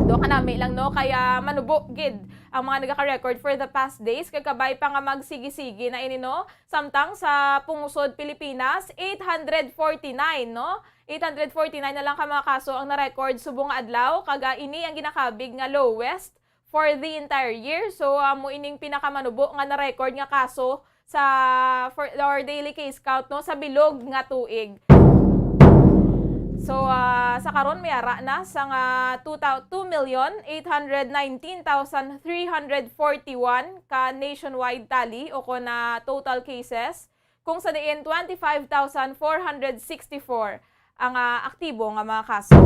Do kanami lang, no, kaya manubo gid ang mga nagaka-record for the past days, kag kabay pa nga magsigi-sigi na ini, no? Samtang sa pungsod Pilipinas, eight hundred forty-nine, no? Eight hundred forty-nine na lang ka mga kaso ang na-record subong nga adlaw, kag, ah, ini ang ginakabig nga lowest for the entire year. So, amo ining pinakamanubo nga na-record nga kaso sa, for, or daily case count, no, sa bilog nga tuig. So, ah, sa karon may ara na sa nga two thou-, two million eight hundred nineteen thousand three hundred forty-one ka nationwide tally o kon, ah, total cases, kung sa diin twenty-five thousand four hundred sixty-four ang, ah, aktibo nga mga kaso.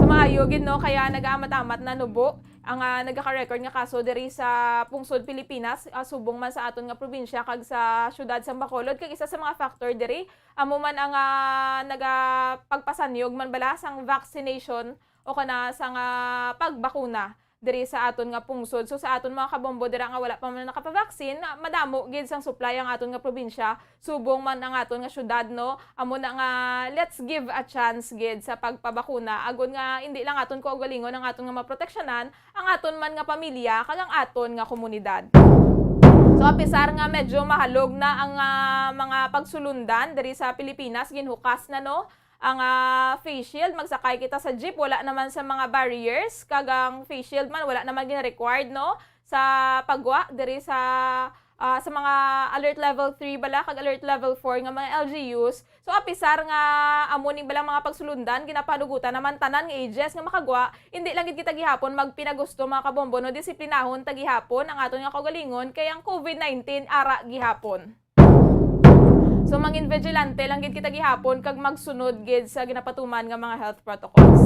So, maayo gid, no, kaya nagaamat-amat na nubo ang, ah, nagaka-record nga kaso diri sa pungsod Pilipinas, ah, subong man sa aton nga probinsya kag sa siyudad sang Bacolod, kag isa sa mga factor diri amo man ang, ah, nagapagpasanyog man bala sang vaccination o kana sang, ah, pagbakuna diri sa aton nga pungsod. So, sa aton mga kabombo dira nga wala pa man nakapavaksin, madamo gid sang supply ang aton nga probinsya, subong man ang aton nga syudad, no? Amo na nga, let's give a chance gid sa pagpabakuna, agod nga indi lang aton kaugalingon ang aton nga maproteksyonan, ang aton man nga pamilya, kag ang aton nga komunidad. So, apisar nga medyo mahalog na ang, ah, mga pagsulundan diri sa Pilipinas, ginhukas na, no, ang, ah, face shield, magsakay kita sa jeep, wala naman sa mga barriers, kag ang face shield man, wala naman gina-required, no, sa pagwa diri sa, ah, sa mga alert level three bala kag alert level four nga mga L G Us. So, apisar nga amo ni bala mga pagsulundan, ginapanugutan naman tanan nga ages nga makagwa, hindi lang gid kita gihapon magpinagusto, mga kabombo, no, disiplinahon ta gihapon ang aton nga kaugalingon, kay ang COVID nineteen ara gihapon. So, mangin vigilante lang gid kita gihapon kag magsunod gid sa ginapatuman nga mga health protocols.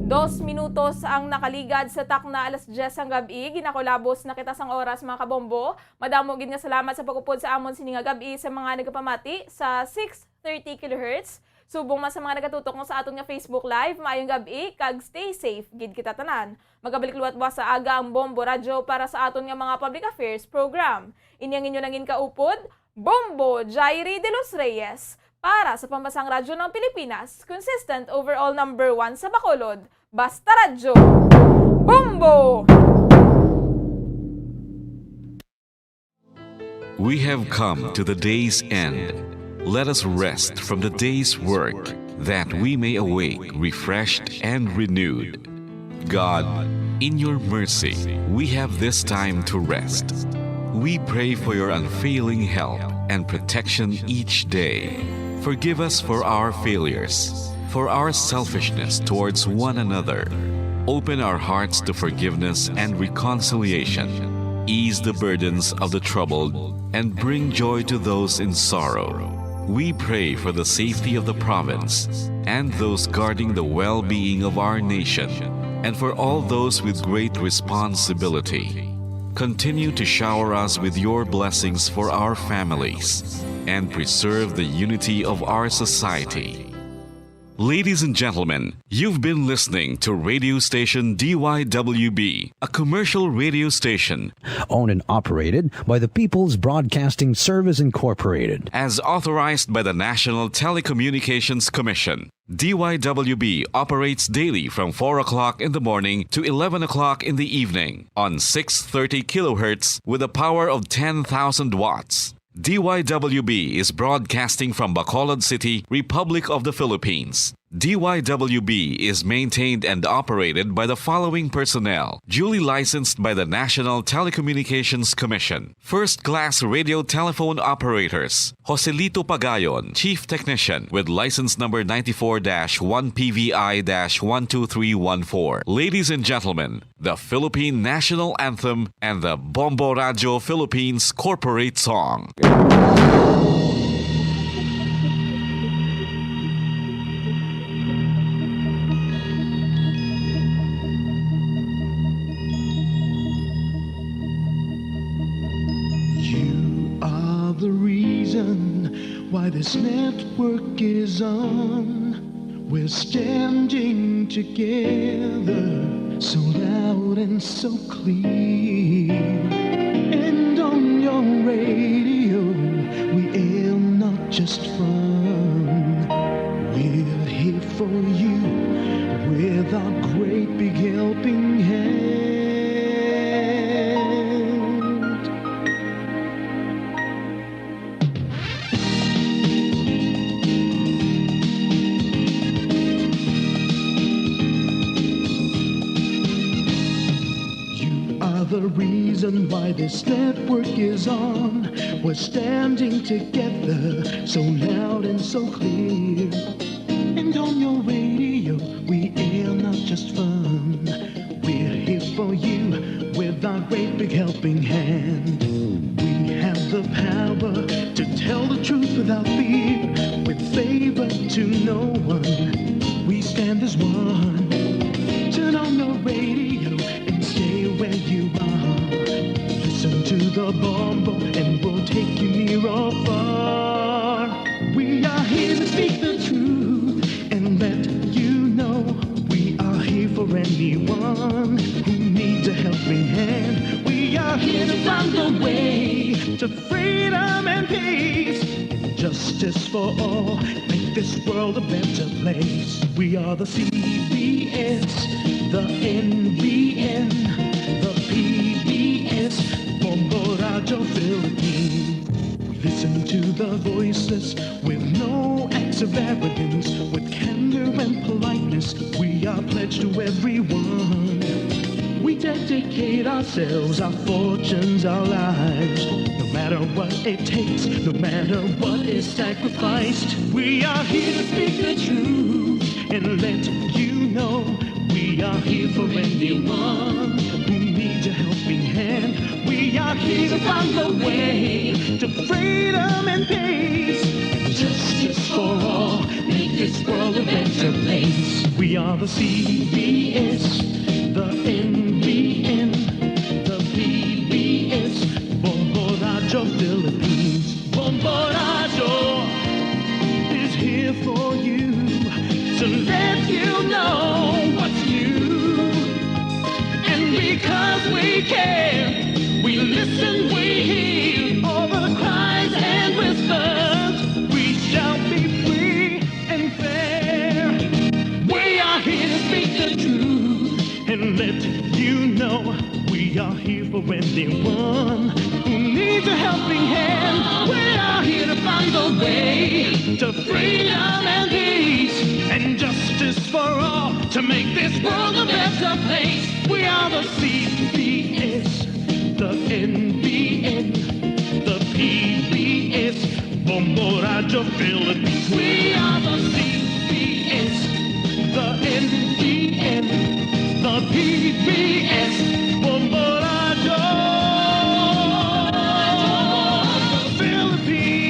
Dos minutos ang nakaligad sa takna alas diyes sang gab-i. Ginakulabos na kita sang oras, mga kabombo. Madamo gid nga salamat sa pag-upod sa amon sini nga gab-i sa mga nagapamati sa six thirty kilohertz. Subong man sa mga nagatutok nga sa aton nga Facebook Live, maayong gab-i kag stay safe gid kita tanan. Magabalik liwat buwas sa aga ang Bombo Radyo para sa aton nga mga public affairs program. Ini ang inyo nangin kaupod, Bombo Jairi de los Reyes, para sa Pambansang Radyo ng Pilipinas, consistent overall number one sa Bacolod. Basta Radyo, Bombo! We have come to the day's end. Let us rest from the day's work, that we may awake refreshed and renewed. God, in your mercy, we have this time to rest. We pray for your unfailing help and protection each day. Forgive us for our failures, for our selfishness towards one another. Open our hearts to forgiveness and reconciliation. Ease the burdens of the troubled and bring joy to those in sorrow. We pray for the safety of the province and those guarding the well-being of our nation, and for all those with great responsibility. Continue to shower us with your blessings for our families and preserve the unity of our society. Ladies and gentlemen, you've been listening to radio station D Y W B, a commercial radio station Owned and operated by the People's Broadcasting Service Incorporated. As authorized by the National Telecommunications Commission, D Y W B operates daily from four o'clock in the morning to eleven o'clock in the evening on six thirty kilohertz with a power of ten thousand watts. D Y W B is broadcasting from Bacolod City, Republic of the Philippines. D Y W B is maintained and operated by the following personnel, duly licensed by the National Telecommunications Commission. First class radio telephone operators, Joselito Pagayon, Chief Technician, with license number ninety-four dash one P V I dash one two three one four. Ladies and gentlemen, the Philippine National Anthem and the Bombo Radio Philippines Corporate Song. You are the reason why this network is on. We're standing together, so loud and so clear. And on your radio, we aim not just fun. We're here for you with our great big helping hand. You are the reason why this network is on. We're standing together, so loud and so clear. And on your radio, we air not just fun. We're here for you with our great big helping hand. We have the power to tell the truth without fear, with favor to no one. We stand as one. Turn on your radio and stay where you are. Listen to the Bombo and we'll take you near or far. We are here to speak the truth and let you know we are here for anyone who needs a helping hand. We are here to find the way to freedom and peace and justice for all. Make this world a better place. We are the C B S, the N B N, the P B S, Bombo Radio Philippines. We listen to the voiceless with no acts of arrogance, with candor and politeness. We are pledged to everyone. We dedicate ourselves, our fortunes, our lives. No matter what it takes, no matter what is sacrificed, we are here to speak the truth and let you know we are here for anyone who needs a helping hand. We are here to find the way to freedom and peace and Justice for all, make this world a better place. We are the C B S, the N B N, the P B S, Bombo Radyo Philippines. Bombo Radyo is here for you to let you know what's new. And because we care, we listen, we hear all the cries and whispers. We shall be free and fair. We are here to speak the truth and let you know we are here for anyone who needs a helping hand. We are here to find the way to freedom and peace and justice for all to make this world a better place. We are the C B S, the N B N, the P B S, Bombo Radyo Philippines. We are the C B S, the N B N, the P B S, Bombo Radyo Philippines.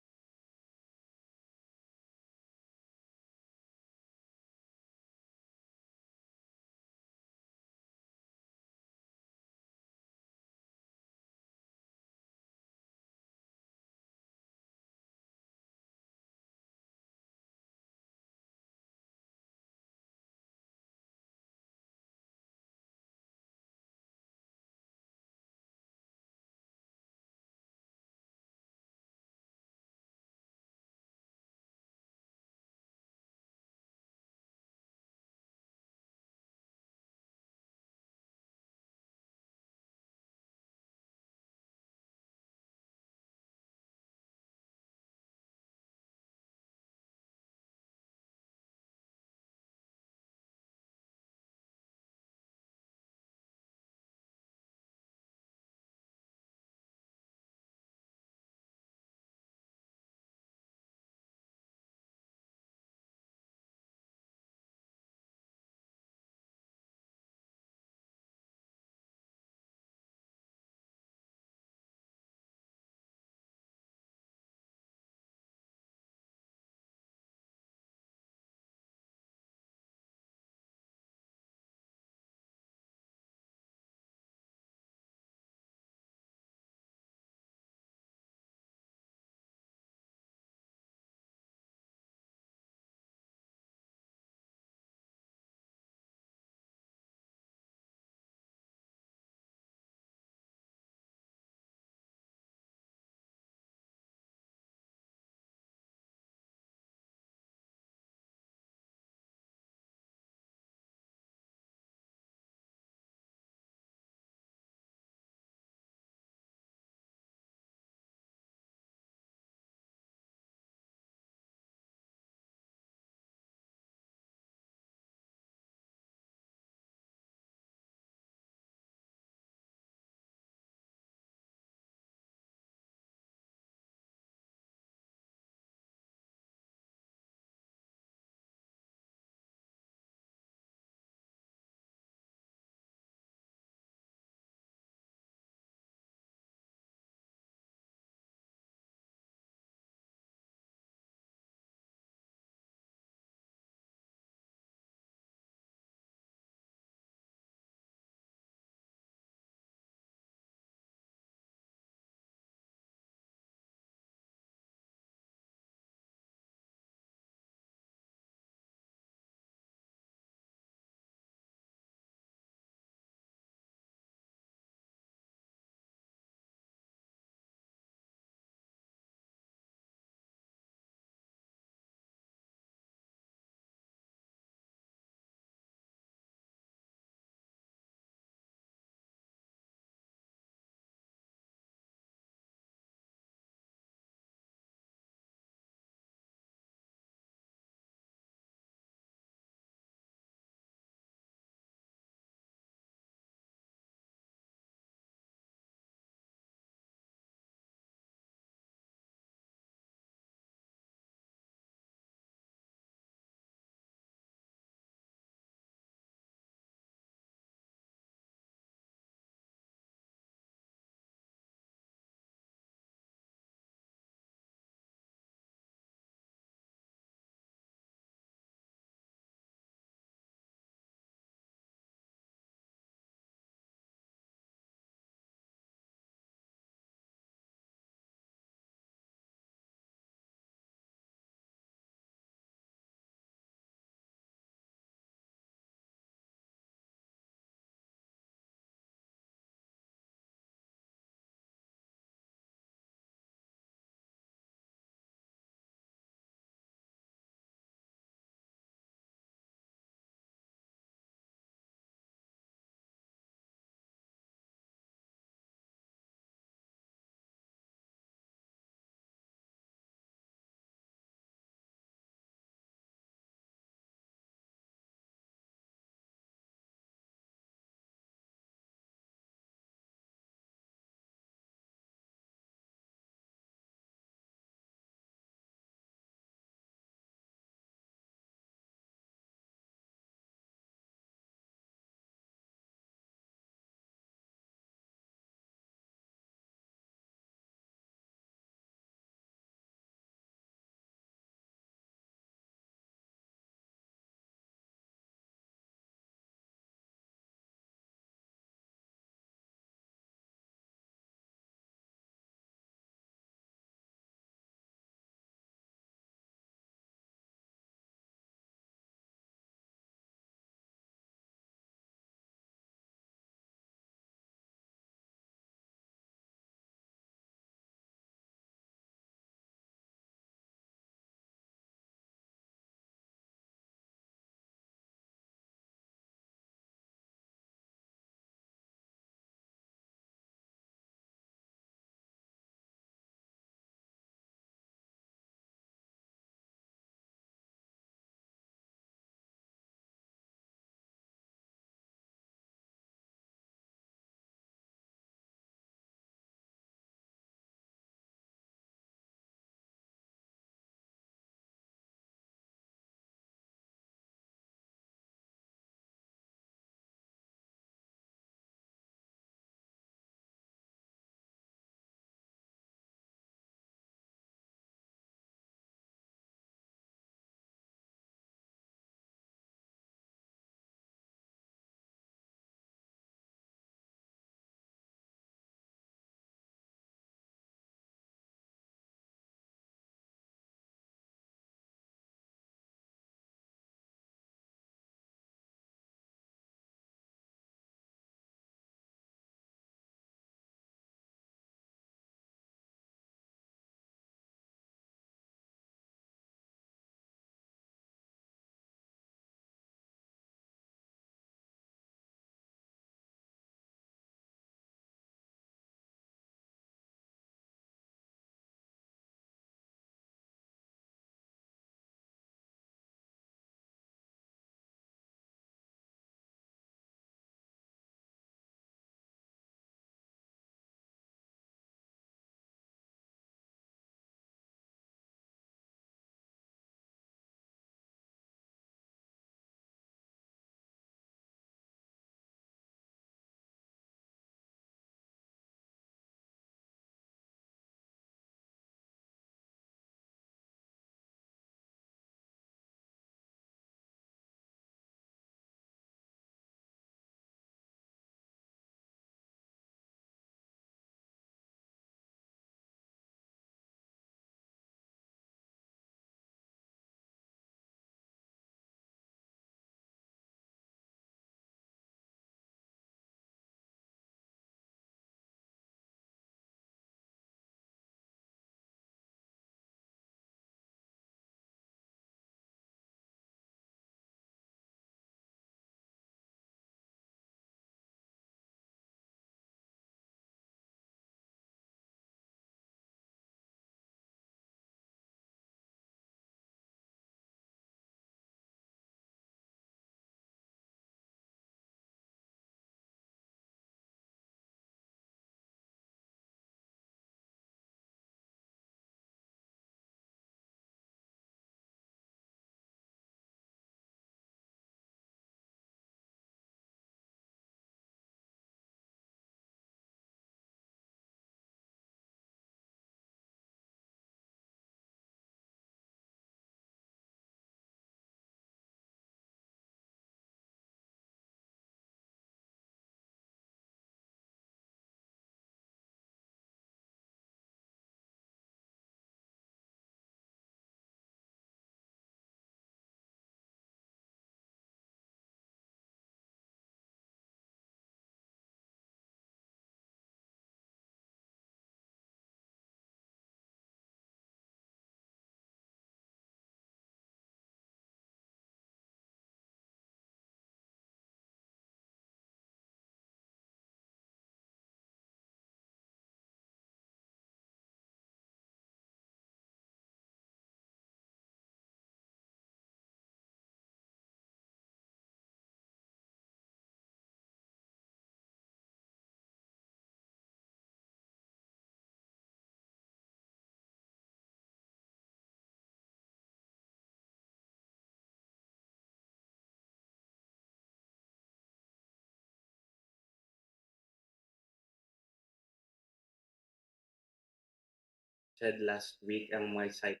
said last week ang my psych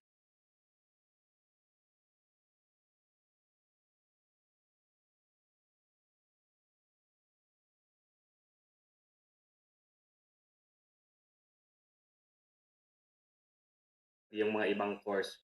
yung mga ibang course